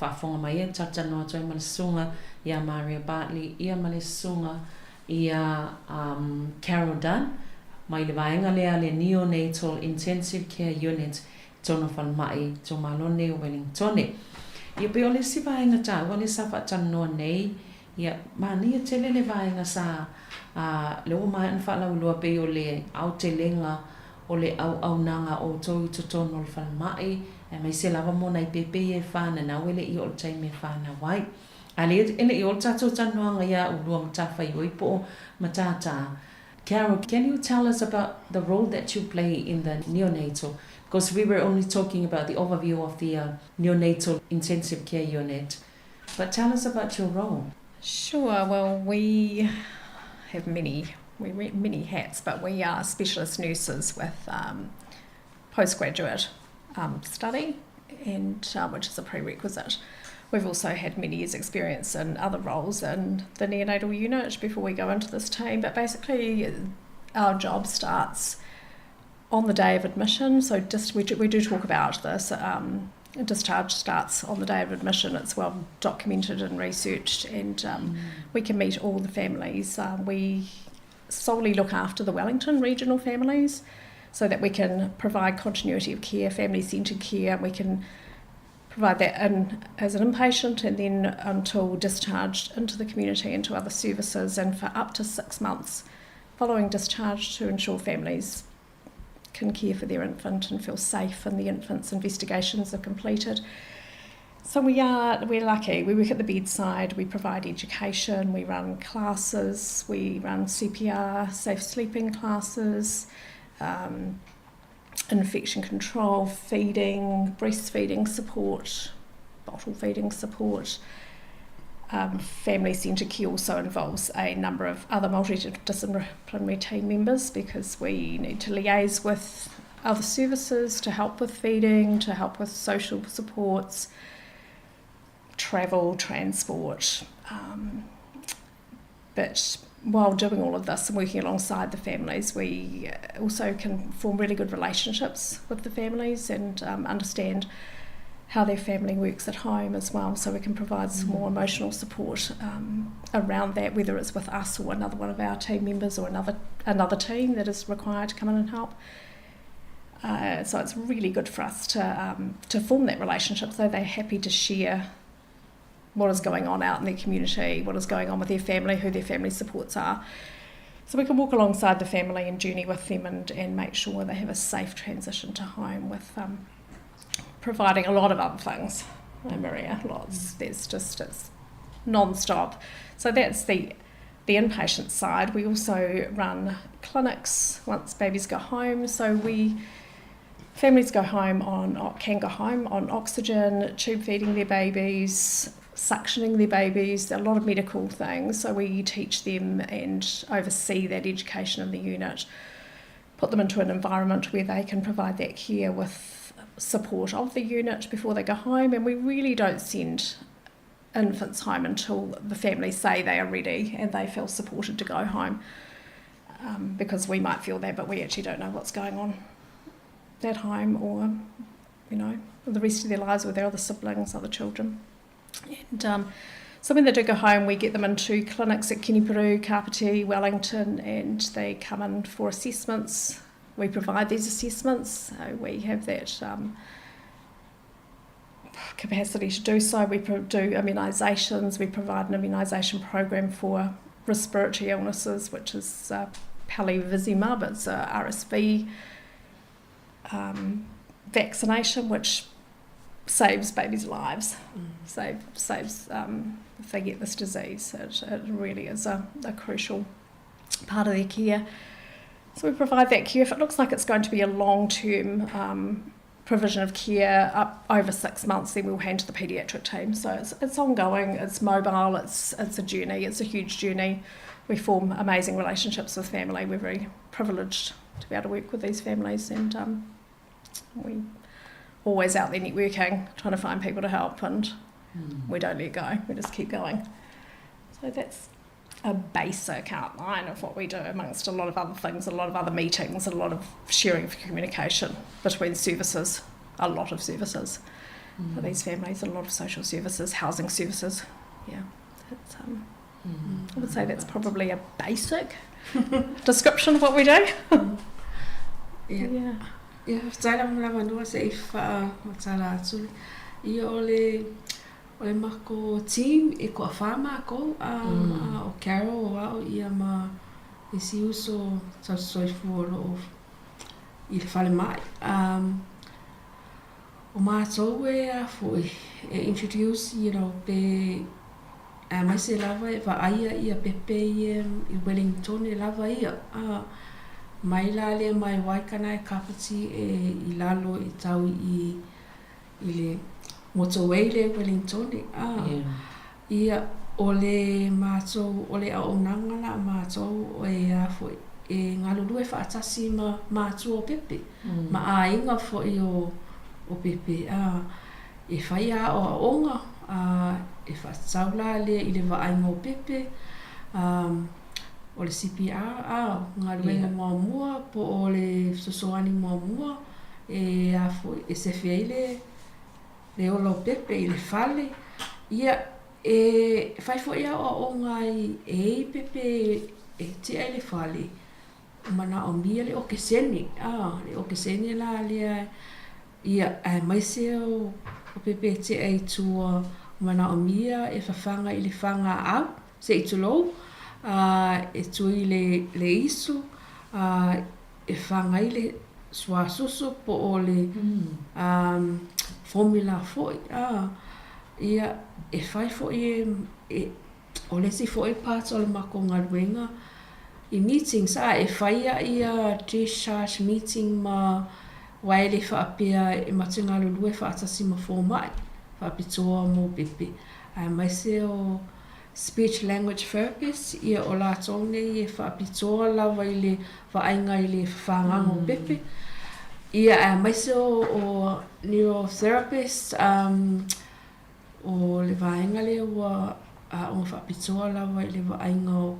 faafofoga mai ai, talatalanoa atu ai ma le susuga ia Maria Bartley ia ma le susuga ia um, Carol Dunn mai le vaega lea le Neonatal Intensive Care Unit i totonu o falemai itumalo lenei o Wellingtone. Ia pei o le isi vaega taua lea sa faatalanoa nei Ia, manaia tele le vaega sa, a, lea ua maea ona faalauiloa pei o le aotelega o le auaunaga a outou i totonu o le falemai, aemaise lava mo nai pepe ia e fananau e le i oo i le taimi e fanau ai. A lea e le i oo le tatou talanoaga iā ulua matafaioi po o matata. Carol, can you tell us about the role that you play in the neonatal? Because we were only talking about the overview of the uh, neonatal intensive care unit. But tell us about your role. Sure. Well, we have many we wear many hats, but we are specialist nurses with um, postgraduate um, study, and uh, which is a prerequisite. We've also had many years' experience in other roles in the neonatal unit before we go into this team. But basically, our job starts on the day of admission. So just we do, we do talk about this. Um, discharge starts on the day of admission. It's well documented and researched, and um, mm. we can meet all the families. Um, we solely look after the Wellington regional families so that we can provide continuity of care, family centred care. We can provide that in as an inpatient and then until discharged into the community into other services and for up to six months following discharge to ensure families can care for their infant and feel safe and the infant's investigations are completed. So we are we're lucky. We work at the bedside, we provide education, we run classes, we run CPR, safe sleeping classes, um, infection control, feeding, breastfeeding support, bottle feeding support. Um, family centre care also involves a number of other multidisciplinary team members because we need to liaise with other services to help with feeding, to help with social supports, travel, transport. Um, but while doing all of this and working alongside the families, we also can form really good relationships with the families and um, understand how their family works at home as well. So we can provide some more mm. emotional support um, around that, whether it's with us or another one of our team members or another another team that is required to come in and help. Uh, so it's really good for us to um, to form that relationship. So they're happy to share what is going on out in their community, what is going on with their family, who their family supports are. So we can walk alongside the family and journey with them and, and make sure they have a safe transition to home with um, providing a lot of other things. Oh, Maria, lots. There's just, it's non-stop. So that's the the inpatient side. We also run clinics once babies go home. So we families go home on can go home on oxygen, tube feeding their babies, suctioning their babies, a lot of medical things. So we teach them and oversee that education in the unit, put them into an environment where they can provide that care with support of the unit before they go home. And we really don't send infants home until the family say they are ready and they feel supported to go home. Um, because we might feel that, but we actually don't know what's going on at home or, you know, the rest of their lives with their other siblings, other children. And um, so when they do go home, we get them into clinics at Kenepuru, Kapiti, Wellington, and they come in for assessments. We provide these assessments, so we have that um, capacity to do so. We do immunisations. We provide an immunisation program for respiratory illnesses, which is uh, palivizumab. It's a RSV um, vaccination, which saves babies' lives, mm. save, saves um, if they get this disease. It, it really is a, a crucial part of their care. So we provide that care. If it looks like it's going to be a long-term um, provision of care up over six months, then we'll hand to the paediatric team. So it's, it's ongoing, it's mobile, it's, it's a journey, it's a huge journey. We form amazing relationships with family. We're very privileged to be able to work with these families and um, we always out there networking, trying to find people to help and mm. we don't let go, we just keep going. So that's a basic outline of what we do amongst a lot of other things, a lot of other meetings, a lot of sharing of communication between services. a lot of services mm. for these families, a lot of social services, housing services. Yeah, it's, um, mm. I would say that's probably a basic description of what we do. Yeah. Yeah. Ia, faafetai lava mo le avanoa se i faamatala atu. Ia, o le, o le makou team e toafā makou, a, mm. o Carol, o au, ia ma isi uso tausisoifua o lo o i le falemai. Um, o matou e a foi, e introduce, you know, pe aemaise lava e vaaia ia pepe ia i Wellingtone lava ia, a, mai la lea mai Waikanae Kapiti e i lalo e tau i i le motorway lea i Wellingtone, a, ia, o le matou, o le auaunaga la a matou e a foi, e galulue faatasi ma matua o pepe, ma aiga foi o o pepe, a. E fai aoaoga, a e faatatau la lea i le vaaiga o pepe, a o le CPR, a o galuega muamua po o le fesoasoani muamua e a foi e sefe ai le le ola o pepe i le fale. Ia, e fai foi aoaoga ai e i pepe e tea i le fale, manaomia le okesene, a le okesene la lea Ia, aemaise o pepe e tea i tua, manaomia e fafaga i le fagaau, se i tulou, a e tui i le, le isu, a e faga ai le suasusu po o le formula foi, a, ia, e fai foi e, e, o le isi foi part o le makou galuega i meetings, a, e fai a ia discharge meeting ma Aua e le faapea e mate galulue faatasi ma fomai faapitoa mo pepe, aemaise o speech language therapist, ia o latou nei e faapitoa lava i le vaaiga i le fafagaga o pepe, ia aemaise o neurotherapist, o le vaega lea ua aoga faapitoa lava i le vaaiga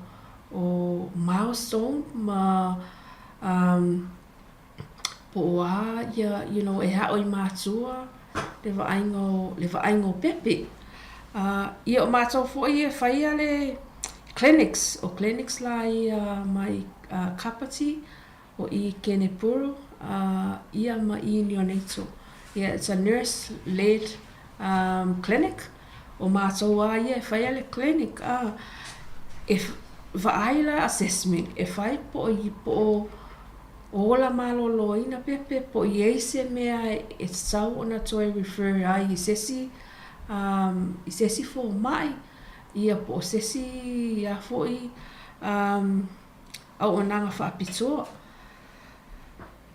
o milestone ma Po o a ia, you know, e aʻo i mātua le vaaiga o, le vaaiga o pepe. Uh, ia o mātou foi e whaia le clinics, o clinics la ia mai uh, Kapiti, o i Kenepuru, uh, ia ma i neonatal. Yeah, it's a nurse-led um, clinic. O mātou a ia e whaia le clinic, uh, e vaai la assessment, e whai po o, po o Ola malōlōina pepe po i ai se mea e tatau ona toe refer ai i sesi um i sesi fomai ia po o sesi a foi um auaunaga faapitoa.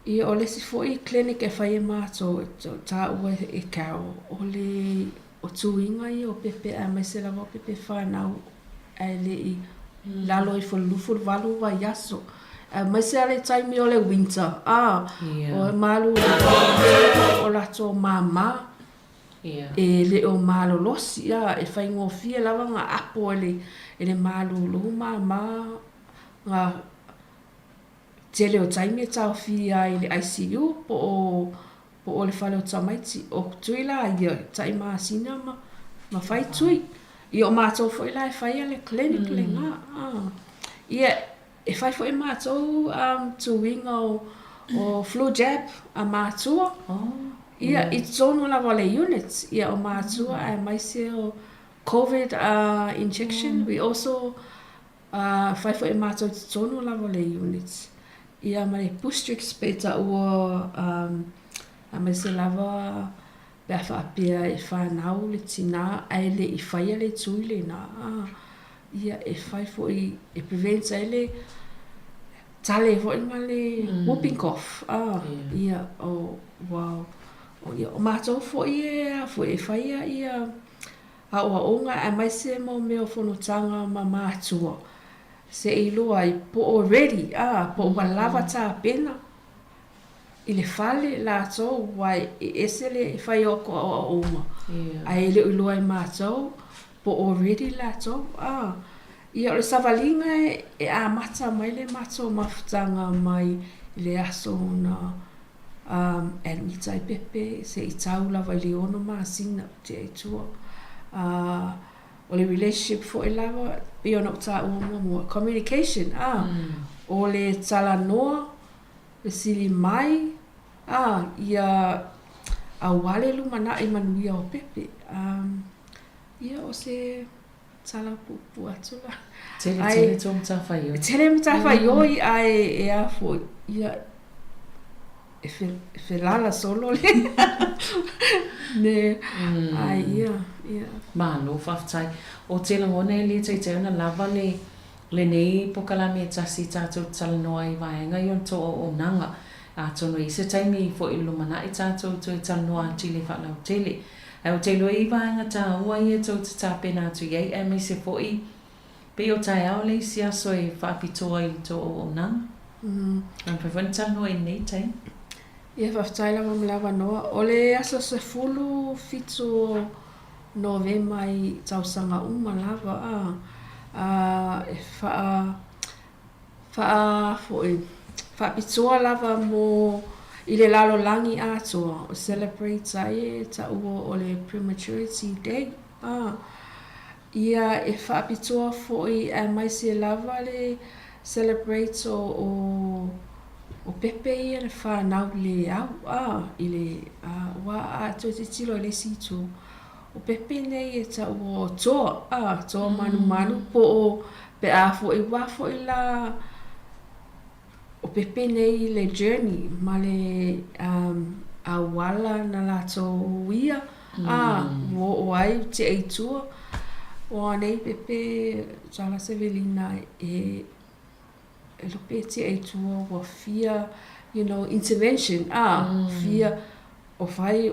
Ia o le isi foi clinic e fai e matou e taua e Carol o le O tuiga ia o pepe aemaise lava o pepe whanau ae le i lalo ifo i le 28 vaiaso. Aemaise lava le taimi o le winter, a, o malu o latou māmā e le o malolosi, a, e faigofie lava ona apo e le malūlū māmā ngā tele o taimi e taofia ai i le ICU po o Po o le fale o tamaiti, o tui la ia, tai masina ma, ma fai tui. Ia o matou foi la e faia le clinic mm. lena. Ah. Ia, e fai foi matou um, tuiga o, o flu jab a mātua. Oh. Ia, yeah. i tonu lava le unit. Ia, o mātua, mm. aemaise o COVID uh, injection. Mm. We also Ā, whai foi e mātou te tono lava le unit. Ia ma le Boostrix pe taua, ā, aemaise lava pe a faapea e whanau le tinā ae le i whaia le tui lena, ā, ia e whai foi e prevent ai le tale foi ma le whooping cough, ā, ia, o, ua, o, ia, o mātou foi e, a foi e whaia ia, Aoaoga aemaise mo mea o fonotaga ma mātua. Se i loa i po o ready, a, po ua lava tapena i le fale latou aua e ese le fai o aku aoaoga ae e le o iloa e matou po o ready latou, a. Ia o le savaliga e amata mai le matou mafutaga mai i le aso na. Admit ai pepe se i tau lava i le 6 masina o tea i tua. O le relationship foi lava pei ona ou taua muamua, communication, o le talanoa, fesili mai, ia aua le lumanai manuia o pepe. Ia o se tala puupuu atu la. Tele tele tou matafaioi. Tele matafaioi ae e a foi, ia e felala solo le ne ae ia ia. Malo faafetai. Ou te lagona e le taitai ona lava le lenei pokalame e tasi tatou te talanoa ai i vaega ia o le tou auaunaga. Atonu e i ai se taimi foi i le lumanai tatou toe talanoa atili faalautele. Ae ou te iloa e i ai vaega taua ia tou te tapena atu i ai aemaise foi pei o taeao le isi aso e faapitoa i le tou auaunaga. E mafai foi ona talanoa i lenei taimi. Ia faafetai lava mo le avanoa. O le aso 17 o Novema i tausaga uma lava a, e faa Faa foi, faapitoa lava mo i le lalolagi atoa, o celebrate ai e taua o le Prematurity Day. A, ia e faapitoa foi aemaise lava le celebrate o, o, o pepe ia na fanau le au, a, i le, a, ua a toe tilotilo i le isi itu, O pepe nei e taua o toa, a, toa manumanu po o pe a foi ua foi la o pepe nei i le journey ma le um, auala na latou uia, a, ua oo ai u tea i tua. Ua nei pepe tala se welina e e lope e tea i tua ua fia, you know, intervention, a, fia o fai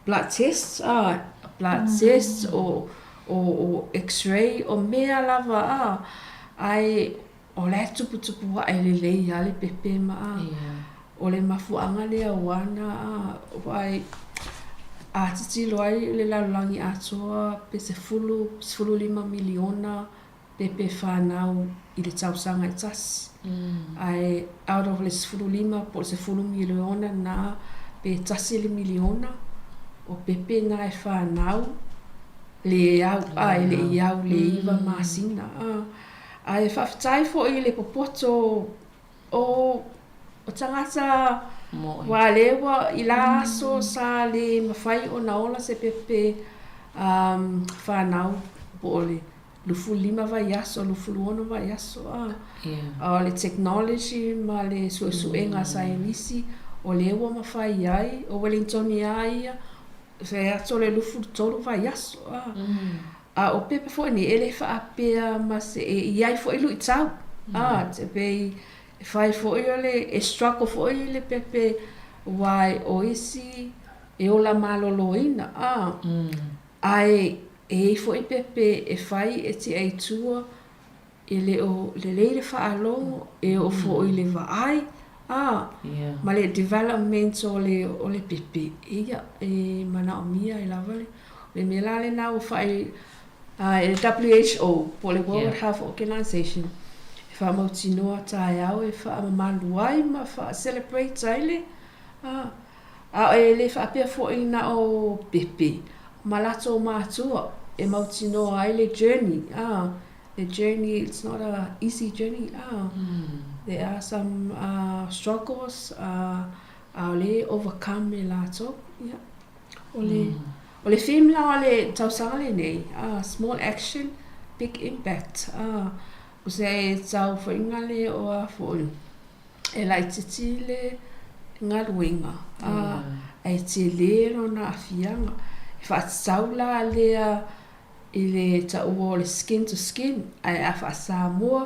Blood tests, ā, blood tests, o, o, o x-ray, o mea lava, ā, ae o la e tuputupu aʻe lelei lava le pepe ma, ā, o le mafuaaga lea ua ana, ā, aua e, a tilotilo ai le lalolagi atoa pe 10, 15 miliona pepe whanau i le tausaga e tasi. Ae out of le 15 po o le 10 miliona na pe tasi le miliona o pepe na e whanau le au, a e le i au le iva masina. Ae faafetai foi i le popoto O o tagata ua lea ua i la aso sa le mafai ona ola se pepe um fanau po o le 25 vaiaso, 26 vaiaso a. A o le technology ma le suesuega a saienisi o lea ua mafai ai, o Wellingtoni a ia se atu o le 23 vaiaso a. A o pepe foi nei, e le faapea ma se, e i ai foi luitau, a, te pei e fai foi o le, e struggle foi le pepe aua o isi e ola maloloina, a, ae e i ai foi pepe e fai e tia i tua, e le o lelei le faalogo, e oo foi i le vaai, a, ma le development o le, o le pepe, ia, e manaomia ai lava le, o le mea la lena ua fai e le WHO, po o le World Health Organization, e faamautinoa taeao e faamamalu ai ma faa-celebrate ai le, a, a e le faapea foi na o pepe, ma latou matua e mautinoa ai le journey, a, The journey, it's not a easy journey ah. There are some ah struggles ah ʻaʻole overcome e lākou. Yeah. O le, o le theme la o le tausaga lenei, ah, small action, big impact. Ah, o se taufoiga lea o a foi, e laitiiti le galuega, ah, ae tele lona aafiaga. E faatatau la lea i le taua o le skin to skin, ae a faa-Samoa,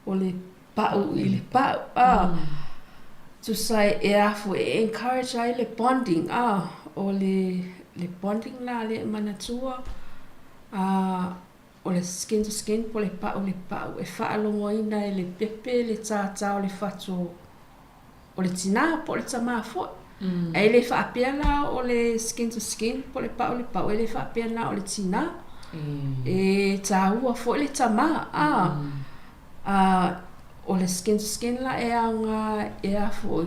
o le pa'u i le pa'u, a, tusa e a foi, e encourage ai le bonding, a, o le, le bonding la lea e manatua, a, o le skin to skin po o le pa'u i le pa'u, e faalogoina e le pepe le tātā o le fatu o o le tinā po o le tamā foi. Ae le faapea la o le skin to skin po o le pa'u i le pa'u, e le faapea na o le tinā. E tāua foi le tamā, a, a, o le skin to skin la e aoga e a foi,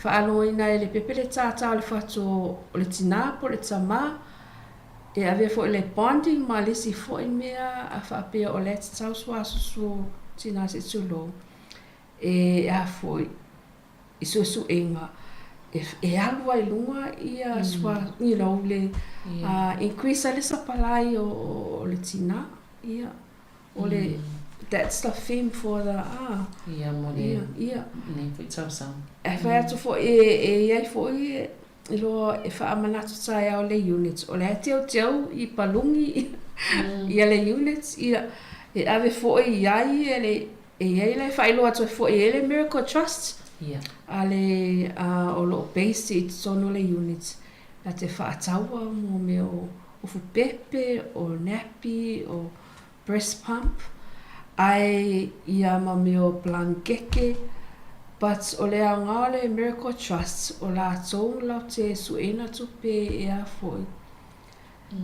faalogoina ai e le pepe le tātā o le fatu o le tinā po o le tamā, e avea foi le bonding ma le isi foi mea a faapea o la e tatau suasusu o tinā se i tulou e a foi i suesuega e alu ai i luga ia sua you know le increase ai le supply o le tinā ia. O le that's the theme for the ah. Ia mo le ia lenei foi tausaga. E fai atu foi e i ai foi e loa e faamanatu taeao le unit o la e teuteu i palungi ia le unit ia e ave foi i ai e le e i ai la e faailoa atu ai foi e le Miracle Trust ia a le o lo o based i totonu o le unit na te faataua mo mea o ofu pepe o nappy o breast pump ae ia ma mea o blankeke but o le aoga o le Miracle Trust o latou lau te sueina tupe e a foi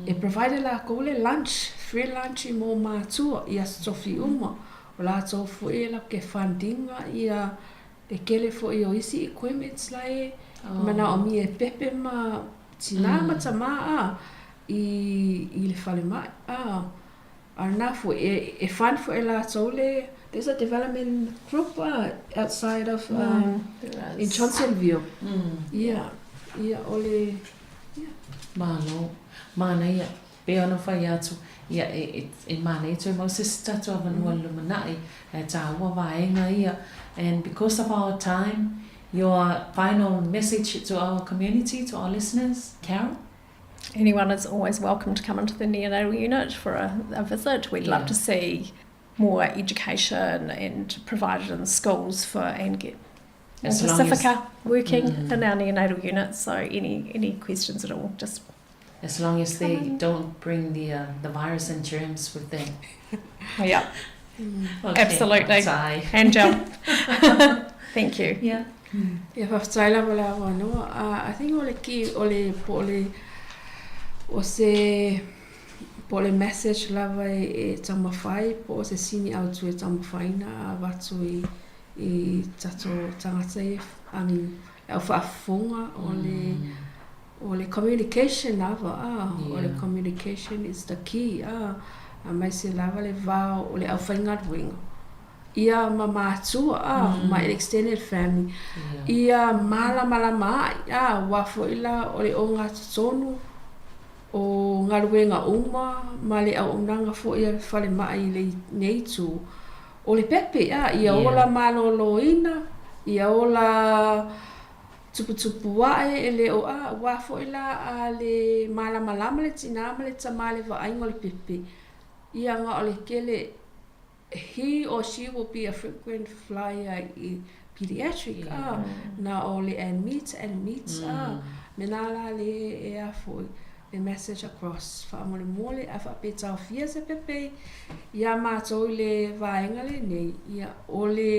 e provide e lakou le lunch free lunch i mo matua i aso tofi uma o latou foi e lau ke fund ina ia le tele foi o isi equipments la e manaomia e pepe ma tina ma tama a i i le falemai a a lena foi e e fund foi e latou le there's a development group a outside of um, in Johnsonville ia ia o le ia. Malo. Manaia. Pei ona fai atu, ia e e e manaia toe mau se isi tatou avanoa i le lumanai, ae taua vaega ia. And because of our time, your final message to our community, to our listeners, Carol? Anyone is always welcome to come into the neonatal unit for a, a visit. We'd yeah. love to see more education and provided in schools for and get more as Pacifica as, working mm. in our neonatal unit. So any any questions at all, just as long as they don't bring the uh, the virus and germs with them. yeah. Okay, Absolutely. And Jill. Thank you. Yeah. Ia faafetai lava le avanoa. I think o le ki o le po o le o se po o le message lava e, e taumafai po o se sini autu e taumafaina a avatu i i tatou tagata ia I mean le au faafofoga o le o le communication lava a o le communication is the key a aemaise lava le va o le aufaigaluega ia ma matua a ma extended family ia malamalama ai a aua foi la o le ogatotonu o galuega uma ma le auaunaga foi a le falemai i lenei itu o le pepe a ia ola maloloina ia ola tuputupu ae e le o a aua foi la a le malamalama le tina ma le tama i le vaaiga o le pepe ia na o le kele he or she will be a frequent flyer i pediatric a na o le admit admit a me na la le e a foi le message across faamolemole a faapea taofia se pepe iā matou i le vaega lenei ia o le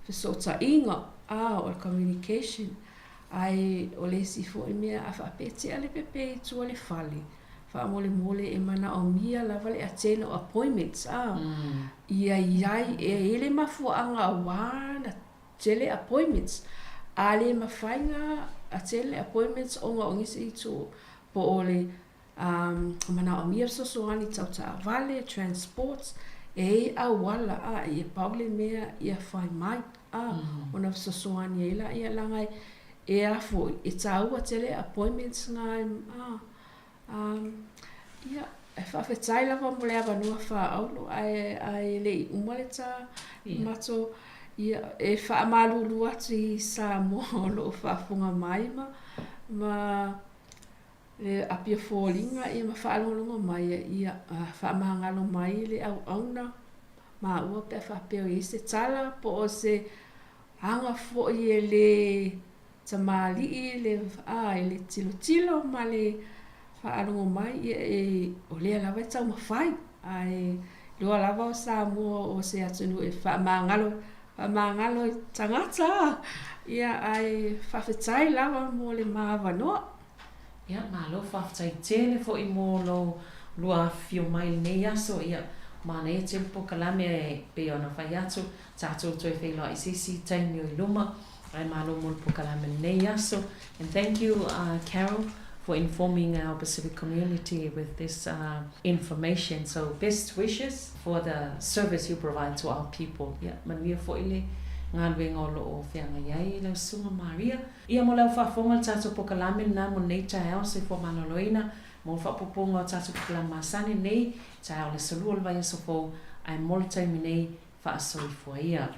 fesootaiga a o le communication ae o le isi foi mea a faapea tea le pepe i tua le fale faamolemole e manaomia lava le attend o appointments a ia iai e i ai le mafuaaga aua na tele appointments a le mafai na attend le appointments ona o nisi itu po o le manaomia fesoasoani tau taavale transport e i ai auala a ia pau le mea ia fai mai a ona fesoasoani ai laia leaga e a foi e taua tele appointments na a Ia, e faafetai lava mo le avanoa faaauro, ae, ae le i uma le tā matou, ia, e faamalulu atu i Samoa o lo o faafofoga mai ma, ma le Apia Foliga ia ma faalogologo mai, ia, faamagalo mai le auauna maua pe a faapea o i ai se tala po o se aga foi e le Tamalii le a i le tilotilo ma le faalogo mai ia e o lea lava e taumafai ae iloa lava o Samoa o se atunuu e faamagalo faamagalo i tagata ia ae faafetai lava mo le ma avanoa. Ia malo faafetai tele foi mo lou lua afifio mai i lenei aso ia manaia tele polokalame e pei ona fai atu tatou toe feiloai i se isi taimi o i luma. Ae malo mo le pokalame i lenei aso. And thank you Carol for informing our Pacific community with this information. So best wishes for the service you provide to our people. Ia manuia foi le galuega o lo o feagai ai lau Susuga Maria. Ia mo le au faafofoga le tatou pokalame lena mo lenei taeao soifua maloloina mo le faaopoopoga o tatou pokalame masani nei taeao le aso lua o le vaiaso fou ae mo le taimi nei faasoifua ia.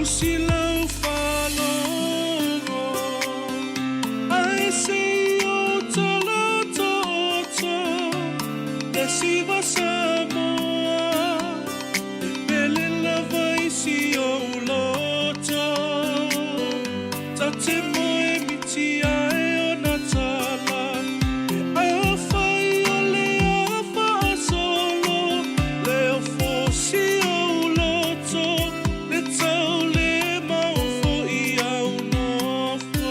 Usi lau faalogo ae se i ou tala toto le siva Samoa e pele lava i si ou loto ta te moe miti ae ona tala e afai o le a faasolo le ofo si ou loto le tau le mau foi au nofo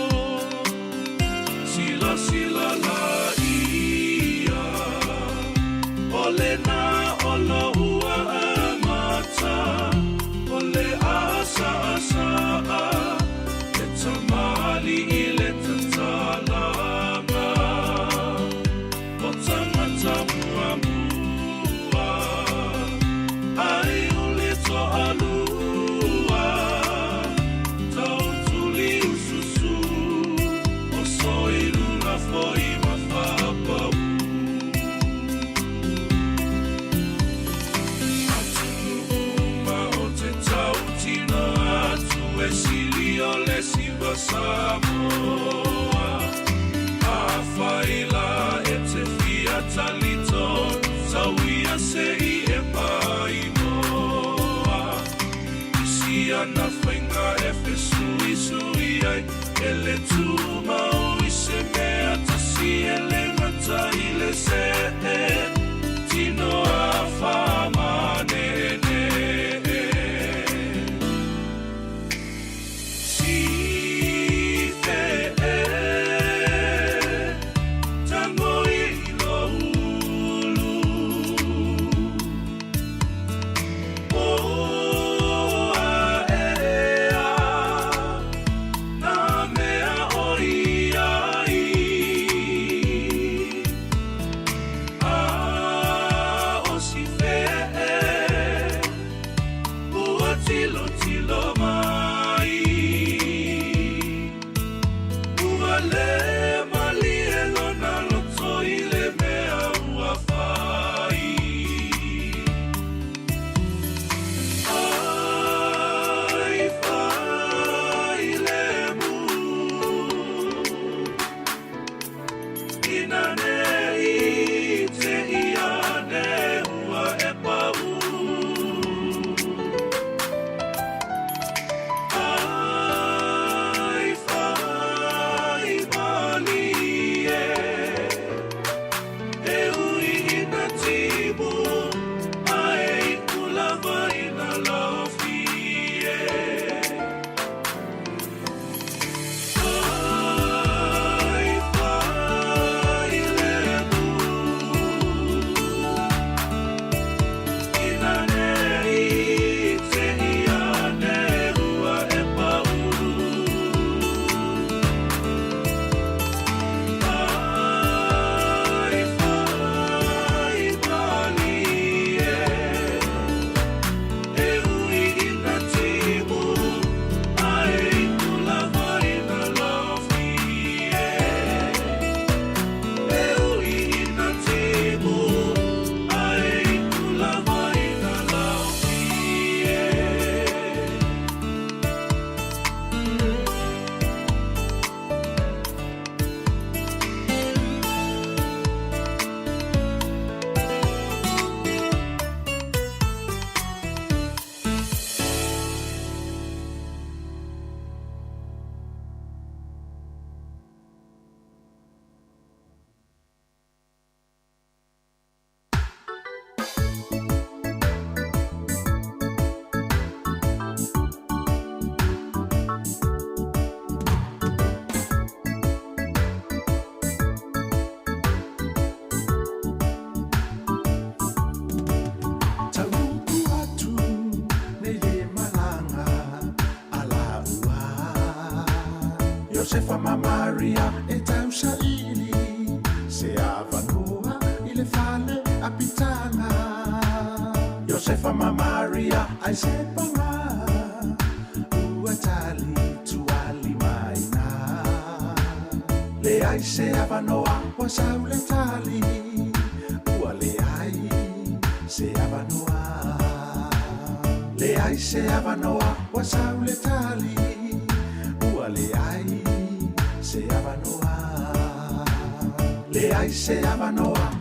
Silasila laia, o lena o lou amata, o le asaasaa, le tamalii le tatalaga, o tagata muamua, ai o le toalua, tautuliususu, o soilula foi ma faapau. Atunuu uma o te tautino atu e sili o le siva Samoa. Afai la e te fia talito, tau ia se i e maimoa. I si ana faiga e fesuisui ai, e le tumau i se mea tasi e le gata i le see, tino a faamaneenee. Si fe e, tango i lo ulu. O a e a, nā mea o i ai. A o si fe e, ua tilotilo mai. Ua le malie lona loto i le mea ua fai. Ai fai le mu, ina ne i te i ane ua e pau. Ai fai malie, e ui ina timu, ae iu lava ina laofie. Ai fai le mu, ina ne i te i ane ua e pau. Ai fai malie, e ui Iosefa ma Maria e tausaili se avanoa i le fale apitaga. Iosefa ma Maria ai se paga ua tali tualima i ina. Leai se avanoa ua sau le tali ua leai se avanoa. Leai se avanoa ua sau le tali ua leai se avanoa. Leai se avanoa.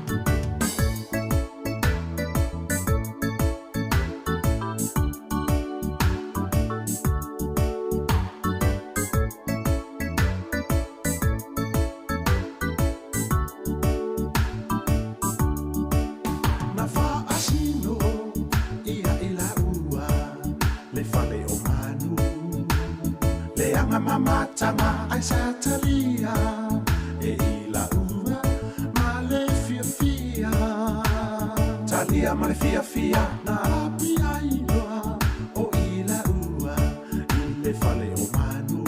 Na faasino ia i laua le fale o manu, leaga ma mataga ai sa talia e i laua ma le fiafia. Talia ma le fiafia na api ai loa o i laua i le fale o manu.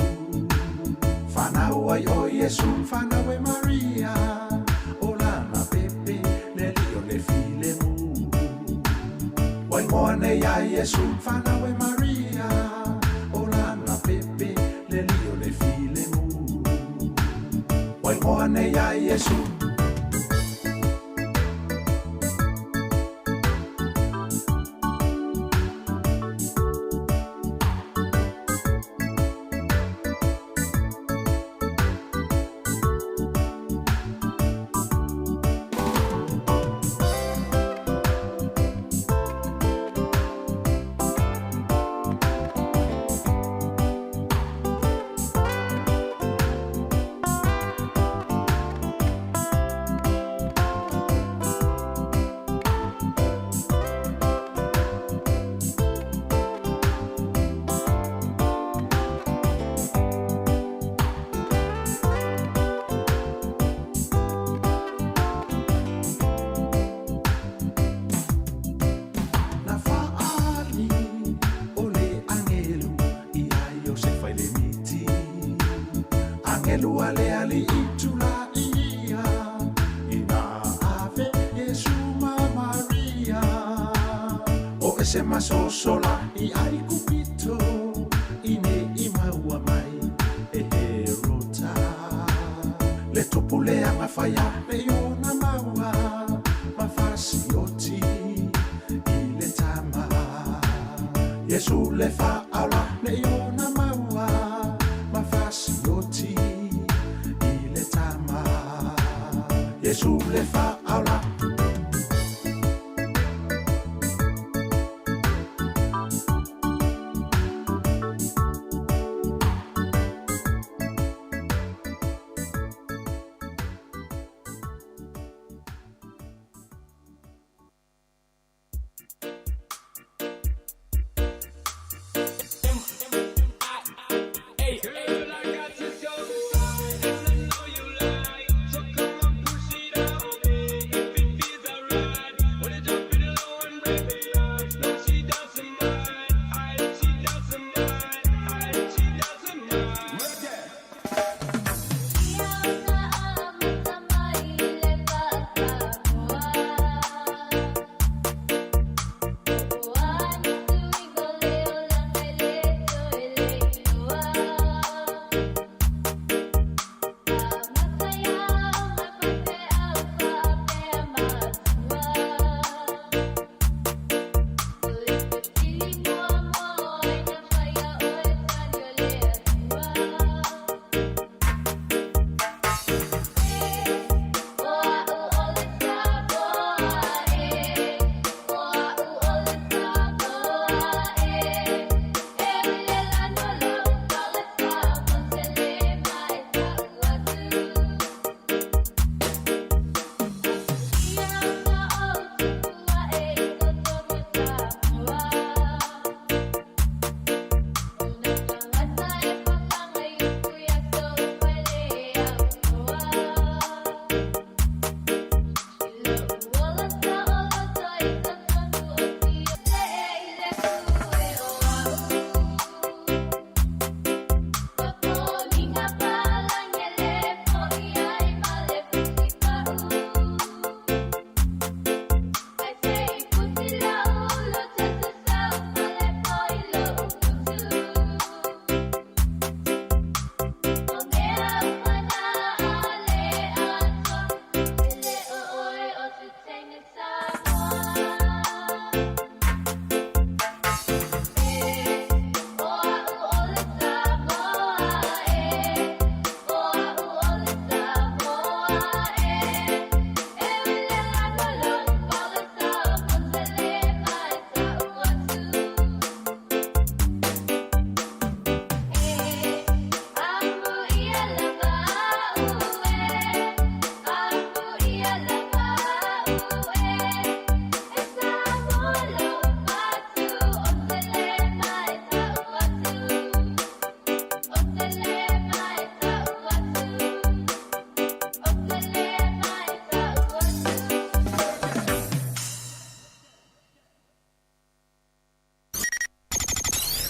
Fanau ai o Iesu, fanau e Maria, o lana pepe le alii o le filemu. Ua igoa nei ia Iesu, fanau e Maria, o lana pepe le alii o le filemu. Ua igoa nei ia Iesu. Na faaali o le agelu ia Iosefa i le miti, agelu a le Alii tulai ia, ina ave Iesu ma Maria. O ese ma sosola i Aikupito, i ne i maua mai e Herota. Le tupu leaga faia nei ona maua ma fasioti i le tama. Iesu le faaola nei ona maua ma fasioti i le tama. Iesu le faaola.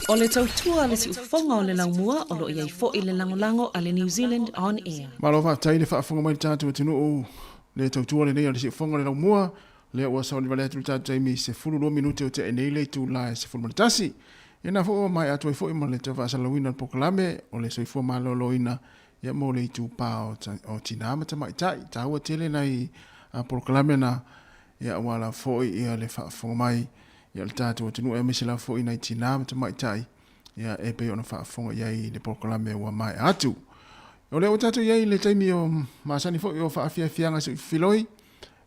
O le tautua a le siufofoga o le laumua o lo o i ai foi le lagolago a le New Zealand On Air. Malo faafetai le faafofoga mai le tatou atunuu le tautua lenei a le siufofoga o le laumua lea ua sauni vale atu le tatou taimi 12 minute o tea nei le itula e 11. Ia na foi ua maea atu ai foi ma le toe faasalalauina o le polokalame o le soifua maloloina ia mo le itupa o tinā ma tamaitai. Taua tele nai polokalame na ia aua lava foi ia le faafofoga mai ia o le tatou atunuu aemaise lava foi nai tinā ma tamaitai ia e pei ona faafofoga i ai i le polokalame ua maea atu. O lea ua tatou i ai i le taimi o masani foi o faafiafiaga siufiloi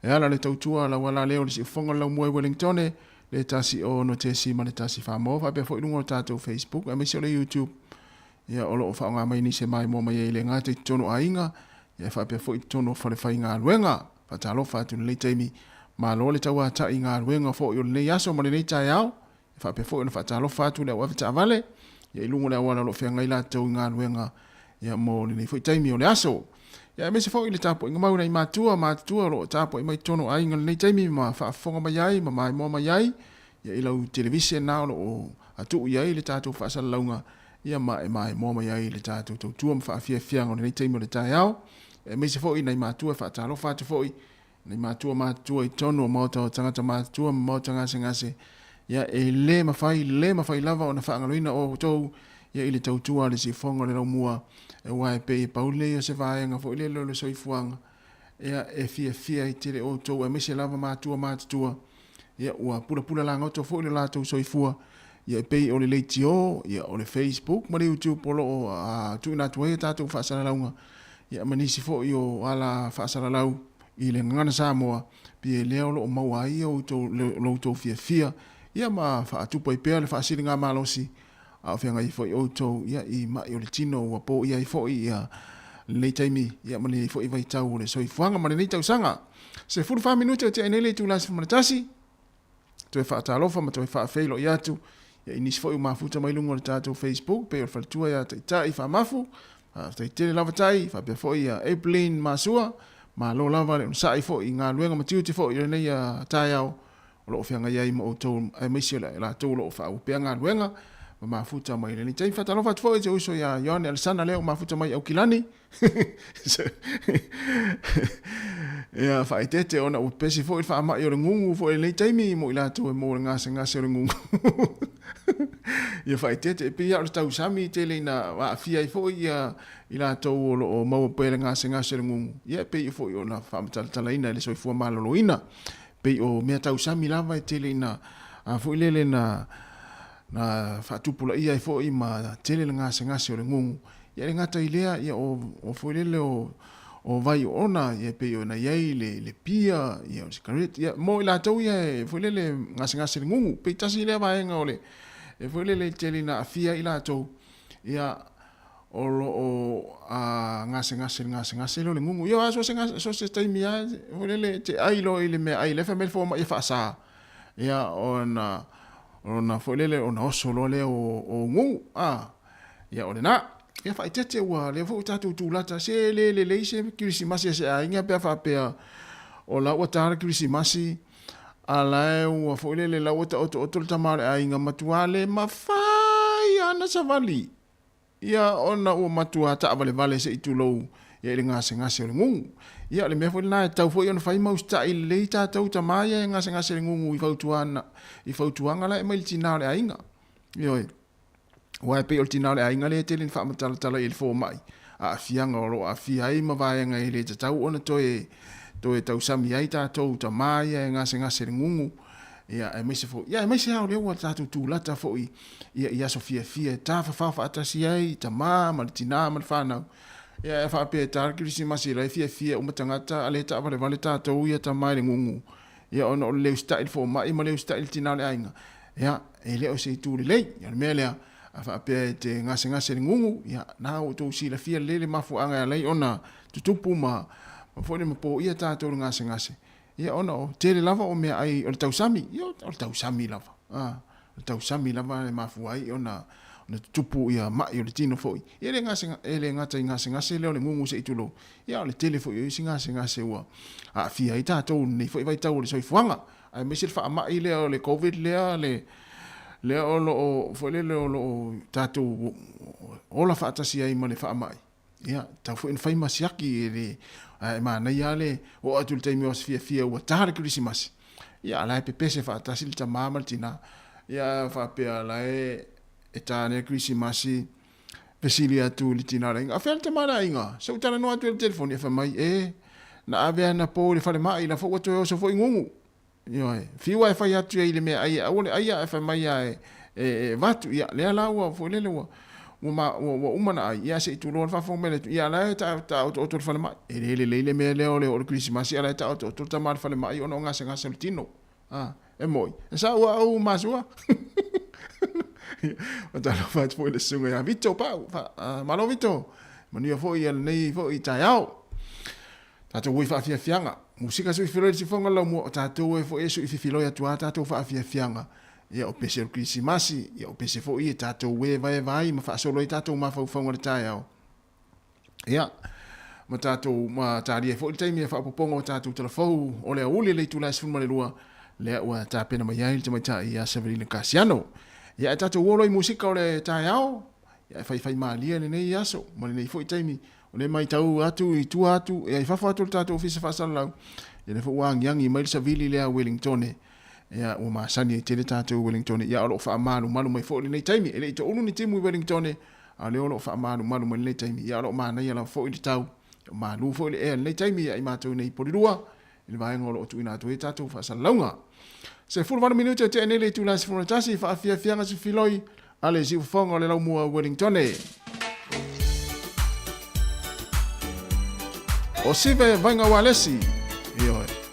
e ala le tautua lau ala lea o le siufofoga o le laumua i Wellingtone le 106.1 Samoa faapea foi luga o le tatou Facebook aemaise o le YouTube ia o lo o faaaoga mai nisi e maimoa mai ai e le gata i totonu o aiga ia e faapea foi i totonu o falefaigaluega. Faatalofa atu i lenei taimi, malo le tauatai i galuega foi o lenei aso ma lenei taeao, e faapea foi ona faatalofa atu i le au avetaavale ia i luga o le auala o lo o feagai latou i galuega ia mo lenei foi taimi o le aso. Ia aemaise foi le tapuaiga mau i nai matua matutua o lo o tapuai mai totonu o aiga i lenei taimi ma faafofoga mai ai ma maimoa mai ai ia i lau televise na o lo o tuu i ai le tatou faasalalauga ia ma e maimoa mai ai le tatou tautua ma faafiafiaga o lenei taimi o le taeao. Aemaise foi nai matua e faatalofa atu foi nai matua matutua i totonu o maota o tagata matutua ma maota gasegase ia e le mafai le mafai lava ona faagaloina outou ia i le tautua a le siufofoga o le laumua aua e pei e pau lenei o se vaega foi lele o le soifuaga ia e fiafia ai tele outou aemaise lava matua matutua ia ua pulapula lagoto foi lo latou soifua ia e pei o le leitio ia o le Facebook ma le YouTube o lo o tuuina atu ai a tatou faasalalauga ia ma nisi foi o ala faasalalau i le gagana Samoa pei lea o lo o maua ai outou lo outou fiafia ia ma faatupu ai pea le faasiligamalosi a o feagai foi outou ia i mai o le tino ua poia ai foi ia lenei taimi ia ma lenei foi vaitau o le soifuaga ma lenei tausaga. 14 minute o tea nei le itula 11, toe faatalofa ma toe faafeiloai atu ia i nisi foi ua mafuta mai luga o le tatou Facebook pei o le faletua ia Taitai Faamafu, faafetai tele lava Tai, faapea foi ia Evelyn Masua, malo lava le onosai foi i galuega ma tiute foi o lenei taeao o lo o feagai ai ma outou aemaise o latou o lo o faaauau pea galuega ma mafuta mai lenei taimi. Faatalofa atu foi i si ou uso ia Ioane Alesana lea ua mafuta mai i Aukilani. Ia faaeteete ona ua pesi foi le faamai o le gugu foi i lenei taimi mo i latou e maua le gasegase o le gugu. Ia faaeteete e pei lava o le tausami tele ina aafia ai foi ia i latou o lo o maua pea le gasegase o le gugu. Ia e pei foi ona faamatalatalaina e le soifua maloloina. Pei o mea tausami lava e tele ina a foi lele na na faatupulaia ai foi ma tele le gasegase o le gugu. Ia e le gata i lea, ia o, o foi lele o, o vai oona, ia e pei ona i ai le, le pia, ia o le cigarette, ia mo i latou ia e foi lele gasegase le gugu. Pei tasi lea vaega o le, e foi lele tele ina aafia ai i latou, ia o lo o a, gasegase le gasegase lea o le gugu. Ia so se, so se taimi lava, foi lele e te ai loa i le meaai, lea fai mai le fomai e faasa, ia ona, ona foi lele ona oso loa lea o, o gugu, a. Ia o lena. Ia faaeteete ua lea foi ua tatou tulata se le lelei se kerisimasi a se aiga pe a faapea o la ua ta le kerisimasi a la e ua foi lele la ua taotooto le tama o le aiga matua le mafai ana savali ia ona ua matua taavalevale se i tulou ia i le gasegase o le gugu. Ia o le mea foi lena e tatau foi ona fai ma usitai lelei tatou tama ia e gasegase i le gugu i fautuaga i fautuaga la e aumai i le tina o le aiga. Ioe. Aua e pei o le tina o le aiga lea e tele ina faamatalatala i le fomai, aafiaga o lo o aafia ai ma vaega e le tatau ona toe toe tausami ai tatou tama ia e gasegase i le gugu, ia aemaise foi, ia aemaise lava o lea ua tatou tulata foi ia i aso fiafia e tafafao faatasi ai tama ma le tina ma le fanau. Ia e faapea e ta le Kerisimasi la e fiafia uma tagata a lea e taavalevale tatou ia tama i le gugu ia ona o le le usitai i le fomai ma le usitai i le tina o le aiga, ia, e le o se itu lelei. O le mea lea, a faapea e te gasegase i le gugu, ia, na ua outou silafia lelei le mafuaaga e ala ai ona tutupu ma, ma foi le ma poia tatou i le gasegase, ia, ona o tele lava o meaai o le tausami, ia, o le tausami lava, a, o le tausami lava e mafua ai ona, ona tutupu ia mai o le tino foi. Ia, e le gase, e le gata i gasegase lea o le gugu se i tulou, Ia, o le tele foi o isi gasegase ua aafia ai tatou i lenei foi vaitau o le soifuaga, aemaise le faamai lea o le Covid lea, le, Lea o lo o, foi lele o lo o tatou ola faatasi ai ma le faamai, ia, tatau foi ona fai ma siaki, e le, ae manaia lava le oo atu i le taimi o aso fiafia ua ta le Kerisimasi, ia, a la e pepese faatasi le tama ma le tina, ia, a faapea la e, e ta nei le Kerisimasi, fesili atu i le tina o le aiga, a fea le tama o le aiga? Se i ou talanoa atu i le telefoni, e fai mai, e, na ave anapo i le falemai, la foi ua toe oso foi gugu. Ioe, fiu ae fai atu ia i le meaai e aua le aia ae fai mai a e e avatu, ia lea la ua foi lele ua ua ma ua ua uma ona ai, ia se i tuloa le faafofoga mai le atu, ia la e ta taotooto i le falemai. E le lelei le mea lea o le oo i le Kerisimasi a la e taotooto le tama i le falemai ona o gasegase o le tino. A, e moi, e sa'u a ou masua. Faatalofa atu foi i le susuga ia Vito Pau. Fa, malo Vito. Manuia foi ia lenei foi taeao. Tatou ui faafiafiaga. Musika sui filoi le sifoga lau mua o tatou e foi e sui fifiloi atu a tatou faafiafiaga. Ia o pese o le Kerisimasi, ia o pese foi e tatou e vaeva ai ma faasolo ai tatou mafaufauga i le taeao. Ia, ma tatou ma talia ai foi le taimi e faaopoopoga o tatou talafou o le aoauli i le itula e 12, lea ua tapena mai ai le tamaitai ia Severina Kasiano. Ia ae tatou o loa i musika o le taeao, ia e faifaimalie lenei aso ma lenei foi taimi O lea e matau atu i tua atu, ia i fafo atu o le tatou ofisa faasalalau, ia lea foi ua agiagi mai le savili lea a Wellingtone, ia ua masani ai tele tatou i Wellingtone, ia o lo o faamalumalu mai foi lenei taimi. E le i toulu ni timu i Wellingtone, a o lea o lo o faamalumalu mai lenei taimi. Ia o lo o manaia lava foi le tau, o malu foi le ea i lenei taimi ia i matou nei i Polilua, i le vaega o lo o tuuina atu ai tatou faasalalauga. 18 minute o tea nei le itula e 11, faafiafiaga se filoi a le siufofoga o le laumua Wellingtone. O Sive Vainga Walesi. Ioe.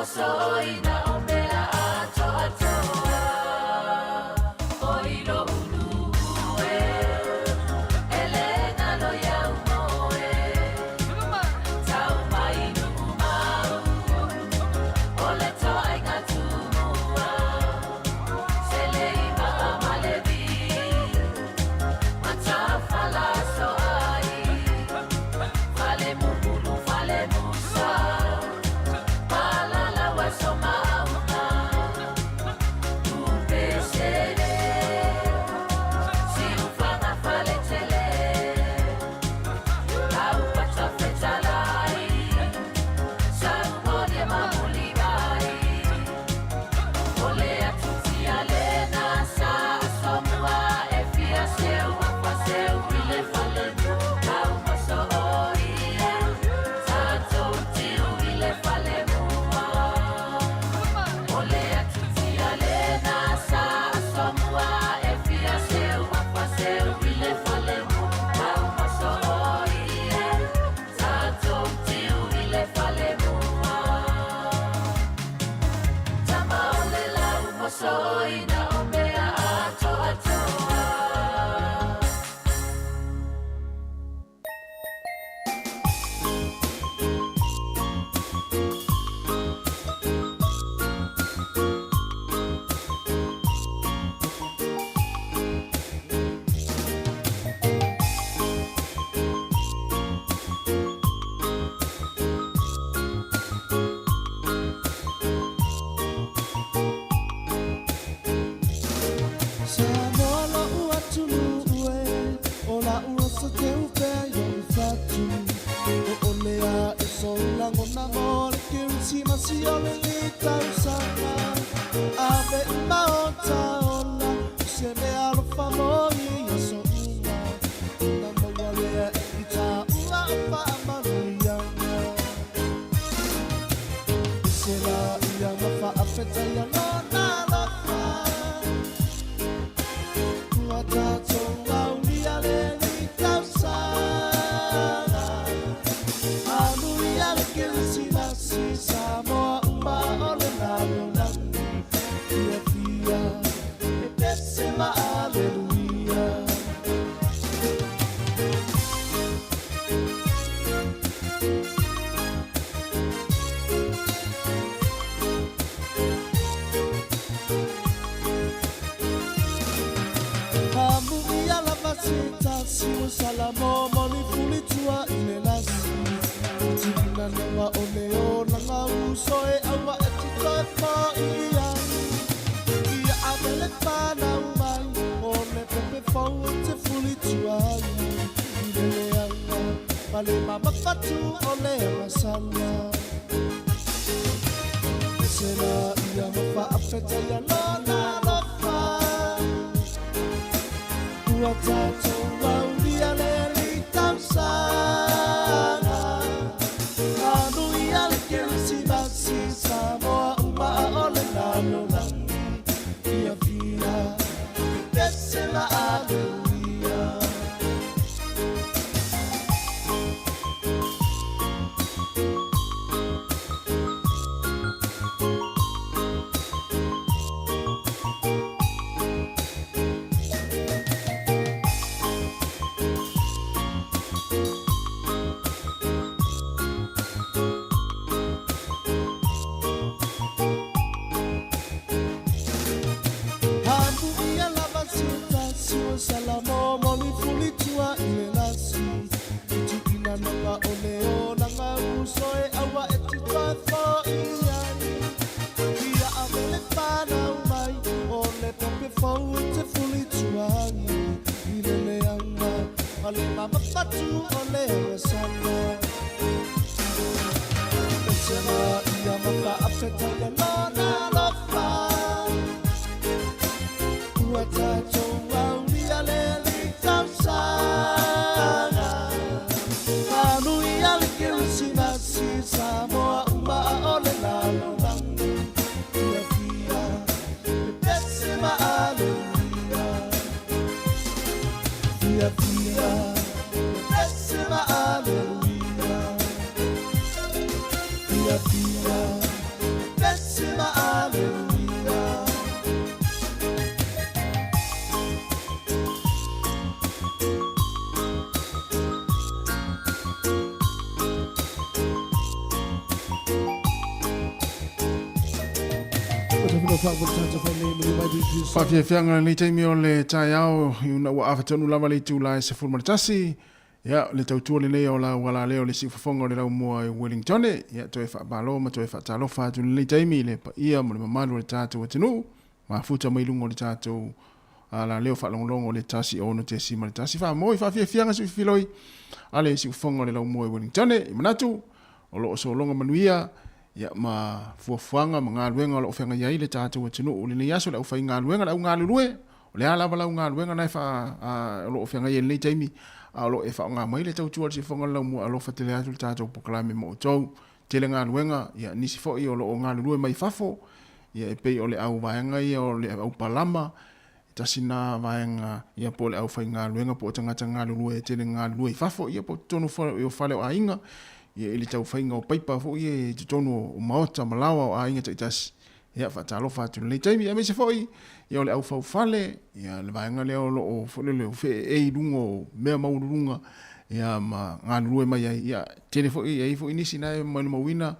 mosoina o mea atoatoa. O i lo'u nu'u e, e le galo iau moe. Tau mai nu'u mau, o le toaiga tumua. Sele i maa ma le vi, matafala so ai. Fale mumulu, fale musa, malala wa so mauna. Tupesele, siufaga fale tele. Au pata fetalai, saumoni e mamuli mai. O le atutia lena sa somua e fia seu afa seu i le fale au maso o ia tatou tiu i le fale mua. O le atutia lena sa somua e fia seu afa seu i le fale au maso o ia tatou tiu i le fale mua. Tama o le lau mosoina o mea atoatoa. Samoa lo'u atunuu e, o la'u oso teu pea i o'u fatu. O ole a e sou lagona mo le Kerisimasi o lenei tausaga. Ave uma o taola, o se mea alofa mo i aso uma. Ona maua lea e i tāua o faamanuiaga. Ese la ia ma faafetaia lona alofa. Ua tatou aulia lenei tausaga. Amuia le Kerisimasi Samoa uma o le lalolagi. Fiafia e pese ma aleluia. Amuia lava se tasi o salamo moli fulitua i le lasi. Tina naga o le olaga uso e aua e tito e fo'i ai. Ia ave le fanau mai o le pepe fou e te fulitua ai. I le leaga ma le mamafatu o le agasala. Ese la ia ma faafetaia lona alofa. Ua tatou aulia lenei tausaga. Amuia le Kerisimasi Samoa uma o le lalolagi. Fiafia e pese ma aleluia. Amuia lava se tasi o salamo moli fulitua i le lasi. Tuina noga o le olaga uso e aua e tito e fo'i ai. Ia ave le fanau mai o le pepe fou e te fulitua ai. I le leaga ma le mamafatu o le agasala. Ese la ia ma faafetaia lona alofa. Ua tatou aulia lenei tausaga. Amuia le Kerisimasi Samoa uma o le lalolagi. Fiafia e pese ma aleluia. Fiafia e pese ma aleluia. Fiafia e Pesima Aleluia. Faafiafiaga lenei taimi o le taeao i ona ua ava tonu lava le itula e 11. Ia, le tautua lenei o lau alaleo o le siufofoga o le laumua i Wellingtone. Ia, toe faamalo ma toe faatalofa atu i lenei taimi i le paia ma le mamalu o le tatou atunuu, mafuta mai luga o le tatou alaleo faalogologo o le 106.1. Faamoi faafiafiaga siufifiloi a le siufofoga o le laumua i Wellingtone. I manatu, o lo o sologa manuia ia, ma fuafuaga ma galuega o lo o feagai ai le tatou atunuu i lenei aso, le aufaigaluega, le au galulue, O le a lava lau galuega na e faa, a, o lo o feagai ai i lenei taimi, a o lo o e faaaoga mai le tautua a le Siufofoga o le Laumua, alofa tele atu le tatou polokalame mo outou. Tele galuega, ia, nisi foi o lo o galulue mai fafo, ia, e pei o le au vaega ia o le au palama, e tasi na vaega, ia, po o le aufaigaluega po o tagata galulue e tele galulue i fafo, ia, po o totonu foi o fale o aiga, ia, i le tau faiga o paipa foi ia i totonu o maota ma laoa o aiga taitasi. Ia, faatalofa atu i lenei taimi, aemaise foi ia o le aufaufale, ia le vaega lea o lo o foi lele o feeei i luga o mea maualuluga, ia ma galulue mai ai. Ia, tele foi, e i ai foi nisi na e molimauina,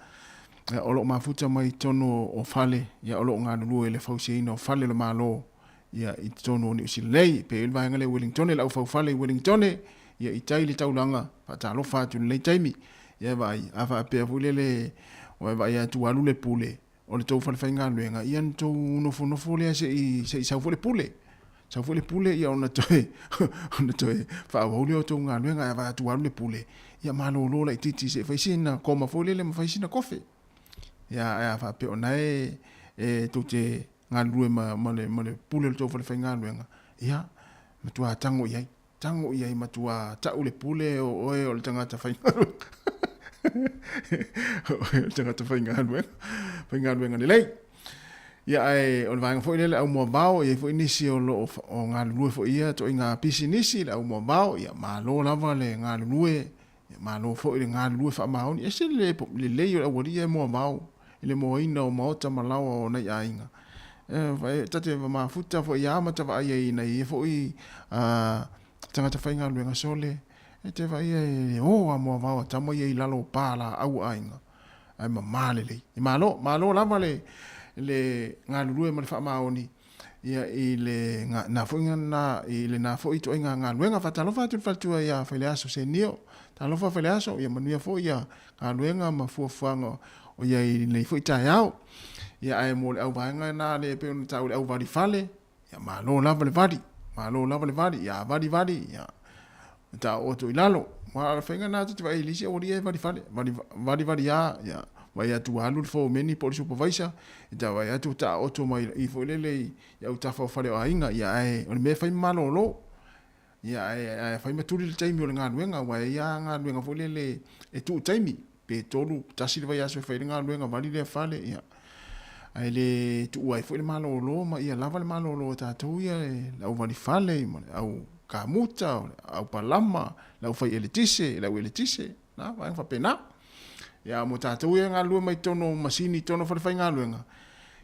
ia, o lo o mafuta mai totonu o fale, ia, o lo o galulue i le fausiaina o fale o le Malo, ia, i totonu o Niu Sila nei. Pe i le vaega lea i Wellingtone, le aufaufale i Wellingtone, ia, i tai i le taulaga, faatalofa atu i lenei taimi. Ia, vaai, a faapea foi lele, ua e vaai atu ua alu le pule, o le tou falefaigaluega, ia ona tou nofonofo lea se i, se i sau foi le pule. Sau foi le pule, ia ona toe, ona toe faaauau lea o tou galuega, ae vaai atu ua alu le pule, ia malolo laitiiti se i fai sina koma foi lele ma fai sina kofe. Ia, ae a faapea o na e, e tou te galulue ma, ma, le, ma le pule o le tou falefaigaluega, ia, matua tago i ai. Tago i ai matua tau le pule o oe o le tagata faigaluega. O oe o le tagata faigaluega, faigaluega lelei. Ia ae o le vaega foi lea le au moavao, e i ai foi nisi o lo o galulue foi ia ituaiga pisinisi, le au moavao, ia malo lava le galulue, ia malo foi le galulue faamaoni. E ese le lelei o le aualii ia e moavao i le moaina o maota ma laoa o nai aiga. E ta te mafuta foi ia ma ta vaai ai i nai ia foi tagata faigaluega sole, e te vaai e o a moavao a tama ia i lalo o pa laau a aiga, ae mama lelei. E malo, malo lava le le galulue ma le faamaoni ia i le na foi na i lena foi ituaiga galuega. Faatalofa atu i le faletua ia Faileaso Senio. Talofa Faileaso, ia manuia foi ia galuega ma fuafuaga o i ai i lenei foi taeao. Ia ae mo le auvaega na le pei ona taua le auvali fale, ia malo lava le vali, malo lava le vali, ia a vali vali, ia taooto i lalo. Aua o le faiga lena ta te vaai i le isi aualii e vali fale, vali vali vali a, ia vaai atu ua alu le fomeni po o le supervisor, ia ta vaai atu ua taooto mai i foi lele i autafa o fale o aiga, ia ae o le mea e fai ma malolo. Ia, ae, ae fai ma tuli le taimi o le galuega, aua e i ai lava galuega foi lele e tuu taimi, pe tolu, tasi le vaiaso e fai ai le galuega, vali lea fale, ia. Ae le tuua ai foi le malolo ma ia lava le malolo a tatou ia, le au vali fale, ma le au kamuta, o le au palama, le au fai eletise, le au eletise, na, vaega faapena. Ia, mo tatou ia e galulue mai totonu o masini i totonu o falefaigaluega,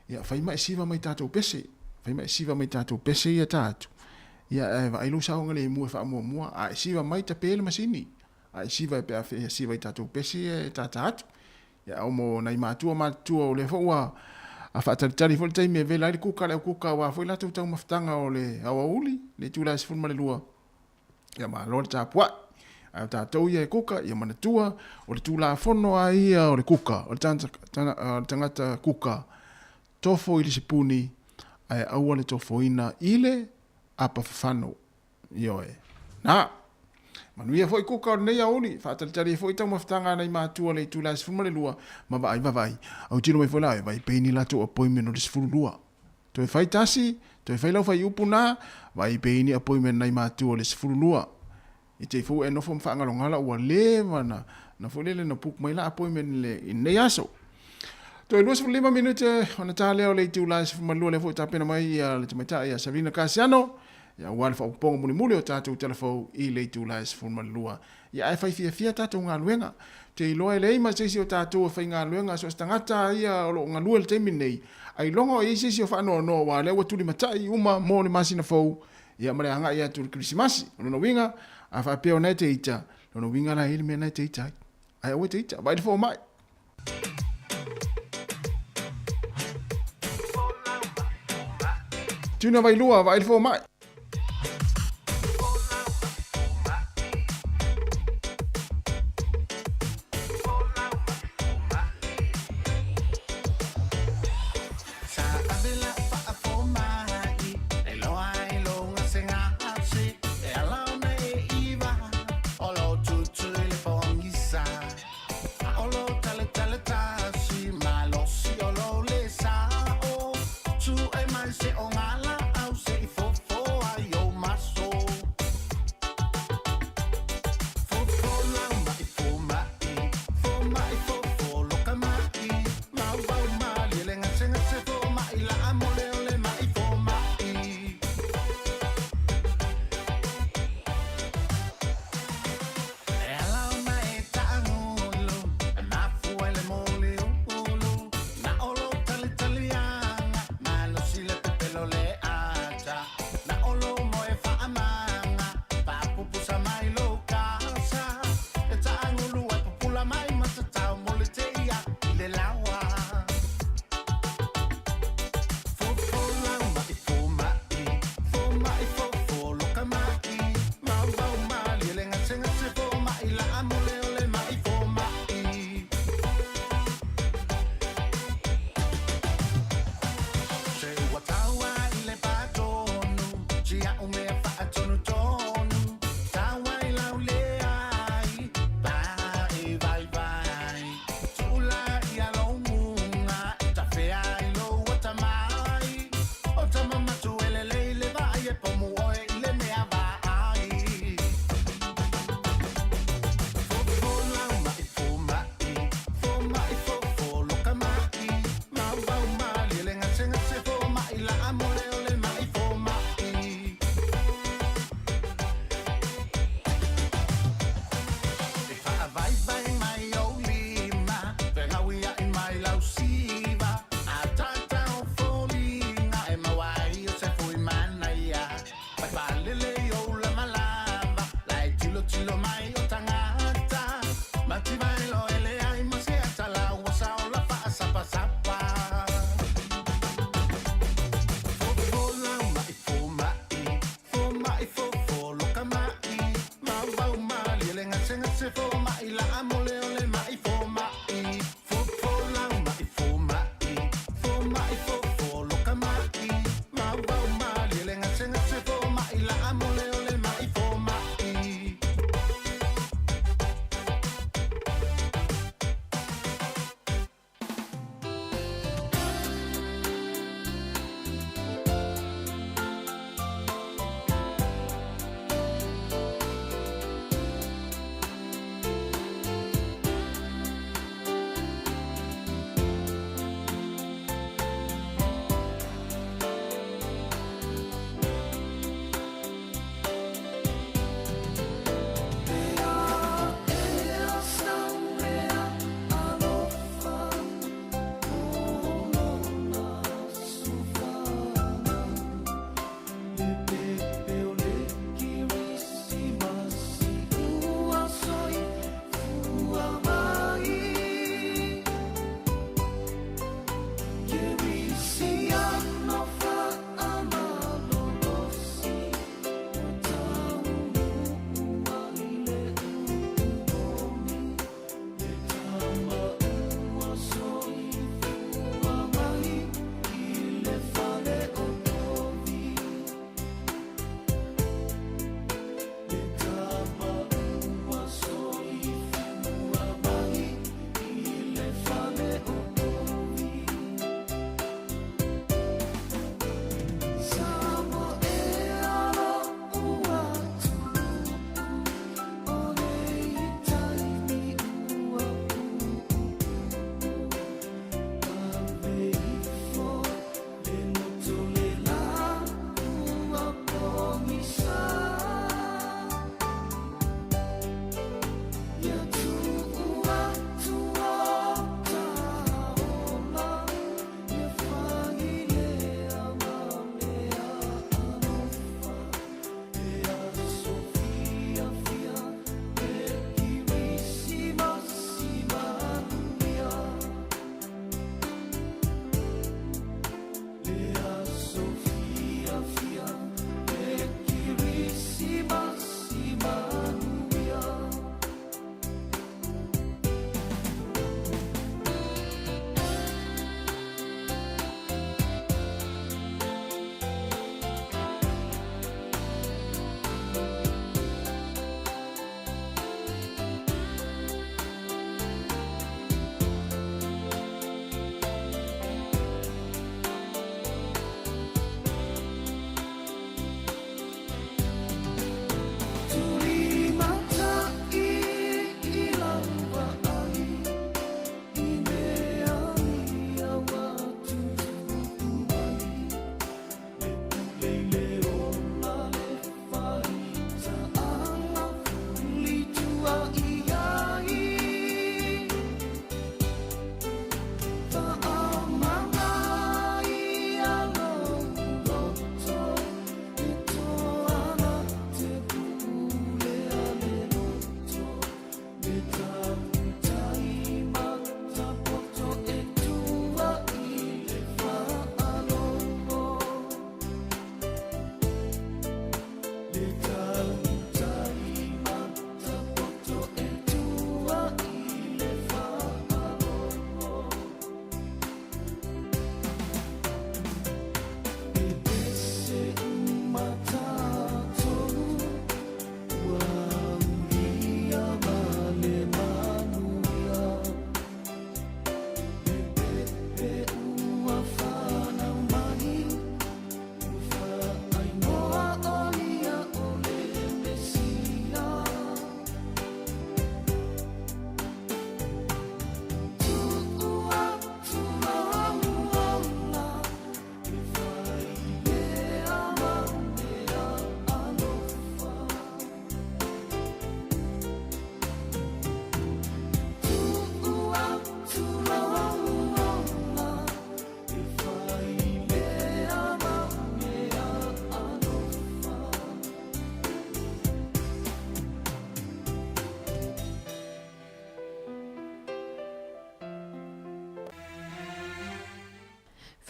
ia, fai ma e siva mai tatou pese, fai ma e siva mai tatou pese ia ta atu, Ia, ae vaai lou saogalemu e faamuamua, a e siva mai tape le masini, a e siva pe a e siva i tatou pesi ia e tata atu. Ia, o mo nai matua matutua o lea foi ua a faatalitali foi le taimi e vela ai le kuka le au kuka aua foi latou taumafataga o le aoauli, le itula e 12, ia malo le tapuai. Ae o tatou ia e kuka, ia manatua, o le Tulafono lava ia o le kuka, o le tagata kuka, Tofo i le sipuni, ae aua le tofoina i le apa fafano. Ioe. Na! Manuia foi kuka o lenei aoauli, faatalitali ai foi taumafataga a nai matua o le itula e 12, ma vaai vavaai. Autilo mai foi la, e vai pei ni latou appointment o le 12. Toe fai tasi, toe fai lau faiupu na, vai pei ni appointment nai matua o le 12. I te i foi ua e nofo ma faagalogalo ua leva na na foi lele na book mai la appointment i le i lenei aso. Toe 25 minute ona ta lea o le itula e 12 lea foi tapena mai ia le tamaitai ia Savina Kasiano. Ia, aua le faaopoopoga mulimuli o tatou tala fou i le itula e 12. Ia, ae fai fiafia tatou galuega. Ou te iloa e leai ma se isi o tatou e faigaluega, so o se tagata lava ia o lo o galue i le taimi lenei, ailoga o i ai se isi o faanoanoa aua o lea ua tulimatai uma mo le masina fou, ia ma le agai atu i le Kerisimasi. O lona uiga, a faapea o na e te ita, lona uiga la e i ai le mea na e te ita ai. Ae aua e te ita, vaai le fomai. Tuna Vailua, vaai le fomai.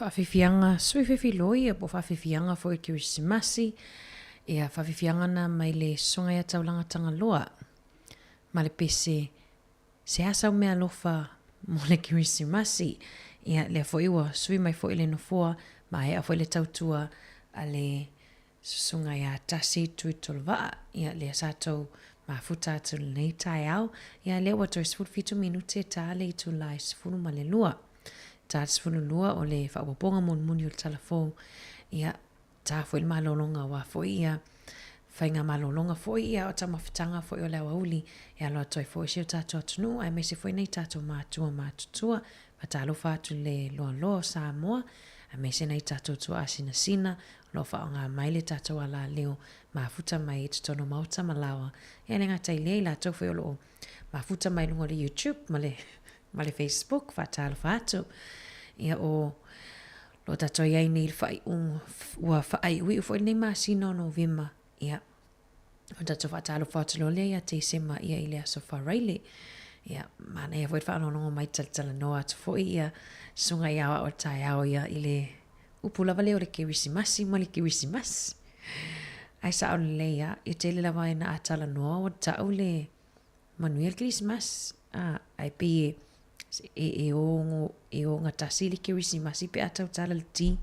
Faafiafiaga sui fefiloi ia po o faafiafiaga foi o le Kerisimasi, ia faafiafiaga na mai le Susuga ia Taulaga Tagaloa ma le pese Se a sau meaalofa mo le Kerisimasi. Ia lea foi ua sui mai foi le nofoa maea foi le tautua a le Susuga ia Tasi Tuitolovaa, ia lea sa tou mafuta atu i lenei taeao, ia lea ua toe 17 minute ta le itula e 12. Ta le 12 o le faaopoopoga mulimuli o le tala fou, ia ta foi le malologa aua foi ia faiga malologa foi ia o taumafataga foi o le aoauli e alo atu ai foi si o tatou atunuu aemaise foi nai tatou matua matutua. Faatalofa atu i le loaloa o Samoa aemaise nai tatou tuaa sinasina o lo o faaaoga mai le tatou alaleo mafuta mai i totonu o maota ma laoa. E le gata i lea, i latou foi o lo o mafuta mai luga o le YouTube ma le, ma le Facebook, faatalofa atu. Ia o lo o tatou i ai nei i le faaiuga, ua faaiuiu foi lenei masina o Novema. Ia, ona tatou faatalofa atu loa lea ia Tesema ia i le aso Faraile. Ia, manaia foi le faalogologo mai talatalanoa atu foi ia susuga i aoao o le taeao ia i le upu lava lea o le Kerisimasi ma le Kerisimasi. Ae sao lelei lava, e tele lava ina a talanoa ua tau le manuia le Kerisimasi. A, ae pei e, e, e, o, e ogatasi le Kerisimasi pe a tautala le ti.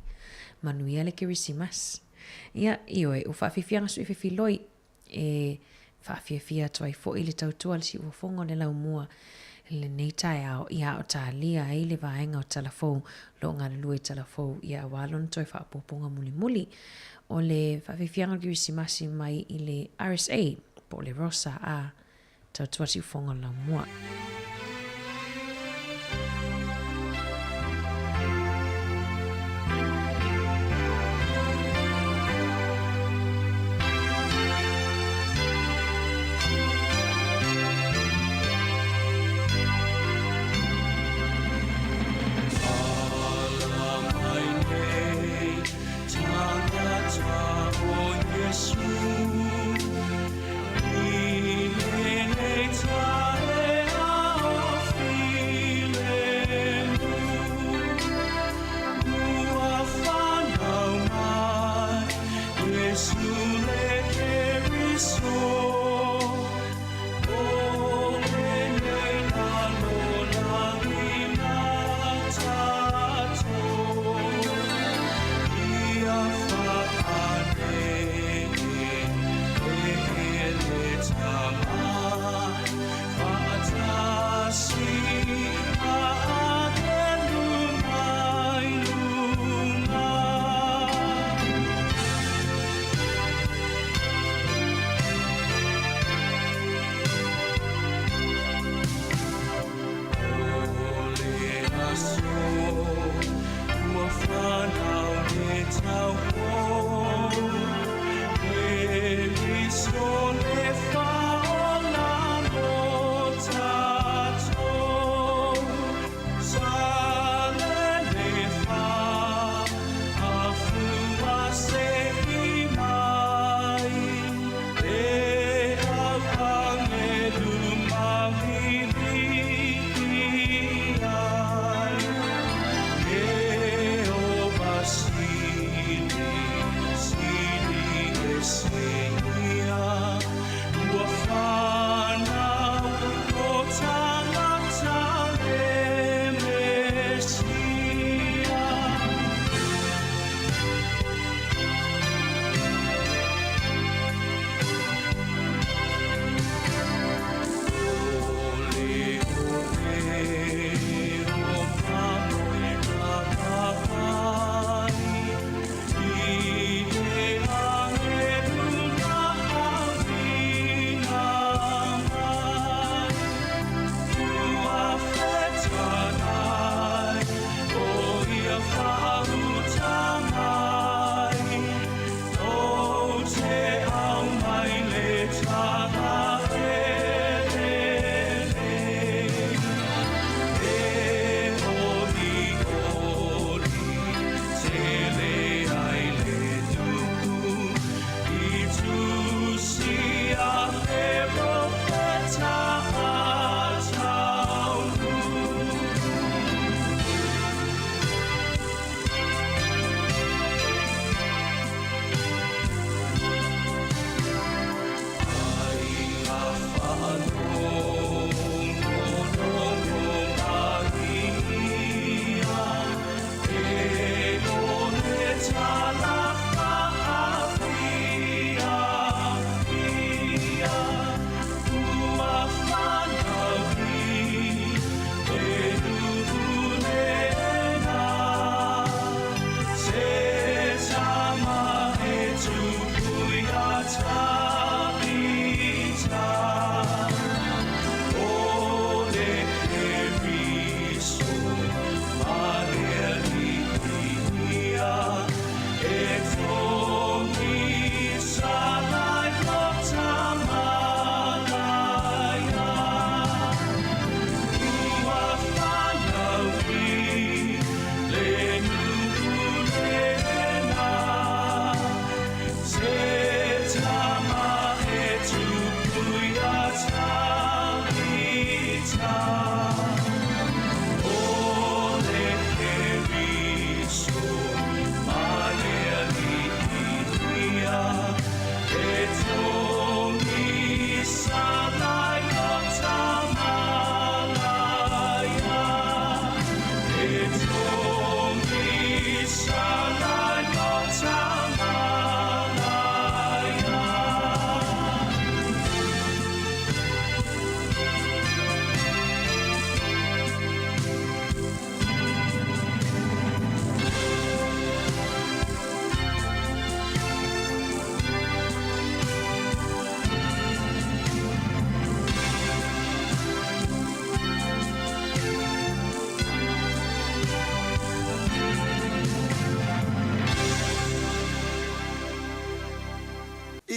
Manuia le Kerisimasi. Ia, ioe, ua faafiafiaga sui fefiloi e faafiafia atu ai foi le tautua a le siufofoga o le laumua i lenei taeao, ia a o talia ai le vaega o Talafou, lo o galulue i Talafou, ia aua lona toe faaopoopoga mulimuli o le faafiafiaga o le Kerisimasi mai i le RSA po o le Rosa a Tautua Siufofoga o le Laumua.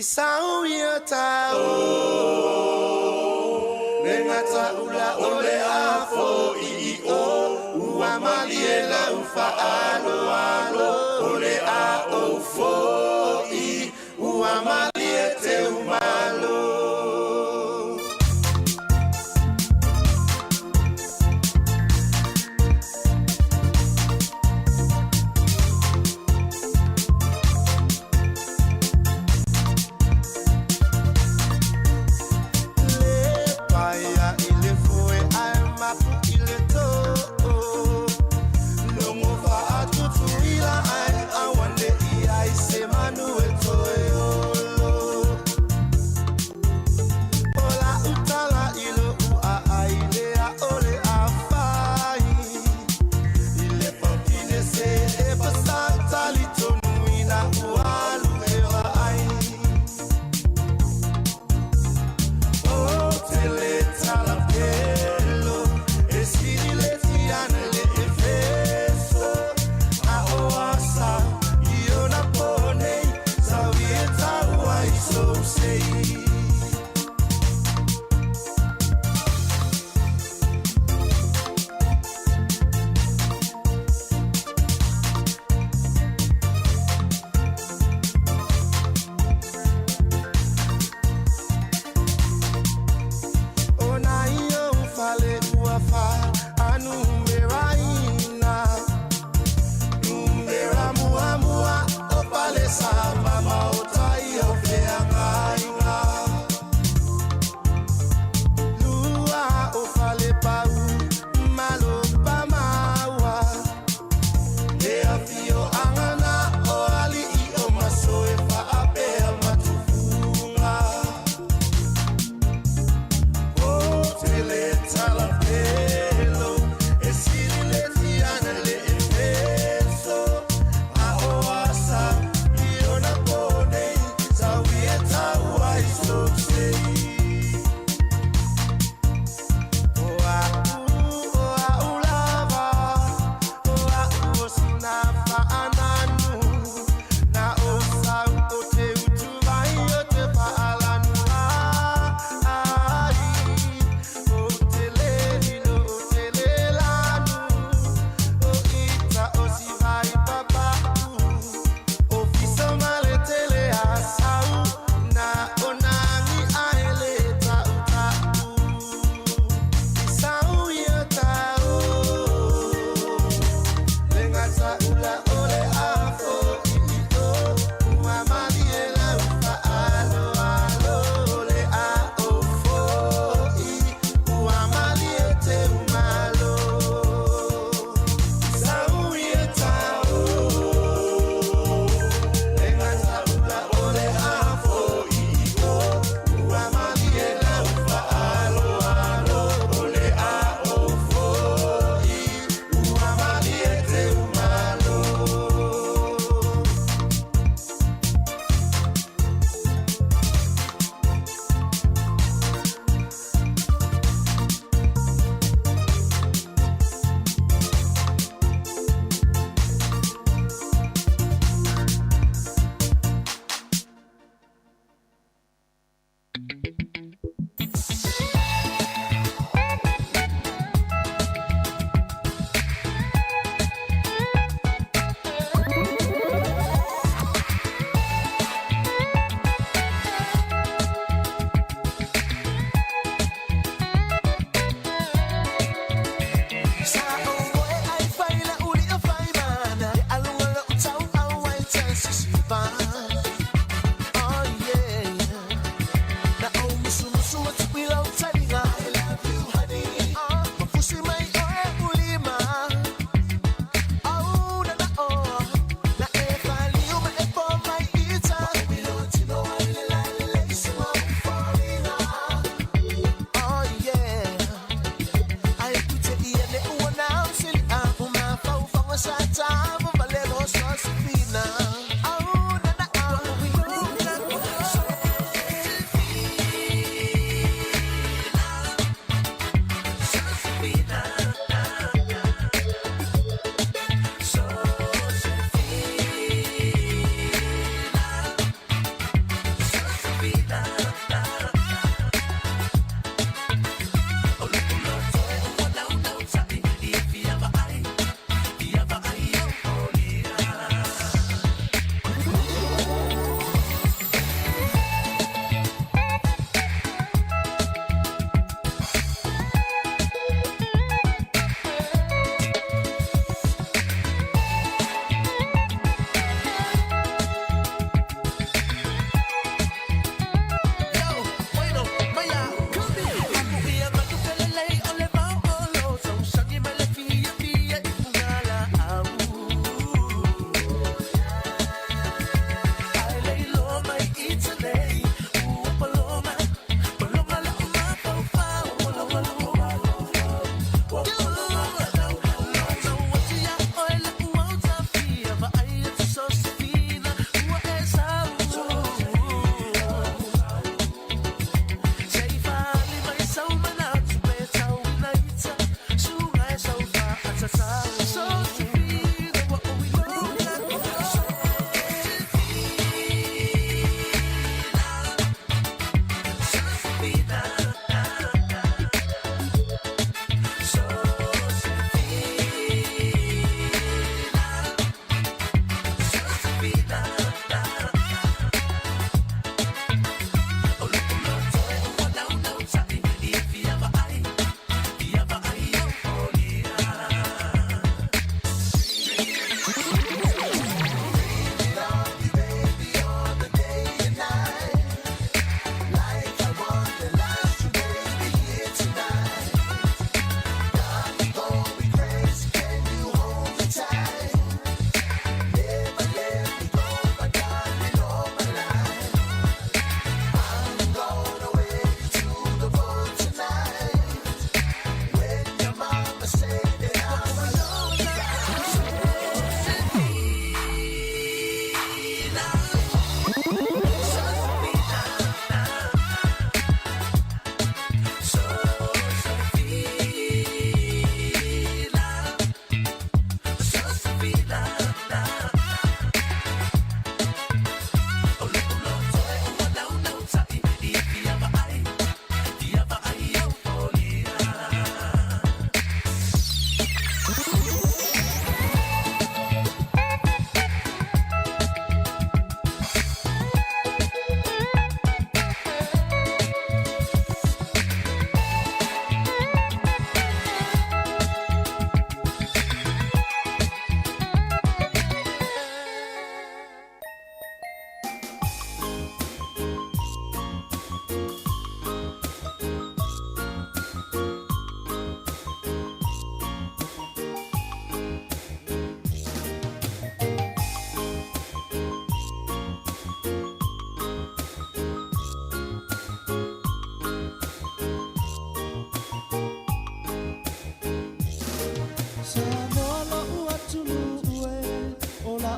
I sau ia tau Le gata ula o le afo i i o Ua malie lau faaaloalo O le a ou fo'i Ua malie teumalo. Le paia i le foe ae mapu i le too Logo faatutu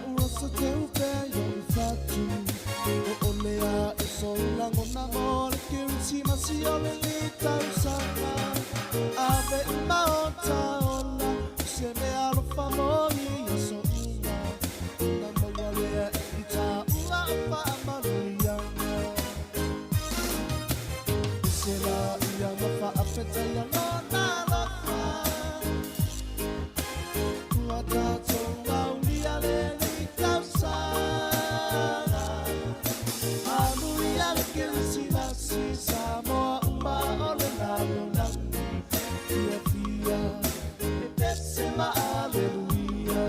la'u oso teu pea i o'u fatu O'ole a'e sou lagona mo le Kerisimasi o lenei tausaga Ave uma o taola O se mea alofa mo i aso uma Ona maua lea i tāua o faamanuiaga Pese laia ma faafetaia lona alofa Ua tātou aulia lenei tausaga Amuia le Kerisimasi Samoa uma o le lalolagi Fiafia e pese ma aleluia.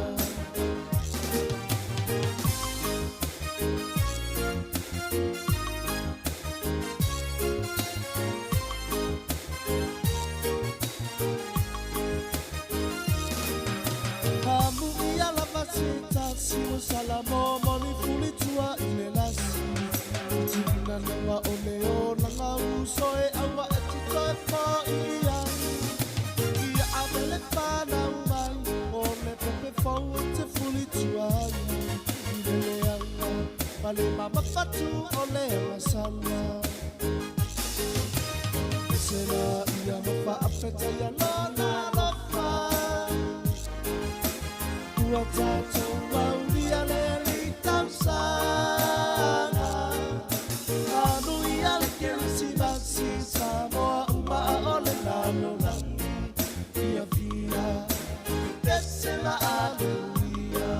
Amuia lava se tasi o Salamo moli fulitua i le lasi Tinanaga o le olaga uso e aua e te toe fo'i ai Ia ave le fanau mai o le pepe fou e te fulitua ai I le leaga ma le mamafatu o le agasala Pese laia ma faafetaia lona alofa Ua tātou aulia lenei tausaga Anuia le Kerisimasi Samoa uma o le lalolagi Fiafia pese ma aleluia.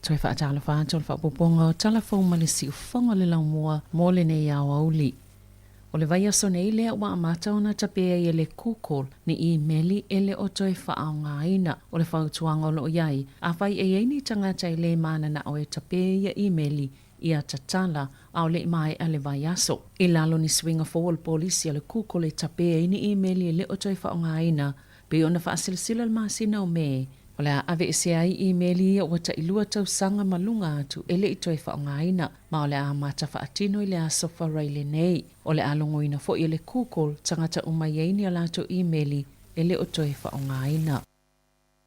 Toe faatalofa atu o le faaopoopoga o tala fou ma le siufofoga o le laumua mo lenei aoauli. O le vaiaso nei lea ua amata ona tapea ai e le Google ni imeli e le o toe faaaogaina. O le fautuaga o lo o i ai, afai e i ai ni tagata e le mananao e tapea ia imeli, ia tatala, ʻaʻole i maea le vaiaso. I lalo ni suiga fou o le polisi a le Google e tapea ai ni imeli e le o toe faaaogaina, pei ona faasilasila i le masina o Me, O le a aveesea ai imeli ia ua tailua tausaga ma luga atu e le i toe faaaogaina, ma o le a amata faatino i le aso Faraile nei. O le a logoina foi e le Google tagata uma i ai ni a latou imeli e le o toe faaaogaina.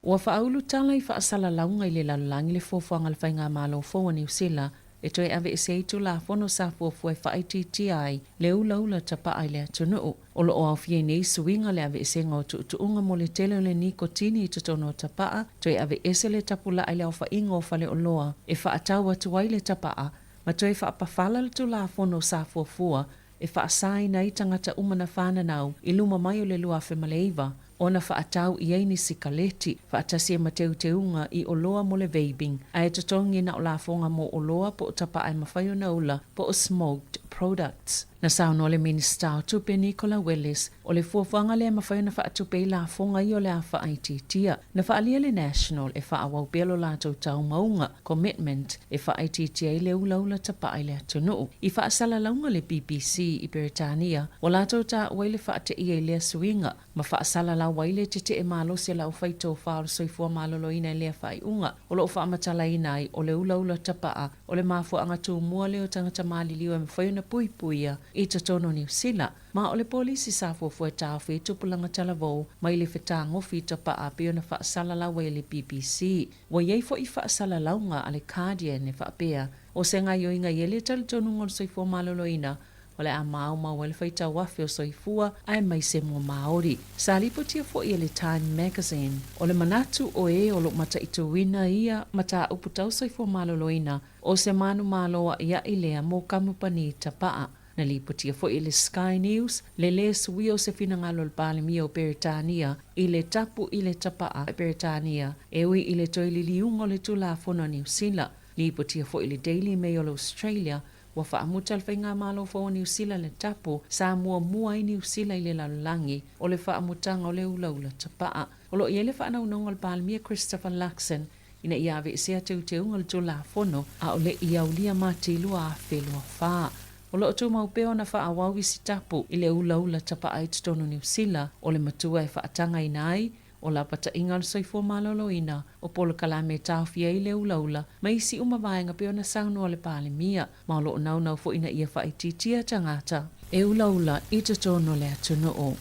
Ua faaulu tala i faasalalauga i le lalolagi le fuafuaga a le Faigamalo fou a Niu Sila e toe aveese ai Tulafono sa fuafua e faaitiitia ai le ulaula tapaa i le atunuu. O lo o aofia ai nei suiga le aveesega o tuutuuga mo le tele o le nikotini i totonu o tapaa, toe aveese le tapulaa i le aofaiga o faleoloa e faatau atu ai le tapaa, ma toe faapafala le Tulafono sa fuafua e faasaina ai tagata uma na fananau i luma mai o le 2009 ona faatau i ai ni sikaleti, faatasi ai ma teuteuga i oloa mo le vaping, ae totogi na o lafoga mo oloa po o tapaa e mafai ona ula po o smoked products. Na saunoa le Minisita o Tupe Nicola Willis, o le fuafuaga lea e mafai ona faatupe ai lafoga ia o le a faaitiitia. Na faaalia le National e faaauau pea lo latou taumauga, commitment, e faaitiitia ai le ulaula tapaa i le atunuu. I faasalalauga le BBC i Peretania, ua latou taua ai le faateia i lea suiga, ma faasalalau ai le tetee malosi a le aufai tofa o le soifua maloloina i lea faaiuga o lo o faamatalaina ai o le ulaula tapaa o le mafuaaga tumua lea o tagata maliliu e mafai ona puipuia i totonu o Niu Sila ma o le polisi sa fuafua e taofi ai tupulaga talavou mai le fetagofi tapaa pei ona faasalalau ai e le BBC. Ua i ai foi faasalalauga a le Guardian e faapea, o se gaioiga i ai le talitonuga o le soifua maloloina O le a maumau ai le faitau afe o soifua aemaise mo Māori. Sa lipotia foi e le Time Magazine, o le manatu o e o lo o mataituina ia mataupu tau soifua maloloina o se manumalo aʻiaʻi lea mo kamupani tapaa. Na lipotia foi e le Sky News le lē suia o se finagalo o le Palemia o Peretania i le tapu i le tapaa i Peretania e ui i le toe liliuga o le Tulafono a Niu Sila. Lipotia foi e le Daily Mail o Australia Ua faamuta le Faigamalo fou o Niu Sila le tapu sa muamua ai Niu Sila i le lalolagi o le faamutaga o le ulaula tapaa. O lo o i ai le faanaunauga o le Palemia Christopher Luxon ina ia aveesea teuteuga o le Tulafono a o le i aulia Mati 2024. O lo o tumau pea ona faaauau isi tapu i le ulaula tapaa i totonu o Niu Sila, o le matua e faatagaina ai o lapataiga o le soifua maloloina, o polokalame e taofia ai le ulaula ma isi uma vaega pei ona saunoa le Palemia, ma o lo o naunau foi ina ia faaitiitia tagata e ulaula i totonu o le atunuu.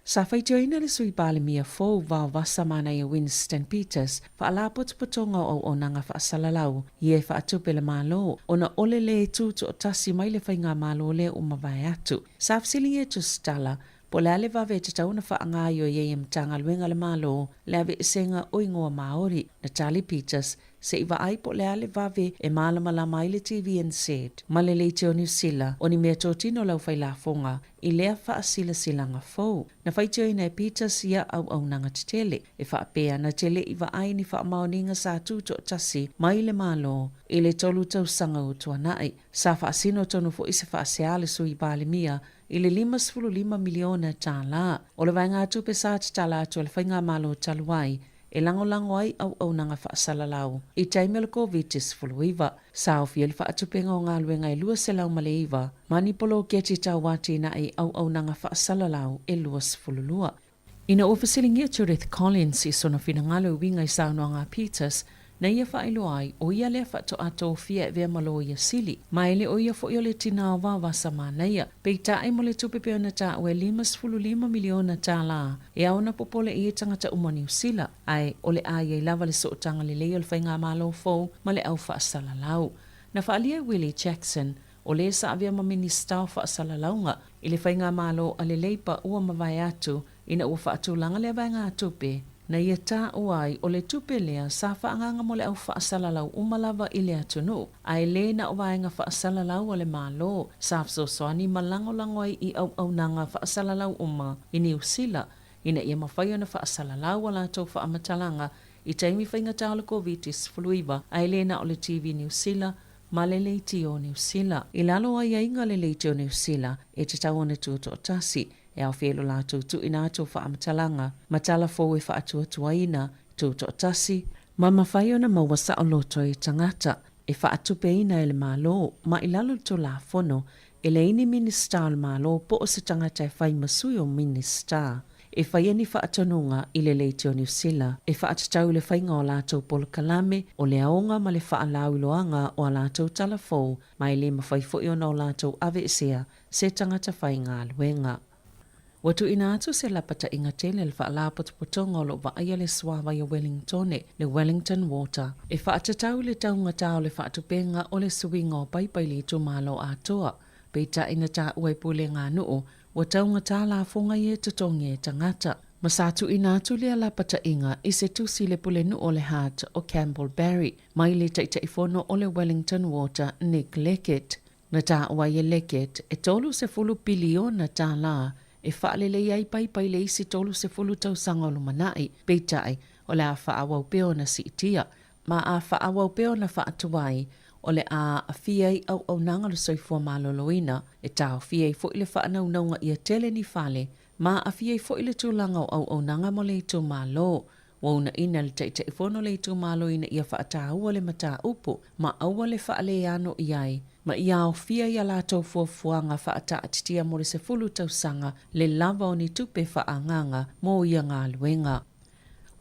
Sa faitioina le Sui Palemia fou Vaovasa Manaia Winston Peters faalapotopotoga o auaunaga faasalalau ia e faatupe le Malo ona o le lē tutoatasi mai le faigamalo lea ua mavae atu. Sa fesiligia e Tusitala po o le a le vave e tatau ona faagaoioi ai e Matagaluega a le Malo le aveesega o igoa Māori. Na tali Peters, Se i vaai po o le a le vave e malamalama ai le TVNZ ma le Leitio Niu Sila o ni mea totino lau fai lafoga i lea faasilasilaga fou. Na faitioina e Peters ia auaunaga tetele e faapea na te le i vaai ni faamaoniga sa tutoatasi mai le Malo i le 3 tausaga ua tuanai. Sa faasino tonu foi se faasea a le Sui Palemia i le $55 miliona tala o le vaegatupe sa tatala atu a le Faigamalo talu ai e lagolago ai auaunaga faasalalau i taimi o le Koviti-19. Sa aofia le faatupenga o galuega e 209 ma ni poloketi tau atinae i auaunaga faasalalau e 22. Ina ua fesiligia Judith Collins i sona finagalo e uiga i saunoaga a Peters, na ia faailoa ai, ʻo ia lea faatoa tofia e avea ma loia sili, ma e le ʻo ia foi o le tinā o Vaovasa Manaia. Peitai mo le tupe pei ona taua e $55 miliona tālā e ao ona popole i ai tagata uma o Niu Sila, ae o le a i ai lava le sootaga lelei o le faigamalo fou ma le au faasalalau. Na faaalia e Willie Jackson, o le sa avea ma Minisita o Faasalalauga i le faigamalo a le Leipa ua mavae atu ina ua faatulaga lea vaegatupe na ia taua ai o le tupe lea sa faaagaaga mo le au faasalalau uma lava i le atunuu, ae le na o vaega faasalalau a le Malo sa fesoasoani ma lagolago ai i auaunaga faasalalau uma i Niu Sila ina ia mafai ona faasalalau a latou faamatalaga i taimi faigata o le Koviti-19, ae le na o le TV Niu Sila ma le Leitio Niu Sila. I lalo o aiaiga o le Leitio Niu Sila, e tatau ona tutoatasi, e aofia i lo latou tuuina atu o faamatalaga ma tala fou e faatuatuaina, tutoatasi, ma mafai ona maua saoloto e tagata, e faatupeina e le Malo, ma i lalo o le Tulafono, e leai ni Minisita o le Malo po o se tagata e fai ma sui o Minisita e faia ni faatonuga i le Leitio Niu Sila e faatatau i le faiga o a latou polokalame, o le aoga ma le faalauiloaga o a latou tala fou, ma e le mafai foi ona o latou aveesea se tagata faigaluega. Ua tuuina atu se lapataiga tele a le Faalapotopotoga o lo o vaaia le Suavai o Wellingtone, le Wellington Water, e faatatau i le taugata o le faatupenga o le suiga o paipa i le itumalo atoa, peitai na taua e Pulega a Nuu, ua taugata lafoga ia e totogi e tagata. Ma sa tuuina atu lea lapataiga i se tusi i le Pulenuu o le Hutt o Campbell Barry mai le Taitaifono o le Wellington Water Nick Leckett. Na taua ai e Leggett e $30 piliona tālā e faalelei ai paipa i le isi 30 tausaga o lumanai, peitai, o le a faaauau pea ona siitia, ma a faaauau pea ona faatuai, o le a aafia ai auaunaga o le soifua maloloina, e taofia ai foi le faanaunauga ia tele ni fale, ma aafia ai foi le tulaga o auaunaga mo le itumalo. Ua uunaina le Taitaifono le itumalo ina ia faataua le mataupu ma aua le faaleano i ai ma ia aofia i a latou fuafuaga faataatitia mo le 10 tausaga le lava o ni tupe faaagaaga mo ia galuega.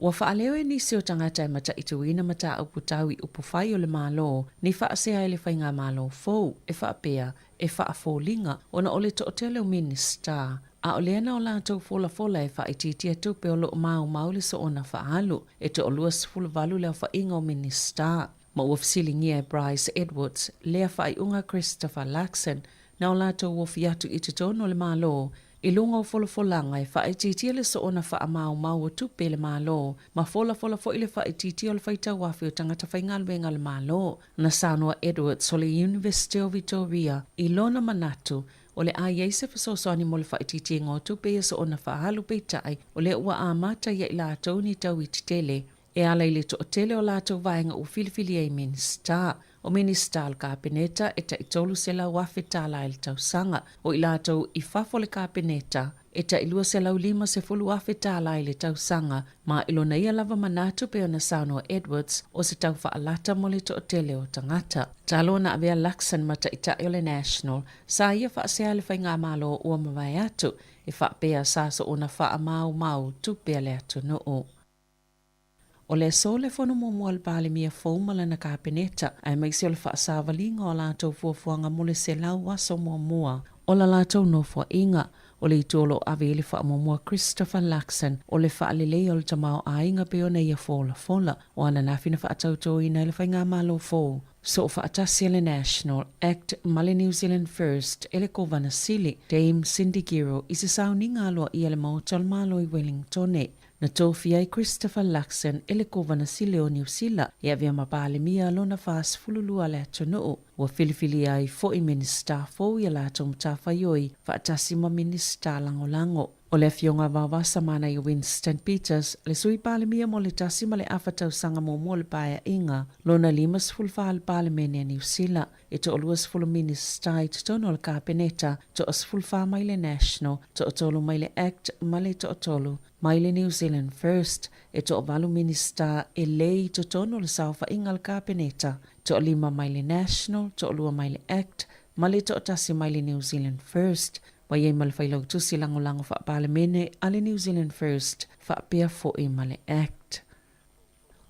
Ua faaleo e nisi o tagata e mataituina mataupu tau i upufai o le Malo ni faasea i le faigamalo fou e faapea e faafoliga ona o le toatele o Minisita, a o lea na o latou folafola e faaitiitia tupe o lo o maumau le soona faaalu. E toalua 18 le aofaiga o Minisita, ma ua fesiligia e Bryce Edwards lea faaiuga Christopher Luxon na o latou ofi atu i totonu o le Malo i luga o folafolaga e faaitiitia le soona faamaumau o tupe e le Malo ma folafola foi le faaitiitia o le faitau afe o tagata faigaluega a le Malo. Na saunoa Edwards o le Iunivesite o Vitoria i lona manatu o le a i ai se fesoasoani mo le faaitiitiga o tupe ia soona faaalu peitai o lea ua amata ia i latou ni tauiti tele e ala i le toatele o latou vaega ua filifili ai Minisita. O Minisita o le Kapeneta e tai $300,000 tala i le tausaga. O i latou i fafo o le Kapeneta. E tai $250,000 tālā i le tausaga, ma i lona ia lava manatu pei ona saunoa Edwards, o se tau faalata mo le toatele o tagata. Talu ona avea Luxon ma taitai o le National, sa ia faasea i le faigamalo ua mavae atu, e faapea sa soona faamaumau tupe a le atunuu. O le aso le fono muamua a le Palemia fou ma lana Kapeneta, aemaise o le faasavaliga o a latou fuafuaga mo le 100 aso muamua o la latou nofoaiga. O le itu o lo o ave i ai le faamuamua Christopher Luxon, o le faaleleia o le tamaoaiga pei ona ia folafola. O ananafi na faatautoina ai le Faigamalo fou Soofaatasi a le National Act ma le New Zealand First e le Kovana Sili, Dame Cindy Giro i se sauniga aloaia i le Maota o le Malo i Wellingtone. Na tofia ai Christopher Luxon e le Kovana Sili o Niu Sila e avea ma Palemia lona 42 a le atunuu. Ua filifilia ai fo'i Minisita fou i a latou matafaioi faatasi ma Minisita Lagolago. O le Afioga a Vaovasa Manaia Winston Peters, le Sui Palemia mo le tasi ma le afa tausaga muamua o le Paeaiga lona 54 a le Palemene a Niu Sila. E toalua sefulu Minisita i totonu o le Kapeneta, toasefulufa mai le National, toatolu mai le Act ma le toatolu mai le New Zealand First. E toavalu Minisita e lē i totonu o le saofaiga a le Kapeneta, toalima mai le National, toalua mai le Act ma le toatasi mai le New Zealand First. Ua i ai ma le Failautusi Lagolago Faa-Palemene a le New Zealand First faapea fo'i ma le Act.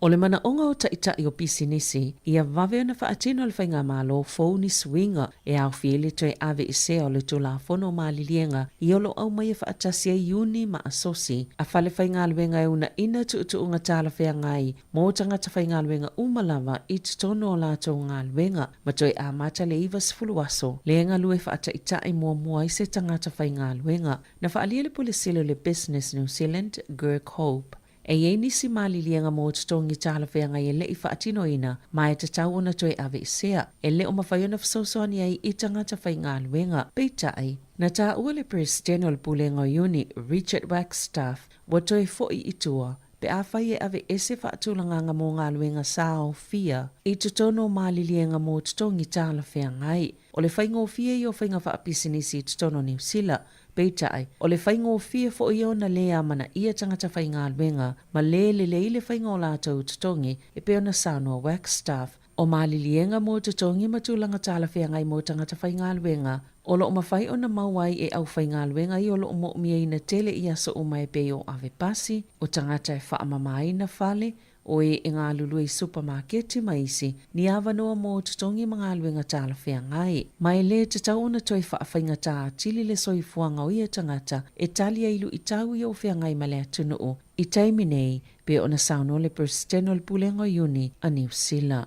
O le manaoga o taitai o pisinisi, ia vave ona faatino e le Faigamalo fou ni suiga e aofia ai le toe aveesea o le Tulafono o Maliliega ia o lo o aumaia faatasi ai iuni ma asosi a falefaigaluega e unaina tuutuuga talafeagai mo tagata faigaluega uma lava i totonu o latou galuega ma toe amata le 90 aso le galue faataitai muamua ai se tagata faigaluega. Na faaalia le Pule Sili o le Business New Zealand, Greg Hope, E i ai nisi maliliega mo totogi talafeagai e le i faatinoina, ma e tatau ona toe aveesea. E le o mafai ona fesoasoani ai i tagata faigaluega. Peitai, na taua le Peresetene o le Pulega o Iuni, Richard Wagstaff, ua toe foi i tua, pe afai e aveese faatulagaga mo galuega sa aofia i totonu o maliliega mo totogi talafeagai. O le faigofie ia o faiga faapisinisi i totonu o Niu Sila, Peitai, o le faigofie foi ia ona lē amanaia tagata faigaluega ma lē lelei le faiga o latou totogi e pei ona saunoa Wagstaff. O maliliega mo totogi ma tulaga talafeagai mo tagata faigaluega o lo o mafai ona maua ai e aufaigaluega ia o lo o mo'omiaina tele i aso uma e pei o ave pasi, o tagata e faamamaina fale, o e e galulue i supamaketi ma isi, ni avanoa mo totogi ma galuega talafeagai. Ma e lē tatau ona toe faafaigata atili le soifuaga o ia tagata e tali ai luitau ia o feagai ma le atunuu i taimi nei, pei ona saunoa le Peresetene o le Pulega o Iuni a Niu Sila.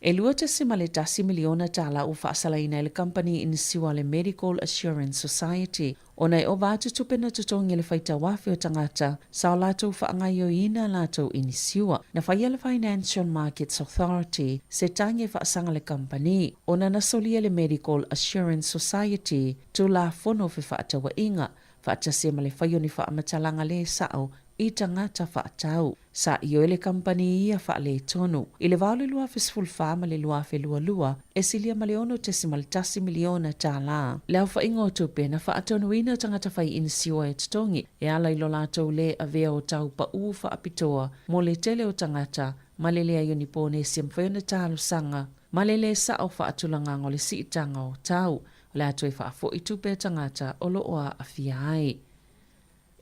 E $2.1 miliona tālā ua faasalaina e le kamupani inisiua a le Medical Assurance Society ona e ova atu tupe na totogi e le faitauafe o tagata sa o latou faagaoioiina a latou inisiua. Na faia le Financial Markets Authority se tagi e faasaga le kamupani ona na solia e le Medical Assurance Society Tulafono o Fefaatauaiga faatasi ai ma le fai o ni faamatalaga lē sao i tagata faatau. Sa ioe le kamupani ia faaletonu. I le va o le 2014 ma le 2022, e silia ma le $6.1 miliona tālā le aofaiga o tupe na faatonuina tagata fai inisiua e totogi e ala i lo latou lē avea o tau paʻū faapitoa mo le tele o tagata ma le leai o ni ponesi e mafai ona talosaga ma le lē sao faatulagaga o le siitaga o tau O le a toe faafoi tupe a tagata o lo o aafia ai.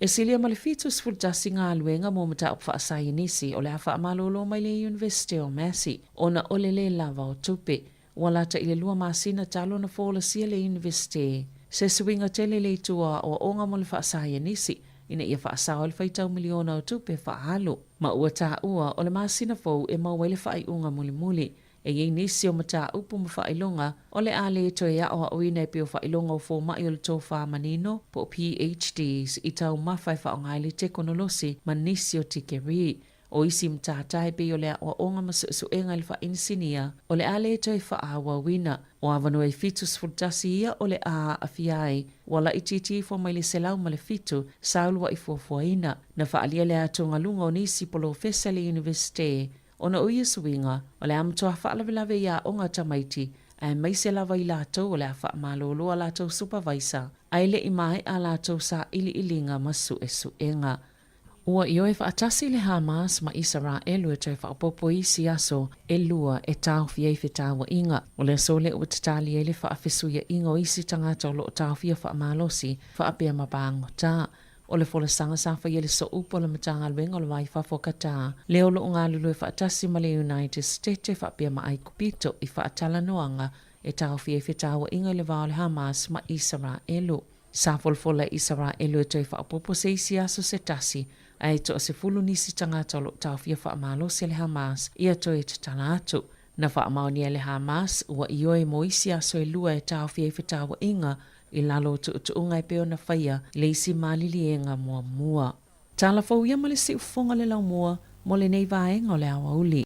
E silia ma le 71 galuega mo mataupu faasaienisi o le a faamalolo mai le Iunivesite o Massey ona o le lē lava o tupe. Ua lata i le lua masina talu ona folasia le Iunivesite se suiga tele i le itu o aoaoga mo le faasaienisi ina ia faasao ai le faitau miliona o tupe faaalu. Ma ua taua o le masina fou e maua ai le faaiuga mulimuli. E i ai nisi o mataupu ma faailoga o le a lē toe aoaoina e pei o faailoga o fomai o le tofā manino po o PhDs i taumafa e faaaoga ai le tekonolosi ma nisi o tikeri. O isi matata e pei o le aoaoga ma suesuega i le faainisinia o le a lē toe faaauauina. O avanoa e 71 ia o le a aafia ai ua laitiiti ifo mai le 107 sa ulua'i fuafuaina. Na faaalia le atugaluga o nisi polofesa i le Iunivesite Ona o ia suiga, o le a matua faalavelave i aoga tamaiti, aemaise lava i latou o le a faamalolo a latou supavaisa ae le i maea a latou sailiiliga ma suesuega. Ua ioe faatasi le Hamas ma Isaraelu e toe faaopoopo i isi aso e lua e taofi ai fetauaiga. O le aso lea ua tatali ai le faafesuiaʻiga o isi tagata o lo o taofia faamalosi faapea ma pagota. O le folasaga sa faia i le sooupu a le Matagaluega o le Va i Fafo a Qatar, lea o lo o galulue faatasi ma le United Stete faapea ma Aikupito i faatalanoaga e taofi ai fetauaiga i le va o le Hamas ma Isaraelu. Sa folafola e Isaraelu e toe faaopoopo se isi aso se tasi, ae toa-10 nisi tagata o lo o taofia faamalosi e le Hamas ia toe tatala atu. Na faamaonia e le Hamas ua ioe mo isi aso e lua e taofi ai fetauaiga i lalo o tuutuuga e pei ona faia i le isi maliliega muamua. Tala fou ia ma le siufofoga le laumua mo lenei vaega o le aoauli.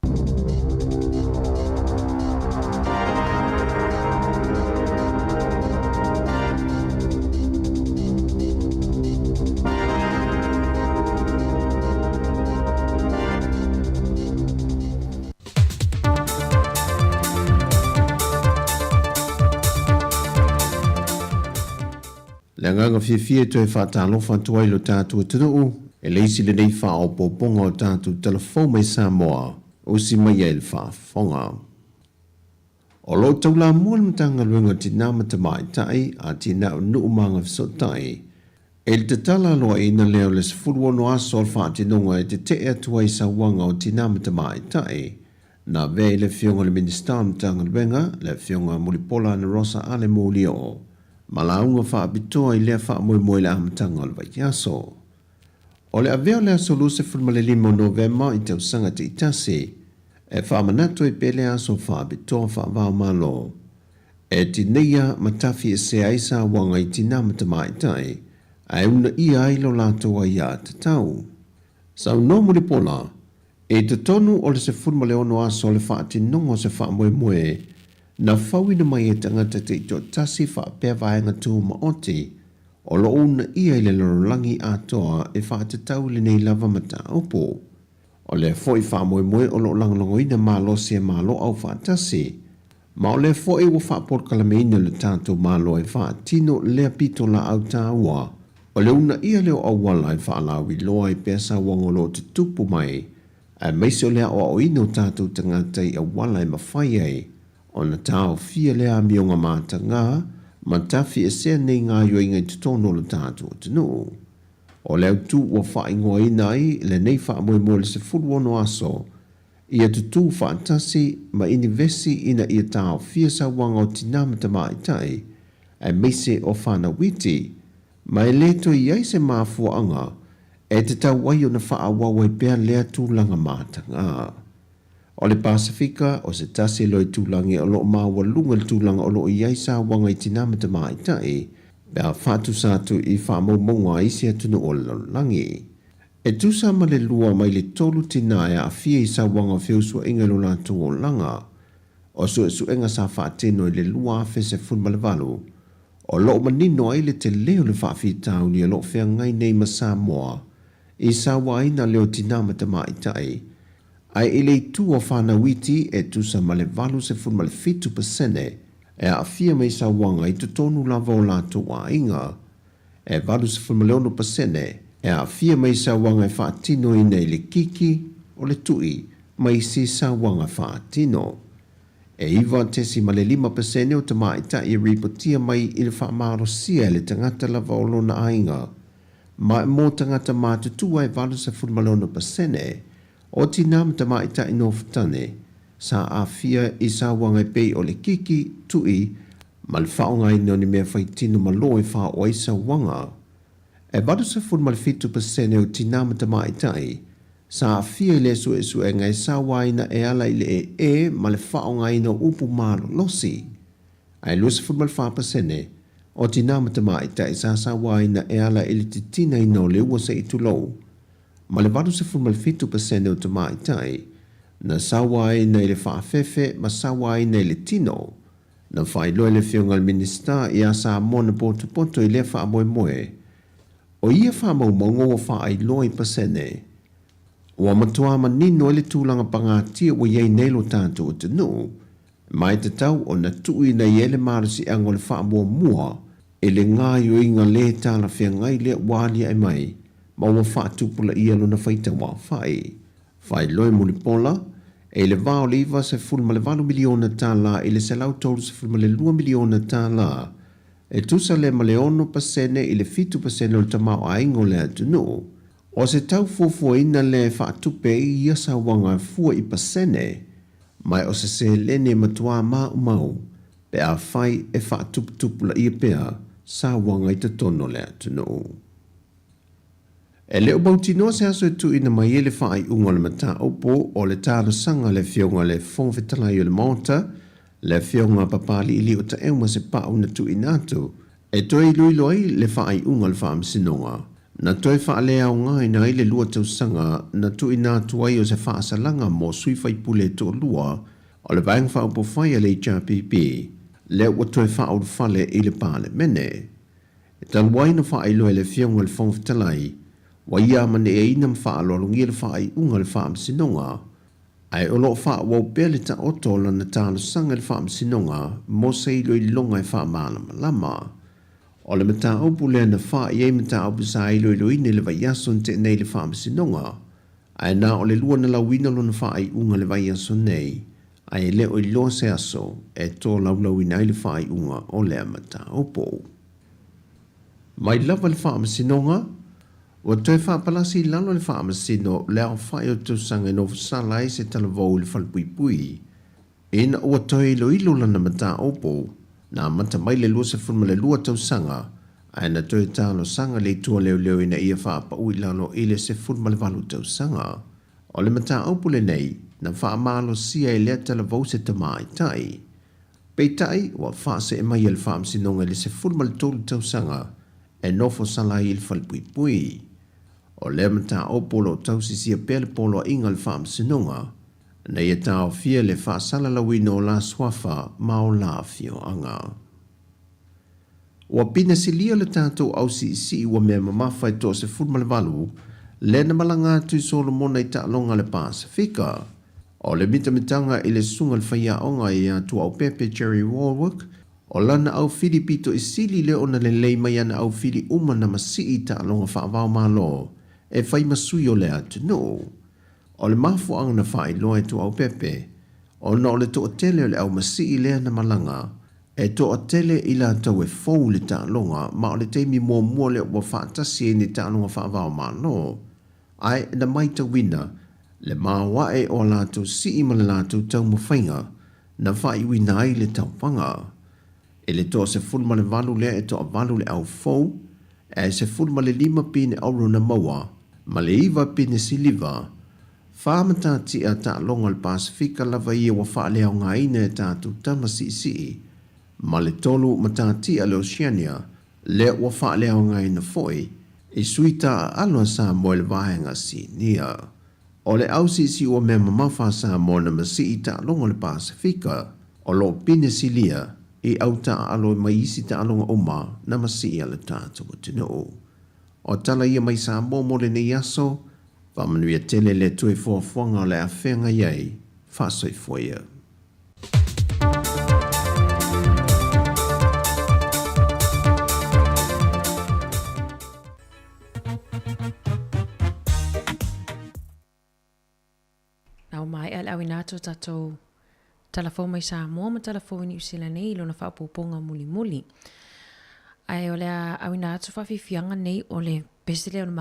Le agaga fiafia e toe faatalofa atu ai lo tatou atunuu e le isi lenei faaopoopoga o tatou tala fou mai Samoa usi mai ai le faafofoga. O lo o taulamua le Matagaluega o Tinā ma Tamaitai, Atinae o Nuu ma Agafesootai, i le tatala aloaina lea o le 16 aso o le faatinoga e tetee atu ai i sauaga o tinā ma tamaitai. Na avea i le Afioga i le Minisita o le Matagaluega, le Afioga Mulipola Anarosa Ale Molioo, ma lauga faapitoa i lea faamoemoe i le amataga o le vaiaso. O le avea o le aso 25 o Novema i tausaga taitasi e faamanatu ai pea le aso faapitoa faava-o-Malo e tineia ma tafiesea ai sauaga i tinā ma tamaitai ae uunaia ai lo latou aiatatau. Saunoa Mulipola, I totonu o le 16 aso o le faatinoga o se faamoemoe, na fauina mai e tagata taitoatasi faapea vaega tumaoti o lo o uunaia i le lalolagi atoa e faatatau i lenei lava mataupu. O lea foi faamoemoe o lo o lagolagoina malosi e Malo Aufaatasi, ma o lea foi ua faapolokalameina le tatou Malo e faatino lea pitolaau taua o le uunaia lea o auala e faalauiloa ai pea sauaga o lo o tutupu mai, aemaise o le aoaoina o tatou tagata i auala e mafai ai ona taofia lea amioga mataga ma tafiesea nei gaoioiga i totonu o lo tatou atunuu. O le autu ua faaigoaina ai lenei faamoemoe o le 16 aso ia tutū faatasi ma inivesi ina ia taofia sauaga o tinā ma tamaitai, aemaise o fanau iti, ma e le toe i ai se mafuaaga e tatau ai ona faaauau ai pea lea tulaga mataga. O le Pasefika, o se tasi loa itulagi o lo o maualuga le tulaga o lo o i ai sauaga i tinā ma tamaitai pe a faatusa atu i faamaumauga a isi atunuu o le lalolagi. E tusa ma le lua mai le tolu tinā e aafia i sauaga o feusuaiga i lo latou olaga. O suesuega sa faatino i le 2018, o lo o manino ai le tele o le faafitauli o lo o feagai nei ma Samoa i sauaina leo tinā ma tamaitai, Ae i le itu o whanau iti e tusa ma le 87% e aafia mai sauaga i totonu lava o latou aiga. E 86% e aafia mai sauaga e faatinoina i le kiki, o le tui, ma isi sauaga faatino. E 9.5% o tamaitai e ripotia mai i le faamalosia e le tagata lava o lona aiga, ma mo tagata matutua e 86% O tinā ma tamaitai nofotane sa aafia i sauaga e pei o le kiki, tui, ma le faaaogaina o ni mea faitino malo e faaoo ai sauaga. E 87% o tinā ma tamaitai sa aafia i lea suesuega e sauaina e ala i le ee ma le faaaogaina o upu malolosi. Ae 24% o tinā ma tamaitai sa sauaina e ala i le titinaina o le ua se i tulou. Ma le 87% o tamaitai na sauaina i le faafefe ma sauaina i le tino, na faailoa e le Afioga i le Minisita ia Samoa na potopoto i lea faamoemoe. O ia faamaumauga ua faailoa i pasene ua matua manino ai le tulaga pagatia ua i ai nei lo tatou atunuu. Ma e tatau ona tuuina i ai le malosiaga o le faamuamua i le gaoioiga le talafeagai lea ua aliae mai ma ua faatupulaia lona faitauaofai. Faailoa e Mulipola, e i le va o le $98 miliona tala i le $132 miliona tala, e tusa lea ma le 6% i le 7% o le tamaoaiga o le atunuu. O se tau fuafuaina lea e faatupe ai ia sauaga e fua i pasene, ma o se seleni e matuā maumau pe afai e faatuputupulaia pea sauaga i totonu o le atunuu. E le o mautinoa se aso e tuuina mai ai le faaiuga o le mataupu o le talosaga a le Afioga i le Fofoga Fetalai o le Maota, le Afioga a Papali'ili'o Taeu ma se pa'u na tuuina atu e toe iloilo ai le faaiuga o le Faamasinoga na toe faaleaogaina ai le lua tausaga na tuuina atu ai o se faasalaga mo sui faipule e toalua o le Vaega Faaupufai a le HRPP lea ua toe faaulufale i le Palemene. E talu ai na faailoa e le Afioga i le Fofoga Fetalai ua ia amaneeina ma faaaloalogia le faaiuga a le Faamasinoga, ae o lo o faaauau pea le taoto o lana talosaga i le Faamasinoga mo se iloiloga e faamalamalama. O le mataupu lea na fai ai mataupu sa iloiloina i le vaiaso na tea nei i le Faamasinoga, ae na o le lua na lauina lona faaiuga i le vaiaso nei, ae e le o iloa se aso e tolaulauina ai le faaiuga o lea mataupu. Mai lava le Faamasinoga, ua toe faapalasi i lalo e le Faamasino le aofai o tausaga e nofosala ai se talavou i le falepuipui. Ina ua toe iloilo lana mataupu, na amata mai le 22 tausaga, ae na toe talosaga le Itu a Leoleo ina ia faapau i lalo i le 18 tausaga. O le mataupu lenei, na faamalosia e lea talavou se tamaitai. Peitai, ua faasee mai e le Faamasinoga i le 13 tausaga e nofo sala ai i le falepuipui. O lea mataupu o lo o tausisia pea le poloaiga a le Faamasinoga ina ia taofia le faasalalauina o la suafa ma o la afioaga. Ua pinasilia le tatou ausiisii ua mea mamafa e toa-18 lea na malaga atu i Solomona i taaloga a le Pasefika. O le mitamitaga i le susuga i le faiaoga ia Tuaopepe Jerry Warwick, o lana aufili pito i sili lea ona lelei mai ana aufili uma na masii i taaloga faavaomalo e fai ma sui o le atunuu. O le mafuaaga na faailoa e Tuaopepe, ona o le toatele o le au masii lea na malaga, e toatele i latou e fou i le taaloga ma o le taimi muamua lea ua faatasi ai nei taaloga faavaomalo, ae na maitauina le maoae o a latou sii ma le latou taumafaiga na faaiuina ai le tauvaga. I le toa-18 lea e toavalu le au fou, ae 15 pine auro na maua, ma le iva pine siliva. Fa matatia taaloga o le Pasefika lava ia ua faaleaogaina e tatou tama siisii, ma le tolu matatia le Oceania lea ua faaleaogaina foi i sui taaalo a Samoa i le vaega sinia. O le au siisii ua mea mamafa a Samoa na masii taaloga o le Pasefika o lo o pine silia i au taaalo mai isi taaloga uma na masii a le tatou atunuu. O tala ia mai Samoa mo lenei aso, faamanuia tele le Atua i foafoaga o le a feagai ai, faasoifua ia. Na ua maea le auina atu o tatou tala fou mai Samoa ma tala fou i Niu Sila nei i lona faaopoopoga mulimuli. Ae o le a auina atu faafiafiaga nei o le pese lea o le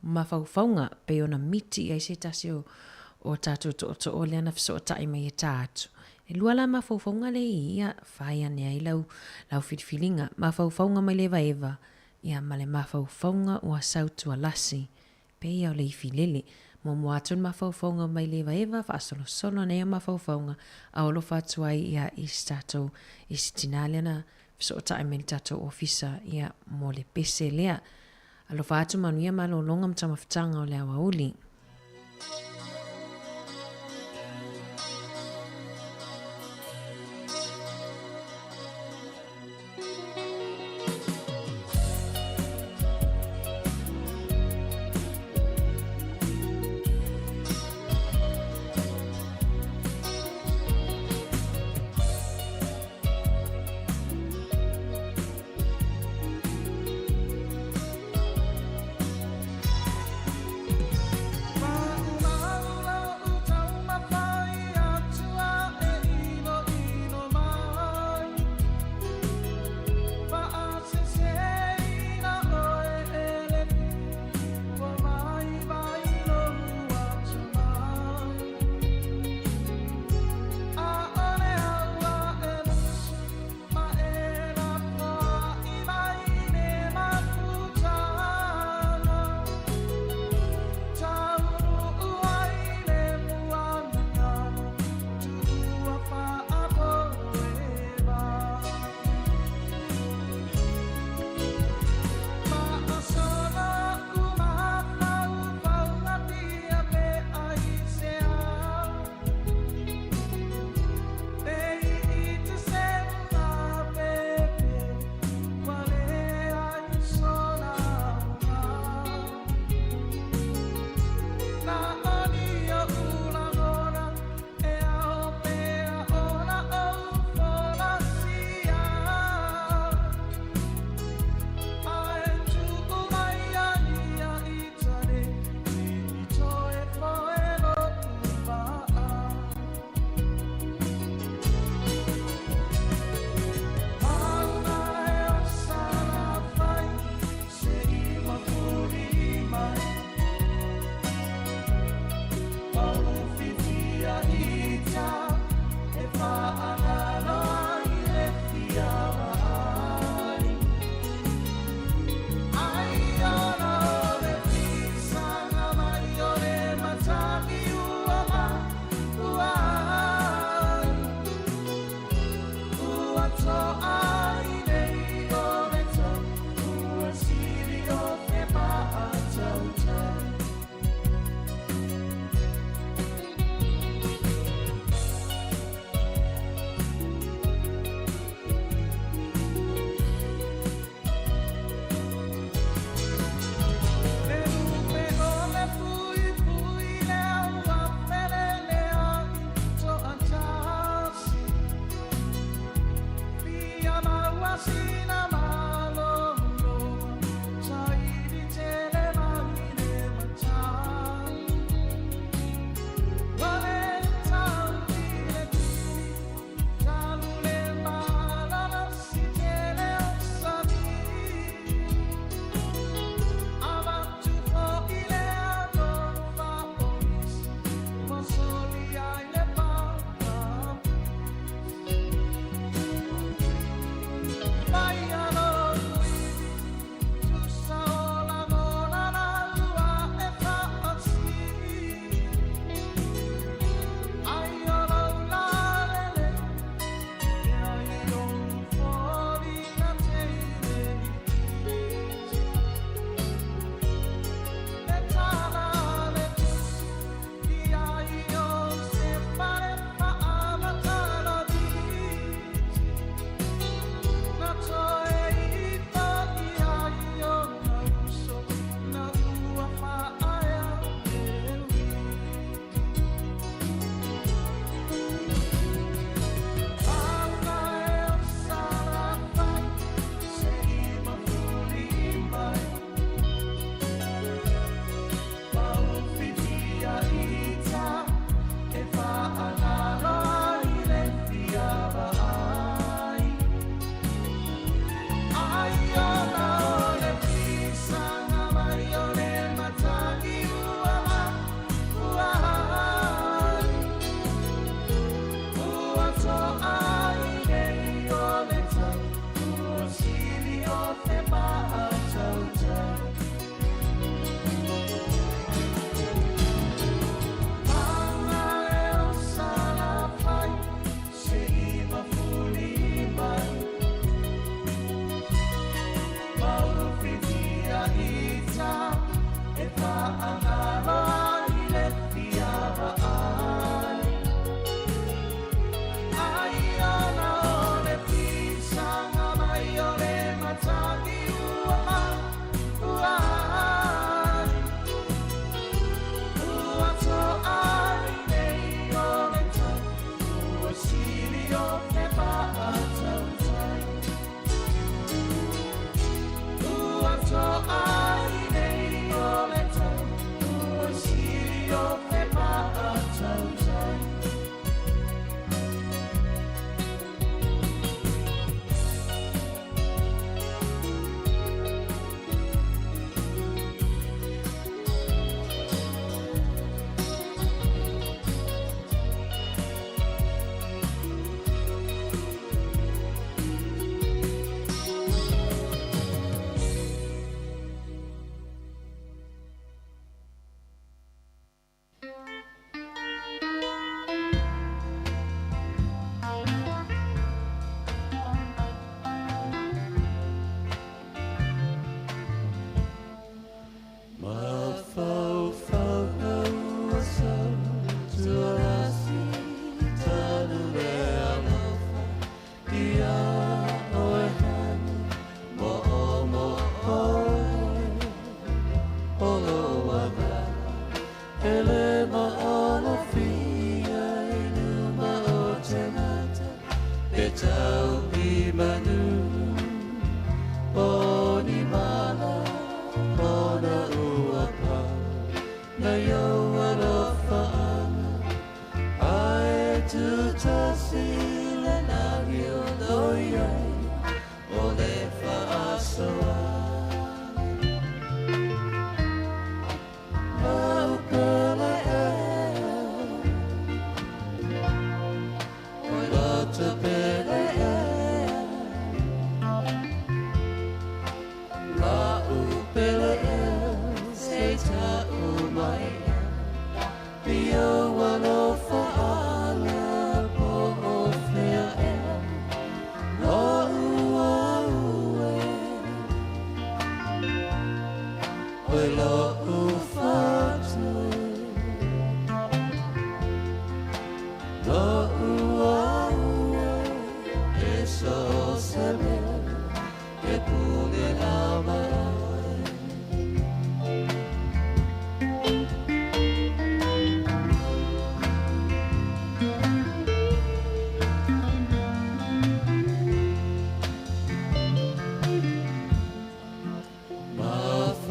mafaufauga pei ona miti i ai se tasi o, o tatou tootoo lea na fesootai mai e tā atu. E lua la mafaufauga lea i ia, fai ane ai lau, lau filifiliga. Mafaufauga mai le evaeva, ia ma le mafaufauga ua sautualasi Pei o le ifilele. Muamua atu le mafaufauga mai le evaeva, faasolosolo ana ia mafaufauga, a alofa atu ai ia i se tatou, i se tinā lea na fesootai mai i le tatou ofisa ia mo le pese lea. Alofa atu manuia malologa ma taumafataga o le aoauli.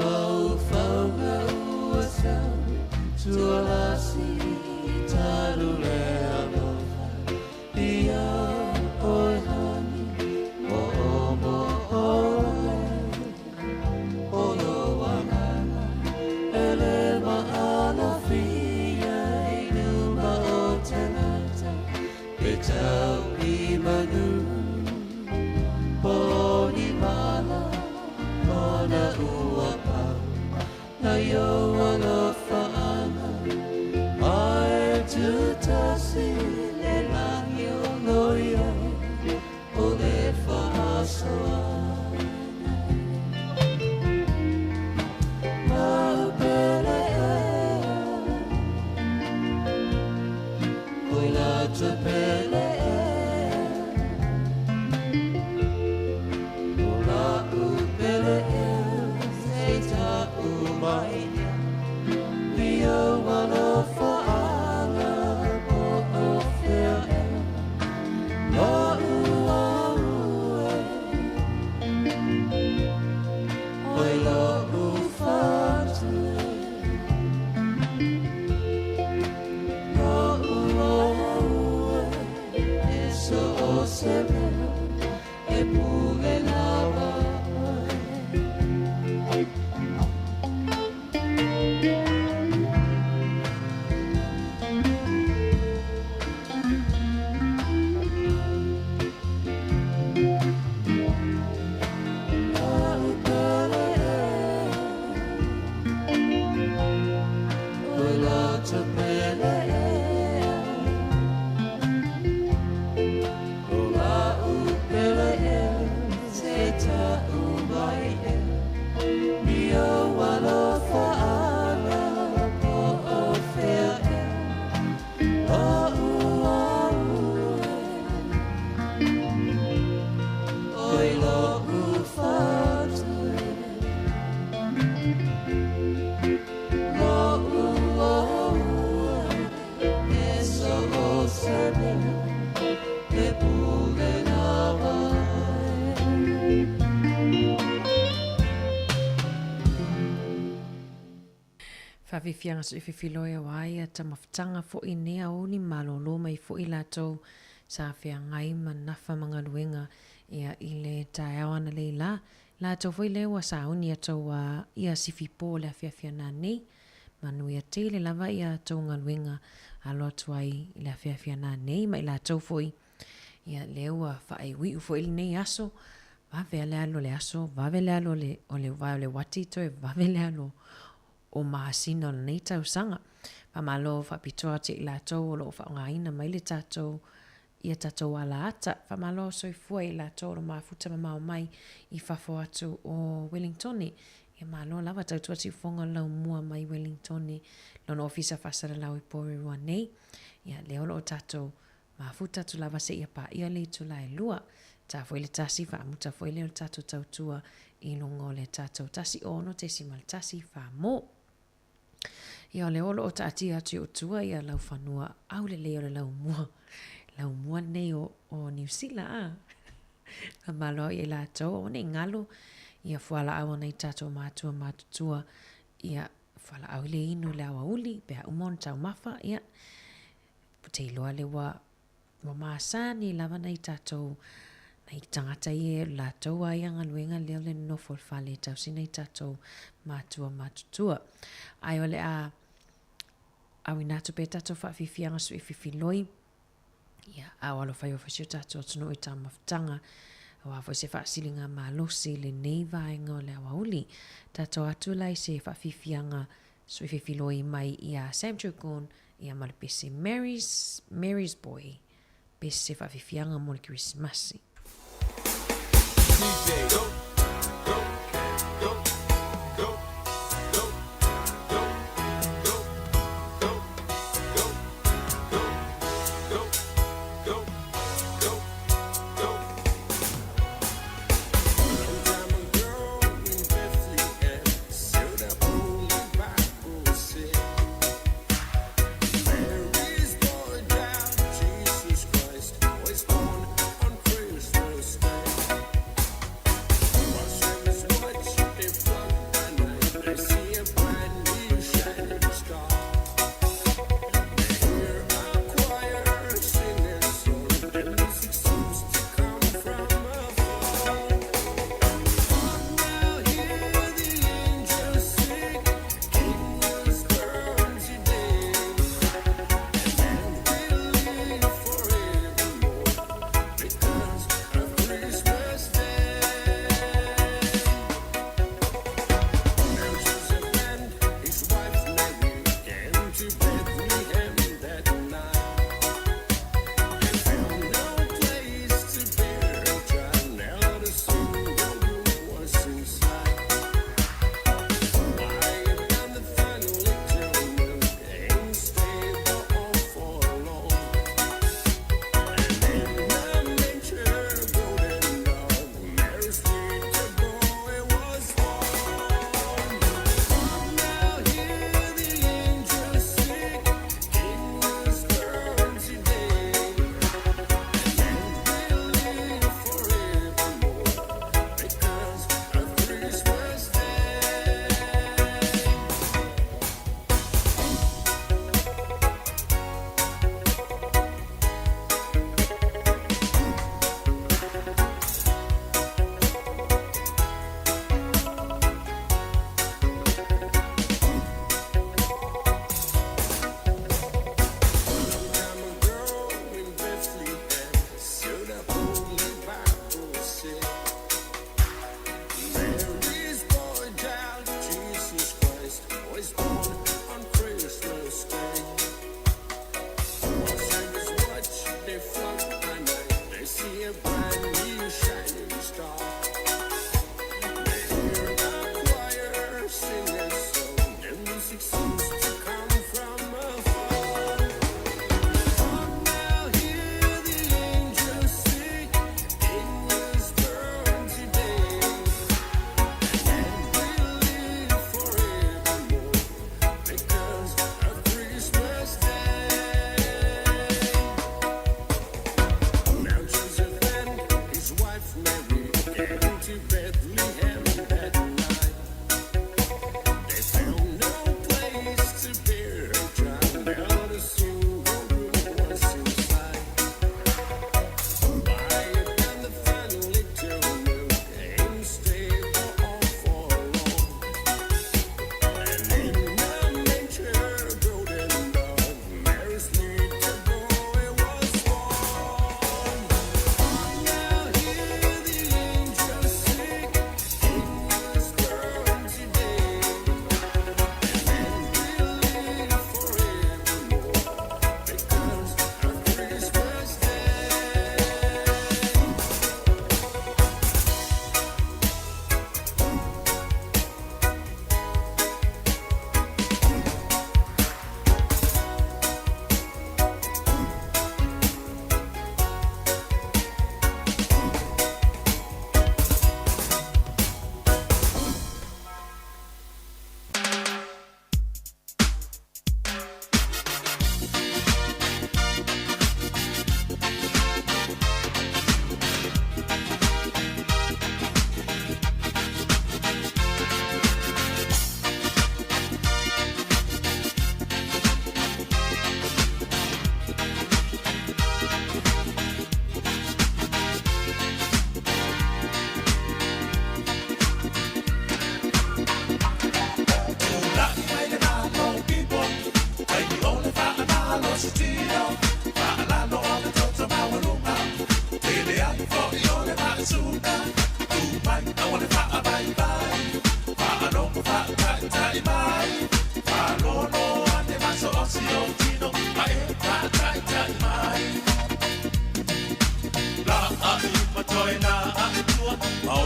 Mafaufauga Mai ou alofaaga Ae tutasi le lagi o lo i ai O le faasoaga Lau pele ea Oi la te pele ea O la'u pele ea Se ta'u mai ea I ou alofaaga Po o fea ea Lo'u au e Oi lo'u fatu e Lo'u au e E so o se mea E pule lava oe. La'u pele ea Oi la te pele ea O la'u pele ea Se ta'u mai ea I ou alofaaga Po o fea ea Lo'u au e Oi lo'u fatu e Lo'u au e E so o se mea E pule lava oe. Faafiafiaga soifefiloi aua ia tamafutaga foi nei aoauli malōlō mai foi latou sa feagai ma nafa ma galuega ia i le taeao analeila la. Latou foi lea ua sauni atou a ia sifi po o le afiafi ananei. Manuia tele lava ia tou galuega alo atu ai i le afiafi ananei ma i latou foi ia lea ua faaiuiu foi lenei aso. Vave a le alu o le aso, vave le alu o le o le uae o le uati toe vave le alu o masina o lenei tausaga. Faamalo faapitoa atu ia i latou o lo o faaaogaina mai le tatou ia tatou alaata. Faamalo soifua ia i latou o lo o mafuta mamao mai i fafo atu o Wellingtone. Ia malo lava tautua siufofoga o le laumua mai Wellingtone lona ofisa faasalalau i Porirua nei. Ia lea o lo o tatou mafuta atu lava seia paia le itula e lua. Ta foi le tasi faamuta foi lea o le tatou tautua i luga o le tatou 16.1 fa mo. Ia o lea o lo o taatia atu i ou tua ia laufanua aulelei o le laumua, laumua lenei o, o Niu Sila a. Faamalo au ia i latou, aua ne i galo ia fualaau a nai tatou matua matutua, ia fualaau i le inu i le aoauli pe a uma ona taumafa, ia ou te iloa lea ua Ua masani lava nai tatou, nai tagata ia e latou lava ia galuega lea o le nonofo i le fale e tausi nai tatou matua matutua. Ae o le a auina atu pea tatou faafiafiaga suififiloi, ia, a o alofa foi si o tatou atunuu i taumafataga, aua foi se faasiliga malosi i lenei vaega o le aoauli. Tatou atu la i se faafiafiaga suififiloi mai iā Sam Chukun, ia ma le pese Mary's, Mary's Boy, pese faafiafiaga mo le Kerisimasi.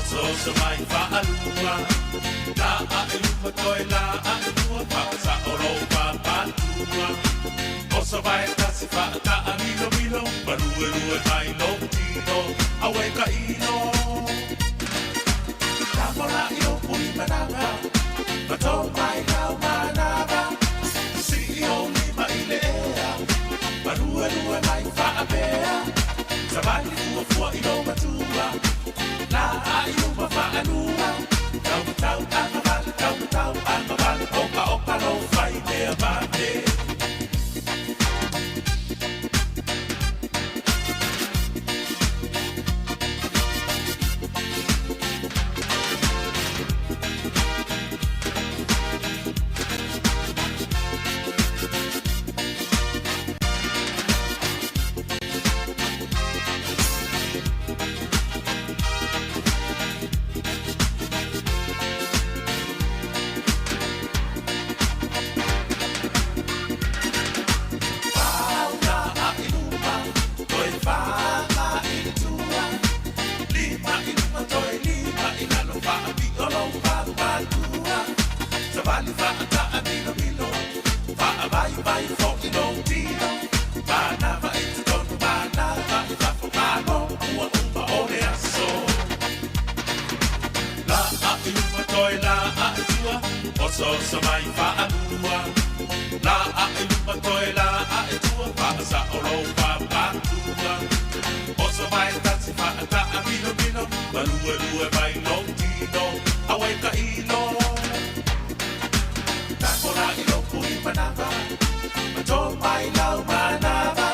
Osooso mai faalua La ae luma toe la ae tua Faasao lou papatua Oso vae tasi faataa milomilo Maluelue mai lou tino Auē ka ino Tamola i lou pui manava Ma tō mai lau manava Sii ou lima i le ea Maluelue mai faapea Savali fuafua i lou matua La ae i luma faalua Taumatau agavale Taumatau agavale Okaoka lou fai mea vave. Fāuna a i luma, toe fāga i tua. Lima i luma, toe lima i lalo, faapio lou papatua. Savali faataa milomilo, faavaivai fo'i lou tino. Manava i totonu, manava i fafo, malo ua uma o le aso. La a i luma toe la a i tua, osooso mai faalua. La a i luma toe la a i tua, faasao lou papatua. Oso vae tasi faataa milomilo, maluelue mai lou tino, auē ka ilo. Takola i lou pui manava, ma tō mai lau manava.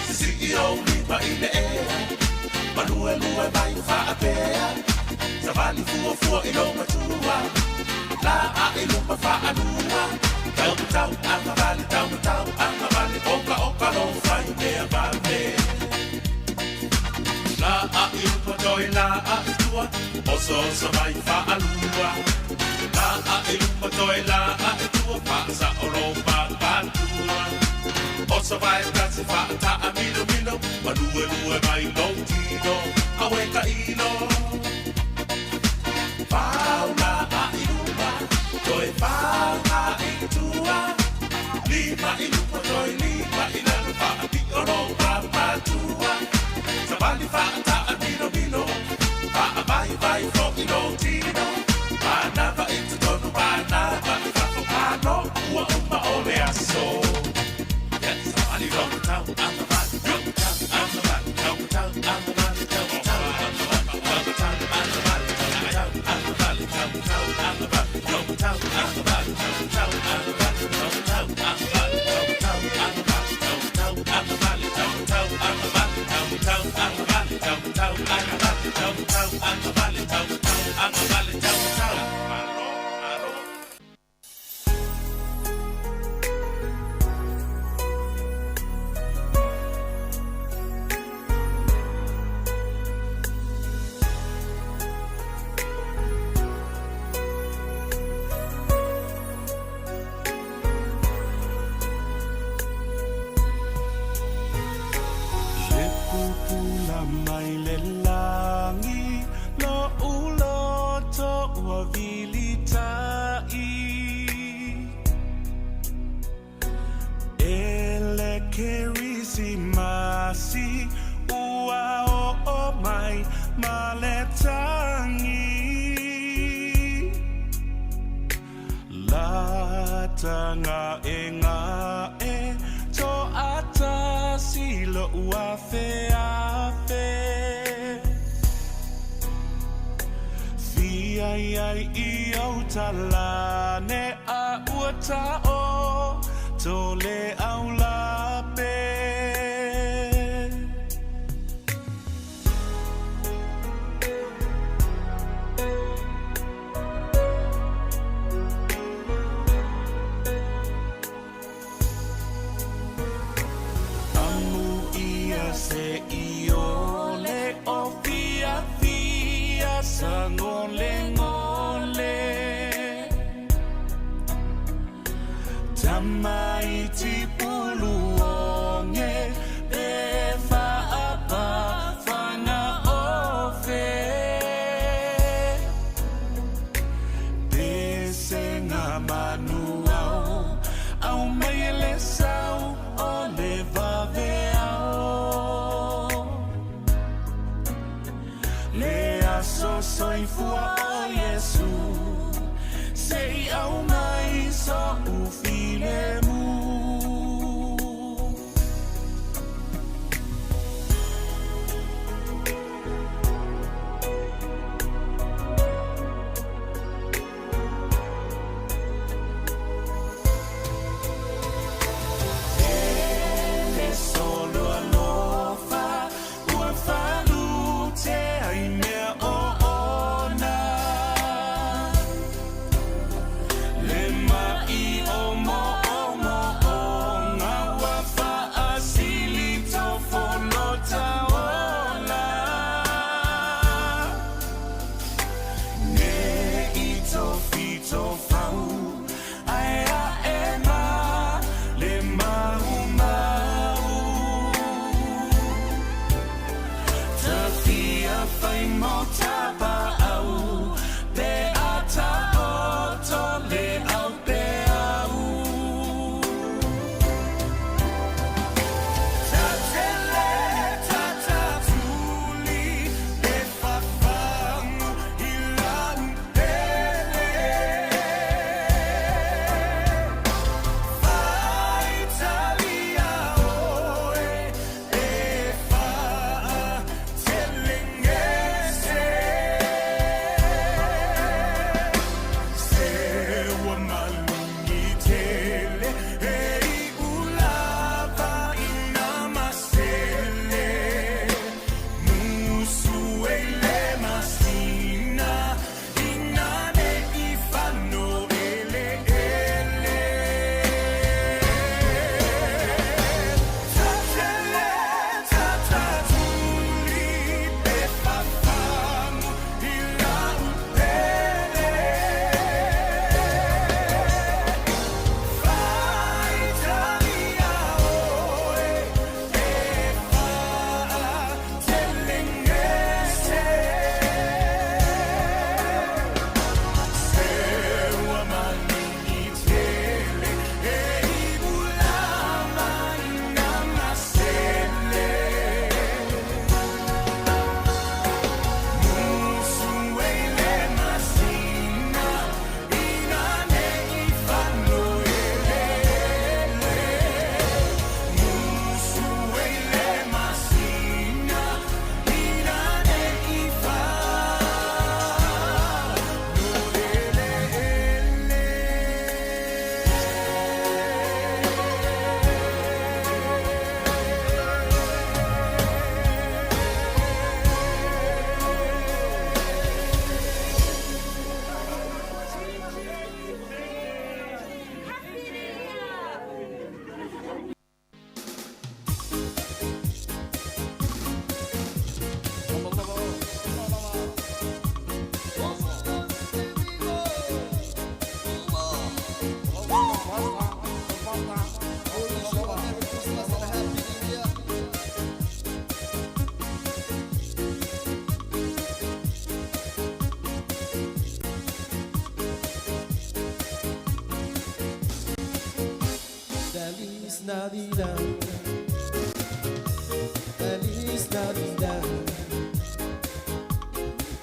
Sisii ou lima i le ea, maluelue mai faapea. Savali fuafua i lou matua, la a i luma faalua. Taumatau agavale, taumatau agavale, okaoka lou fai mea vave. La a i luma toe la a i tua, osooso mai faalua. La a i luma toe la a i tua, faasao lou papatua. Oso vae tasi faataa milomilo, maluelue mai lou tino, auē ka ilo. Faula a i luma, toe faga i tua. Lima i luma toe lima i lalo, faapio lou papatua. Savali faataa milomilo, faavaivai fo'i lou tino. Manava i totonu, manava i fafo, malo ua uma o le aso. Yeah, savali taumatau agavale, taumatau agavale, taumatau agavale, taumatau agavale, taumatau agavale, taumatau agavale, taumatau agavale, taumatau agavale, taumatau agavale, taumatau agavale, taumatau agavale, taumatau agavale, taumatau agavale, taumatau agavale, taumatau agavale, taumatau agavale, taumatau. Malo, malo. Le pupula mai le lagi, lo'u loto ua vilita'i. E le Kerisimasi ua oo mai ma le tagi. Lata gaegae toatasi lo'u afeafe. Fia iai i ou talane a ua taoto le aulape. Amu ia se iole o fiafia sagolegole. Tamaiti puluoge pe faapafana ofe. Iesu, se i aumai so'u filemu. E solo alofa ua falutea i mea oona. Le maʻi o moomooga ua faasili tofolota ola. Ne i tofitofau ae ae ma le maumau. Tafia fai mo tapaau pe a taoto le au peau. Tatele tatatuli le fafagu i lau pele. Faitalia oe e faatelegese. Se ua malugi tele e iʻu lava i nā masele. Musu e le masina ina ne i fanoeleele. Tatele tatatuli pe fafagu i lau pele. Faitalia oe e faatelegese. Se ua malugi tele e iʻu lava i nā masele. Musu e le masina ina ne i fanoeleele. Musu e le masina ina ne i fanoeleele. Feliz Navidad. Feliz Navidad.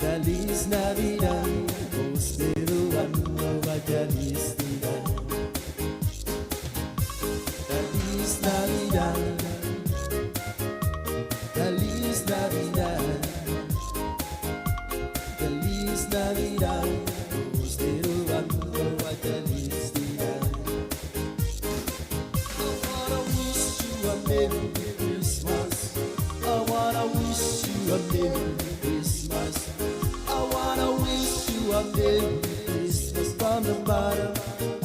Feliz Navidad. Prospero anno felicidad. Feliz Navidad. Feliz Navidad. Feliz Navidad. Prospero anno felicidad. I wanna wish you a Merry Christmas. I wanna wish you a Merry Christmas. I wanna wish you a Merry Christmas from the bottom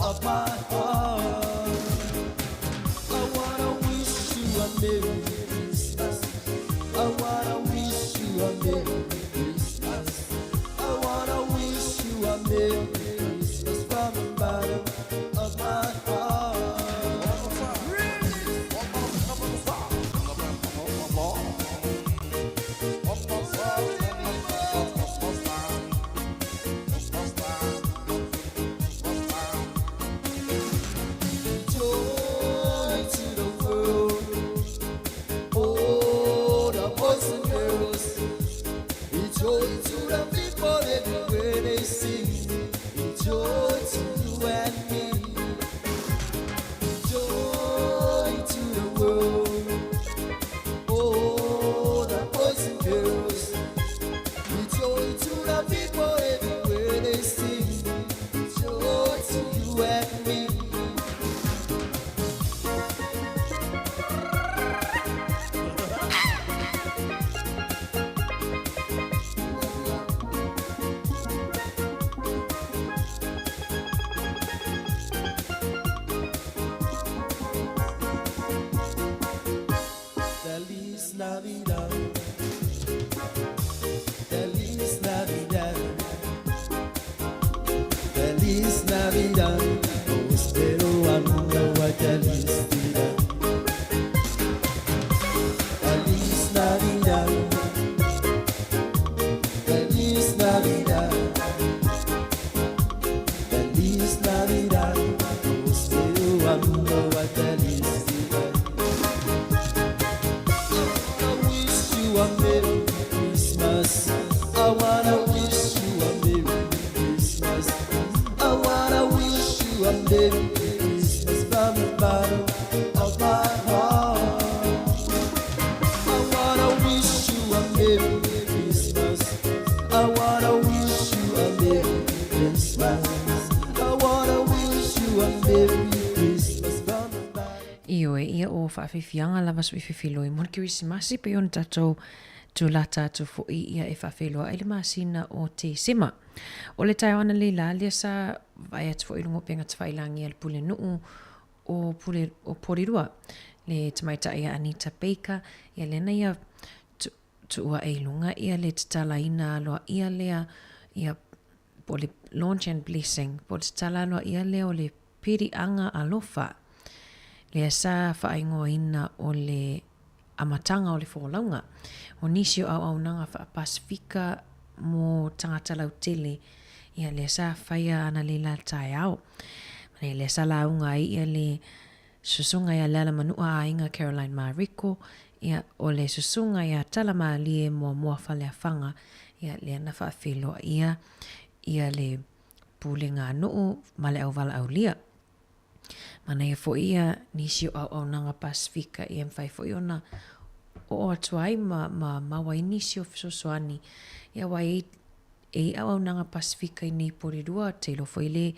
of my heart. I wanna wish you a Merry Christmas. I wanna wish you a Merry Christmas. I wanna wish you a Merry Christmas from the bottom of my heart. sing, joy to you and me. Joy to the world, oh, the boys and girls. Joy to the people everywhere they sing, joy to you and me. Feliz Navidad. Feliz Navidad. Feliz Navidad. Prospero año nuevo felicidad. Feliz Navidad. Feliz Navidad. Feliz Navidad. Prospero año nuevo felicidad. I wish you a Merry Christmas. I wanna wish you a Merry Christmas. I wanna wish you a Merry Christmas from the bottom of my heart. I wanna wish you a Merry Christmas. I wanna wish you a Merry Christmas. I wanna wish you a Merry Christmas from the bottom. Ioe, ia o faafiafiaga lava soifefiloi mo le Kerisimasi pei ona tatou tulata atu foi ia e faafeiloai le masina o Tesema. O le taeao analeila la lea sa vaai atu foi i luga o upega tafailagia a le Pulenuu o Pule o Porirua, le tamaitai a Anita Baker, ia lea na ia tuu ae i luga ia le tatalaina aloaia lea ia po o le launch and blessing, po o le tatala aloaia lea o le piliaga alofa, lea sa faaigoaina o le amataga o le folauga. O nisi o auaunaga faa-Pasefika mo tagata lautele, ia lea sa faia ana lela taeao. Ia lea sa lauga ai ia le susuga ia Lealamanua a Aiga Caroline Mariko, ia o le susuga ia Talamalie Moamoa Faleafaga, ia lea na faafeiloaia ia le pulega a nuu ma le auwalaaulia. Manaia foi ia nisi o auaunaga Pasefika ia mafai foi ona oo atu ai ma ma maua ai nisi o fesoasoani ia aua e e i auaunaga Pasefika i nei Porirua tailo foi le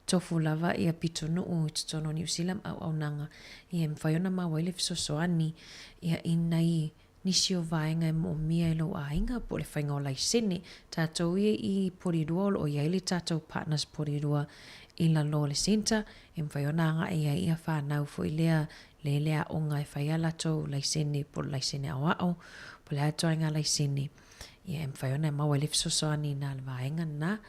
tofu lava ia pitonuu i totonu o Niu Sila ma auaunaga ia e mafai ona maua ai le fesoasoani ia i nai nisi o vaega e moomia e lou aiga po o le faiga o laisene. Tatou ia i Porirua o lo o i ai le tatou Partners Porirua i lalo o le centre e mafai ona agai ai ia whanau foi lea le le aoga e fai a latou laisene po o le laisene aoao po o le a ituaiga laisene ia e mafai ona e maua ai le fesoasoani na le vaega lena.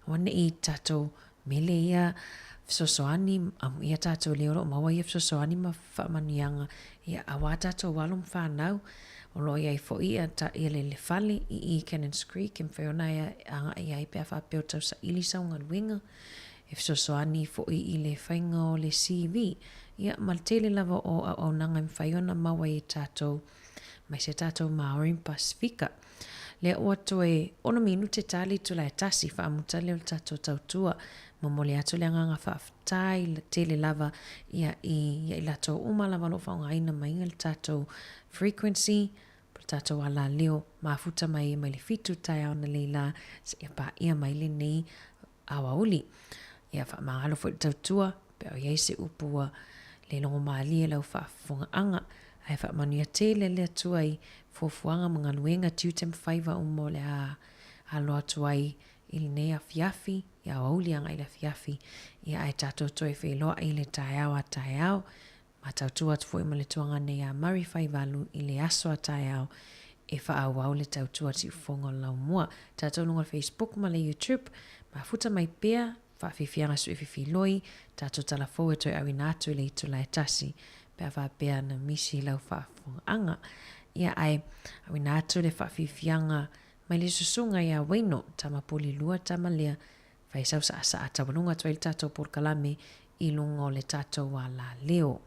Aua ne i tatou Mele ia fesoasoani, amuia tatou lea o lo o maua ia fesoasoani ma faamanuiaga, ia auā tatou alo ma fanau, o lo o i ai foi ia ta, ia le, le fale i i Cannons Creek e mafai ona e agai ai pe a faapea o tausaili sau galuega, e fesoasoani foi i le faiga o le CV, ia ma le tele lava o auaunaga e mafai ona maua ai e tatou mai se tatou Māori ma Pasifika. Lea ua toe ono minute ta le itula e tasi faamuta lea o le tatou tautua. Momoli atu le agaga faafetai tele lava ia i ia i latou uma lava o lo o faaaogaina mai le tatou frequency po le tatou alaleo mafuta mai mai le fitu taeao analeila seia paia mai lenei aoauli. Ia faamagalo foi le tautua pe a o i ai se upu ua le logomalie lau faafofogaaga, ae faamanuia tele le Atua i fuafuaga ma galuega tiute ma faiva uma o le a alo atu ai i lenei afiafi, i aoauli agai i le afiafi, ia ae tatou toe feiloai i le taeao a taeao. Ma tautua atu foi ma le tuagana iā Murray Faivalu i le aso a taeao e faaauau le tautua siufofoga o le laumua. Tatou luga o le Facebook ma le YouTube, mafuta mai pea, faafiafiaga suififiloi, tatou tala fou e toe auina atu i le itula e tasi pe a faapea na misi lau faafofogaaga. Ia ae auina atu le faafiafiaga mai le susuga iā Waino, tama poli lua tama lea, Fai sau saasaa taualuga atu ai le tatou polokalame i luga o le tatou alaleo.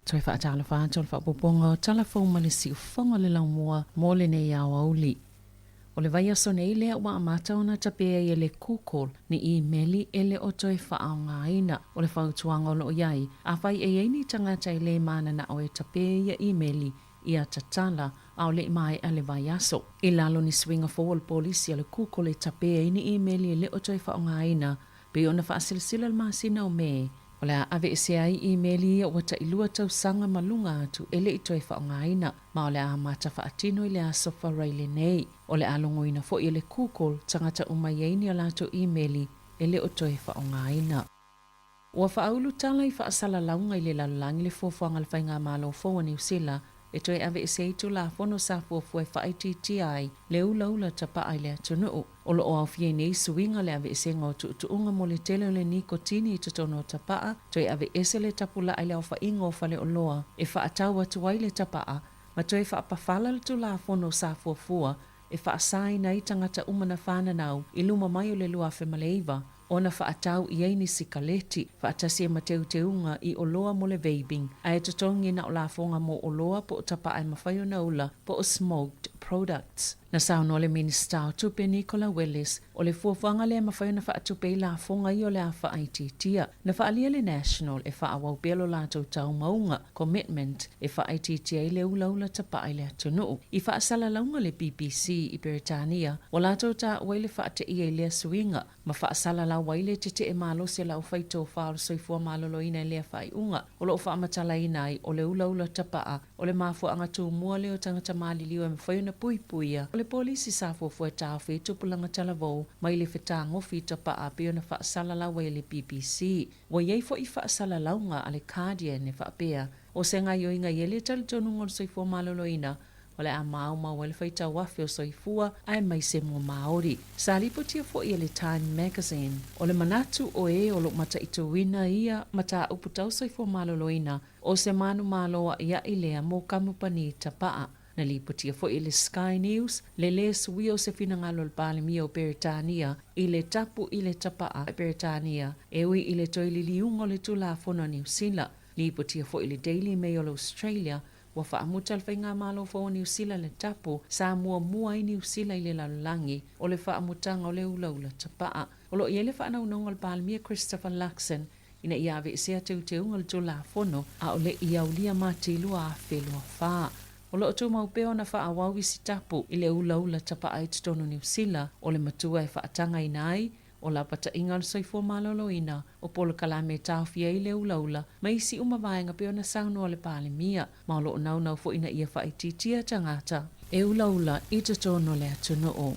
Toe faatalofa atu o le faaopoopoga o tala fou ma le siufofoga o le laumua mo lenei aoauli. O le vaiaso nei lea ua amata ona tapē ai e le Google ni imeli e le o toe faaaogaina. O le fautuaga o lo o i ai, afai e i ai ni tagata e le mananao e tapē ia imeli, ia tatala, a o le i maea le vaiaso. I lalo ni suiga fou o le polisi a le Google e tapē ai ni imeli e le o toe faaaogaina, Pei ona faasilasila i le masina o Me, o le a aveesea ai imeli ia ua tailua tausaga ma luga atu e le i toe faaaogaina, ma o le a amata faatino i le aso Faraile nei. O le a logoina foi e le Google tagata uma i ai ni a latou imeli e le o toe faaaogaina. Ua faaulu tala i faasalalauga i le lalolagi le fuafuaga a le Faigamalo fou a Niu Sila e toe aveese ai Tulafono sa fuafua e faaitiitia ai le ulaula tapaa i le atunuu. O lo o aofia ai nei suiga le aveesega o tuutuuga mo le tele o le nikotini i totonu o tapaa, toe aveese le tapulaa i le aofaiga o faleoloa e faatau atu ai le tapaa, ma toe faapafala le Tulafono sa fuafua e faasaina ai tagata uma na fananau i luma mai o le 2009 ona faatau i ai ni sikaleti, faatasi ai ma teuteuga i oloa mo le vaping, ae totogi na o lafoga mo oloa po o tapaa e mafai ona ula po o smoked products. Na saunoa le Minisita o Tupe Nicola Willis, o le fuafuaga lea e mafai ona faatupe ai lafoga ia o le a faaitiitia. Na faaalia le National e faaauau pea lo latou taumauga, commitment, e faaitiitia ai le ulaula tapaa i le atunuu. I faasalalauga le BBC i Peretania, ua latou taua ai le faateia i lea suiga, ma faasalalau ai le tetee malosi a le aufai tofa o le soifua maloloina i lea faaiuga. O lo o faamatalaina ai, o le ulaula tapaa, o le mafuaaga tumua lea o tagata maliliu e mafai ona puipuia. O le polisi sa fuafua e taofi ai tupulaga talavou mai le fetagofi i tapaa pei ona faasalalau ai e le BBC. Ua i ai foi faasalalauga a le Guardian e faapea, o se gaioiga i ai le talitonuga o le soifua maloloina o le a maumau ai le faitau afe o soifua aemaise mo Māori. Sa lipotia foi e le Time Magazine, o le manatu o e o lo o mataituina ia mataupu tau soifua maloloina o se manumalo aʻiaʻi lea mo kamupani tapaa. Na lipotia foi e le Sky News le lē suia o se finagalo o le Palemia o Peretania i le tapu i le tapaa i Peretania e ui i le toe liliuga o le Tulafono a Niu Sila. Lipotia foi e le Daily Mail o Australia ua faamuta le Faigamalo fou o Niu Sila le tapu sa muamua ai Niu Sila i le lalolagi o le faamutaga o le ulaula tapaa. O lo o i ai le faanaunauga o le Palemia Christopher Luxon ina ia aveesea teuteuga o le Tulafono a o le i aulia Mati 2024. O lo o tumau pea ona faaauau isi tapu i le ulaula tapaa i totonu o Niu Sila o le matua e faatagaina ai o lapataiga o le soifua maloloina, o polokalame e taofia ai le ulaula ma isi uma vaega pei ona saunoa le Palemia, ma o lo o naunau foi ina ia faaitiitia tagata e ulaula i totonu o le atunuu.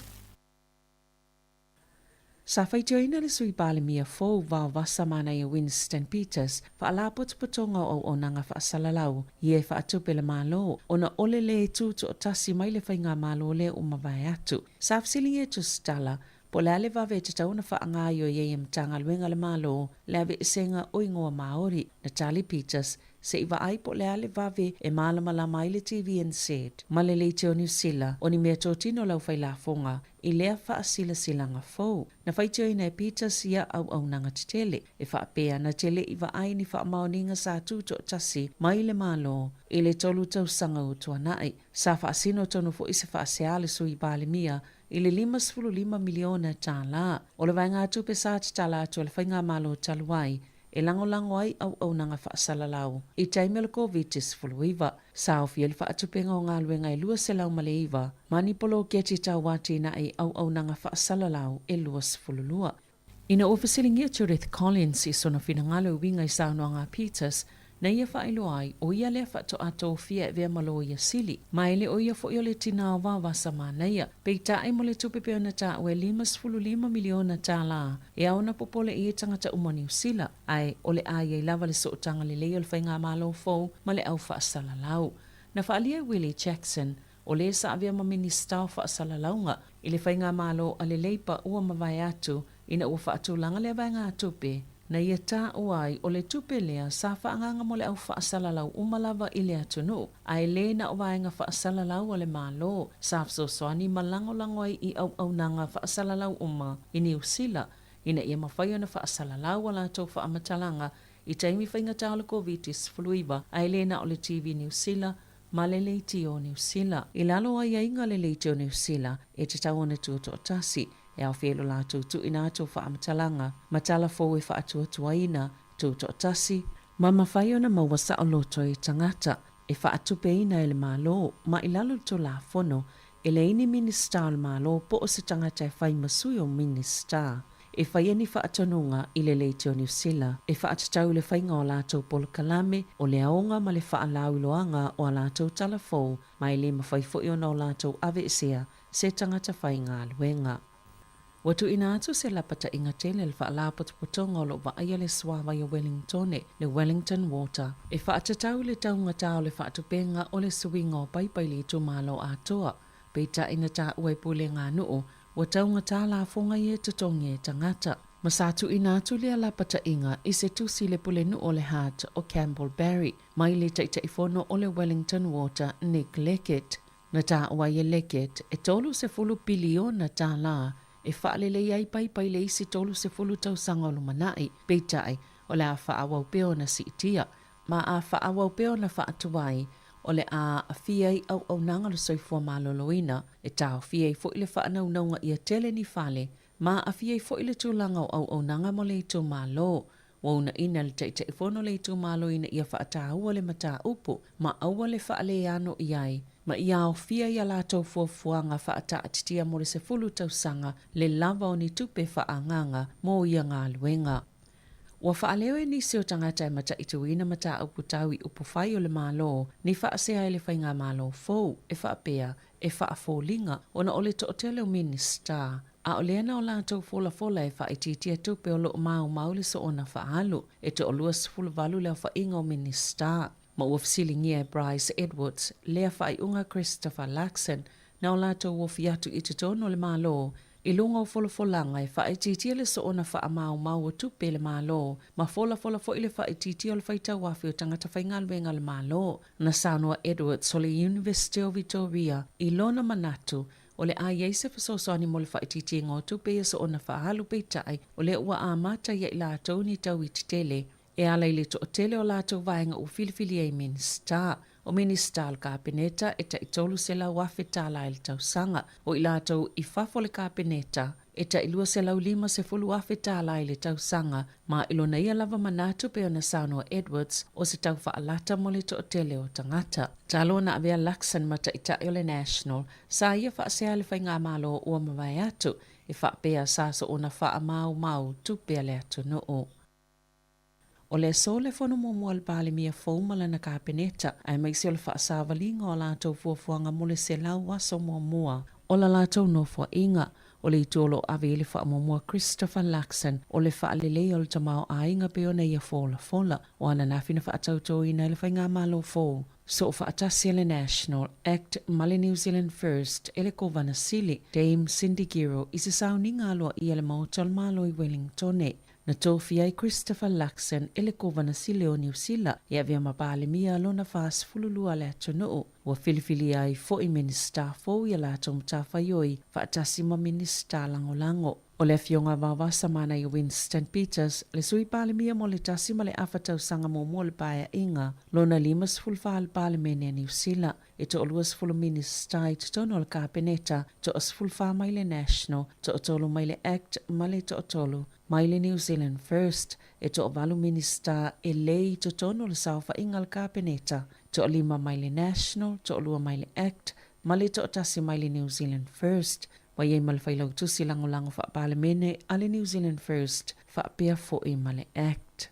Sa faitioina le Sui Palemia fou Vaovasa Manaia Winston Peters faalapotopotoga o auaunaga faasalalau ia e faatupe le Malo ona o le lē tutoatasi mai le faigamalo lea ua mavae atu. Sa fesiligia e Tusitala Po o le a le vave e tatau ona faagaoioi ai e Matagaluega a le Malo le aveesega o igoa Māori? Natalie Peters, Se i vaai po o le a le vave e malamalama ai le TVNZ ma le Leitio Niu Sila o ni mea totino lau fai lafoga i lea faasilasilaga fou. Na faitioina e Peters ia auaunaga tetele e faapea na te le i vaai ni faamaoniga sa tutoatasi mai le Malo i le 3 tausaga ua tuanai. Sa faasino tonu foi se faasea a le Sui Palemia i le $55 miliona tala o le vaegatupe sa tatala atu a le Faigamalo talu ai e lagolago ai auaunaga faasalalau i taimi o le Koviti-19. Sa aofia le faatupega o galuega e 209 ma ni poloketi tau atinae i auaunaga faasalalau e 22. Ina ua fesiligia Judith Collins i sona finagalo e uiga i saunoaga a Peters, na ia faailoa ai, o ia lea faatoa tofia e avea ma loia sili, ma e le o ia foi o le tinā o Vaovasa Manaia. Peitai mo le tupe pei ona taua e $55 miliona tālā e ao ona popole i ai tagata uma o Niu Sila, ae o le a i ai lava le sootaga lelei o le faigamalo fou ma le au faasalalau. Na faaalia e Willie Jackson, O lē sa avea ma Minisita o Faasalalauga i le Faigamalo a le Leipa ua mavae atu ina ua faatulaga lea vaegatupe na ia taua ai o le tupe lea sa faaagaaga mo le au faasalalau uma lava i le atunuu ae lē na o vaega faasalalau a le Malo sa fesoasoani ma lagolago ai i auaunaga faasalalau uma i Niu Sila ina ia mafai ona faasalalau a latou faamatalaga. i taimi faigata o le Koviti-19, ae le na o le TV Niu Sila ma le Leitio Niu Sila. I lalo o aiaiga o le Leitio Niu Sila, e tatau ona tutoatasi, e aofia i lo latou tuuina atu o faamatalaga ma tala fou e faatuatuaina, tutoatasi, ma mafai ona maua saoloto e tagata, e faatupeina e le Malo, ma i lalo o le Tulafono, e leai ni Minisita o le Malo po o se tagata e fai ma sui o Minisita e faia ni faatonuga i le Leitio Niu Sila e faatatau i le faiga o latou polokalame, o le aoga ma le faalauiloaga o a latou tala fou ma e le mafai foi ona o latou aveesea se tagata faigaluega. Ua tuuina atu se lapataiga tele a le Faalapotopotoga o lo o vaaia le Suavai o Wellingtone, le Wellington Water, e faatatau i le taugata o le faatupega o le suiga o paipa i le itumalo atoa, peitai na taua e Pulega a Nuu, ua taugata lafoga ia e totogi e tagata. Ma sa tuuina atu lea lapataiga i se tusi i le Pulenuu o le Hart o Campbell Barry mai le Taitaifono o le Wellington Water Nick Leckett. Na taua ai e Leggett e 30 piliona tālā e faalelei ai paipa i le isi 30 tausaga o lumanai, peitai, o le a faaauau pea ona siitia, ma a faaauau pea ona faatuai, o le a aafia ai auaunaga o le soifua maloloina, e taofia ai foi le faanaunauga ia tele ni fale, ma aafia ai foi le tulaga o auaunaga mo le itumalo. Ua uunaina le Taitaifono le itumalo ina ia faataua le mataupu ma aua le faaleano i ai ma ia aofia i a latou fuafuaga faataatitia mo le 10 tausaga le lava o ni tupe faaagaaga mo ia galuega. Ua faaleo e nisi o tagata e mataituina mataupu tau i upufai o le Malo ni faasea i le faigamalo fou e faapea e faafoliga ona o le toatele o Minisita, a o lea na o latou folafola e faaitiitia tupe o lo o maumau le soona faaalu. E toalua 18 le aofaiga o Minisita, ma ua fesiligia e Bryce Edwards lea faaiuga Christopher Luxon na o latou ofi atu i totonu o le Malo i luga o folafolaga e faaitiitia le soona faamaumau o tupe i le Malo ma folafola foi le faaitiitia o le faitauafe o tagata faigaluega a le Malo. Na saunoa Edwards o le Iunivesite o Vitoria i lona manatu o le a i ai se fesoasoani mo le faaitiitiga o tupe ia soona faaalu peitai o lea ua amata ia i latou ni tauiti tele e ala i le toatele o latou vaega ua filifilia i Minisita. O Minisita o le Kapeneta e tai $300,000 tala i le tausaga, o i latou i fafo o le Kapeneta e tai $250,000 tala i le tausaga, ma i lona ia lava manatu pei ona saunoa Edwards o se tau faalata mo le toatele o tagata. Talu ona avea Luxon ma taitai o le National, sa ia faasea i le faigamalo ua mavae atu, e faapea sa soona faamaumau tupe a le atunuu. O le aso le fono muamua a le Palemia fou ma lana Kapeneta, aemaise o le faasavaliga o a latou fuafuaga mo le 100 aso muamua o la latou nofoaiga. O le itu o lo o ave i ai le faamuamua Christopher Luxon o le faaleleia o le tamaoaiga pei ona ia folafola o ananafi na faatautoina ai le faigamalo fou soofaatasi a le National Act ma le New Zealand First e le Kovana Sili, Dame Cindy Giro i se sauniga aloaia i le Maota o le Malo i Wellingtone. Na tofia ai Christopher Luxon e le Kovana Sili o Niu Sila e avea ma Palemia lona 42 a le atunuu. Ua filifilia ai foi Minisita fou i a latou matafaioi faatasi ma Minisita Lagolago. O le Afioga a Vaovasa Manaia Winston Peters, le Sui Palemia mo le tasi ma le afa tausaga muamua o le Paeaiga lona 54 a le Palemene a Niu Sila. E toalua sefulu Minisita i totonu o le Kapeneta, toa 14 mai le National, toatolu mai le Act ma le toatolu mai le New Zealand First. E toavalu Minisita e lē i totonu o le saofaiga a le Kapeneta, toalima mai le National, toalua mai le Act ma le toatasi mai le New Zealand First. Ua i ai ma le Failautusi Lagolago Faa-Palemene a le New Zealand First faapea foi ma le Act.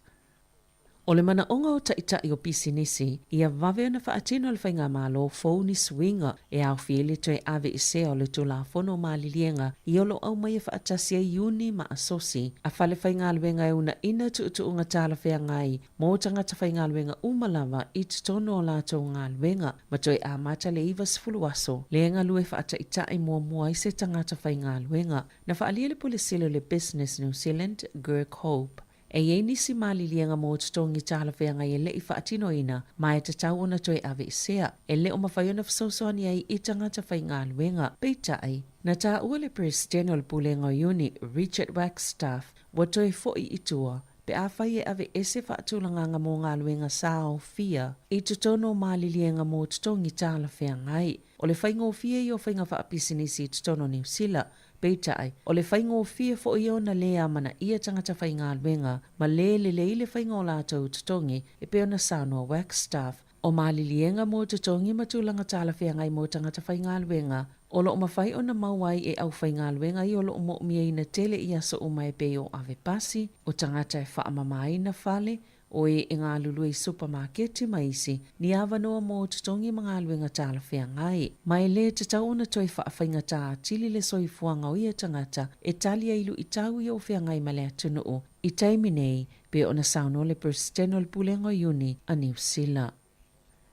O le manaoga o taitai o pisinisi, ia vave ona faatino e le Faigamalo fou ni suiga e aofia ai le toe aveesea o le Tulafono o Maliliega i o lo o aumaia faatasi ai iuni ma asosi a falefaigaluega e uunaina tuutuuga talafeagai mo tagata faigaluega uma lava i totonu o latou galuega ma toe amata le 90 aso le galue faataitai muamua ai se tagata faigaluega. Na faaalia le Pule Sili o le Business New Zealand, Gurk Hope, E i ai nisi maliliega mo totogi talafeagai e le i faatinoina, ma e tatau ona toe aveesea. E le o mafai ona fesoasoani ai i tagata faigaluega. Peitai, na taua le Peresetene o le Pulega o Iuni, Richard Wagstaff, ua toe foi i tua. pe afai e aveese faatulagaga mo galuega sa aofia i totonu o maliliega mo totogi talafeagai. O le faigofie ia o faiga faapisinisi i totonu o Niu Sila, peitai, o le faigofie foi ia ona lē amanaia tagata faigaluega ma lē lelei le faiga o latou totogi e pei ona saunoa Wagstaff. O maliliega mo totogi ma tulaga talafeagai mo tagata faigaluega o lo o mafai ona maua ai e aufaigaluega ia o lo o mo'omiaina tele i aso uma e pei o ave pasi, o tagata e faamamaina fale, o e e galulue i supamaketi ma isi, ni avanoa mo totogi ma galuega talafeagai. Ma e lē tatau ona toe faafaigata atili le soifuaga o ia tagata e tali ai luitau ia o feagai ma le atunuu i taimi nei, pei ona saunoa le Peresetene o le Pulega o Iuni a Niu Sila.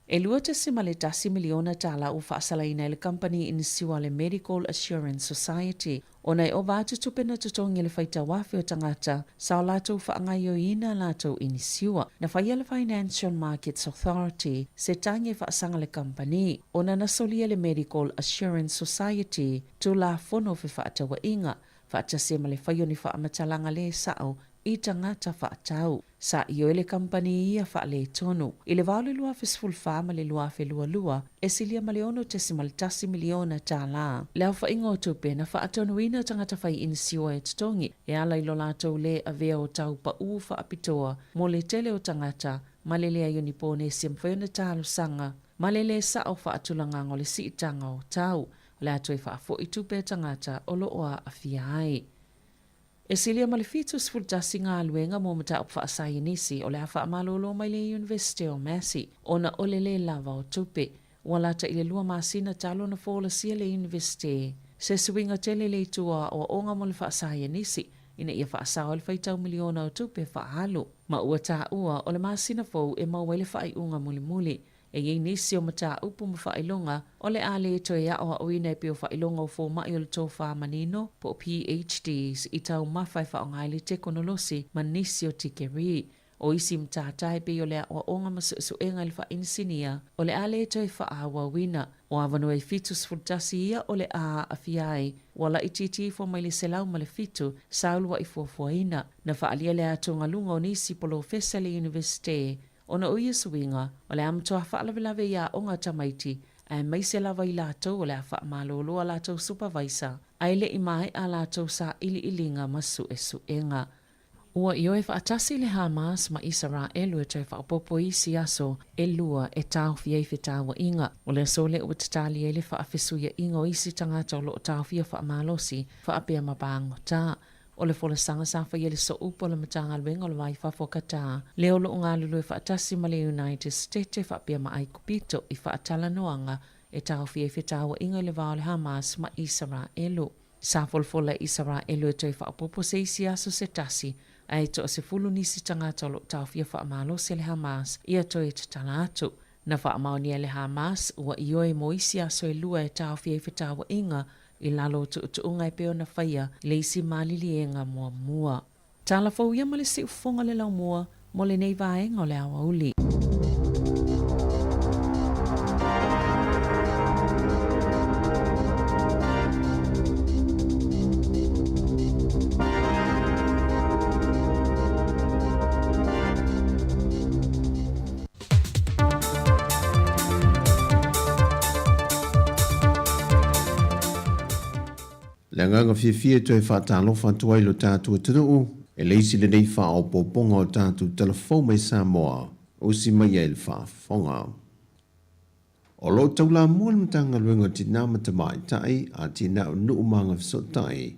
E $2.1 miliona tālā ua faasalaina e le kamupani inisiua a le Medical Assurance Society ona e ova atu tupe na totogi e le faitauafe o tagata sa o latou faagaoioiina a latou inisiua. Na faia le Financial Markets Authority se tagi e faasaga le kamupani ona na solia le Medical Assurance Society Tulafono o Fefaatauaiga faatasi ai ma le fai o ni faamatalaga lē sao i tagata faatau. Sa ioe le kamupani ia faaletonu. I le va o le 2014 ma le 2022, e silia ma le $6.1 miliona tālā le aofaiga o tupe na faatonuina tagata fai inisiua e totogi e ala i lo latou lē avea o tau paʻū faapitoa mo le tele o tagata ma le leai o ni ponesi e mafai ona talosaga ma le lē sao faatulagaga o le siitaga o tau o le a toe faafoi tupe a tagata o lo o aafia ai. E silia ma le 71 galuega mo mataupu faasaienisi o le a faamalolo mai le Iunivesite o Massey ona o le lē lava o tupe. Ua lata i le lua masina talu ona folasia le Iunivesite se suiga tele i le itu o aoaoga mo le faasaienisi ina ia faasao ai le faitau miliona o tupe faaalu. Ma ua taua o le masina fou e maua ai le faaiuga mulimuli. E i ai nisi o mataupu ma faailoga o le a lē toe aʻoaʻoina e pei o faailoga o fomai o le tofā manino po o PhDs i taumafa e faaaoga ai le tekonolosi ma nisi o tikeri. O isi matata e pei o le aʻoaʻoga ma suesuega i le faainisinia o le a lē toe faaauauina. O avanoa e 71 ia o le a aafia ai ua laitiiti ifo mai le 107 sa uluaʻi fuafuaina. Na faaalia le atugaluga o nisi polofesa i le Iunivesite Ona o ia suiga, o le a matua faalavelave i aoga a tamaiti, aemaise lava i latou o le a faamalolo a latou supavaisa, a e le i maea a latou sailiiliga ma suesuega. Ua ioe faatasi le Hamas ma Isaraelu e toe faaopoopo i isi aso e lua e taofi ai fetauaiga. O le aso lea ua tatali ai le faafesuiaʻiga o isi tagata o lo o taofia faamalosi faapea ma pagota. O le folasaga sa faia i le sooupu a le Matagaluega o le Va i Fafo a Qatar, lea o lo o galulue faatasi ma le United Stete faapea ma Aikupito i faatalanoaga e taofia ai fetauaiga i le va o le Hamas ma Isaraelu. Sa folafola e Isaraelu e toe faaopoopo se isi aso se tasi, ae toasefulu nisi tagata o lo o taofia faamalosi e le Hamas ia toe tatala atu. Na faamaonia e le Hamas ua ioe mo isi aso e lua e taofia ai fetauaiga i lalo o tuutuuga e pei ona faia i le isi maliliega muamua. Tala fou ia ma le siufofoga le laumua mo lenei vaega o le aoauli. Le agaga fiafia e toe faatalofa atu ai lo tatou atunuu e le isi lenei faaopoopoga o tatou tala fou mai Samoa usi mai ai le faafofoga. O lo o taulamua le Matagaluega o Tinā ma Tamaitai, Atinae o Nuu ma Agafesootai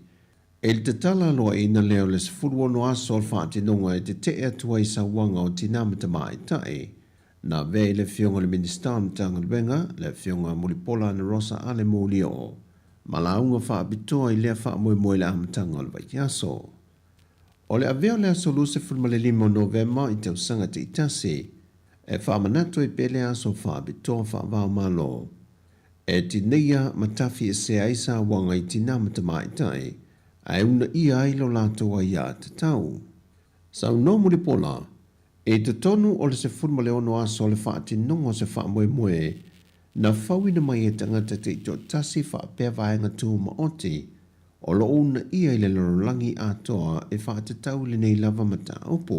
I le tatala aloaina lea o le 16 aso o le faatinoga e tetee atu ai i sauaga o tinā ma tamaitai, na avea i le Afioga i le Minisita o le Matagaluega, le Afioga Mulipola Anarosa Ale Molioo, ma lauga faapitoa i lea faamoemoe i le amataga o le vaiaso. O le avea o le aso 25 o Novema i tausaga taitasi e faamanatu ai pea le aso faapitoa faava-o-Malo E tineia ma tafiesea ai sauaga i tinā ma tamaitai, ae uunaia ai lo latou aiā tatau. Saunoa Mulipola, I totonu o le 16 aso o le faatinoga o se faamoemoe, na fauina mai e tagata taitoatasi faapea vaega tumaoti. o lo o uunaia i le lalolagi atoa e faatatau i lenei lava mataupu.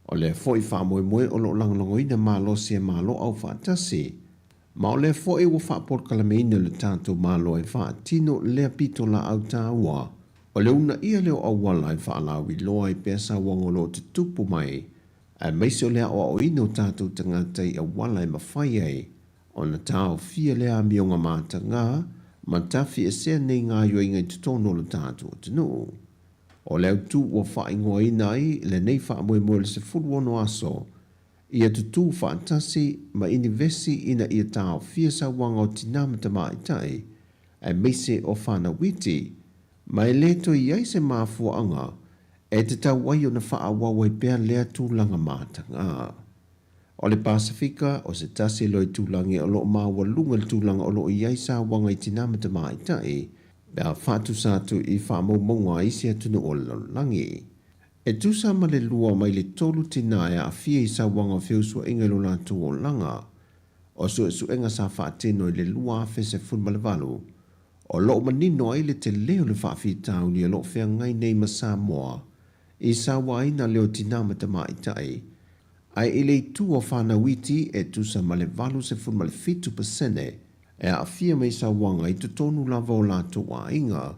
O lea foi faamoemoe o lo o lagolagoina malosi e Malo Aufaatasi, ma o lea foi ua faapolokalameina e lo tatou Malo e faatino lea pitolaau taua o le uunaia lea o auala e faalauiloa ai pea sauaga o lo o tutupu mai, aemaise o le aoaoina o tatou tagata i auala e mafai ai ona taofia lea amioga mataga ma tafiesea nei gaoioiga i totonu o lo tatou atunuu. O le autu ua faaigoaina ai lenei faamoemoe o le 16 aso ia tutū faatasi ma inivesi ina ia taofia sauaga o tinā ma tamaitai, aemaise o fanau iti, ma e le toe i ai se mafuaaga e tatau ai ona faaauau ai pea lea tulaga mataga. O le Pasefika, o se tasi loa itulagi o lo o maualuga le tulaga o lo o i ai sauaga i tinā ma tamaitai pe a faatusa atu i faamaumauga a isi atunuu o le lalolagi. E tusa ma le lua mai le tolu tinā e aafia i sauaga o feusuaiga i lo latou olaga. O suesuega sa faatino i le 2018, o lo o manino ai le tele o le faafitauli o lo o feagai nei ma Samoa i sauaina lea o tinā ma tamaitai, Ae i le itu o fanau iti e tusa ma le 87% e aafia mai sauaga i totonu lava o latou aiga.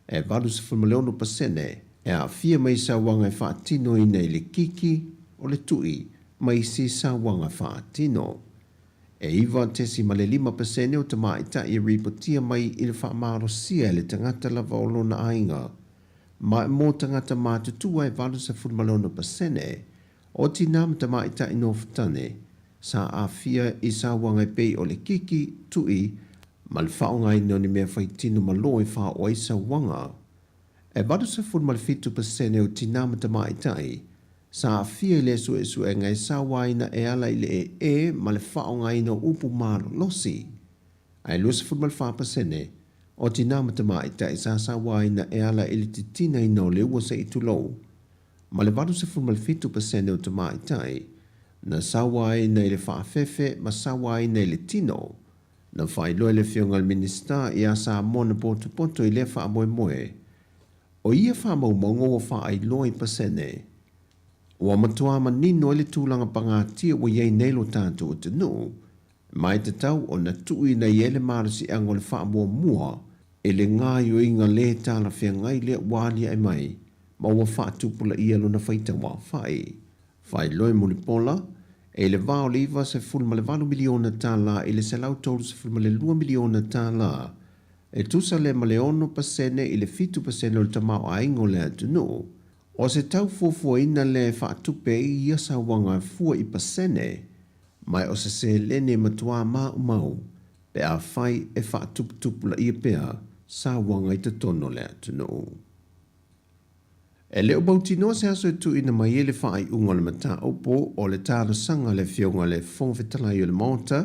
E 86% e aafia mai sauaga e faatinoina i le kiki, o le tui, ma isi sauaga faatino. E 9.5% o tamaitai e ripotia mai i le faamalosia e le tagata lava o lona aiga, ma mo tagata matutua e 86% O tinā ma tamaitai nofotane sa aafia i sauaga e pei o le kiki, tui, ma le faaaogaina o ni mea faitino malo e faaoo ai sauaga. E 87% o tinā ma tamaitai sa aafia i lea suesuega e sauaina e ala i le ee ma le faaaogaina o upu malolosi. Ae 24% o tinā ma tamaitai sa sauaina e ala i le titinaina o le ua se i tulou. Ma le 87% o tamaitai na sauaina i le faafefe ma sauaina i le tino, na faailoa e le Afioga i le Minisita ia Samoa na potopoto i lea faamoemoe. O ia faamaumauga ua faailoa i pasene ua matua manino ai le tulaga pagatia ua i ai nei lo tatou atunuu, ma e tatau ona tuuina i ai le malosiaga o le faamuamua i le gaoioiga le talafeagai lea ua aliae mai ma ua faatupulaia lona faitau aofai. Faailoa Mulipola, e i le va o le $98 miliona tala i le $132 miliona tala, e tusa lea ma le 6% i le 7% o le tamaoaiga o le atunuu. O se tau fuafuaina lea e faatupe ai ia sauaga e fua i pasene, ma o se seleni e matuā maumau pe afai e faatuputupulaia pea sauaga i totonu o le atunuu. E le o mautinoa se aso e tuuina mai ai le faaiuga o le mataupu o le talosaga a le Afioga i le Fofoga Fetalai o le Maota,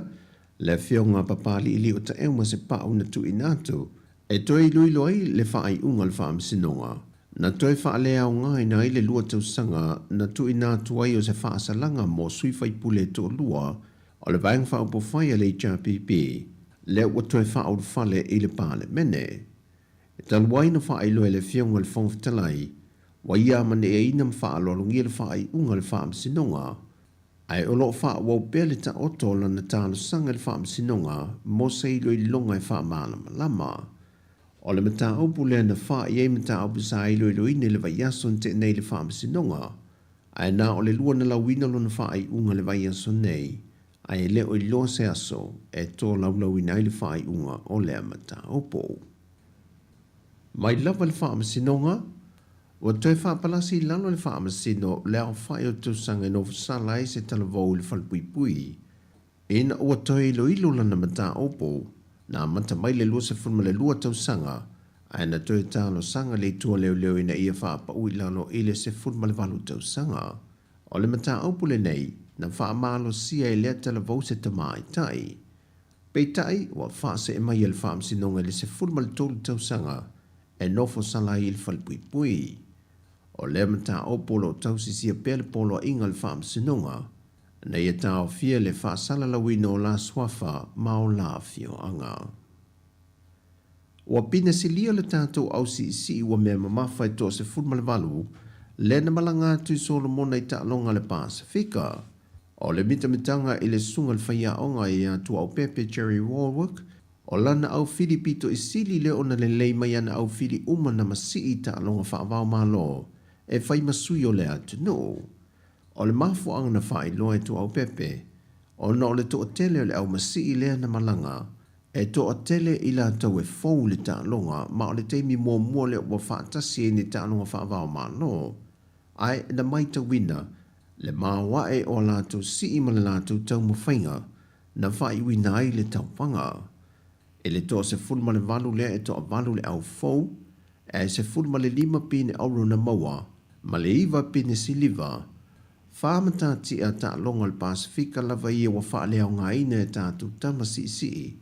le Afioga a Papali'ili'o Taeu ma se pa'u na tuuina atu e toe iloilo ai le faaiuga a le Faamasinoga na toe faaleaogaina ai le lua tausaga na tuuina atu ai o se faasalaga mo sui faipule e toalua o le Vaega Faaupufai a le HRPP lea ua toe faaulufale i le Palemene. E talu ai na faailoa e le Afioga i le Fofoga Fetalai, ua ia amaneeina ma faaaloalogia le faaiuga a le Faamasinoga, ae o lo o faaauau pea le taoto o lana talosaga i le Faamasinoga mo se iloiloga e faamalamalama. O le mataupu lea na fai ai mataupu sa iloiloina i le vaiaso na tea nei i le Faamasinoga, ae na o le lua na lauina lona faaiuga i le vaiaso nei, ae e le o iloa se aso e tolaulauina ai le faaiuga o lea mataupu. Mai lava le Faamasinoga, ua toe faapalasi i lalo e le Faamasino le aofai o tausaga e nofosala ai se talavou i le falepuipui, ina ua toe iloilo lana mataupu, na amata mai le 22 tausaga, ae na toe talosaga le Itu a Leoleo ina ia faapau i lalo i le 18 tausaga. O le mataupu lenei, na faamalosia e lea talavou se tamaitai. Peitai, ua faasee mai e le Faamasinoga i le 13 tausaga e nofo sala ai i le falepuipui. O lea mataupu o lo o tausisia pea le poloaiga a le Faamasinoga ina ia taofia le faasalalauina o la suafa ma o la afioaga. Ua pine silia le tatou au siisii ua mea mamafa e toa 18, lea na malaga atu i Solomona i taaloga a le Pasefika. O le mitamitaga i le susuga i le faiaoga ia Tuaopepe Jerry Warwick, o lana au fili pito i sili lea ona lelei mai ana au fili uma na masii i taaloga faava-o-Malo e fai ma sui o le atunuu. O le mafuaaga na faailoa e Tuaopepe, ona o le toatele o le au masii lea na malaga, e toatele i latou e fou i le taaloga ma o le taimi muamua lea ua faatasi ai ni taaloga faava-o-Malo, ae na maitauina le maoae o a latou sii ma le latou taumafaiga na faaiuina ai le tauvaga. I le toa 18 lea e toavalu le au fou, ae 15 pine auro na maua, ma le 9 pine siliva. Fa matatia taaloga o le Pasefika lava ia ua faaleaogaina e tatou tama siisii,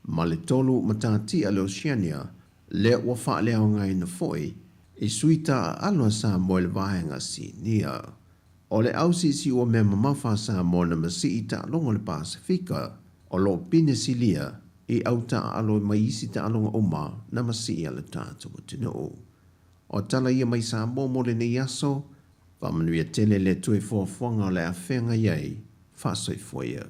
ma le 3 matatia le Oceania lea ua faaleaogaina foi i sui taaalo a Samoa i le vaega sinia. O le au siisii ua mea mamafa a Samoa na masii taaloga o le Pasefika, o lo o pine silia i au taaalo mai isi taaloga uma na masii a le tatou atunuu. O tala ia mai Samoa mo lenei aso, faamanuia tele le Atua i foafoaga o le a feagai ai, faasoifua ia.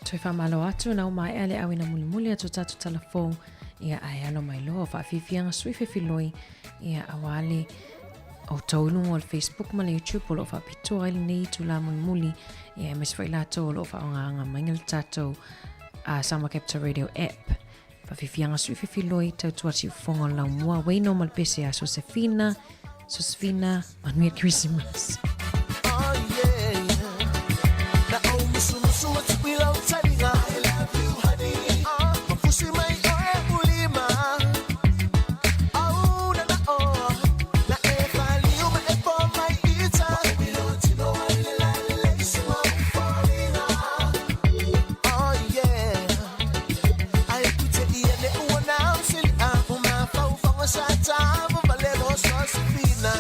Toe faamalo atu na ua maea le auina mulimuli atu o tatou tala fou ia ae alo mai loa faafiafiaga sui fefiloi ia aua le outou i luga o le Facebook ma le YouTube o lo o faapitoa ai lenei itulā mulimuli ia aemaise foi latou o lo o faaaogaaga mai le tatou Samoa Capital Radio app. Faafiafiaga sui fefiloi tautua siufofoga o le laumua Wayno ma le pese a Sosefina Sosefina manuia Kerisimasi. Oh yeah. Na ou musumusu atu i lau taliga. I love you honey. Mafusi mai oe ulima. Au na na o. Na e faliu ma e po mai ita. Wa umi lo tino ai le la le isi ma ufolina. Oh yeah. Ai kute ia le ua nau sili a uma fau sa tavu valelo Sosefina.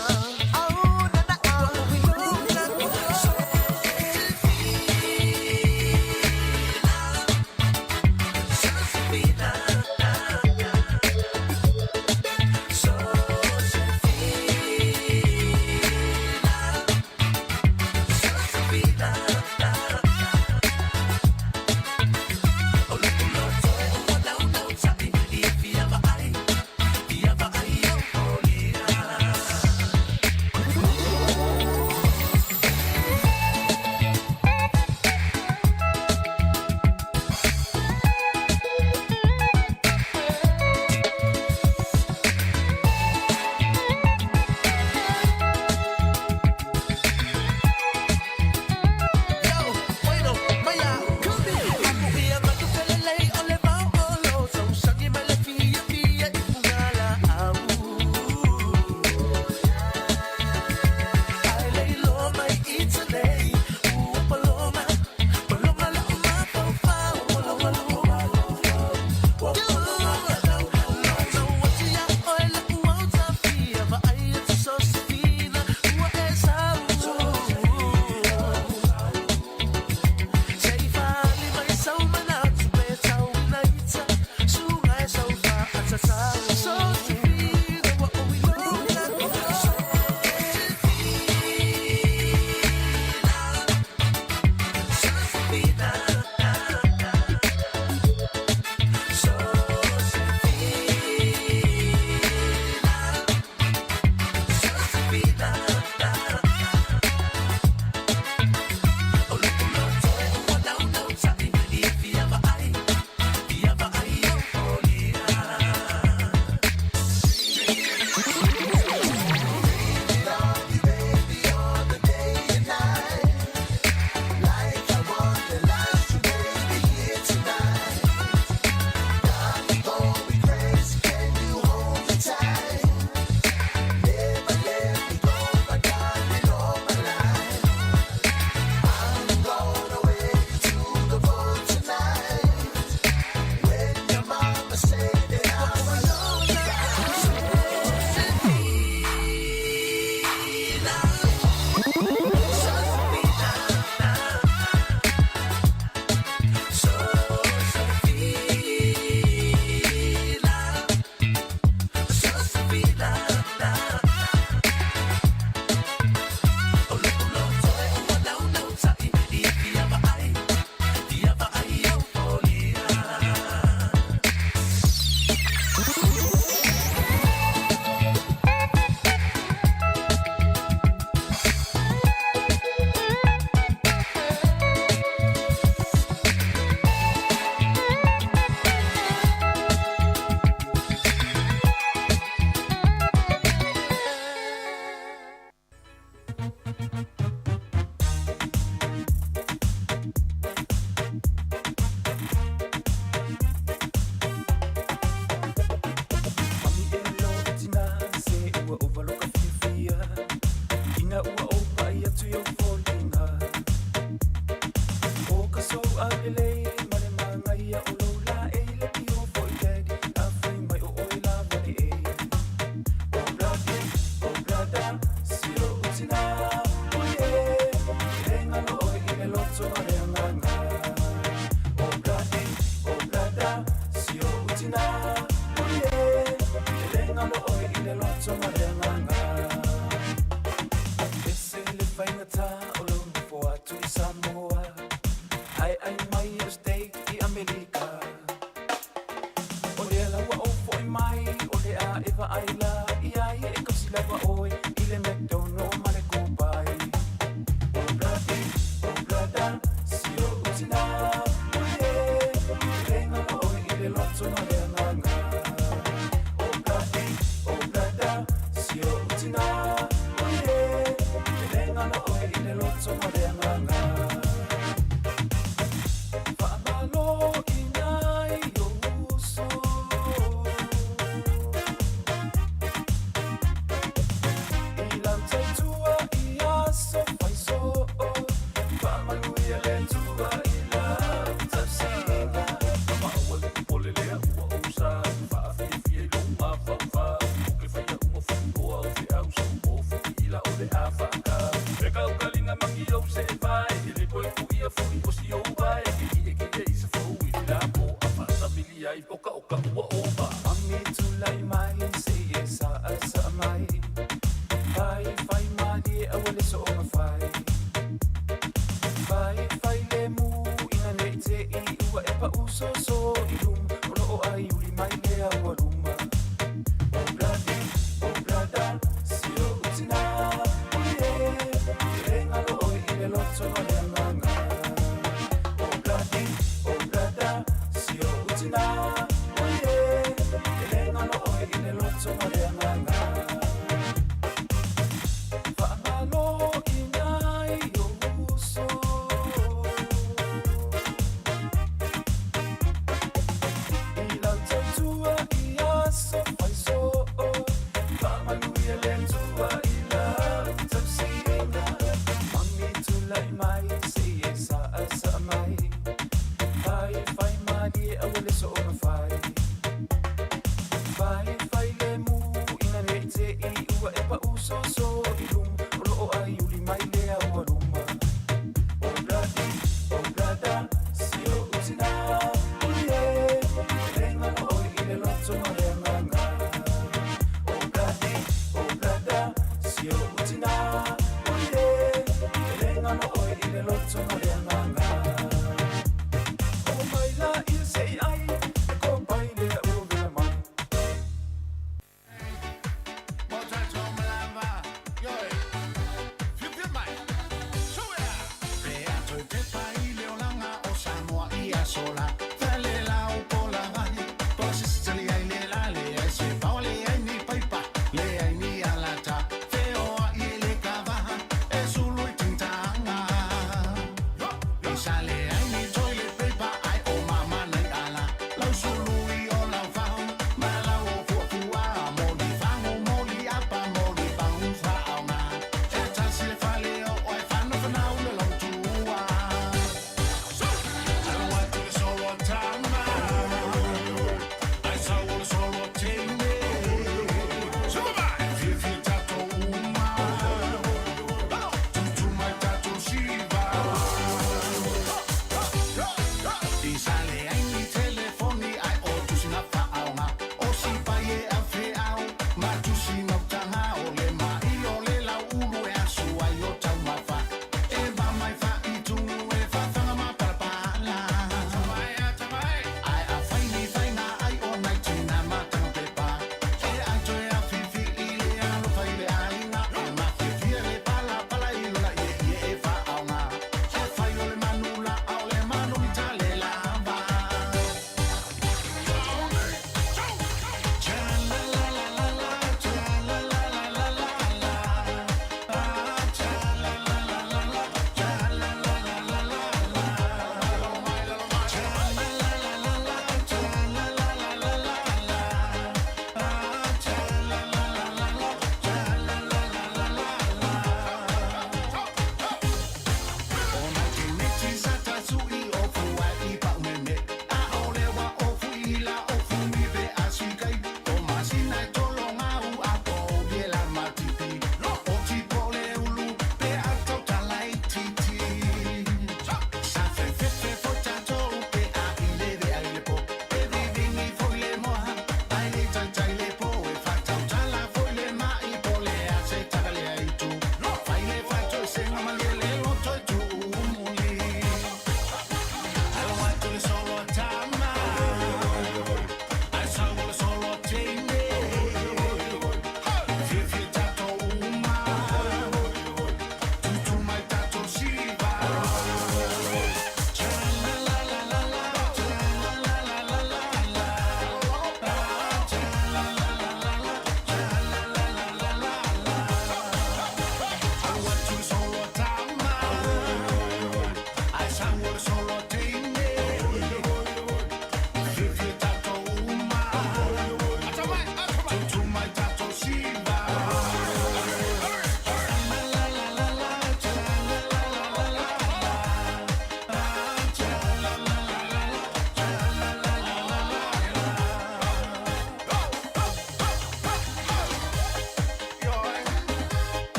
Au na na o. mai i le steak i Amerika. O lea la ua ou fo'i mai, o le a e vaai la i ai e kausi lava oe i le McDonald ma le Kopai. Obladi, oblada, si o'u tinā, ui e, e le galo oe i le loto ma le agaga. Obladi, oblada, si o'u tinā, ui e, e le galo oe i le loto ma le agaga. Faamalo i nai ou uso. I lau tautua i aso faisoo. Faamanuia le Atua i lau tausiga. Tama aua le popole lea ua ou sa Faafiafia i lou mafaufau Ou ke faia uma fuigoa o feau Sau ofu i ila o le a faakau E kaukaliga maki ou se'e E le toe ku'ia fo'i o si ou vae Ke ki'eki'e i se fou i le la po A faasavili ai okaoka ua ova. Mami tulai mai se i e saʻasaʻa mai Fai fai malie aua le soonga fai Fai fai lemu ina nei te'i ua e pa'u soso i luma O loo ai uli mai le aualuma Obladi, oblada, si o'u tinā Ui e, e le galo oe i le loto ma le agaga Obladi, oblada, si o'u tinā Ui e, e le galo oe i le loto ma le agaga Faamalo i nai ou uso I lau tautua i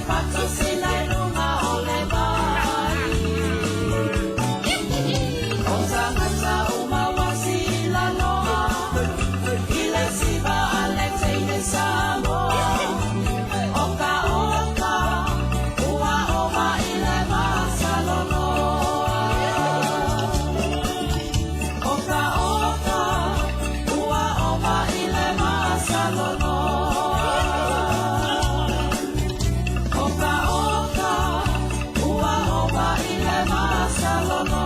fatu sila i luga o le vai. O tagata uma ua silaloa i le siva a le teine Samoa. O ka oka ua ova i le masaloloa. O ka oka ua ova i le masaloloa. O ka oka ua ova i le masaloloa.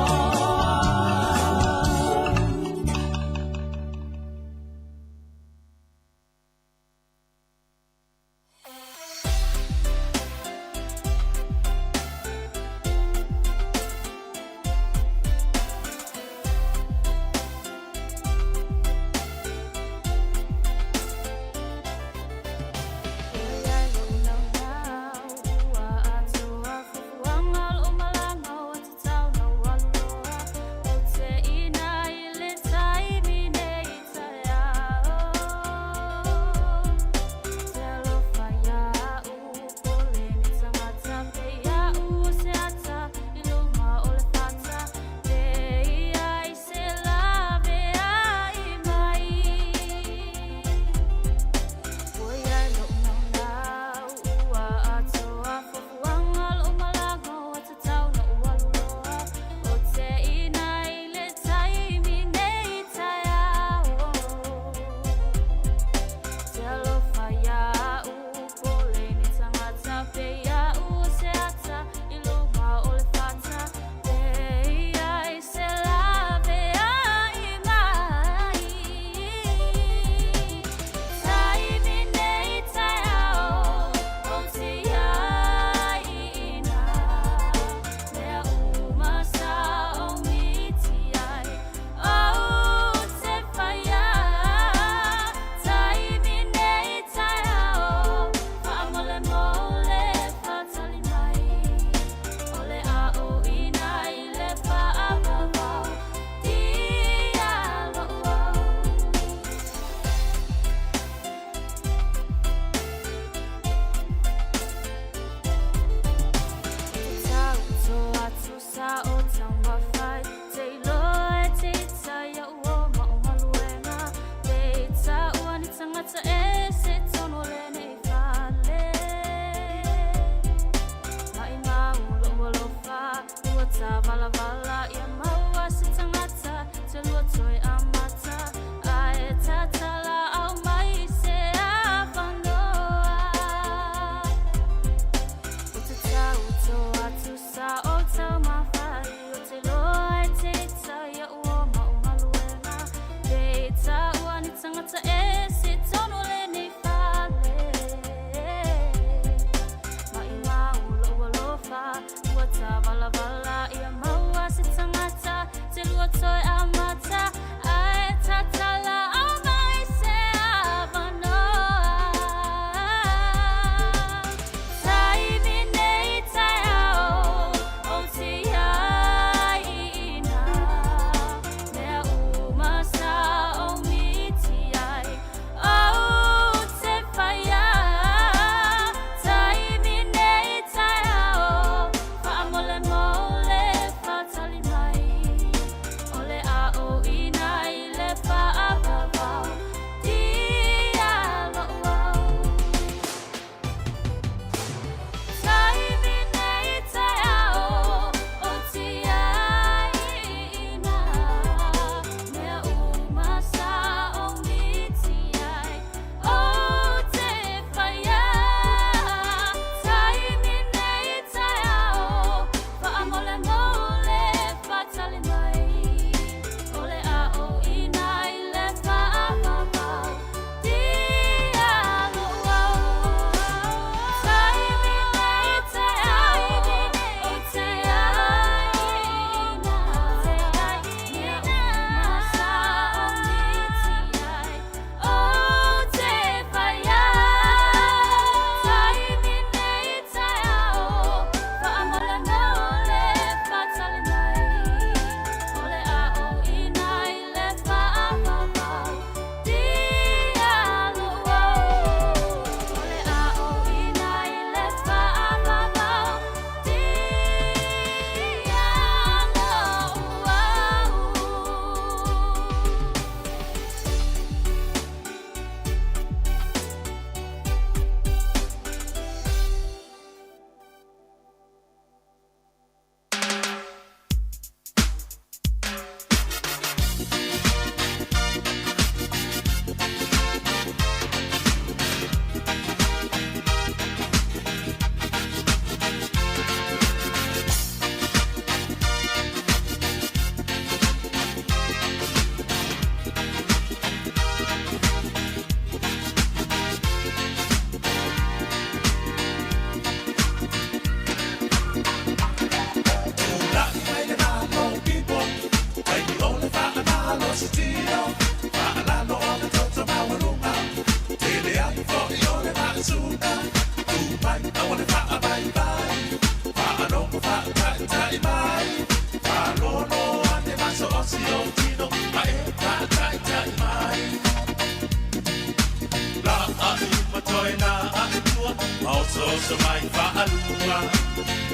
Osooso mai faalua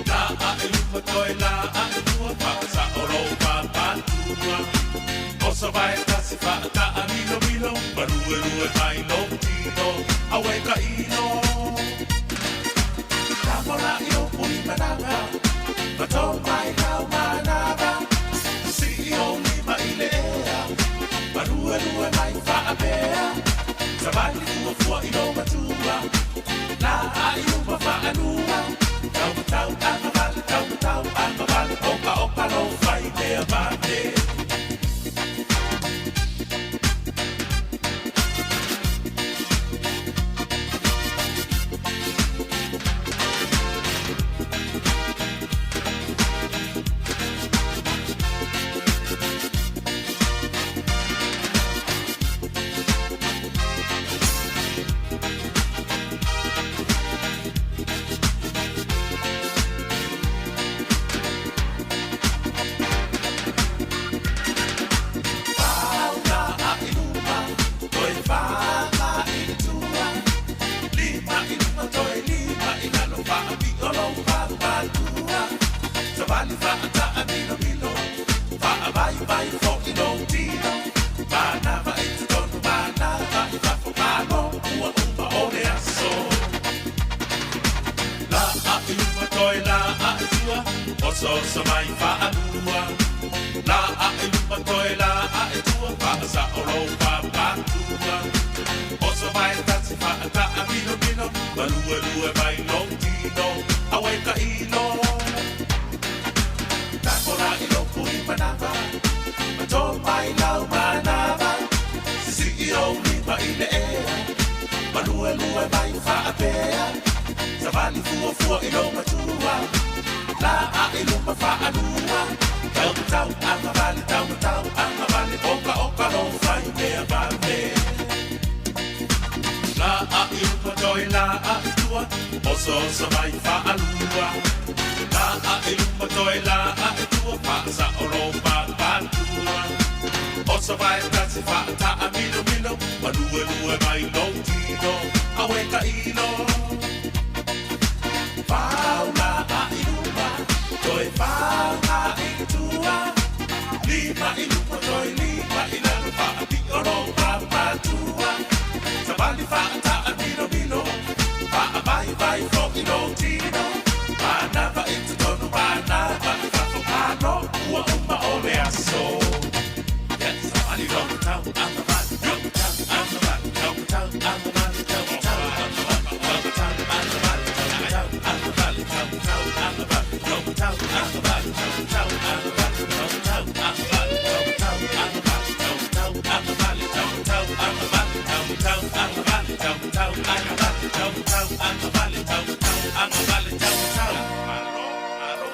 La ae luma toe la ae tua Faasao lou papatua Oso vae tasi faataa milomilo Maluelue mai lou tino Auē ka ino Tamola i ou pui manava Ma tō mai lau manava Sii ou lima i le ea Maluelue mai faapea Savali fuafua i lou matua La ae i luma faalua Tau matau agavale tau matau agavale Oka oka lou fai mea vave. Osooso mai faalua La ae luma toe la ae tua Faasao lou papatua Oso vae tasi faataa milomilo Maluelue mai lou tino Auē ka ilo Takola i lou pui manava Ma tō mai lau manava Sisii ou lima i le ea Maluelue mai faapea Savali fuafua i lou matua La ae i luma faalua Tau matau agavale tau matau agavale Oka oka lou fai mea vave La ae i luma toe la ae i tua Osooso mai faalua La ae i luma toe la ae i tua Faasao lou papatua Oso vae tasi faataa milomilo Maluelue mai lou tino Auē ka ilo Fau la ae i luma Toe fau ae i tua Lima i luma toe lima i lalo Faapio lou papatua Savali faataa milomilo Faavaivai foi lou tino Manava i totonu manava i fafo Malo ua uma o le aso. Savali lou matau agavale Tau agavale tau matau agavale tau matau agavale tau matau agavale tau matau agavale tau matau agavale tau matau agavale tau matau agavale tau matau agavale tau matau agavale tau matau agavale tau matau agavale tau matau agavale tau matau agavale tau matau agavale tau matau agavale tau matau Malo malo.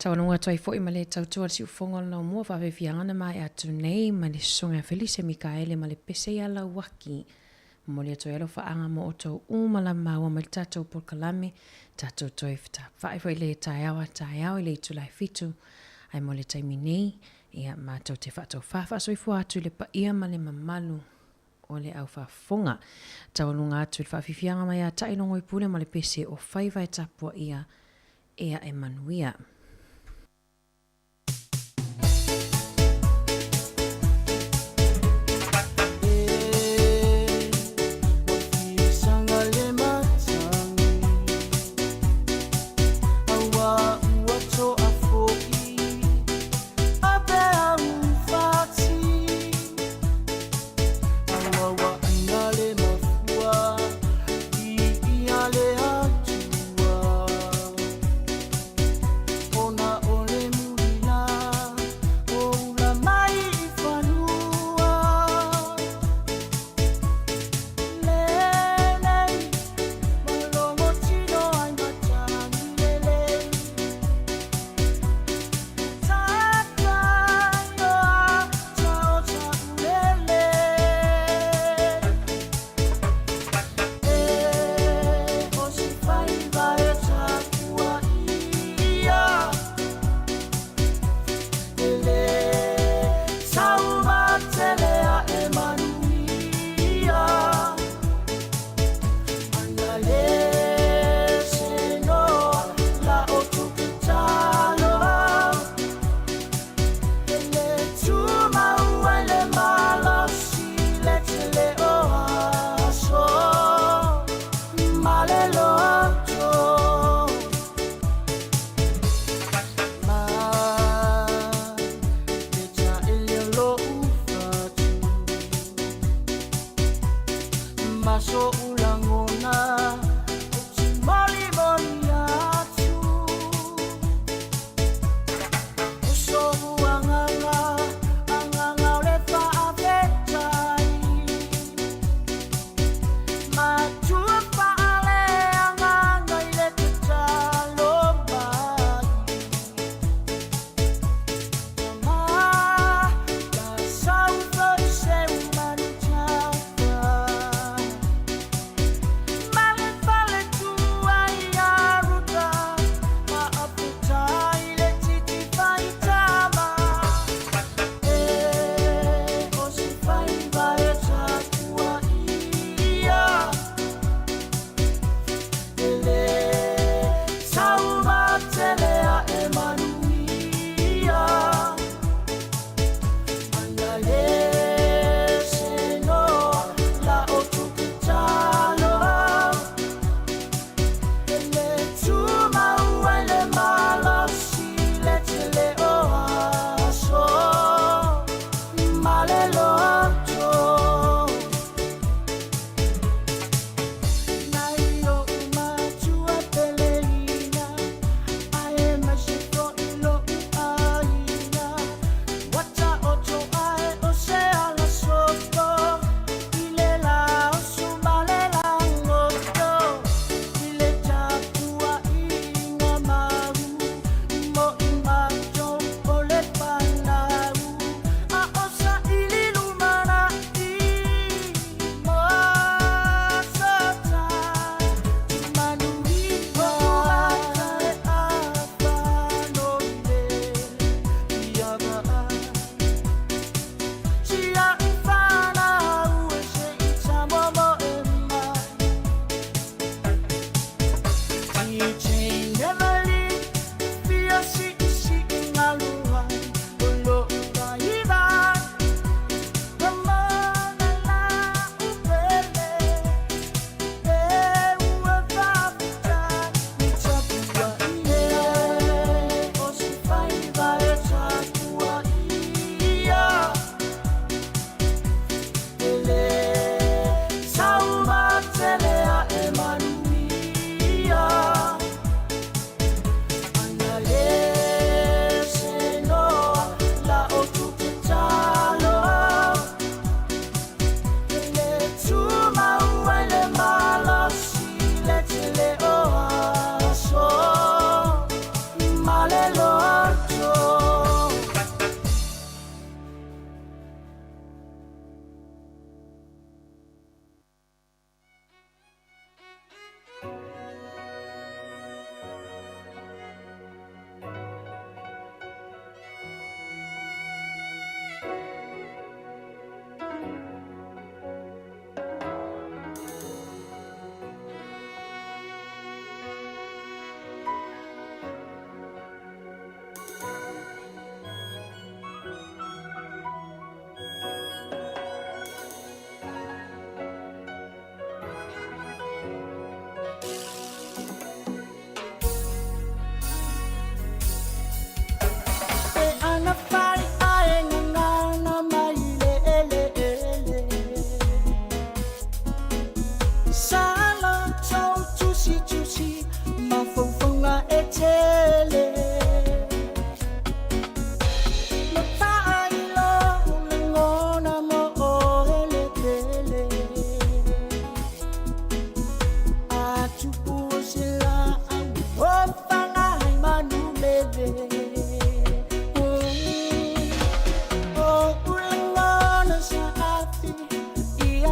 Taualuga atu ai foi ma le tautua le siufofoga o le laumua faafiafiaga na maea atu nei ma le Susuga ia Felise Mikaele ma le pese ia Lauaki. Momoli atu ai alofaaga mo outou uma lava maua mai le tatou polokalame, tatou toe fetafai foi le taeao a taeao i le itula e fitu. Ae mo le taimi nei, ia matou te faatofa faasoifua atu i le paia ma le mamalu o le au faafofoga. Taualuga atu i le faafiafiaga mai ia Taʻilogoipule ma le pese o Faiva e tapuaia e ae manuia.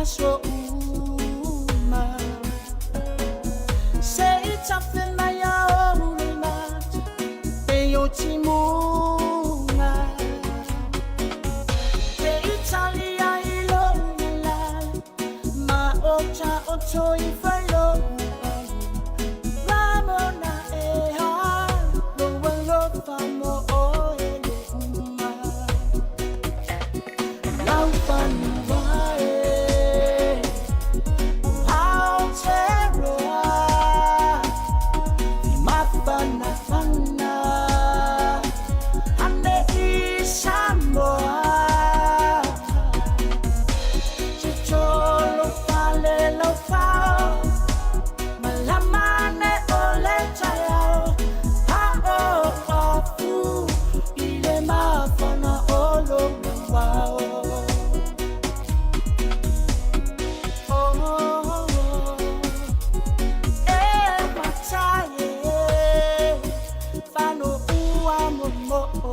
aso uma. Se i tafe mai a ou le mata e o timuga. Te i tali ai lou malala ma o taoto i falou ai. Ramona e ha lou alofa mo oe le uma. Laufanua e Aotearoa i mafanafana ane i Samoa. Titolo fale laufao malama ane o le taeao Haʻoafu i le mafana o lou wao. Oh, oh, oh. E matai e fano ua momo'o.